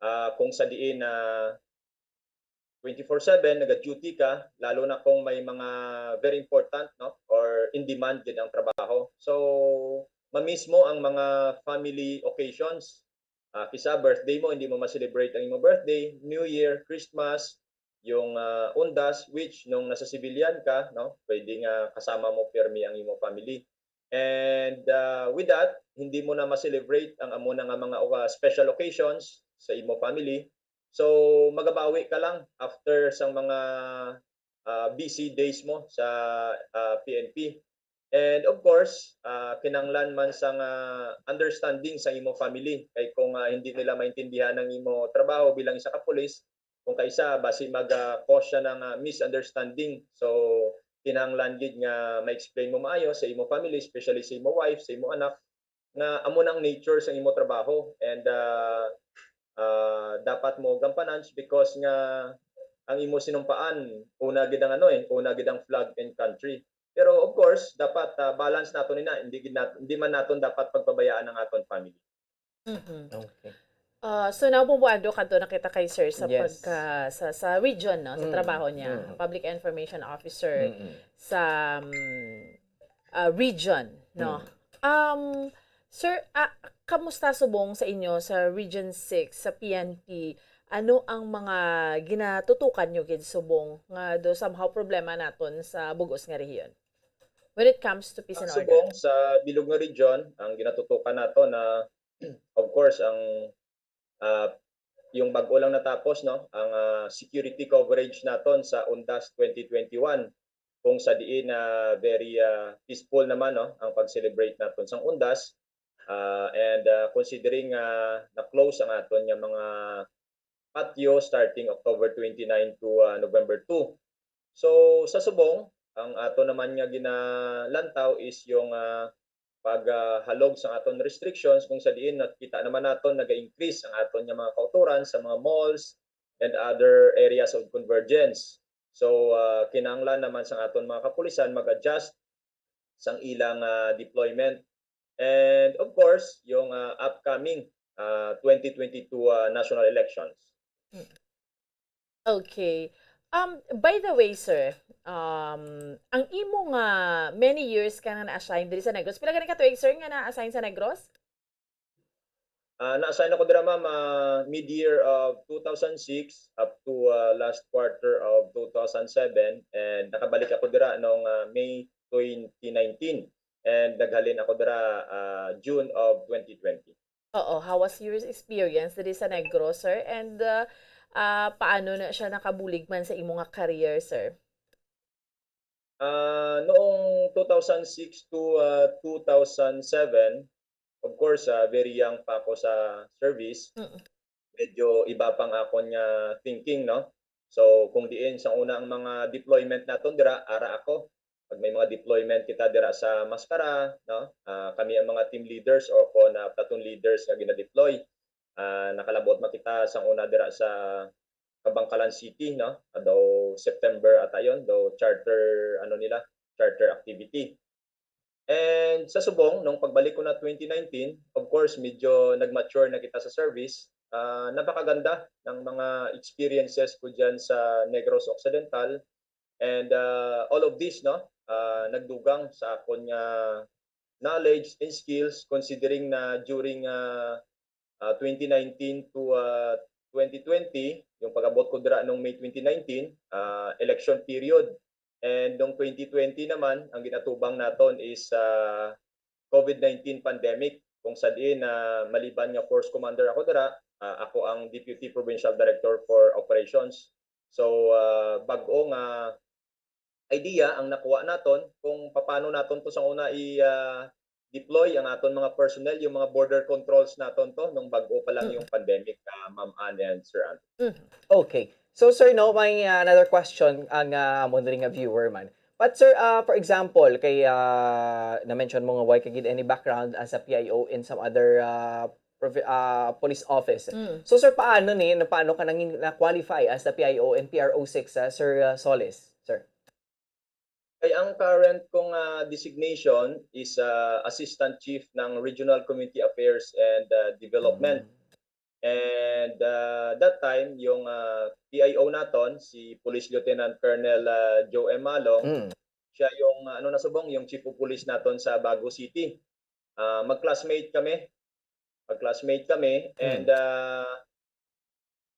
Ah, kung sa diin na twenty-four seven naga-duty ka, lalo na kung may mga very important, no, or in demand gid ang trabaho. So, mamiss mo ang mga family occasions. Ah, kisa birthday mo, hindi mo ma-celebrate ang imo birthday, New Year, Christmas, yung ah, undas, which nung nasa civilian ka, no, pwede nga kasama mo pirmi ang imo family. And ah, with that, hindi mo na ma-celebrate ang amo na nga mga ah, special occasions sa imo family. So, magabawi ka lang after sang mga ah, busy days mo sa ah, P N P. And of course, ah, kinahanglan man sang ah, understanding sa imo family. Kay kung ah, hindi nila maintindihan ang imo trabaho bilang isa ka pulis, kung kaisa, basi mag ah, cause siya ng ah, misunderstanding. So, kinahanglan gid nga ma-explain mo maayo sa imo family, especially sa imo wife, sa imo anak, nga amo nang nature sa imo trabaho, and ah, ah, dapat mo gampanan because nga ang imo sinumpaan, una gid ang ano eh, una gid ang flag and country. Pero of course, dapat ah, balance nato ni na, hindi gid nat- hindi man naton dapat pagpabayaan ang aton family. Mhm. Okay. Ah, so nabubuado kadto na kita kay sir sa Yes. pagka sa sa region, no, sa Mm, trabaho niya, mm. Public Information Officer Mm-mm. sa um, ah, region, no. Mm. Um, sir, ah, kamusta subong sa inyo sa Region six sa P N P? Ano ang mga ginatutukan nyo gid subong nga do somehow problema naton sa bugos nga rehiyon? When it comes to peace Ang and order. subong sa bilog nga region, ang ginatutukan nato na of course ang ah, yung bag-o lang natapos, no, ang ah, security coverage naton sa Undas twenty twenty-one, kung sa diin na very ah, peaceful naman, no, ang pag-celebrate naton sang Undas. Ah, and ah, considering ah, na-close ang aton nga mga patio starting October twenty-nine to ah, November two. So sa subong, ang ato naman nga ginalantaw is yung ah, paghalog sa aton restrictions, kung sa diin nakita naman naton naga-increase ang aton nga mga kauturan sa mga malls and other areas of convergence. So ah, kinahanglan naman sa aton mga kapulisan mag-adjust sang ilang ah, deployment, and of course yung ah, upcoming ah, twenty twenty-two ah, national elections. Okay. Um, by the way, sir, um, ang imo nga many years ka nga na-assign diri sa Negros. Pila gani ka tuig, sir, nga na-assign sa Negros? Ah, na-assign ako dira, ma'am, ah, mid-year of two thousand six up to ah, last quarter of two thousand seven, and nakabalik ako dira noong ah, May twenty nineteen, and naghalin ako dira ah, June of twenty twenty. Oo, how was your experience diri sa Negros, sir? And uh, ah, paano na siya nakabulig man sa imo nga career, sir? Ah, noong two thousand six to ah, two thousand seven, of course, ah, very young pa ako sa service. Mm. Medyo iba pang akon nga thinking, no? So, kung diin sa una ang mga deployment naton dira, ara ako. Pag may mga deployment kita dira sa Mascara, no? Ah, kami ang mga team leaders o ko na platoon leaders nga gina-deploy. Ah, nakalabot man kita sa una dira sa Kabangkalan City, no? Daw September ata yon, daw charter, ano nila, charter activity. And sa subong, nung pagbalik ko na twenty nineteen, of course, medyo nag-mature na kita sa service. Ah, napakaganda ng mga experiences ko dyan sa Negros Occidental. And ah, all of this, no, ah, nagdugang sa akon nga knowledge and skills, considering na during, ah, ah, twenty nineteen to, ah, twenty twenty, yung pag-abot ko dira nung May twenty nineteen, ah, election period. And nung twenty twenty naman, ang ginatubang naton is, ah, COVID nineteen pandemic, kung sa diin na maliban nga force commander ako dira, ah, ako ang Deputy Provincial Director for Operations. So, ah, bag-o nga idea ang nakuha naton kung paano naton to sa una i, ah, deploy ang aton mga personnel, yung mga border controls naton to nung bag-o pa lang Mm. yung pandemic, ah, Ma'am Ann and Sir Ann. Mm. Okay. So, sir, no, may, ah, another question ang, ah, amon ring nga viewer man. But, sir, ah, for example, kay, ah, na-mention mo nga wala ka gid any background as a P I O in some other, ah, provi-, ah, police office. Mm. So, sir, paano ni, na, paano ka nangin-, na-qualify as a P I O and P R O six, ah, Sir, ah, Solis, sir? Ay, ang current kong, ah, designation is, ah, Assistant Chief ng Regional Community Affairs and, ah, Development. Mm. And, ah, that time, yung, ah, P I O naton, si Police Lieutenant Colonel, ah, Joe M. Malong, Mm. siya yung, ah, ano na subong, yung Chief of Police naton sa Bago City. Ah, mag-classmate kami. Mag-classmate kami. And, Mm. ah,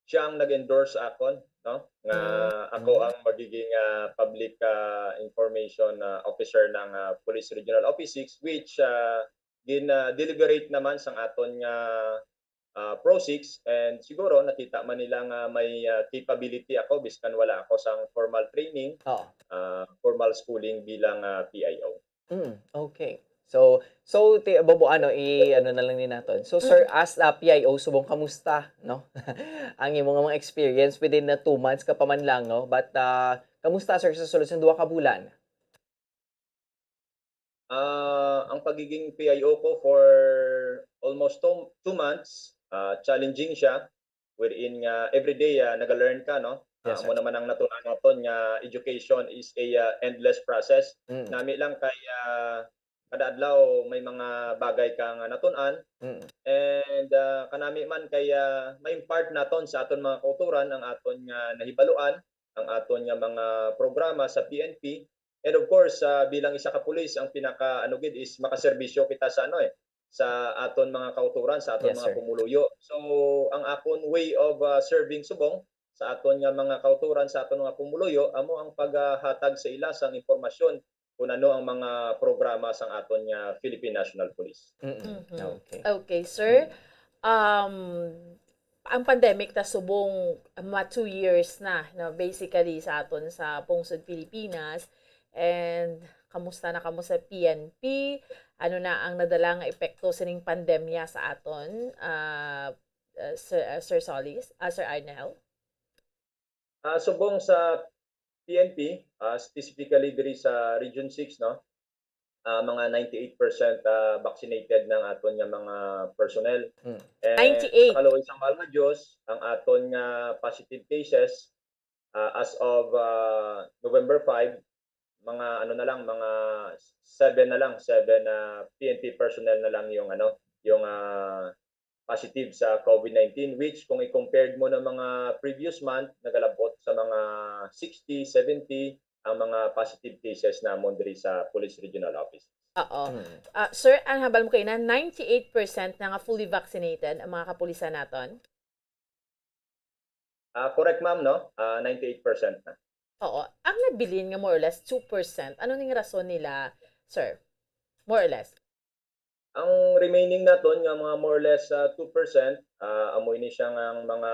siya ang nag-endorse sa akon, no? Nga Mm. ako Mm. ang magiging, ah, public, ah, information, ah, officer ng, ah, Police Regional Office six, which, ah, gin, ah, deliberate naman sang aton nga, ah, Pro six, and siguro nakita man nila nga may, ah, capability ako biskan wala ako sang formal training, Oo. ah, formal schooling bilang, ah, P I O. Mm, okay. So, so, ti-, babo, ano, i-, ano na lang ni naton. So, sir, Mm. as a P I O, subong kamusta, no? Ang imo nga mga experience within na two months ka pa man lang, no? But, ah, kamusta, sir, sa sulod sang duha ka bulan? Ah, ang pagiging P I O ko for almost two, two months, ah, challenging siya. Wherein nga everyday, ah, naga-learn ka, no? Ah, Yes, amo sir. naman ang natun-an naton nga education is a, ah, endless process. Mm. Nami lang kay, ah, kada adlaw may mga bagay ka nga natun-an. Mm. And, ah, kanami man kay, ah, ma-impart naton sa aton mga kauturan ang aton nga nahibaluan, ang aton nga mga programa sa P N P. And of course, ah, bilang isa ka pulis, ang pinaka, ano gid, is makaserbisyo kita sa, ano, eh, sa aton mga kauturan, sa aton Yes, mga sir. pumuluyo. So, ang akon way of, ah, serving subong sa aton nga mga kauturan, sa aton mga pumuluyo, amo ang paghatag sa ila sang impormasyon kung ano ang mga programa sang aton nga Philippine National Police. Mm-mm. Mhm. Okay. Okay, sir. Mm. Um, ang pandemic ta subong mga two years na, no, basically sa aton sa pungsod Pilipinas. And kamusta na kamo sa P N P? Ano na ang nadala nga epekto sining pandemya sa aton, ah, ah, Sir, ah, Sir Solis, ah, Sir Arnel? Ah, subong sa P N P, ah, specifically diri sa Region six, no? Ah, mga ninety-eight percent, ah, vaccinated na ang aton nga mga personnel. Mm. And Ninety-eight. sa kaluoy sang mahal nga Dios, ang aton nga positive cases, ah, as of, ah, November five, mga ano na lang, mga seven na lang, seven na P N P personnel na lang yung ano, yung, ah, positive sa COVID nineteen, which kung i-compared mo ng mga previous month, nagalabot sa mga sixty, seventy ang mga positive cases namon diri sa Police Regional Office. Oo. Mm. Ah, sir, ang hambal mo kaina, ninety-eight percent na nga fully vaccinated ang mga kapulisan naton? Ah, correct, ma'am, no? Ah, ninety-eight percent na. Oo. Ang nabilin nga more or less two percent, ano ning rason nila, sir? More or less. Ang remaining naton nga mga more or less, ah, two percent, ah, amo ini siya nga ang mga,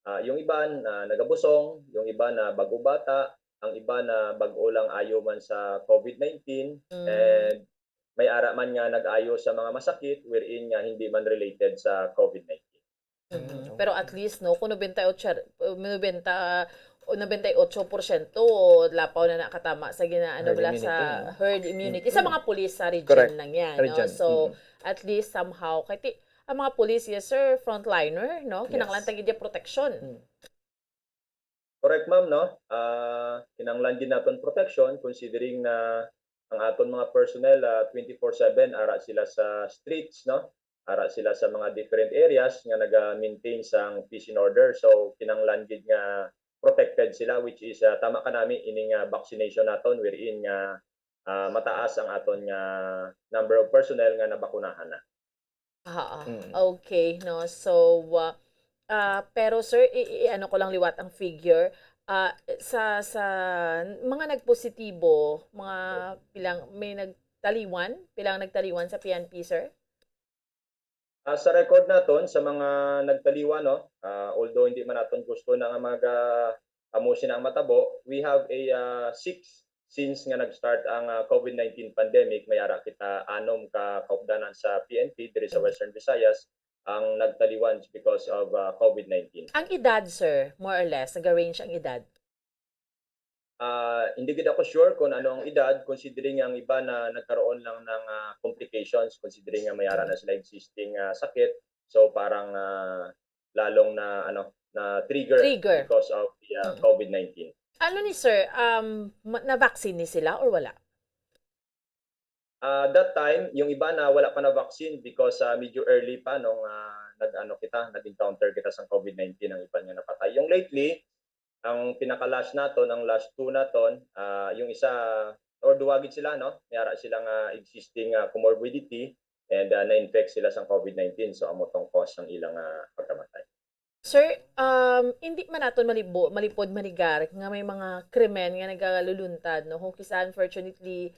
ah, yung iban, ah, nagabusong, yung iban na bago bata, ang iban na bag-o lang ayo man sa COVID nineteen, Mm. and may ara man nga nag-ayo sa mga masakit wherein nga hindi man related sa COVID nineteen. Mm. Mm, Pero at okay. least, no, kung nobenta y ocho, nobenta, o nobenta y ocho porsyento, lapaw na nakatama sa gina-, ano Herd bala, sa immunity. herd immunity. Sa Mm-mm. mga pulis sa region Correct. lang yan, no? Region. So, Mm-mm. at least somehow, kay ti-, ang mga pulis, yes, sir, frontliner, no? Kinahanglan Yes. ta gid yung protection. Mm. Correct, ma'am, no? Ah, kinahanglan gid naton protection considering na ang aton mga personnel, ah, twenty-four seven ara sila sa streets, no? Ara sila sa mga different areas nga naga-maintain sang peace and order. So, kinahanglan gid nga protected sila, which is, ah, tama ka nami ining, ah, vaccination naton wherein nga ah, mataas ang aton nga number of personnel nga nabakunahan na. Ah, ah. Mm. Okay, no? So, ah, ah, pero sir, i-, i-, ano ko lang liwat ang figure. Ah, sa, sa mga nagpositibo, mga pilang, may nagtaliwan? Pilang nagtaliwan sa P N P, sir? Ah, sa record naton, sa mga nagtaliwan, no, ah, although hindi man naton gusto na nga mga amo sina ang matabo, we have a, ah, six since nga nag-start ang, ah, COVID nineteen pandemic. May ara kita anom ka kaupdanan sa P N P diri sa Western Visayas ang nagtaliwan because of, ah, COVID nineteen. Ang edad, sir, more or less, nag-range ang edad? Ah, hindi gid ako sure kung ano ang edad, considering nga ang iba na nagkaroon lang ng, ah, complications, considering nga may ara na sila existing, ah, sakit. So, parang, ah, lalong na, ano, na trigger Trigger. because of the, ah, Mm. COVID nineteen. Ano ni sir, um, ma- na-vaccine ni sila or wala? Ah, that time, yung iba na wala pa na vaccine because, ah, medyo early pa nung, ah, nag-ano kita, nag-encounter kita sa COVID nineteen, ang iba nga napatay. Yung lately, ang pinaka-last naton, ang last two naton, ah, yung isa, or duwa gid sila, no? May ara sila nga existing, ah, comorbidity and, ah, na-infect sila sa COVID nineteen. So, amo tong cause ang ilang, ah, pagkamatay. Sir, um, hindi man naton malibo, malipod manigar nga may mga krimen nga nagaluluntad, no? Kung kisa, unfortunately,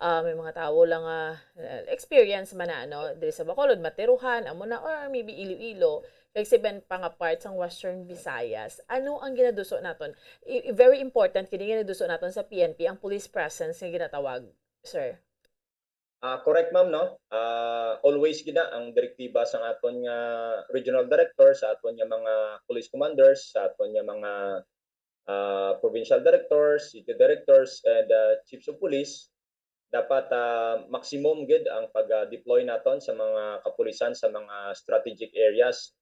ah, may mga tawo lang nga, eh, experience man na, no? Diri sa Bacolod, Matiruhan, amo na, or maybe Iloilo, kag siben pa nga part sang Western Visayas. Ano ang ginaduso naton? I- i- very important kini ginaduso naton sa P N P, ang police presence nga ginatawag, sir. Ah, correct, ma'am, no? Ah, always gid na ang direktiba sa aton nga regional director, sa aton nga mga police commanders, sa aton nga mga, ah, provincial directors, city directors, and, ah, chiefs of police. Dapat, ah, maximum gid ang pag-deploy naton sa mga kapulisan sa mga strategic areas.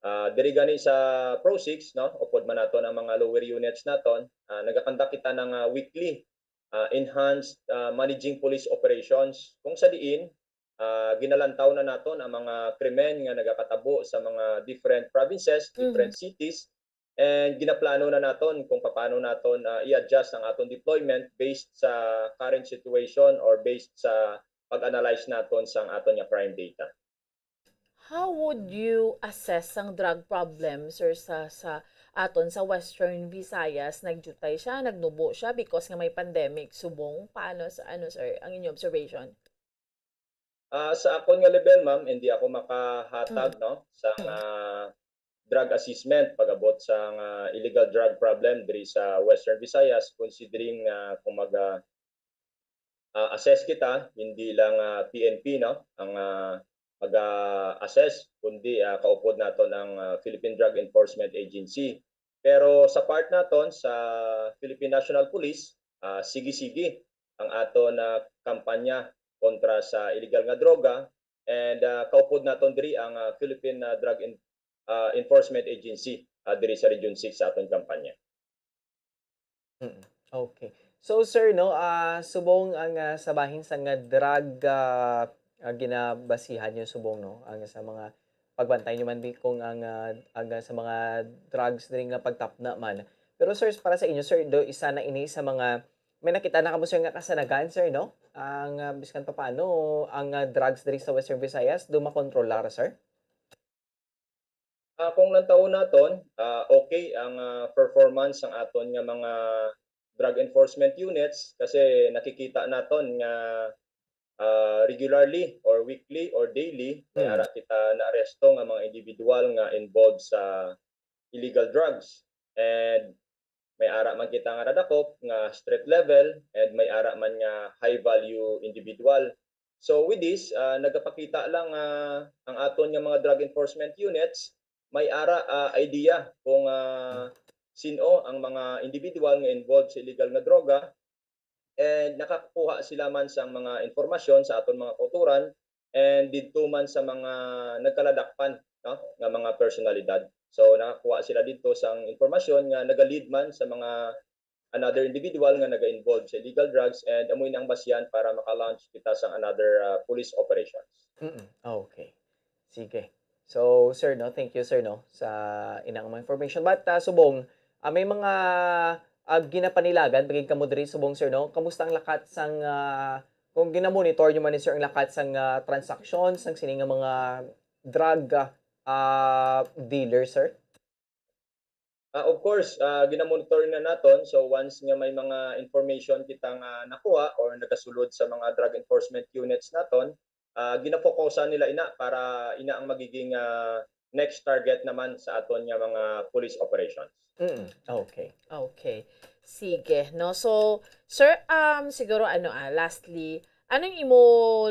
Ah, diri gani sa Pro Six, no, upod man naton ang mga lower units naton, ah, nagakandak kita ng, ah, weekly, ah, enhanced, ah, managing police operations, kung sa diin, ah, ginalantaw na naton ang mga krimen nga nagakatabo sa mga different provinces, different Mhm. cities, and ginaplano na naton kung paano naton, ah, i-adjust ang aton deployment based sa current situation or based sa pag-analyze naton sang aton nga crime data. How would you assess ang drug problem, sir, sa, sa aton sa Western Visayas? Nagjutay siya, nagnubo siya because nga may pandemic, subong? Paano sa, ano, sir, ang inyong observation? Ah, sa akon nga level, ma'am, hindi ako makahatag, Mm. no, sa, Mm. ah, drug assessment pag-abot sa, ah, illegal drug problem diri sa Western Visayas, considering, ah, kung mag, ah, ah, assess kita, hindi lang, ah, P N P, no, ang, ah, mag-assess, kundi, ah, kaupod naton ang, ah, Philippine Drug Enforcement Agency. Pero sa part naton sa Philippine National Police, ah, sige-sige ang aton, ah, kampanya kontra sa illegal nga droga, and, ah, kaupod naton diri ang, ah, Philippine, ah, Drug En-, ah, Enforcement Agency, ah, diri sa Region Six sa aton kampanya. Mm. Okay. So, sir, no, ah, subong ang, ah, sa bahin sa nga drug, ah, ah, ginabasihan niyo, subong, no, ang sa mga pagbantay niyo man, bi-, kung ang, ah, ang, ah, sa mga drugs diri nga pagtapna man. Pero, sir, para sa inyo, sir, do isa na ini sa mga, may nakita na kamo, sir, nga kasanagan, sir, no? Ang, ah, biskan pa paano, ang, ah, drugs diri sa Western Visayas, do makontrolar, sir? Ah, kung lantawon naton, ah, okay ang, ah, performance sang aton nga mga drug enforcement units kasi nakikita naton nga, ah, regularly or weekly or daily, may Hmm. ara kita naaresto nga mga individual nga involved sa illegal drugs. And may ara man kita nga nadakop nga street level, and may ara man nga high value individual. So with this, ah, nagapakita lang nga ang aton nga mga drug enforcement units may ara, ah, idea kung, ah, sin-o ang mga individual nga involved sa illegal nga droga, and nakakuha sila man sang mga impormasyon sa aton mga kauturan and didto man sa mga nagkaladakpan, no, nga mga personalidad. So nakakuha sila didto sang impormasyon nga naga-lead man sa mga another individual nga naga-involve sa illegal drugs, and amo ini ang basihan para maka-launch kita sang another, ah, police operations. Mm, okay. Sige. So, sir, no, thank you, sir, no, sa inang mga information. But, ah, subong, ah, may mga, ah, ginapanilagan pa gid kamo diri subong, sir, no? Kamusta ang lakat sang, ah, kung gina-monitor nyo man ni, sir, ang lakat sang, ah, transaksyon sang sini nga mga drug, ah, dealer, sir? Ah, of course, ah, gina-monitor na naton. So, once nga may mga information kita nga nakuha or nagasulod sa mga drug enforcement units naton, ah, ginafokusan nila ina para ina ang magiging, ah, next target naman sa aton nga mga police operations. Mm, okay. Okay. Sige, no? So, sir, um, siguro, ano, ah, lastly, anong imo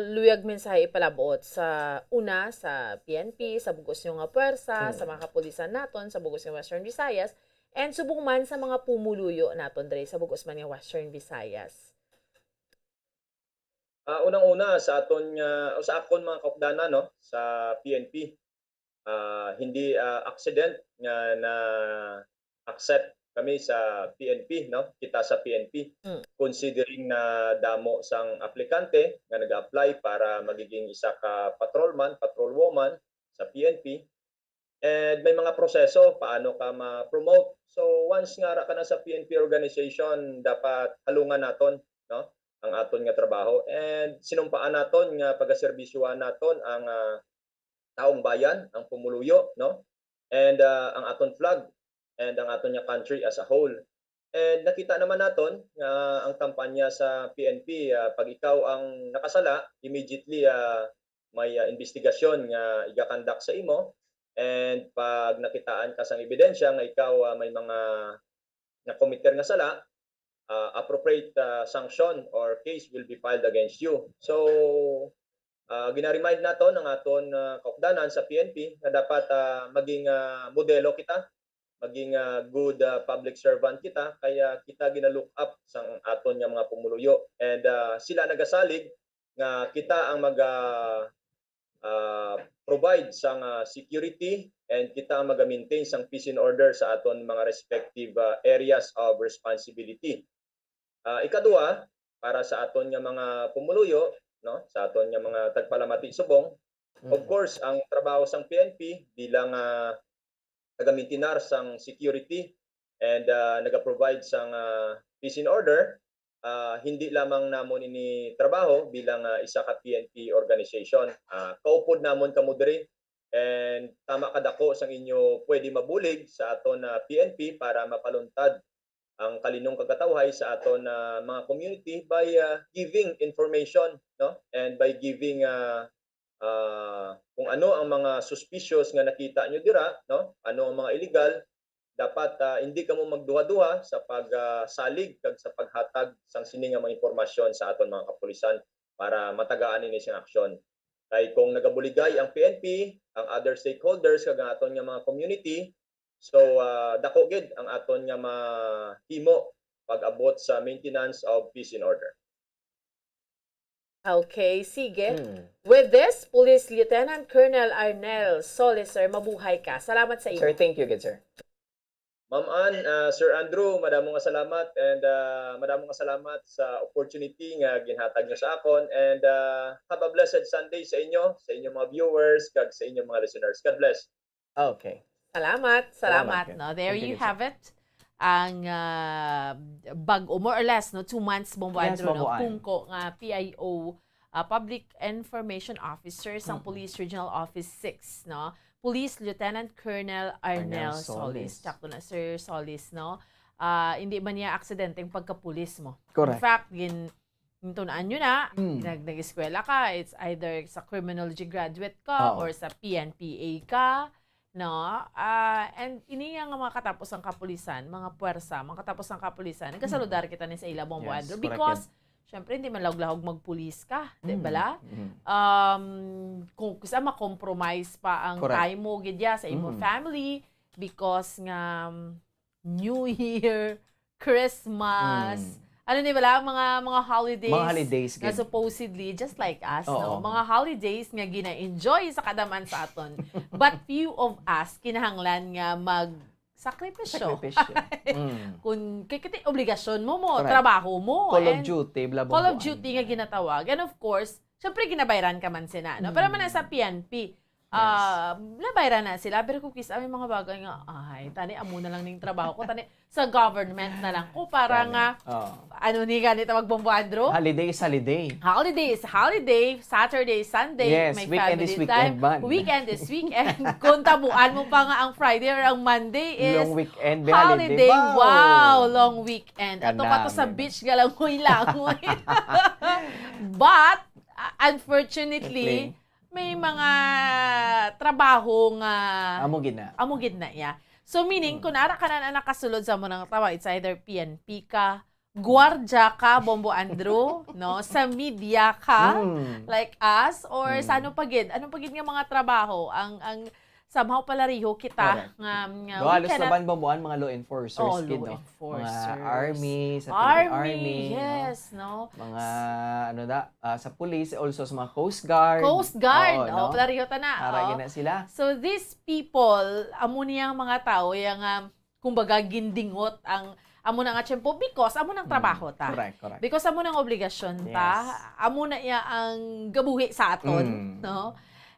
luyag mensahe ipalabot sa, una, sa P N P, sa bugos nyo nga puwersa, sa Mm. mga kapulisan naton, sa bugos nga Western Visayas, and subong man sa mga pumuluyo naton diri sa bugos man nga Western Visayas? Ah, unang-una, sa aton nga, o sa akon mga kaupdanan, no, sa P N P, ah, hindi, ah, accident nga na-accept kami sa P N P, no? Kita sa P N P, Mm. considering na damo sang aplikante nga nag-apply para magiging isa ka patrolman, patrolwoman sa P N P. And may mga proseso paano ka ma-promote. So, once nga ra ka na sa P N P organization, dapat halungan naton, no, ang aton nga trabaho. And sinumpaan naton nga pagaserbisyuhan naton ang, ah, taong bayan, ang pumuluyo, no? And, ah, ang aton flag, and ang aton nga country as a whole. And nakita naman naton nga ang kampanya sa P N P, ah, pag ikaw ang nakasala, immediately, ah, may, ah, investigasyon nga iga-conduct sa imo. And pag nakitaan ka sang ebidensya nga ikaw, ah, may mga nakomiter nga sala, ah, appropriate, ah, sanction or case will be filed against you. So, ah, gina-remind naton ang aton, ah, kaupdanan sa P N P nga dapat, ah, maging, ah, modelo kita, maging, ah, good, ah, public servant kita, kaya kita gina-look up sang aton nga mga pumuluyo. And, ah, sila nagasalig nga kita ang mag, ah, ah, provide sang, ah, security and kita ang maga-maintain sang peace and order sa aton mga respective, ah, areas of responsibility. Ah, ikadua, para sa aton nga mga pumuluyo, no, sa aton nga mga tagpalamati subong, of Mm. course, ang trabaho sang P N P bilang, ah, nagamintinar sang security and, ah, nagaprovide sang, ah, peace and order, ah, hindi lamang namon ini trabaho bilang, ah, isa ka P N P organization. Ah, kaupod namon kamo diri and tama kadako sang inyo pwede mabulig sa aton, ah, P N P para mapaluntad ang kalinong kag katawhay sa aton, ah, mga community by, ah, giving information, no? And by giving, ah, ah, kung ano ang mga suspicious nga nakita nyo dira, no? Ano ang mga illegal, dapat, ah, hindi kamo magduha-duha sa pag, ah, salig kag sa paghatag sang sini nga mga impormasyon sa aton mga kapulisan para matagaan ini sing aksyon. Kay kung nagabuligay ang P N P, ang other stakeholders kag ang aton nga mga community, so, ah, dako gid ang aton nga mahimo pag-abot sa maintenance of peace and order. Okay, sige. Hmm. With this, Police Lieutenant Colonel Arnel Solis, sir, mabuhay ka. Salamat sa imo. Sir, thank you gid, sir. Ma'am Ann, ah, Sir Andrew, madamo nga salamat and, ah, madamo nga salamat sa opportunity nga ginhatag nyo sa akon and, ah, have a blessed Sunday sa inyo, sa inyong mga viewers, kag sa inyong mga listeners. God bless. Okay. Salamat, salamat, Salamat, no? There Thank you you, good, sir. have it. Ang, ah, bag-o, more or less, no? Two months, Bombo Yes, Andrew, no? Bombo Ann. Pungko nga P I O, ah, Public Information Officer sang Mm-mm. Police Regional Office six, no? Police Lieutenant Colonel Arnel Arnel Solis. Solis. Sakto na, Sir Solis, no? Ah, hindi man niya aksidente ang pagkapulis mo. In Correct. fact, gin-, Yung tunaan nyo na, Mm. nag-, nag-eskwela ka, it's either sa criminology graduate ka Oo. or sa P N P A ka, no? Ah, and ini nga mga katapos ang kapulisan, mga puwersa, mga katapos ang kapulisan, nagkasaludar Mm. kita ni sa ila, Bombo Yes, Andrew, correct because, yan. syempre, hindi man lahog-lahog magpulis ka, di Mm. ba la? Mm. Um, kung kisa ma-compromise pa ang Correct. time mo, gid ya, sa imo Mm. family, because nga, um, New Year, Christmas, Mm. ano ni bala, mga, mga holidays Mga holidays na gid. supposedly just like us, Oo. no? Mga holidays nga gina-enjoy sa kadaman sa aton. But few of us kinahanglan nga mag-sakripisyo. Sakripisyo. Mm. Kung, kay, kay, obligasyon mo, mo, Correct. trabaho mo, Call of and duty, blah, blah, Call of blah. duty nga ginatawag. And of course, syempre, ginabayran ka man sina, no? Pero man Mm. sa P N P, Ah, nabayran na sila, pero kung kis-a may mga bagay nga, "Ay, tani amo na lang ning trabaho ko, tani sa government na lang ko para Tani. nga, Oh. ano ni gani tawag, Bombo Andrew? Holiday is holiday. Holiday is holiday, Saturday, Sunday, Yes, may weekend family is time. weekend man. Weekend is weekend. Kung tabuan mo pa nga ang Friday or ang Monday is Long weekend, may holiday. holiday. Wow! Wow, long weekend. Ato ka to sa Kanami. beach, galangoy-langoy. But, uh, unfortunately, Unfortunately. may mga trabaho nga Amo gid na. amo gid na, yeah. So, meaning, Mm. kung ara ka na, na nakasulod sa amo nang trabaho, it's either P N P ka, gwardya ka, Bombo Andrew, no? Sa media ka, Mm. like us, or sa Mm. ano pa gid? Ano pa gid nga mga trabaho ang, ang somehow palariho kita Correct. nga, nga Do we halos cannot laban, Bombo An, mga law enforcers, Oh, gid, law no? enforcers. Mga army, sa Philippine Army, Army, no? yes, no? Mga, ano da, ah, sa police, also sa mga Coast Guard. Coast Guard. Oo, Oh, no? palariho ta na. Ara Oo. gid na sila. So, these people, amo niyang mga tao, yang, um, kumbaga, gindingot ang amo na nga tiyempo because amo nang Mm. trabaho ta. Correct, correct. Because amo nang obligasyon ta, Yes. amo na iya ang gabuhi sa aton, Mm. no?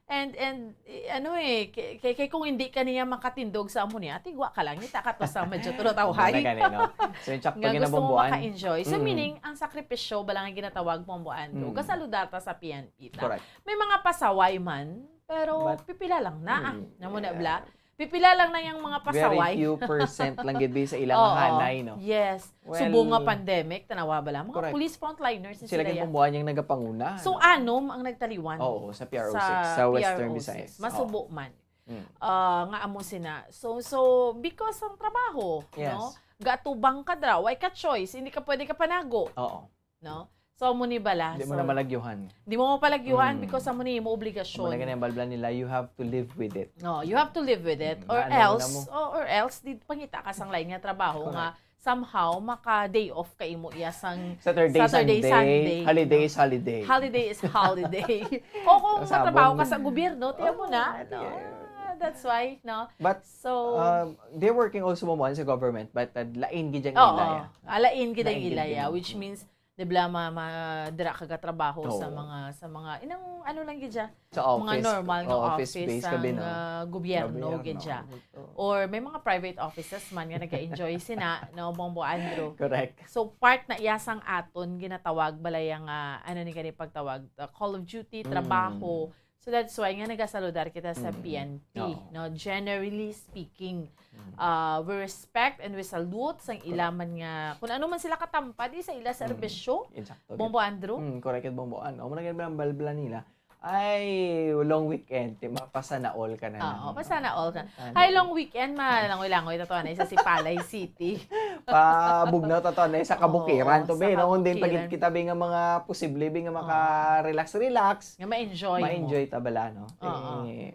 And, and, eh, ano eh, kay, kay, kay kung hindi ka niya makatindog sa amo niya, tigwa ka lang, kita ka to sa medyo tulo tawhay. Muna gani, no? So, yung tsakto Nga gusto mo ginabomboan. maka-enjoy. So, Mm. meaning, ang sakripisyo, bala nga ginatawag mo ang buwan, Mm. gasaludar ta sa P N P ta. Correct. May mga pasaway man, pero But, pipila lang na, ah. mm, Namo na, yeah. bla? Pipila lang na yung mga Very pasaway. few percent lang gid sa ilang Oo. hanay, no? Yes. Well, Subong nga pandemic, tanawa bala? Mga correct. police frontliners na Sila sila yan. gid bumbuan yung nagapanguna, So, no? anom ang nagtaliwan Oo, sa P R O six, sa sa Western P R O six. Visayas. Masubo Oo. man. Mm. Ah, nga amo sina. So, so, because ang trabaho, Yes. no? Gatubang ka dra, way ka choice, hindi ka pwede ka panago. Oo. No? So, amo ni bala. Di mo So, na malagyuhan. di mo mapalagyuhan Mm. because amo ni imo obligasyon. Amo na gani ang balblan nila, you have to live with it. No, you have to live with it. Mm, Or ano na else, mo? o- or else, di pangita ka sang lain nga trabaho Correct. nga somehow maka-day off ka imo iya sang Saturday, Saturday, Sunday. Sunday, Holiday no? is holiday. Holiday is holiday. O kung Kasabong matrabaho ka na. sa gobyerno, tiyan mo Oh, na, no? yeah. Ah, that's why, no? But, So, um, they're working also mo sa government, but, uh, lain gid ang Oo. ilaya. Ah, lain gid ang Lain gid ilaya, ang which Mm. means, di ba, ma-, ma-, dira ka gatrabaho sa Oo. mga, sa mga, inang ano lang gid siya, Sa mga office, normal nga o office office based sang, ka, Bino? ah, gobyerno Gobyerno. gid siya. Oo. Or may mga private offices man nga nag-enjoy sina, no, Bombo Andrew. Correct. So, part na iya sang aton ginatawag balaya nga, ano ni gani pagtawag, uh, Call of Duty, Mm. trabaho. So, that's why nga nagasaludar kita sa Mm. P N P, Oo. no? Generally speaking, Mm. uh, we respect and we salute sang Correct. ila man nga, kung ano man sila katampa, di sa ila Mm. serbisyo. Exacto. Bombo Andrew? Mm, correct, Bombo An. O, mo na gani ang balblan nila. Ay, long weekend, di ba? Pa-sana all ka na Oo, lang. pa-sana all ka. Ano? Hi, long weekend, malangoy-langoy, tatuan na isa si Palay City. Pa-Bugnaw, tatuan na isa Oo, kabukiran to, sa be, no? Kung din kabukiran. pagit kita, be, nga mga posible, be, nga Oo. maka-relax-relax. Nga ma-enjoy mo. Ma-enjoy ta bala, no? Oo. Eh,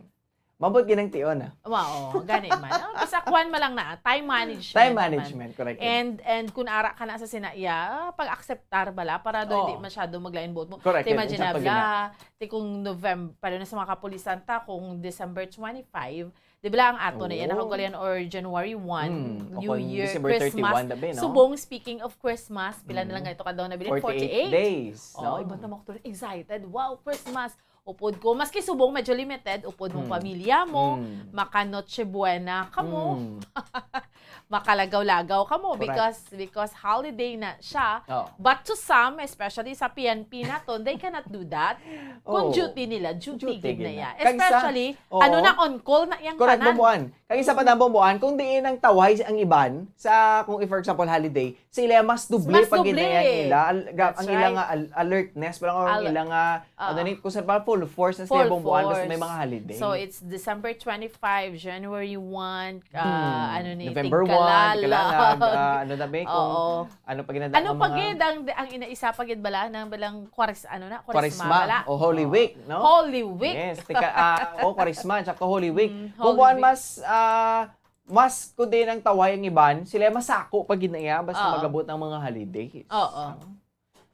mabot ginang tion, ah. Wa, oo, gani man. Oh, basta kwan mo lang na, time management Time man. management, correct. And, and kung ara ka na sa sinaya, pag-akseptar bala para do hindi Oo. masyado maglain buot mo. Correct, Te, yun, imagine exacto, na bala, gina- te kung November, pero na sa mga kapulisan ta, kung December twenty-five, di ba lang ato na yan, Oo. nakagalian or January one, Mm, o New kung Year, December Christmas. thirty-one, dabi, no? Subong, speaking of Christmas, pila na lang Mm. ganito ka daw nabilin? Forty-eight Forty-eight. days, Oo, no? iba na mo, excited. Wow, Christmas. Upod ko, maski subong medyo limited, upod mong Mm. pamilya mo, Mm. maka Noche Buena ka mo, Mm. makalagaw-lagaw ka mo, Correct. because, because holiday na siya. Oh. But to some, especially sa P N P naton, they cannot do that. Kung Oh. duty nila, duty Duty gid na gid na. yan. Kag sa Especially, oh. ano na, on call na yang Correct, tanan. Bombo An. Kag isa pa na, Bombo An, kung diin ang tawhay ang iban, sa, kung if, for example, holiday, sila mas doble Mas pa gid na doble. yan ila. Al-, ga-, That's ang ila right. nga al-, alertness, parang ang Al-, ila nga, ah, ano ni, kung sa pa, full force na sila, Bombo An, basta may mga holiday. So, it's December twenty-five, January one, ah, Hmm. ano ni, November one, Tigkalanag. Tigkalanag, ah, ano na, be, kung Oo. ano pa ginadaan Ano ang pa mga gid ang, ang inaisa pa gid bala, nang balang Kwares-, ano na, Kwaresma Kwaresma bala? o Holy Oo. Week, no? Holy Week. Yes, tika-, ah, o Kwaresma, tsaka Holy Week. Mm, Kung Holy buwan Week. mas, ah, mas kundi ng tawhay ang iban, sila masako pa gid na iya, basta Oo. magabot ang mga holidays. Oo.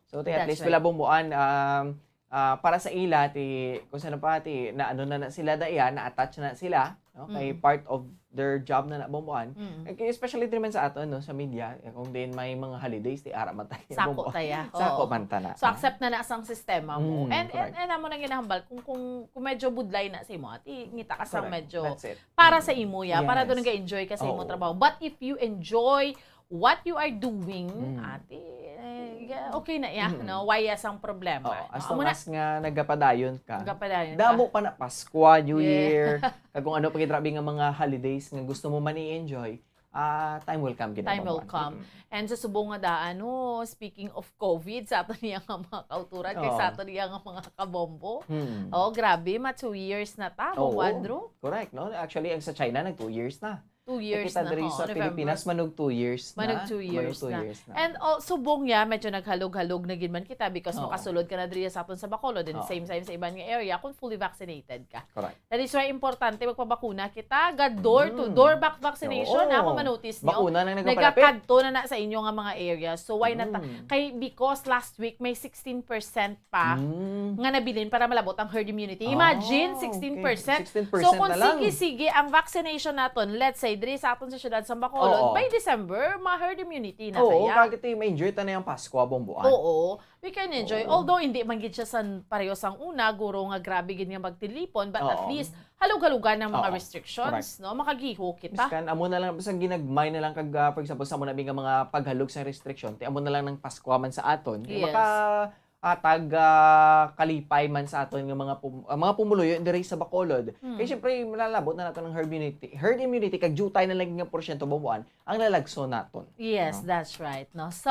So, te, at That's least right. wala pong buwan, um, ah, para sa ila, ti, kung saan pa, ti, na ano na, na sila daya, na-attach na sila, no? Kay Mm. part of their job na na, Bomboan. Mm. Like, especially din man sa aton, no, sa media, eh, kung din may mga holidays, ti ara man tayo, Sako Bomboan. taya, Sako oo. man ta na. So, accept na na sang sistema mo. Mm, And, and, correct. and amo nang ginahambal, kung, kung, kung medyo budlay na sa imo, ti, ngita ka sang Correct. medyo That's it. para sa imo, ya, para Yes. doon nag-enjoy ka sa imo Oo. trabaho. But if you enjoy what you are doing, Mm. ate, eh, okay na ya, Mm. no? Why ya sang problema, Oh, no? as long Amo na, as nga nagapadayon ka, nagapadayon ka. damo pa na Pasko, New Yeah. Year, kag kung ano pa gid rabi nga mga holidays nga gusto mo man i-enjoy, ah, time will come gid, Time will Bomboan. come. Mm. And sa subong nga daan, no, speaking of COVID, sa aton niya nga mga kauturan, kay Oo. sa aton niya nga mga kabombo. Mm. Oh, grabe, ma two years na ta, Bombo Oo. Andrew. Correct, no? Actually, ang sa China, nag two years na. Two Eh, years kita na, diri ho, sa November. Pilipinas, manog two years na. Manog two Manog years two na. years na. And, oh, subong ya, medyo naghalog-halog na gid man kita because Oo. makasulod ka na diri sa aton sa Bacolod, and Oo. same time sa iban nga area, kung fully vaccinated ka. Correct. That is why importante magpabakuna kita, ga door to Mm. door vac-, vaccination, Oo. ha, kung manotice nyo, Bakuna nang nagapalapit. nagakadto na na sa inyo nga mga area. So, why not ta-, Mm. kay, because last week may sixteen percent pa Mm. nga nabilin para malabot ang herd immunity. Imagine, Ah, sixteen percent. okay. Sixteen percent So, kung na lang. sige-sige ang vaccination naton, let's say, diri sa aton sa siyudad sa Bacolod, Oo. by December, ma-herd immunity na Oo, kaya. kag ito yung ma-enjoy ta na yung Pasko, Bomboan. Oo, we can enjoy. Oo. Although, hindi man gid siya san pareho sang una, guro nga grabe gid nga magtilipon, but at Oo. least, halog-halugan ang mga Oo. restrictions, Correct. no? Makagiho kita. Biskan, amo na lang, biskan ginagmay na lang kag, ah, for example, sa amo na nga mga paghalog sa restriction, ti amo na lang ng Pasko man sa aton. Kaya Yes. maka-, ah, tag, ah, kalipay man sa aton nga mga pum-, ah, mga pumuluyo diri sa Bacolod. Hmm. Kay syempre, malalabot na nato ng herd immunity. Herd immunity, kag jutay na lang nga porsyento, Bomboan, ang lalagso naton, Yes, no? that's right, no? So,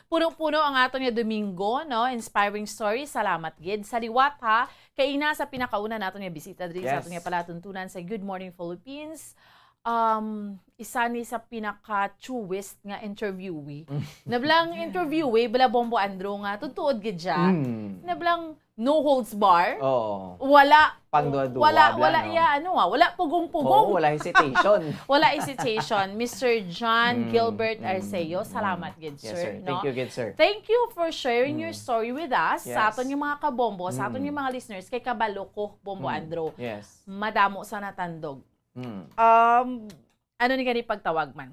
puno-puno ang aton nga Domingo, no? Inspiring story. Salamat gid. Sa liwat, ha, kay ina sa pinakauna naton nga bisita diri sa aton Yes. nga palatuntunan sa Good Morning Philippines. Um, isa ni sa pinaka-truest nga interviewee. Nablang interviewee, bala Bombo Andrew nga, tutuod gid siya. Mm. Nablang no holds bar. Oo. Wala, Pangduwa-duwa, wala, bla, wala no? iya, ano, ah, wala pugong-pugong. Oo, wala hesitation. Wala hesitation. Mister John Mm, Gilbert mm, Arceo, mm. salamat gid, Yes, sir, sir. no? Thank you, good sir. Thank you for sharing your Mm. story with us, sa Yes. aton yung mga kabombo, sa aton Mm. yung mga listeners, kay kabalo ko, Bombo Mm. Andrew. Yes. Madamo sa natandog. Mm. Um, ano ni gani pagtawag man?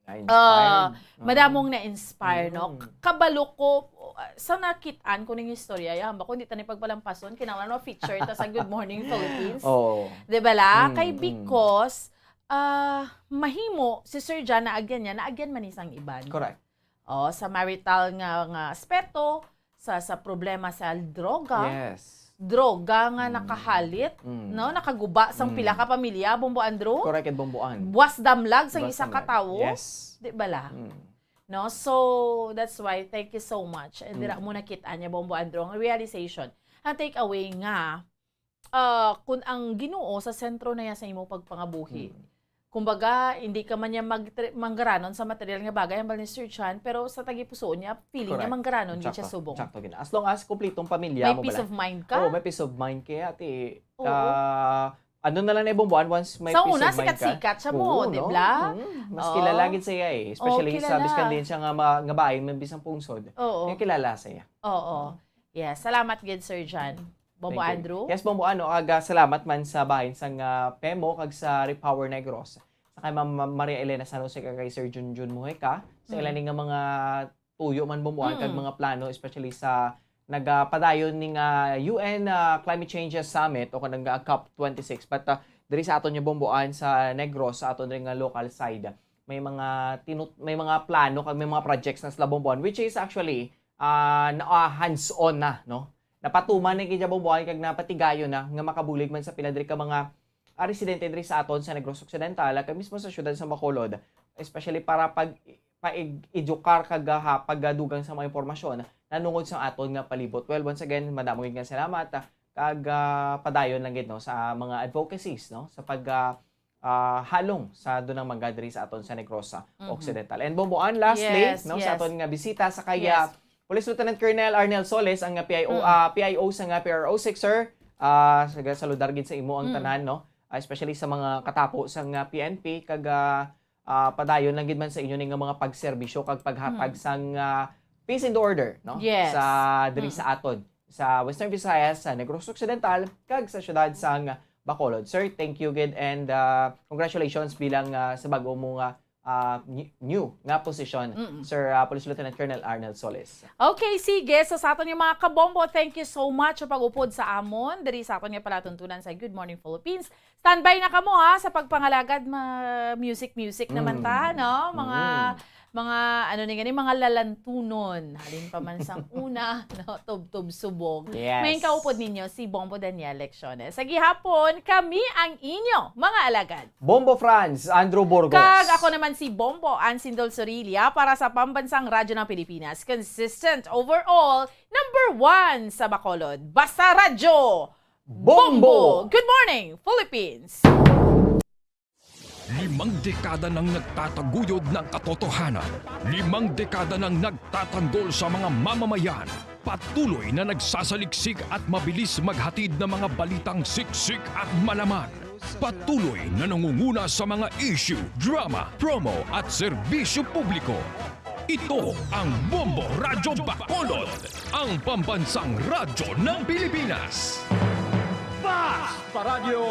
Na-inspired. Ah, Mm. madamong na-inspire, no? Mm. Kabalo ko, uh, sa nakit-an ko ning istorya, ya, hamba ko, hindi ta ni pagpalampason, kinahanglan mo feature ta sa Good Morning Philippines. Oo. Di ba la? Mm, Kay mm. because, ah, mahimo, si Sir John, naagyan niya, naagyan man isang iban. Correct. Oh, sa marital nga, nga aspeto, sa, sa problema sa droga. Yes. Droga nga Mm. nakahalit, Mm. no? Nakaguba sang Mm. pila ka pamilya, Bombo Andrew. Correct, Bomboan. Buwas damlag sang Buwas isa ka damlag. tawo. Yes. Di ba la? Mm. No? So, that's why, thank you so much. And dira Mm. mo nakita niya, Bombo Andrew, ang realization, ang take away nga, ah, kung ang Ginoo sa sentro na ya sa imo pagpangabuhi, Mm. kumbaga, hindi ka man niya mag-, manggaranon sa material nga bagay, hambal ni Sir Chan, pero sa tagipusoon niya, feeling niya Correct. manggaranon gid siya Sakto. subong. Sakto gid. As long as kumplitong pamilya May mo peace bala. of mind ka? Oo, may peace of mind kaya, ate. Oo. Ah, ano na lang na ibumbuan once may Sa peace una, of mind ka? sikat-sikat siya mo, Oo, di no? ba? Mm, mas Oo. kilala gid siya eh. Oo, Especially sa kilala. biskan din siya nga ma-, nga bahay, man bisang pungsod. Oo. Kaya kilala siya. Oo. Yes, salamat gid, Sir John. Bombo Thank you. Andrew? Yes, Bombo Ano, aga salamat man sa bahin sang, ah, Pemo kag sa Repower Negros. Sa kay Ma'am Maria Elena San Jose kag kay Sir Junjun Mujica, sa Mm. ila ni nga mga tuyo man, Bombo Ano, kag Mm. mga plano, especially sa nagapadayon ni nga U N, ah, Climate Change Summit o kanang, ah, COP twenty-six. But, ah, diri sa aton nga Bombo Ano sa Negros, sa aton ring nga local side, may mga tinut-, may mga plano kag may mga projects na sila, Bombo Ano, which is actually, ah, na, ah, hands-on na, no? Napatuman na gid siya, Bombo Ano, kag napatigayon na nga makabulig man sa pila diri ka mga, ah, residente diri sa aton sa Negros Occidental, kag mismo sa siyudad sa Bacolod, especially para pag, paig-, edukar kag, ah, pagdugang sa mga impormasyon nanungod sa aton nga palibot. Well, once again, madamo gid nga salamat, ah, kag, ah, padayon lang gid, no, sa mga advocacies, no, sa pag, ah, ah, halong sa dunang mangga diri sa aton sa Negros Mhm. Occidental. And Bombo Ano, lastly, Yes, no, sa yes. aton nga bisita sa kay, Yes. ah, Police Lieutenant Colonel Arnel Solis, ang, ah, P I O, Mm. ah, P I O sa nga P R O six, sir. Ah, sa, saludar gid sa imo ang Mm. tanan, no? Ah, especially sa mga katapo sa nga P N P, kag, ah, ah, padayon lang gid man sa inyo ni nga mga pagserbisyo kag paghatag Mm. sang, ah, peace and order, no? Yes. Sa, diri Mm. sa aton, sa Western Visayas, sa Negros Occidental, kag sa siyudad sang Bacolod. Sir, thank you gid and, ah, congratulations bilang, ah, sa bag-o mo nga, ah, ny-, new nga posisyon, Mm-mm. Sir, ah, Police Lieutenant Colonel Arnel Solis. Okay, sige. So, sa aton nga mga kabombo, thank you so much sa pag-upod sa amon diri sa aton nga palatuntunan sa Good Morning Philippines. Standby na kamo, ha, sa pagpangalagad, ma-, music, music naman Mm. ta, no? Mga, Mm. mga, ano ni gani, mga lalantunon. Halin pa man sang una, no? Tubtob subong. Yes. May kaupod ninyo si Bombo Daniel Lecciones. Sa gihapon, kami ang inyo mga alagad. Bombo Franz, Andrew Burgos. Kag ako naman si Bombo Ansin Dol Sorilla para sa Pambansang Radyo ng Pilipinas. Consistent overall, number one sa Bacolod. Basta Radyo! Bombo! Good morning, Philippines! Limang dekada nang nagtataguyod ng katotohanan. Limang dekada nang nagtatanggol sa mga mamamayan. Patuloy na nagsasaliksik at mabilis maghatid ng mga balitang siksik at malaman. Patuloy na nangunguna sa mga issue, drama, promo at serbisyo publiko. Ito ang Bombo Radyo Bacolod, ang pambansang radyo ng Pilipinas. Basta Radyo!